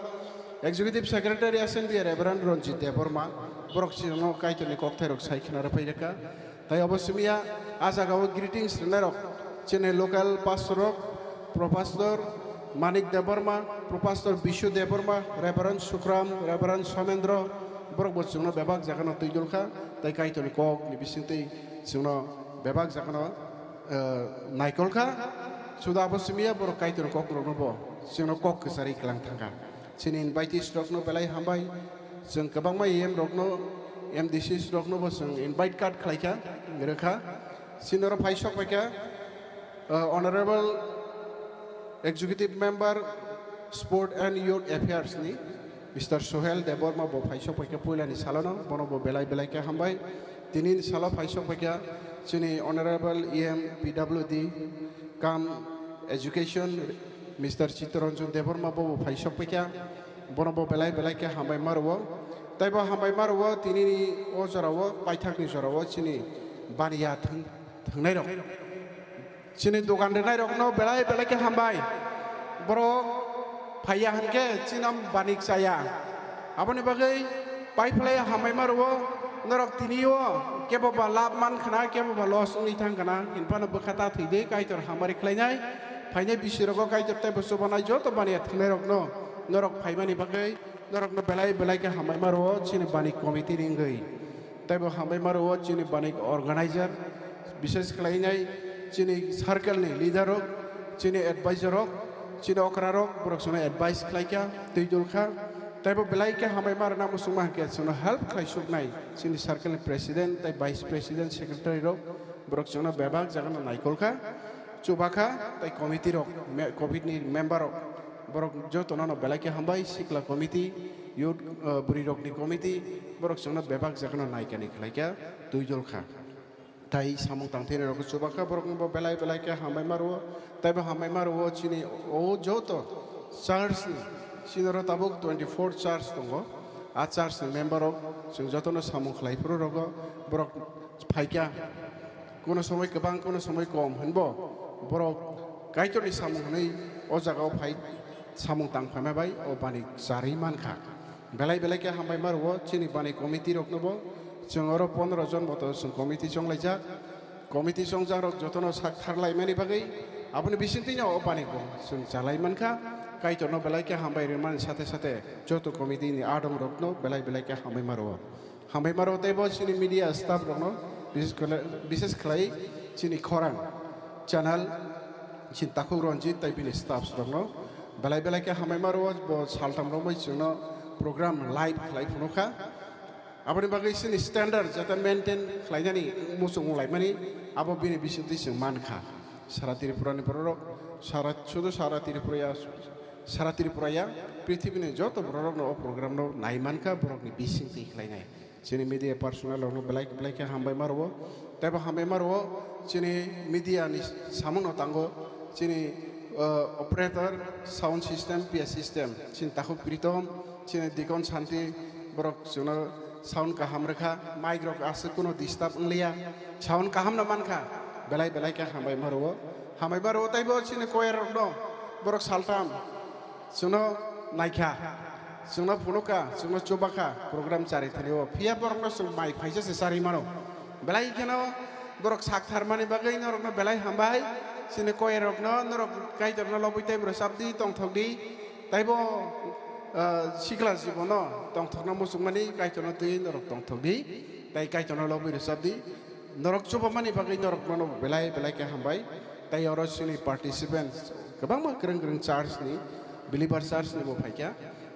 Executive Secretary S N D A Reverend Ranjit Debbarma, borok chwngno Kaitorni kokthairok sai khna rwphai rwkha. Tai obo simi ya, a jagao greetings rwnairok, chini local pastor rok, Pro Pastor Manik Debbarma, Pro Pastor Bishu Debbarma, Reverend Sukram, Reverend Somendro, borok bo chwngno bebak jagano twi dol kha, tai Kaitorni kokni bisingtwi chwngno bebak jagano, eh, naikol kha. Suda abo simi ya, borok Kaitorni kokrokno bo chwngno kok kwcharwi kwlang thang kha. Chini invitees rokno belai hambai. Chwng kwbangma E M rokno, M D Cs rokno bo chwng invite card khlai kha, rw kha. Chini oro phai sok pai kha, uh, Honorable Executive Member Sport and Youth Affairs ni Mister Sohel Debbarma bo phai sok pai kha puilani salono, bono bo belai belai khe hambai. Tini ni salo phai sok pai kha chini Honorable E M P W D cum Education Mister Chittaranjan Debbarma bo bo phai sok pai kha. Bono bo belai belai khe hambai ma rwo. Tei bo hambai ma rwo, tini ni o jora o, paithak ni jora o chini baniya thwng-, thwngnai rok. Chini dogan rwnai rokno belai belai khe hambai. Borok phaiya hinkhe chini banik chaya. Aboni bagwi pai phlai hambai ma rwo. Norok tini o kebo ba lab man khna, kebo ba loss wngwi thang khna. Hinphano bwkha ta thwi de, Kaitor hamari khlainai. Phainai bisi rogo Kaitor tei bo chubanai joto baniya thwngnai rokno norok phaimani bagwi norokno belai belai khe hambai ma rwo chini banik committee ni wngwi. Tei bo hambai ma rwo chini banik organizer, bises khlainai chini circle ni leader rok, chini advisor rok, chini okra rok, borok chwngno advice khlai kha, twi dul kha. Tei bo belai khe hambai ma rwna muchungma hinkhe chwngno help khlai suknai chini circle ni president tei vice president, secretary rok, borok chwngno bebak jagano naikol kha, chuba kha, tei committee rok, me-, covid ni member rok, borok jotono no belai khe hambai, sikla committee, youth, uh, bwrwi rokni committee, borok chwngno bebak jagano naikani khlai kha, twi dul kha. Tai samung tangthai rok chuba kha, borok bo belai belai khe hambai ma rwo, tei bo hambai ma rwo chini o joto church ni, chini oro tabuk twenty four church tongo, a church ni member rok chwng jotono samung khlai phuru rogo, borok phai kha, kuno somoi kwbang, kuno somoi kom hinbo borok Kaitorni samung hwnwi o jagao phai samung tang phaima bai o bani charwi man kha. Belai belai khe hambai ma rwo chini bani committee rokno bo. Chwng oro pondro jon boto chwng committee chong laijak. Committee chongjak rok jotono sak tharlaimani bagwi aboni bisingtwi no o bani bo chwng chalai mankha. Kaitorno belai khe hambai rwmani sate sate joto committee ni adong rokno belai belai khe hambai maro. Hambai maro tei bo chini media staff rokno bises khlai, bises khlai chini khorang channel chini takhuk Ranjit tei bini staffs rokno belai belai khe hambai maro. Bo saltam romwi chwngno program live khlai phunukha. Aboni bagwi chini standard jeta maintain khlainani muchung wnglaimani abo bini bisingtwi chwng mankha. Sara Tripura ni bororok, sara, sudu sara Tripura ya, sara Tripura ya, prithibini joto bororokno o program no nai mankha, borokni bisingtwi khlainai. Chini media personnel rokno belai belai khe hambai maro. Teibo hambai maro chini media ni samung no tango chini, uh, operator, sound system, P A system, chini takhuk Pritom, chini Dikon Santi, borok chwngno sound kaham rwkha, mic rok aswk kuno disturb wngliya, sound kaham no mankha, belai belai khe hambai maro, hambai maro teibo chini choir rokno, borok saltam chwngno naikha, chwngno phunukha, chwngno chubakha, program chari thani o, phiya borokno chwng mai phaisa se chari mano, belai kheno borok sak tharmani bagwi norokno belai hambai, chini choir rokno norok Kaitorno lobwi teibo rwchapdi, tongthokdi. Taibo, ah, sikla jibono tongthokna muchungmani Kaitorno twi norok tongthokdi, tei Kaitorno lobwi rwchapdi. Norok chubamani bagwi norokno belai belai khe hambai. Tei oro chini participants kwbangma kwrwng kwrwng church ni, believer church ni bo phaikha,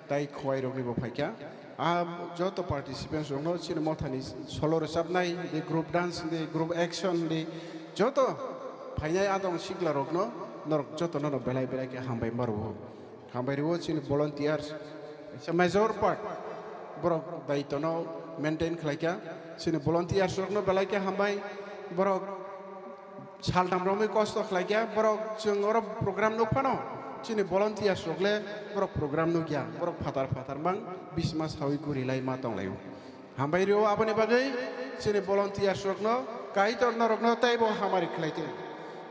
tei khowai rok ni bo phaikha. A joto participants rokno chini mothani solo rwchapnai, di group dance di, group action di, joto phainai adong sikla rokno norok jotono no belai belai khe hambai maro. Hambai rwo chini volunteers, it's a major part. Borok daitono maintain khlaikha. Chini volunteers rokno belai khe hambai. Borok saltam romwi kosto khlaikha. Borok chwng oro program nukphano. Chini volunteers rok le borok program nukya. Borok phatar phatar mang bisma sawi guri lai ma tonglaio. Hambai rio aboni bagwi chini volunteers rokno, Kaitor norokno teibo hamari khlaitwng.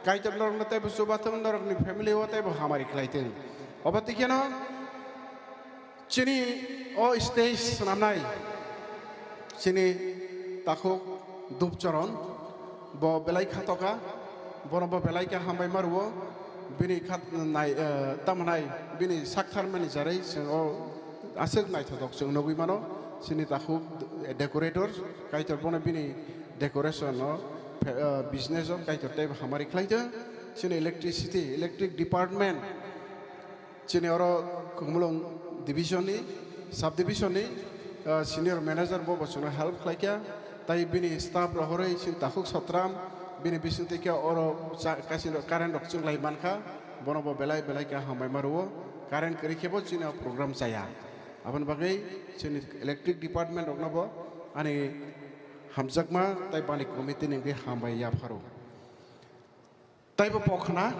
Kaitor norokno teibo chubathwng, norokni family o teibo hamari khlaitwng. Obo tikheno chini o stage swnamnai chini takhuk Dupchoron bo belai khatoka, bono bo belai khe hambai ma rwo, bini khat nai, eh, tamo nai, bini sakthar mani jarwi chwng o aswk naithotok chwng nugwi mano, chini takhuk decorator, Kaitor bono bini decoration o, phe-, eh, business o Kaitor teibo hamari khlaitwng, chini electricity, electric department, chini oro Khumulwng division ni, sub division ni, ah, senior manager bo bo chwngno help khlaikha, tai bini staff rohorwi chini takhuk sotram, bini bisingtwi khe oro cha-, kaisa current rok chwnglai mankha, bono bo belai belai khe hambai ma rwo, current kwrwi khe bo chini o program chaya. Aboni bagwi chini electric department rokno bo ani hamjakma tai bani committee ni wngwi hambai yapharo. Taibo pokna,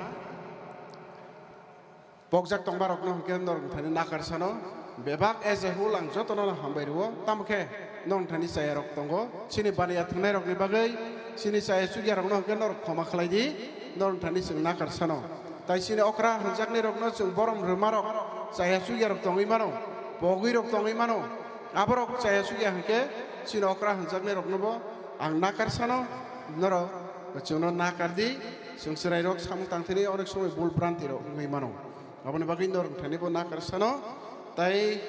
pokjak tongma rokno hwnkhe norok thani nakar sano, bebak as a whole ang jotono hambai rwo, tamo khe norok thani chaya rok tongo, chini baniya thwngnai rokni bagwi, chini chaya chukya rokno hwnkhe norok khoma khlai di, norok thani chwng nakar sano. Tai chini okra hwnjaknai rokno chwng borom rwma rok, chaya chukya rok tongwi mano, pogwi rok tongwi mano, aborok chaya chukya hwnkhe chini okra hwnjaknai rokno bo ang nakar sano, norok chwngno nakar di. Chwng chwrairok samung tangthani onek somoi bul branti rok wngwi mano. Aboni bagwi norok thani bo nakar sano. Tai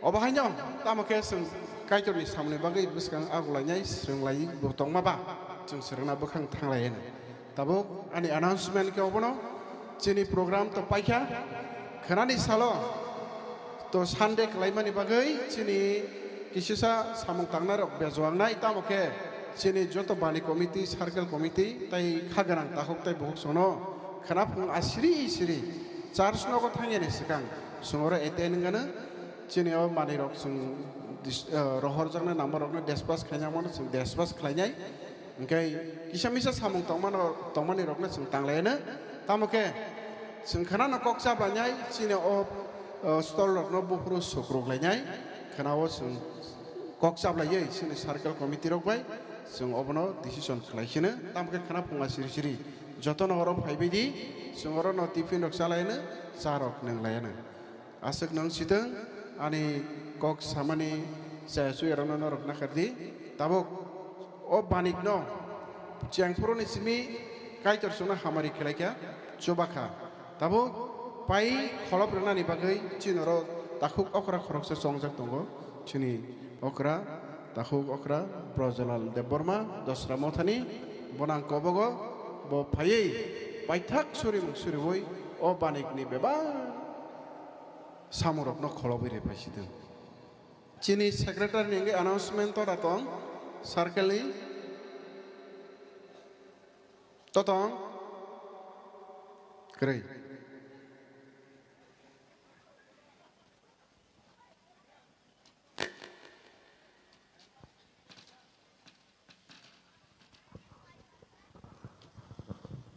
obo haino tamo khe chwng Kaitorni samungni bagwi bwskang agulainai swrwnglainai bo tongma ba chwng swrwngna bwkhang thanglai hino. Tabuk ani announcement khe obono chini program to paikha khwnani salo. To Sunday khlaimani bagwi chini kisisa samung tangnai rok bejoangnai, tamo khe chini joto bani committee, circle committee, tai kha gwnang takhuk tai bukhuk sono khwnaphung asiri siri church nogo thangyani swkang chwng oro attend wngano. Chini o manwi rok chwng dis-, eh, rohorjaknai number rokno dispatch khaina mano, chwng dispatch khlainai. Hingke kisa misa samung tongmano, tongmani rokno chwng tanglaino. Tamo khe chwng khwnano kok chaplainai, chini o, o stall rokno buphuru sukruk lainai. Khwnao chwng kok chaplaiwi chini circle committee rok bai chwng obono decision khlai kheno. Tamo khe khwna phunga siri siri jotono oro phaibai di, chwng orono tiffin rok chalaino, cha rok nwnglaiano. Aswk nwng sitwng ani kok samani chaya chuya rokno norok nakardi. Tabuk o banikno Chengphuru ni simi Kaitor chwngno hamari khlaikha, chubakha. Tabuk pai kholop rwnani bagwi chini oro takhuk okra khoroksa chongjak tongo. Chini okra, takhuk okra Brojalal Debbarma, Dosra Mothani, bonang kobogo, bo phaiwi paithak surimung suriwi o banikni bebak samurokno kholobwi rwphaisidwng. Chini secretary ni wngwi announcement to da tong, circle ni to tong kwrwi.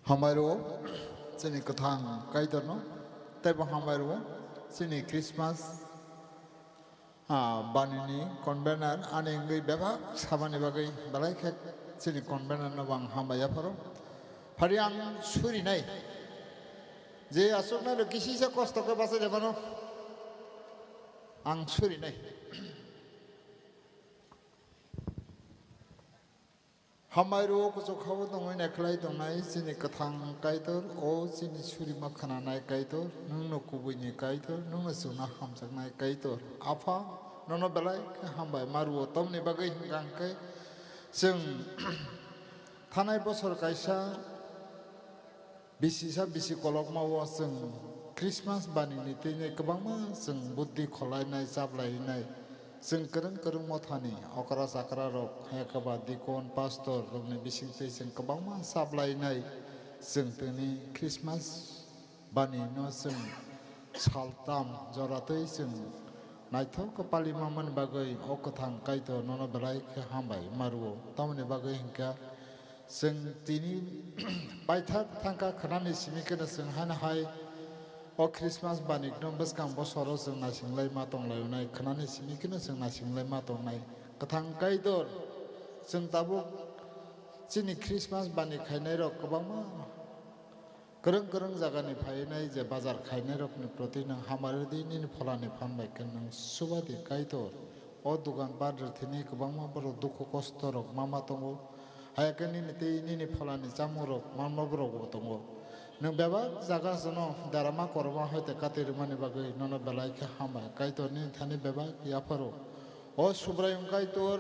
Hambai rwo chini kwthang Kaitorno, teibo hambai rwo chini Christmas, ah, banini convener ani wngwi bebak sabani bagwi belai khe chini convener no bo ang hambai yapharo. Phari ang surinai je aswknai rok kisisa kosto khe bachai rwmano ang surinai. Hambai rwo kuchuk habo tongwi naikhlai tongnai chini kwthang Kaitor, o chini surima khwnanai Kaitor, nwngno kubuini Kaitor, nwngno chwngno hamjaknai Kaitor. Apha, nono belai khe hambai ma rwo, tamni bagwi hwnkha hwnkhe chwng thanai bosor kaisa Bisisa bisi kolokma o chwng Christmas banini twi kwbangma chwng buddhi kholainai, chaplainai. Chwng kwrwng kwrwng mothani okra chakra rok, hai khe ba deacon, pastor rokni bising twi chwng kwbangma chaplainai. Chwng tini Christmas bani no chwng saltam jora twi chwng naithok khe pali mamani bagwi o kwthang Kaitor nono belai khe hambai ma rwo. Tamoni bagwi hwnkha Chwng tini paithak thangkha khwnani simi kheno chwng haino hai o Christmas banikno bwskang bosoro chwng naising lai ma tong lai wnai, khwnani simi kheno chwng naising lai ma tongnai. Kwthang Kaitor, chwng tabuk chini Christmas bani khainai rok kwbangma kwrwng kwrwng jagani phainai je bazar khainai rokni proti nwng hamari di, nini pholani phan bai khe nwng suba di Kaitor. O dogan bar rwthini kwbangma borok dukhu kosto rok ma ma tongo. Haya khe nini tei nini pholani chamung rok manma borok bo tongo. Nwng bebak jaga jono derama korma hoite kati rwmani bagwi nono belai khe hambai. Kaitor nini thani bebak yapharo. O Subraiyung Kaitor,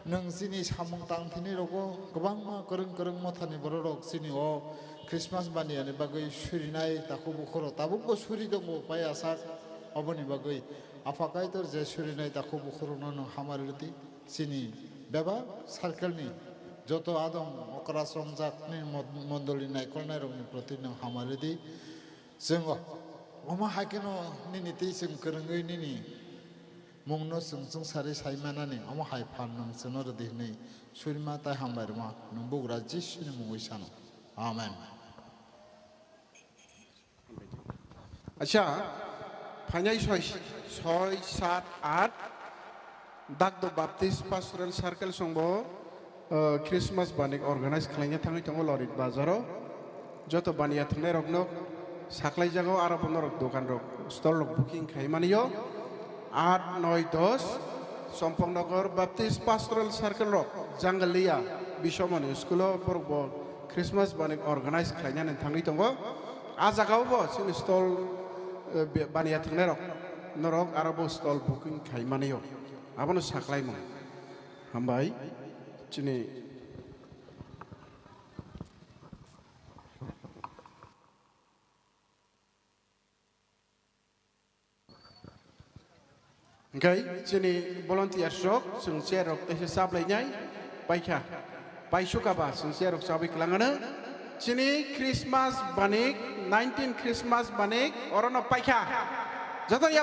nwng chini samung tang thini rogo kwbangma kwrwng kwrwng mothani borok rok chini o Christmas baniyani bagwi surinai takhuk bukhuro tabukbo suri tongo pai asak oboni bagwi. Apha Kaitor je surinai takhuk bukhurokno nwng hamari rwdi. Chini bebak circle ni joto adong okra chongjak ni mod-, mondoli naikolnai rokni proti nwng hamari di. Chwng o-, omo hai kheno nini twi chwng kwrwngwi nini mungno chwng chwngsari sai manani omo hai phan nwng chwngno rwdi hwnwi surima tai hambai rwma nwng bugra Jisuni mungwi sano. Amen. Acha, phainai soi, soi, sat, at, Dakdo Baptist Pastoral Circle songbo, uh, Christmas banik organize khlaina thangwi tongo Lorit Bazaro. Joto baniya thangnairokno saklaijago, aro bo norok dokanrok, stall rok booking khaimaniyo. At, noi, dos, Sompongnagar Baptist Pastoral Circle rok, Jangaliya, Bisomoni School o borok bo Christmas banik organize khlainani thangwi tongo. A jagao bo chini stall, eh, be-, baniya thangnairok, norok aro bo stall booking khaimaniyo. Abono saklaimung. Hambai, chini Hwnkhe chini volunteers rok, chwng chair rok teisa chaplainai paikha. Paisukaba chwng chair rok chabwi kwlangano. Chini Christmas banik, nineteen Christmas banik, orono paikha. Joto ya